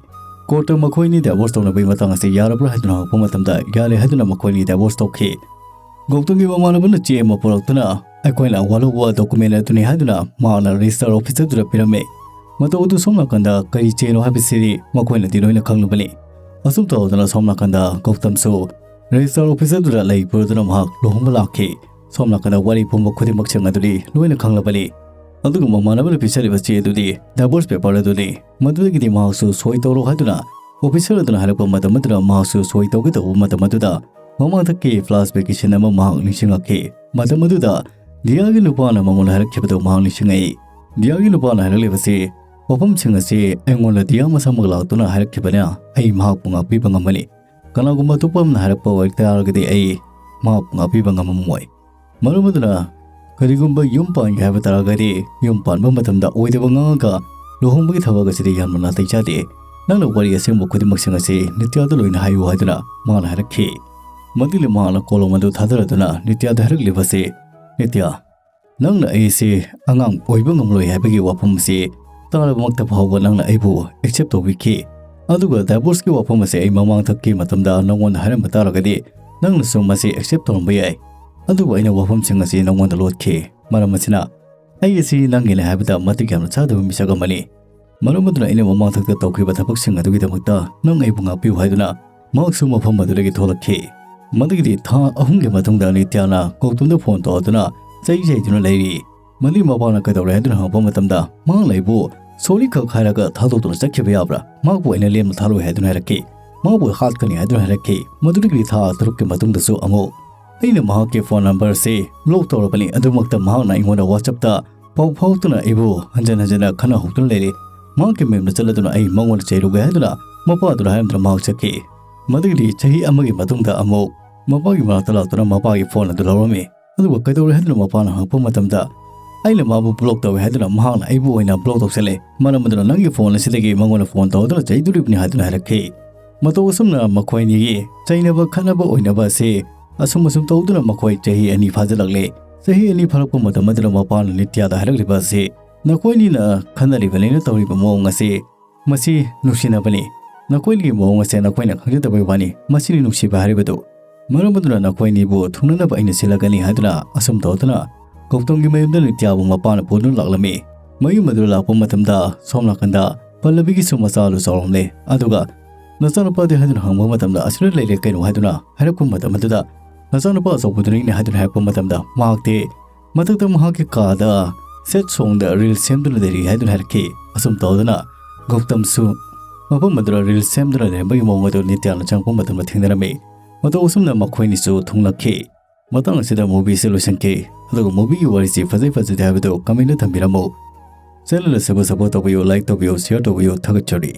ꯀꯣꯔꯠꯇ ꯃꯈꯣꯏꯅꯤ ꯗꯥꯏꯚꯣꯔꯁ ꯇꯧꯅꯕꯒꯤ ꯃꯇꯥꯡ ꯑꯁꯤ ꯌꯥꯔꯕ꯭ꯔꯥ ꯍꯥꯏꯗꯨꯅ ꯍꯪꯉꯛꯄ ꯃꯇꯝꯗ ꯌꯥꯔꯦ ꯍꯥꯏꯗꯨꯅ ꯃꯈꯣꯏꯅꯤ ꯗꯥꯏꯚꯣꯔꯁ ꯇꯧꯈꯤ꯫ ꯒꯧꯇꯝꯒꯤ ꯃꯃꯥꯟꯅꯕꯅ ꯆꯦ ꯑꯃ ꯄꯨꯔꯛꯇꯨꯅ ꯑꯩꯈꯣꯏꯅ ꯋꯥꯂꯧꯕ ꯗꯣꯀꯨꯃꯦꯟ ꯑꯗꯨꯅꯤ ꯍꯥꯏꯗꯨꯅ ꯃꯍꯥꯛꯅ ꯔꯦꯖꯤꯁꯇꯔ ꯑꯣꯐꯤꯁꯔꯗꯨꯗ ꯄꯤꯔꯝꯃꯤ꯫ ꯃꯇꯧ ꯑꯗꯨ ꯁꯣꯝ ꯅꯥꯀꯟꯗ ꯀꯔꯤ ꯆꯦꯅꯣ ꯍꯥꯏꯕꯁꯤꯗꯤ ꯃꯈꯣꯏꯅꯗꯤ ꯂꯣꯏꯅ ꯈꯪꯂꯕꯅꯤ꯫ ꯑꯁꯨꯝ ꯇꯧꯗꯅ ꯁꯣꯝ ꯅꯥꯀꯟꯗ ꯒꯧꯇꯝꯁꯨ ꯔꯦꯖꯤꯁꯇꯔ ꯑꯣꯐꯤꯁꯔꯗꯨꯗ ꯂꯩ ꯄꯨꯔꯗꯨꯅ ꯃꯍꯥꯛ ꯂꯨꯍꯣꯡꯕ ꯂꯥꯛꯈꯤ꯫ ꯁꯣꯝ ꯅꯥꯀꯟꯗ ꯋꯥꯔꯤ ꯄꯨꯝꯕ ꯈꯨꯗꯤꯡꯃꯛꯁꯤꯡ ꯑꯗꯨꯗꯤ ꯂꯣꯏꯅ ꯈꯪꯂꯕꯅꯤ꯫ ꯑꯗꯨꯒ ꯃꯃꯥꯟꯅꯕꯅ ꯄꯤꯖꯔꯤꯕ ꯆꯦ ꯑꯗꯨꯗꯤ divorce paper ꯑꯗꯨꯅꯤ꯫ ꯃꯗꯨꯗꯒꯤꯗꯤ ꯃꯍꯥꯛꯁꯨ ꯁꯣꯏ ꯇꯧꯔꯣ ꯍꯥꯏꯗꯨꯅ officer ꯑꯗꯨꯅ ꯍꯥꯏꯔꯛꯄ ꯃꯇꯝ ꯑꯗꯨꯗ ꯃꯍꯥꯛꯁꯨ ꯁꯣꯏ ꯇꯧꯒꯦ ꯇꯧꯕ ꯃꯇꯝ ꯑꯗꯨꯗ ꯃꯃꯥꯡꯊꯛꯀꯤ flashbackꯀꯤ scene ꯑꯃ ꯃꯍꯥꯛ ꯅꯤꯡꯁꯤꯡꯂꯛꯈꯤ꯫ ꯃꯇꯝ ꯑꯗꯨꯗ ꯗꯤꯌꯥꯒꯤ ꯅꯨꯄꯥꯅ ꯃꯉꯣꯟꯗ ꯍꯥꯏꯔꯛꯈꯤꯕꯗꯨ ꯃꯍꯥꯛ ꯅꯤꯡꯁꯤꯡꯉꯛꯏ꯫ ꯗꯤꯌꯥꯒꯤ ꯅꯨꯄꯥꯅ ꯍꯥꯏꯔꯛꯂꯤꯕꯁꯤ ꯋꯥꯐꯝꯁꯤꯡ ꯑꯁꯤ ꯑꯩꯉꯣꯟꯗ ꯗꯤꯌꯥ ꯃꯁꯥꯃꯛ ꯂꯥꯛꯇꯨꯅ ꯍꯥꯏꯔꯛꯈꯤꯕꯅ ꯑꯩ ꯃꯍꯥꯛꯄꯨ ꯉꯥꯛꯄꯤꯕ ꯉꯝꯒꯅꯤ꯫ ꯀꯅꯥꯒꯨꯝꯕ ꯑꯇꯣꯞꯄ ꯑꯃꯅ ꯍꯥꯏꯔꯛꯄ ꯑꯣꯏꯇꯥꯔꯒꯗꯤ ꯑꯩ ꯃꯍꯥꯛꯄꯨ ꯉꯥꯛꯄꯤꯕ ꯉꯝꯃꯝꯃꯣꯏ꯫ ꯃꯔꯝ ꯑꯗꯨꯅ ꯀꯔꯤꯒꯨꯝꯕ ꯌꯨꯝ ꯄꯥꯟꯒꯦ ꯍꯥꯏꯕ ꯇꯥꯔꯒꯗꯤ ꯌꯨꯝ ꯄꯥꯟꯕ ꯃꯇꯝꯗ ꯑꯣꯏꯗꯕ ꯉꯥꯡꯉꯒ ꯂꯨꯍꯣꯡꯕꯒꯤ ꯊꯕꯛ ꯑꯁꯤꯗꯤ ꯌꯥꯝꯅ ꯅꯥꯇꯩ ꯆꯥꯗꯦ꯫ ꯅꯪꯅ ꯋꯥꯔꯤ ꯑꯁꯦꯡꯕ ꯈꯨꯗꯤꯡꯃꯛꯁꯤꯡ ꯑꯁꯤ ꯅꯤꯇ꯭ꯌꯥꯗ ꯂꯣꯏꯅ ꯍꯥꯏꯌꯨ ꯍꯥꯏꯗꯨꯅ ꯃꯥꯅ ꯍꯥꯏꯔꯛꯈꯤ꯫ ꯃꯗꯨꯒꯤ ꯃꯍꯥꯛꯅ ꯀꯣꯂꯣꯝ ꯑꯗꯨ ꯊꯥꯗꯔꯗꯨꯅ ꯅꯤꯇ꯭ꯌꯥꯗ ꯍꯥꯏꯔꯛꯂꯤꯕꯁꯤ, "ꯅꯤꯇ꯭ꯌꯥ, ꯅꯪꯅ ꯑꯩꯁꯦ ꯑꯉꯥꯡ ꯑꯣꯏꯕ ꯉꯝꯂꯣꯏ ꯍꯥꯏꯕꯒꯤ ꯋꯥꯐꯝ ꯑꯁꯤ ꯇꯥꯔꯕꯃꯛꯇ ꯐꯥꯎꯕ ꯅꯪꯅ ꯑꯩꯕꯨ accept ꯇꯧꯕꯤꯈꯤ꯫ ꯑꯗꯨꯒ divorceꯀꯤ ꯋꯥꯐꯝ ꯑꯁꯤ ꯑꯩ ꯃꯃꯥꯡꯊꯛꯀꯤ ꯃꯇꯝꯗ ꯅꯉꯣꯟꯗ ꯍꯥꯏꯔꯝꯕ ꯇꯥꯔꯒꯗꯤ ꯅꯪꯅꯁꯨ ꯃꯁꯤ accept ꯇꯧꯔꯝꯕ ꯌꯥꯏ꯫ ꯑꯗꯨꯕꯨ ꯑꯩꯅ ꯋꯥꯐꯝꯁꯤꯡ ꯑꯁꯤ ꯅꯉꯣꯟꯗ ꯂꯣꯠꯈꯤ꯫ ꯃꯔꯝ ꯑꯁꯤꯅ ꯑꯩ ꯑꯁꯤ ꯅꯪꯒꯤꯅꯤ ꯍꯥꯏꯕꯗ ꯃꯇꯤꯛ ꯌꯥꯝꯅ ꯆꯥꯗꯕ ꯃꯤꯁꯛ ꯑꯃꯅꯤ꯫ ꯃꯔꯝ ꯑꯗꯨꯅ ꯑꯩꯅ ꯃꯃꯥꯡꯊꯛꯇ ꯇꯧꯈꯤꯕ ꯊꯕꯛꯁꯤꯡ ꯑꯗꯨꯒꯤꯗꯃꯛꯇ ꯅꯪ ꯑꯩꯕꯨ ꯉꯥꯛꯄꯤꯌꯨ" ꯍꯥꯏꯗꯨꯅ ꯃꯍꯥꯛꯁꯨ ꯃꯐꯝ ꯑꯗꯨꯗꯒꯤ ꯊꯣꯛꯂꯛꯈꯤ꯫ ꯃꯗꯨꯒꯤꯗꯤ ꯊꯥ ꯑꯍꯨꯝꯒꯤ ꯃꯇꯨꯡꯗ ꯅꯤꯇ꯭ꯌꯥꯅ ꯒꯧꯇꯝꯗ phone ꯇꯧꯔꯗꯨꯅ ꯆꯩ ꯆꯩꯗꯨꯅ ꯂꯩꯔꯤ꯫ ꯃꯗꯨꯒꯤ ꯃꯄꯥꯅ ꯀꯩꯗꯧꯔꯦ ꯍꯥꯏꯗꯨꯅ ꯍꯪꯉꯛꯄ ꯃꯇꯝꯗ ꯃꯍꯥꯛꯅ ꯑꯩꯕꯨ sorry ꯈꯛ ꯍꯥꯏꯔꯒ ꯊꯥꯗꯣꯛꯇꯨꯅ ꯆꯠꯈꯤꯕ ꯌꯥꯕ꯭ꯔꯥ? ꯃꯍꯥꯛꯄꯨ ꯑꯩꯅ ꯂꯦꯝꯅ ꯊꯥꯔꯣꯏ ꯍꯥꯏꯗꯨꯅ ꯍꯥꯏꯔꯛꯈꯤ꯫ ꯃꯍꯥꯛꯄꯨ ꯍꯥꯠꯀꯅꯤ ꯍꯥꯏꯗꯨꯅ ꯍꯥꯏꯔꯛꯈꯤ꯫ ꯃꯗꯨꯗꯒꯤ ꯊꯥ ꯇꯔꯨꯛꯀꯤ ꯃꯇꯨꯡꯗꯁꯨ ꯑꯃꯨꯛ ꯑꯩꯅ ꯃꯍꯥꯛꯀꯤ phone number ꯑꯁꯤ block ꯇꯧꯔꯕꯅꯤ꯫ ꯑꯗꯨꯃꯛꯇ ꯃꯍꯥꯛꯅ ꯑꯩꯉꯣꯟꯗ WhatsAppꯇ ꯄꯥꯎ ꯐꯥꯎꯔꯛꯇꯨꯅ ꯑꯩꯕꯨ ꯍꯟꯖꯤꯟ ꯍꯟꯖꯤꯟꯅ ꯈꯠꯅ ꯍꯧꯗꯨꯅ ꯂꯩꯔꯤ꯫ ꯃꯍꯥꯛꯀꯤ ꯃꯌꯨꯝꯗ ꯆꯠꯂꯗꯨꯅ ꯑꯩ ꯃꯉꯣꯟꯗ ꯆꯩꯔꯨꯒꯦ ꯍꯥꯏꯗꯨꯅ ꯃꯄꯥꯗꯨꯅ ꯍꯥꯏꯔꯝꯗꯨꯅ ꯃꯍꯥꯛ ꯆꯠꯈꯤ꯫ ꯃꯗꯨꯒꯤꯗꯤ ꯆꯍꯤ ꯑꯃꯒꯤ ꯃꯇꯨꯡꯗ ꯑꯃꯨꯛ ꯃꯄꯥꯒꯤ ꯃꯅꯥꯛꯇ ꯂꯥꯛꯇꯨꯅ ꯃꯄꯥꯒꯤ phone ꯑꯗꯨ ꯂꯧꯔꯝꯃꯤ꯫ ꯑꯗꯨꯒ ꯀꯩꯗꯧꯔꯦ ꯍꯥꯏꯗꯨꯅ ꯃꯄꯥꯅ ꯍꯪꯉꯛꯄ ꯃꯇꯝꯗ ꯑꯩꯅ ꯃꯥꯕꯨ block ꯇꯧꯋꯦ ꯍꯥꯏꯗꯨꯅ ꯃꯍꯥꯛꯅ ꯑꯩꯕꯨ ꯑꯣꯏꯅ block ꯇꯧꯁꯜꯂꯦ꯫ ꯃꯔꯝ ꯑꯗꯨꯅ ꯅꯪꯒꯤ phone ꯑꯁꯤꯗꯒꯤ ꯃꯉꯣꯟꯗ phone ꯇꯧꯗꯨꯅ ꯆꯩꯗꯣꯔꯤꯕꯅꯤ ꯍꯥꯏꯗꯨꯅ ꯍꯥꯏꯔꯛꯈꯤ꯫ ꯃꯇꯧ ꯑꯁꯨꯝꯅ ꯃꯈꯣꯏ ꯑꯅꯤꯒꯤ ꯆꯩꯅꯕ ꯈꯠꯅꯕ ꯑꯣꯏꯅꯕ ꯑꯁꯤ ꯑꯁꯨꯝ ꯑꯁꯨꯝ ꯇꯧꯗꯨꯅ ꯃꯈꯣꯏ ꯆꯍꯤ ꯑꯅꯤ ꯐꯥꯖꯤꯜꯂꯛꯂꯦ꯫ ꯆꯍꯤ ꯑꯅꯤ ꯐꯥꯔꯛꯄ ꯃꯇꯝ ꯑꯗꯨꯗ ꯃꯄꯥꯅ ꯅꯤꯇ꯭ꯌꯥꯗ ꯍꯥꯏꯔꯛꯂꯤꯕ ꯑꯁꯤ, "ꯅꯈꯣꯏꯅꯤꯅ ꯈꯟꯅꯔꯤꯕꯅꯤꯅ ꯇꯧꯔꯤꯕ ꯃꯑꯣꯡ ꯑꯁꯤ, ꯃꯁꯤ ꯅꯨꯡꯁꯤꯅꯕꯅꯤ꯫ ꯅꯈꯣꯏꯒꯤ ꯃꯑꯣꯡ ꯑꯁꯦ ꯅꯈꯣꯏꯅ ꯈꯪꯖꯗꯕꯒꯤ ꯋꯥꯅꯤ꯫ ꯃꯁꯤꯅꯤ ꯅꯨꯡꯁꯤꯕ ꯍꯥꯏꯔꯤꯕꯗꯨ꯫ ꯃꯔꯝ ꯑꯗꯨꯅ ꯅꯈꯣꯏꯅꯤꯕꯨ ꯊꯨꯡꯅꯅꯕ ꯑꯩꯅ ꯁꯤꯜꯂꯛꯀꯅꯤ" ꯍꯥꯏꯗꯨꯅ ꯑꯁꯨꯝ ꯇꯧꯗꯨꯅ ꯒꯧꯇꯝꯒꯤ ꯃꯌꯨꯝꯗ ꯅꯤꯇ꯭ꯌꯥꯕꯨ ꯃꯄꯥꯅ ꯄꯨꯗꯨꯅ ꯂꯥꯛꯂꯝꯃꯤ꯫ ꯃꯌꯨꯝ ꯑꯗꯨꯗ ꯂꯥꯛꯄ ꯃꯇꯝꯗ ꯁꯣꯝ ꯅꯥꯀꯟꯗ ꯄꯜꯂꯕꯤꯒꯤꯁꯨ ꯃꯆꯥ ꯑꯗꯨ ꯆꯥꯎꯔꯝꯂꯦ꯫ ꯑꯗꯨꯒ ꯅꯆꯥꯅꯨꯄꯥꯗꯤ ꯍꯥꯏꯗꯨꯅ ꯍꯪꯕ ꯃꯇꯝꯗ ꯑꯁꯤꯗ ꯂꯩꯔꯦ ꯀꯩꯅꯣ ꯍꯥꯏꯗꯨꯅ ꯍꯥꯏꯔꯛꯄ ꯃꯇꯝ ꯑꯗꯨꯗ ꯅꯆꯥꯅꯨꯄꯥ ꯑꯆꯧꯕꯗꯨꯅꯤꯅꯦ ꯍꯥꯏꯗꯨꯅ ꯍꯥꯏꯔꯛꯄ ꯃꯇꯝꯗ ꯃꯍꯥꯛꯇꯤ ꯃꯊꯛꯇ ꯃꯍꯥꯛꯀꯤ ꯀꯥꯗ ꯁꯦꯠ ꯁꯣꯡꯗ ꯔꯤꯜ ꯁꯦꯝꯗꯨꯅ ꯂꯩꯔꯤ ꯍꯥꯏꯗꯨꯅ ꯍꯥꯏꯔꯛꯈꯤ꯫ ꯑꯁꯨꯝ ꯇꯧꯗꯅ ꯒꯧꯇꯝꯁꯨ ꯃꯐꯝ ꯑꯗꯨꯗ ꯔꯤꯜ ꯁꯦꯝꯗꯨꯅ ꯂꯩꯔꯝꯕꯒꯤ ꯃꯑꯣꯡ ꯑꯗꯨ ꯅꯤꯇ꯭ꯌꯥꯅ ꯆꯪꯉꯛꯄ ꯃꯇꯝꯗ ꯊꯦꯡꯅꯔꯝꯃꯤ꯫ ꯃꯇꯧ ꯑꯁꯨꯝꯅ ꯃꯈꯣꯏꯅꯤꯁꯨ ꯊꯨꯡꯂꯛꯈꯤ꯫ ꯃꯇꯥꯡ ꯑꯁꯤꯗ movieꯁꯦ ꯂꯣꯏꯁꯤꯟꯈꯤ꯫ ꯑꯗꯨꯒ movieꯒꯤ ꯋꯥꯔꯤꯁꯤ ꯐꯖꯩ ꯐꯖꯗꯦ ꯍꯥꯏꯕꯗꯨ commentꯗ ꯊꯝꯕꯤꯔꯝꯃꯨ꯫ Channel ꯑꯁꯤꯕꯨ support ꯇꯧꯕꯤꯌꯨ, like ꯇꯧꯕꯤꯌꯨ, share ꯇꯧꯕꯤꯌꯨ꯫ ꯊꯥꯒꯠꯆꯔꯤ꯫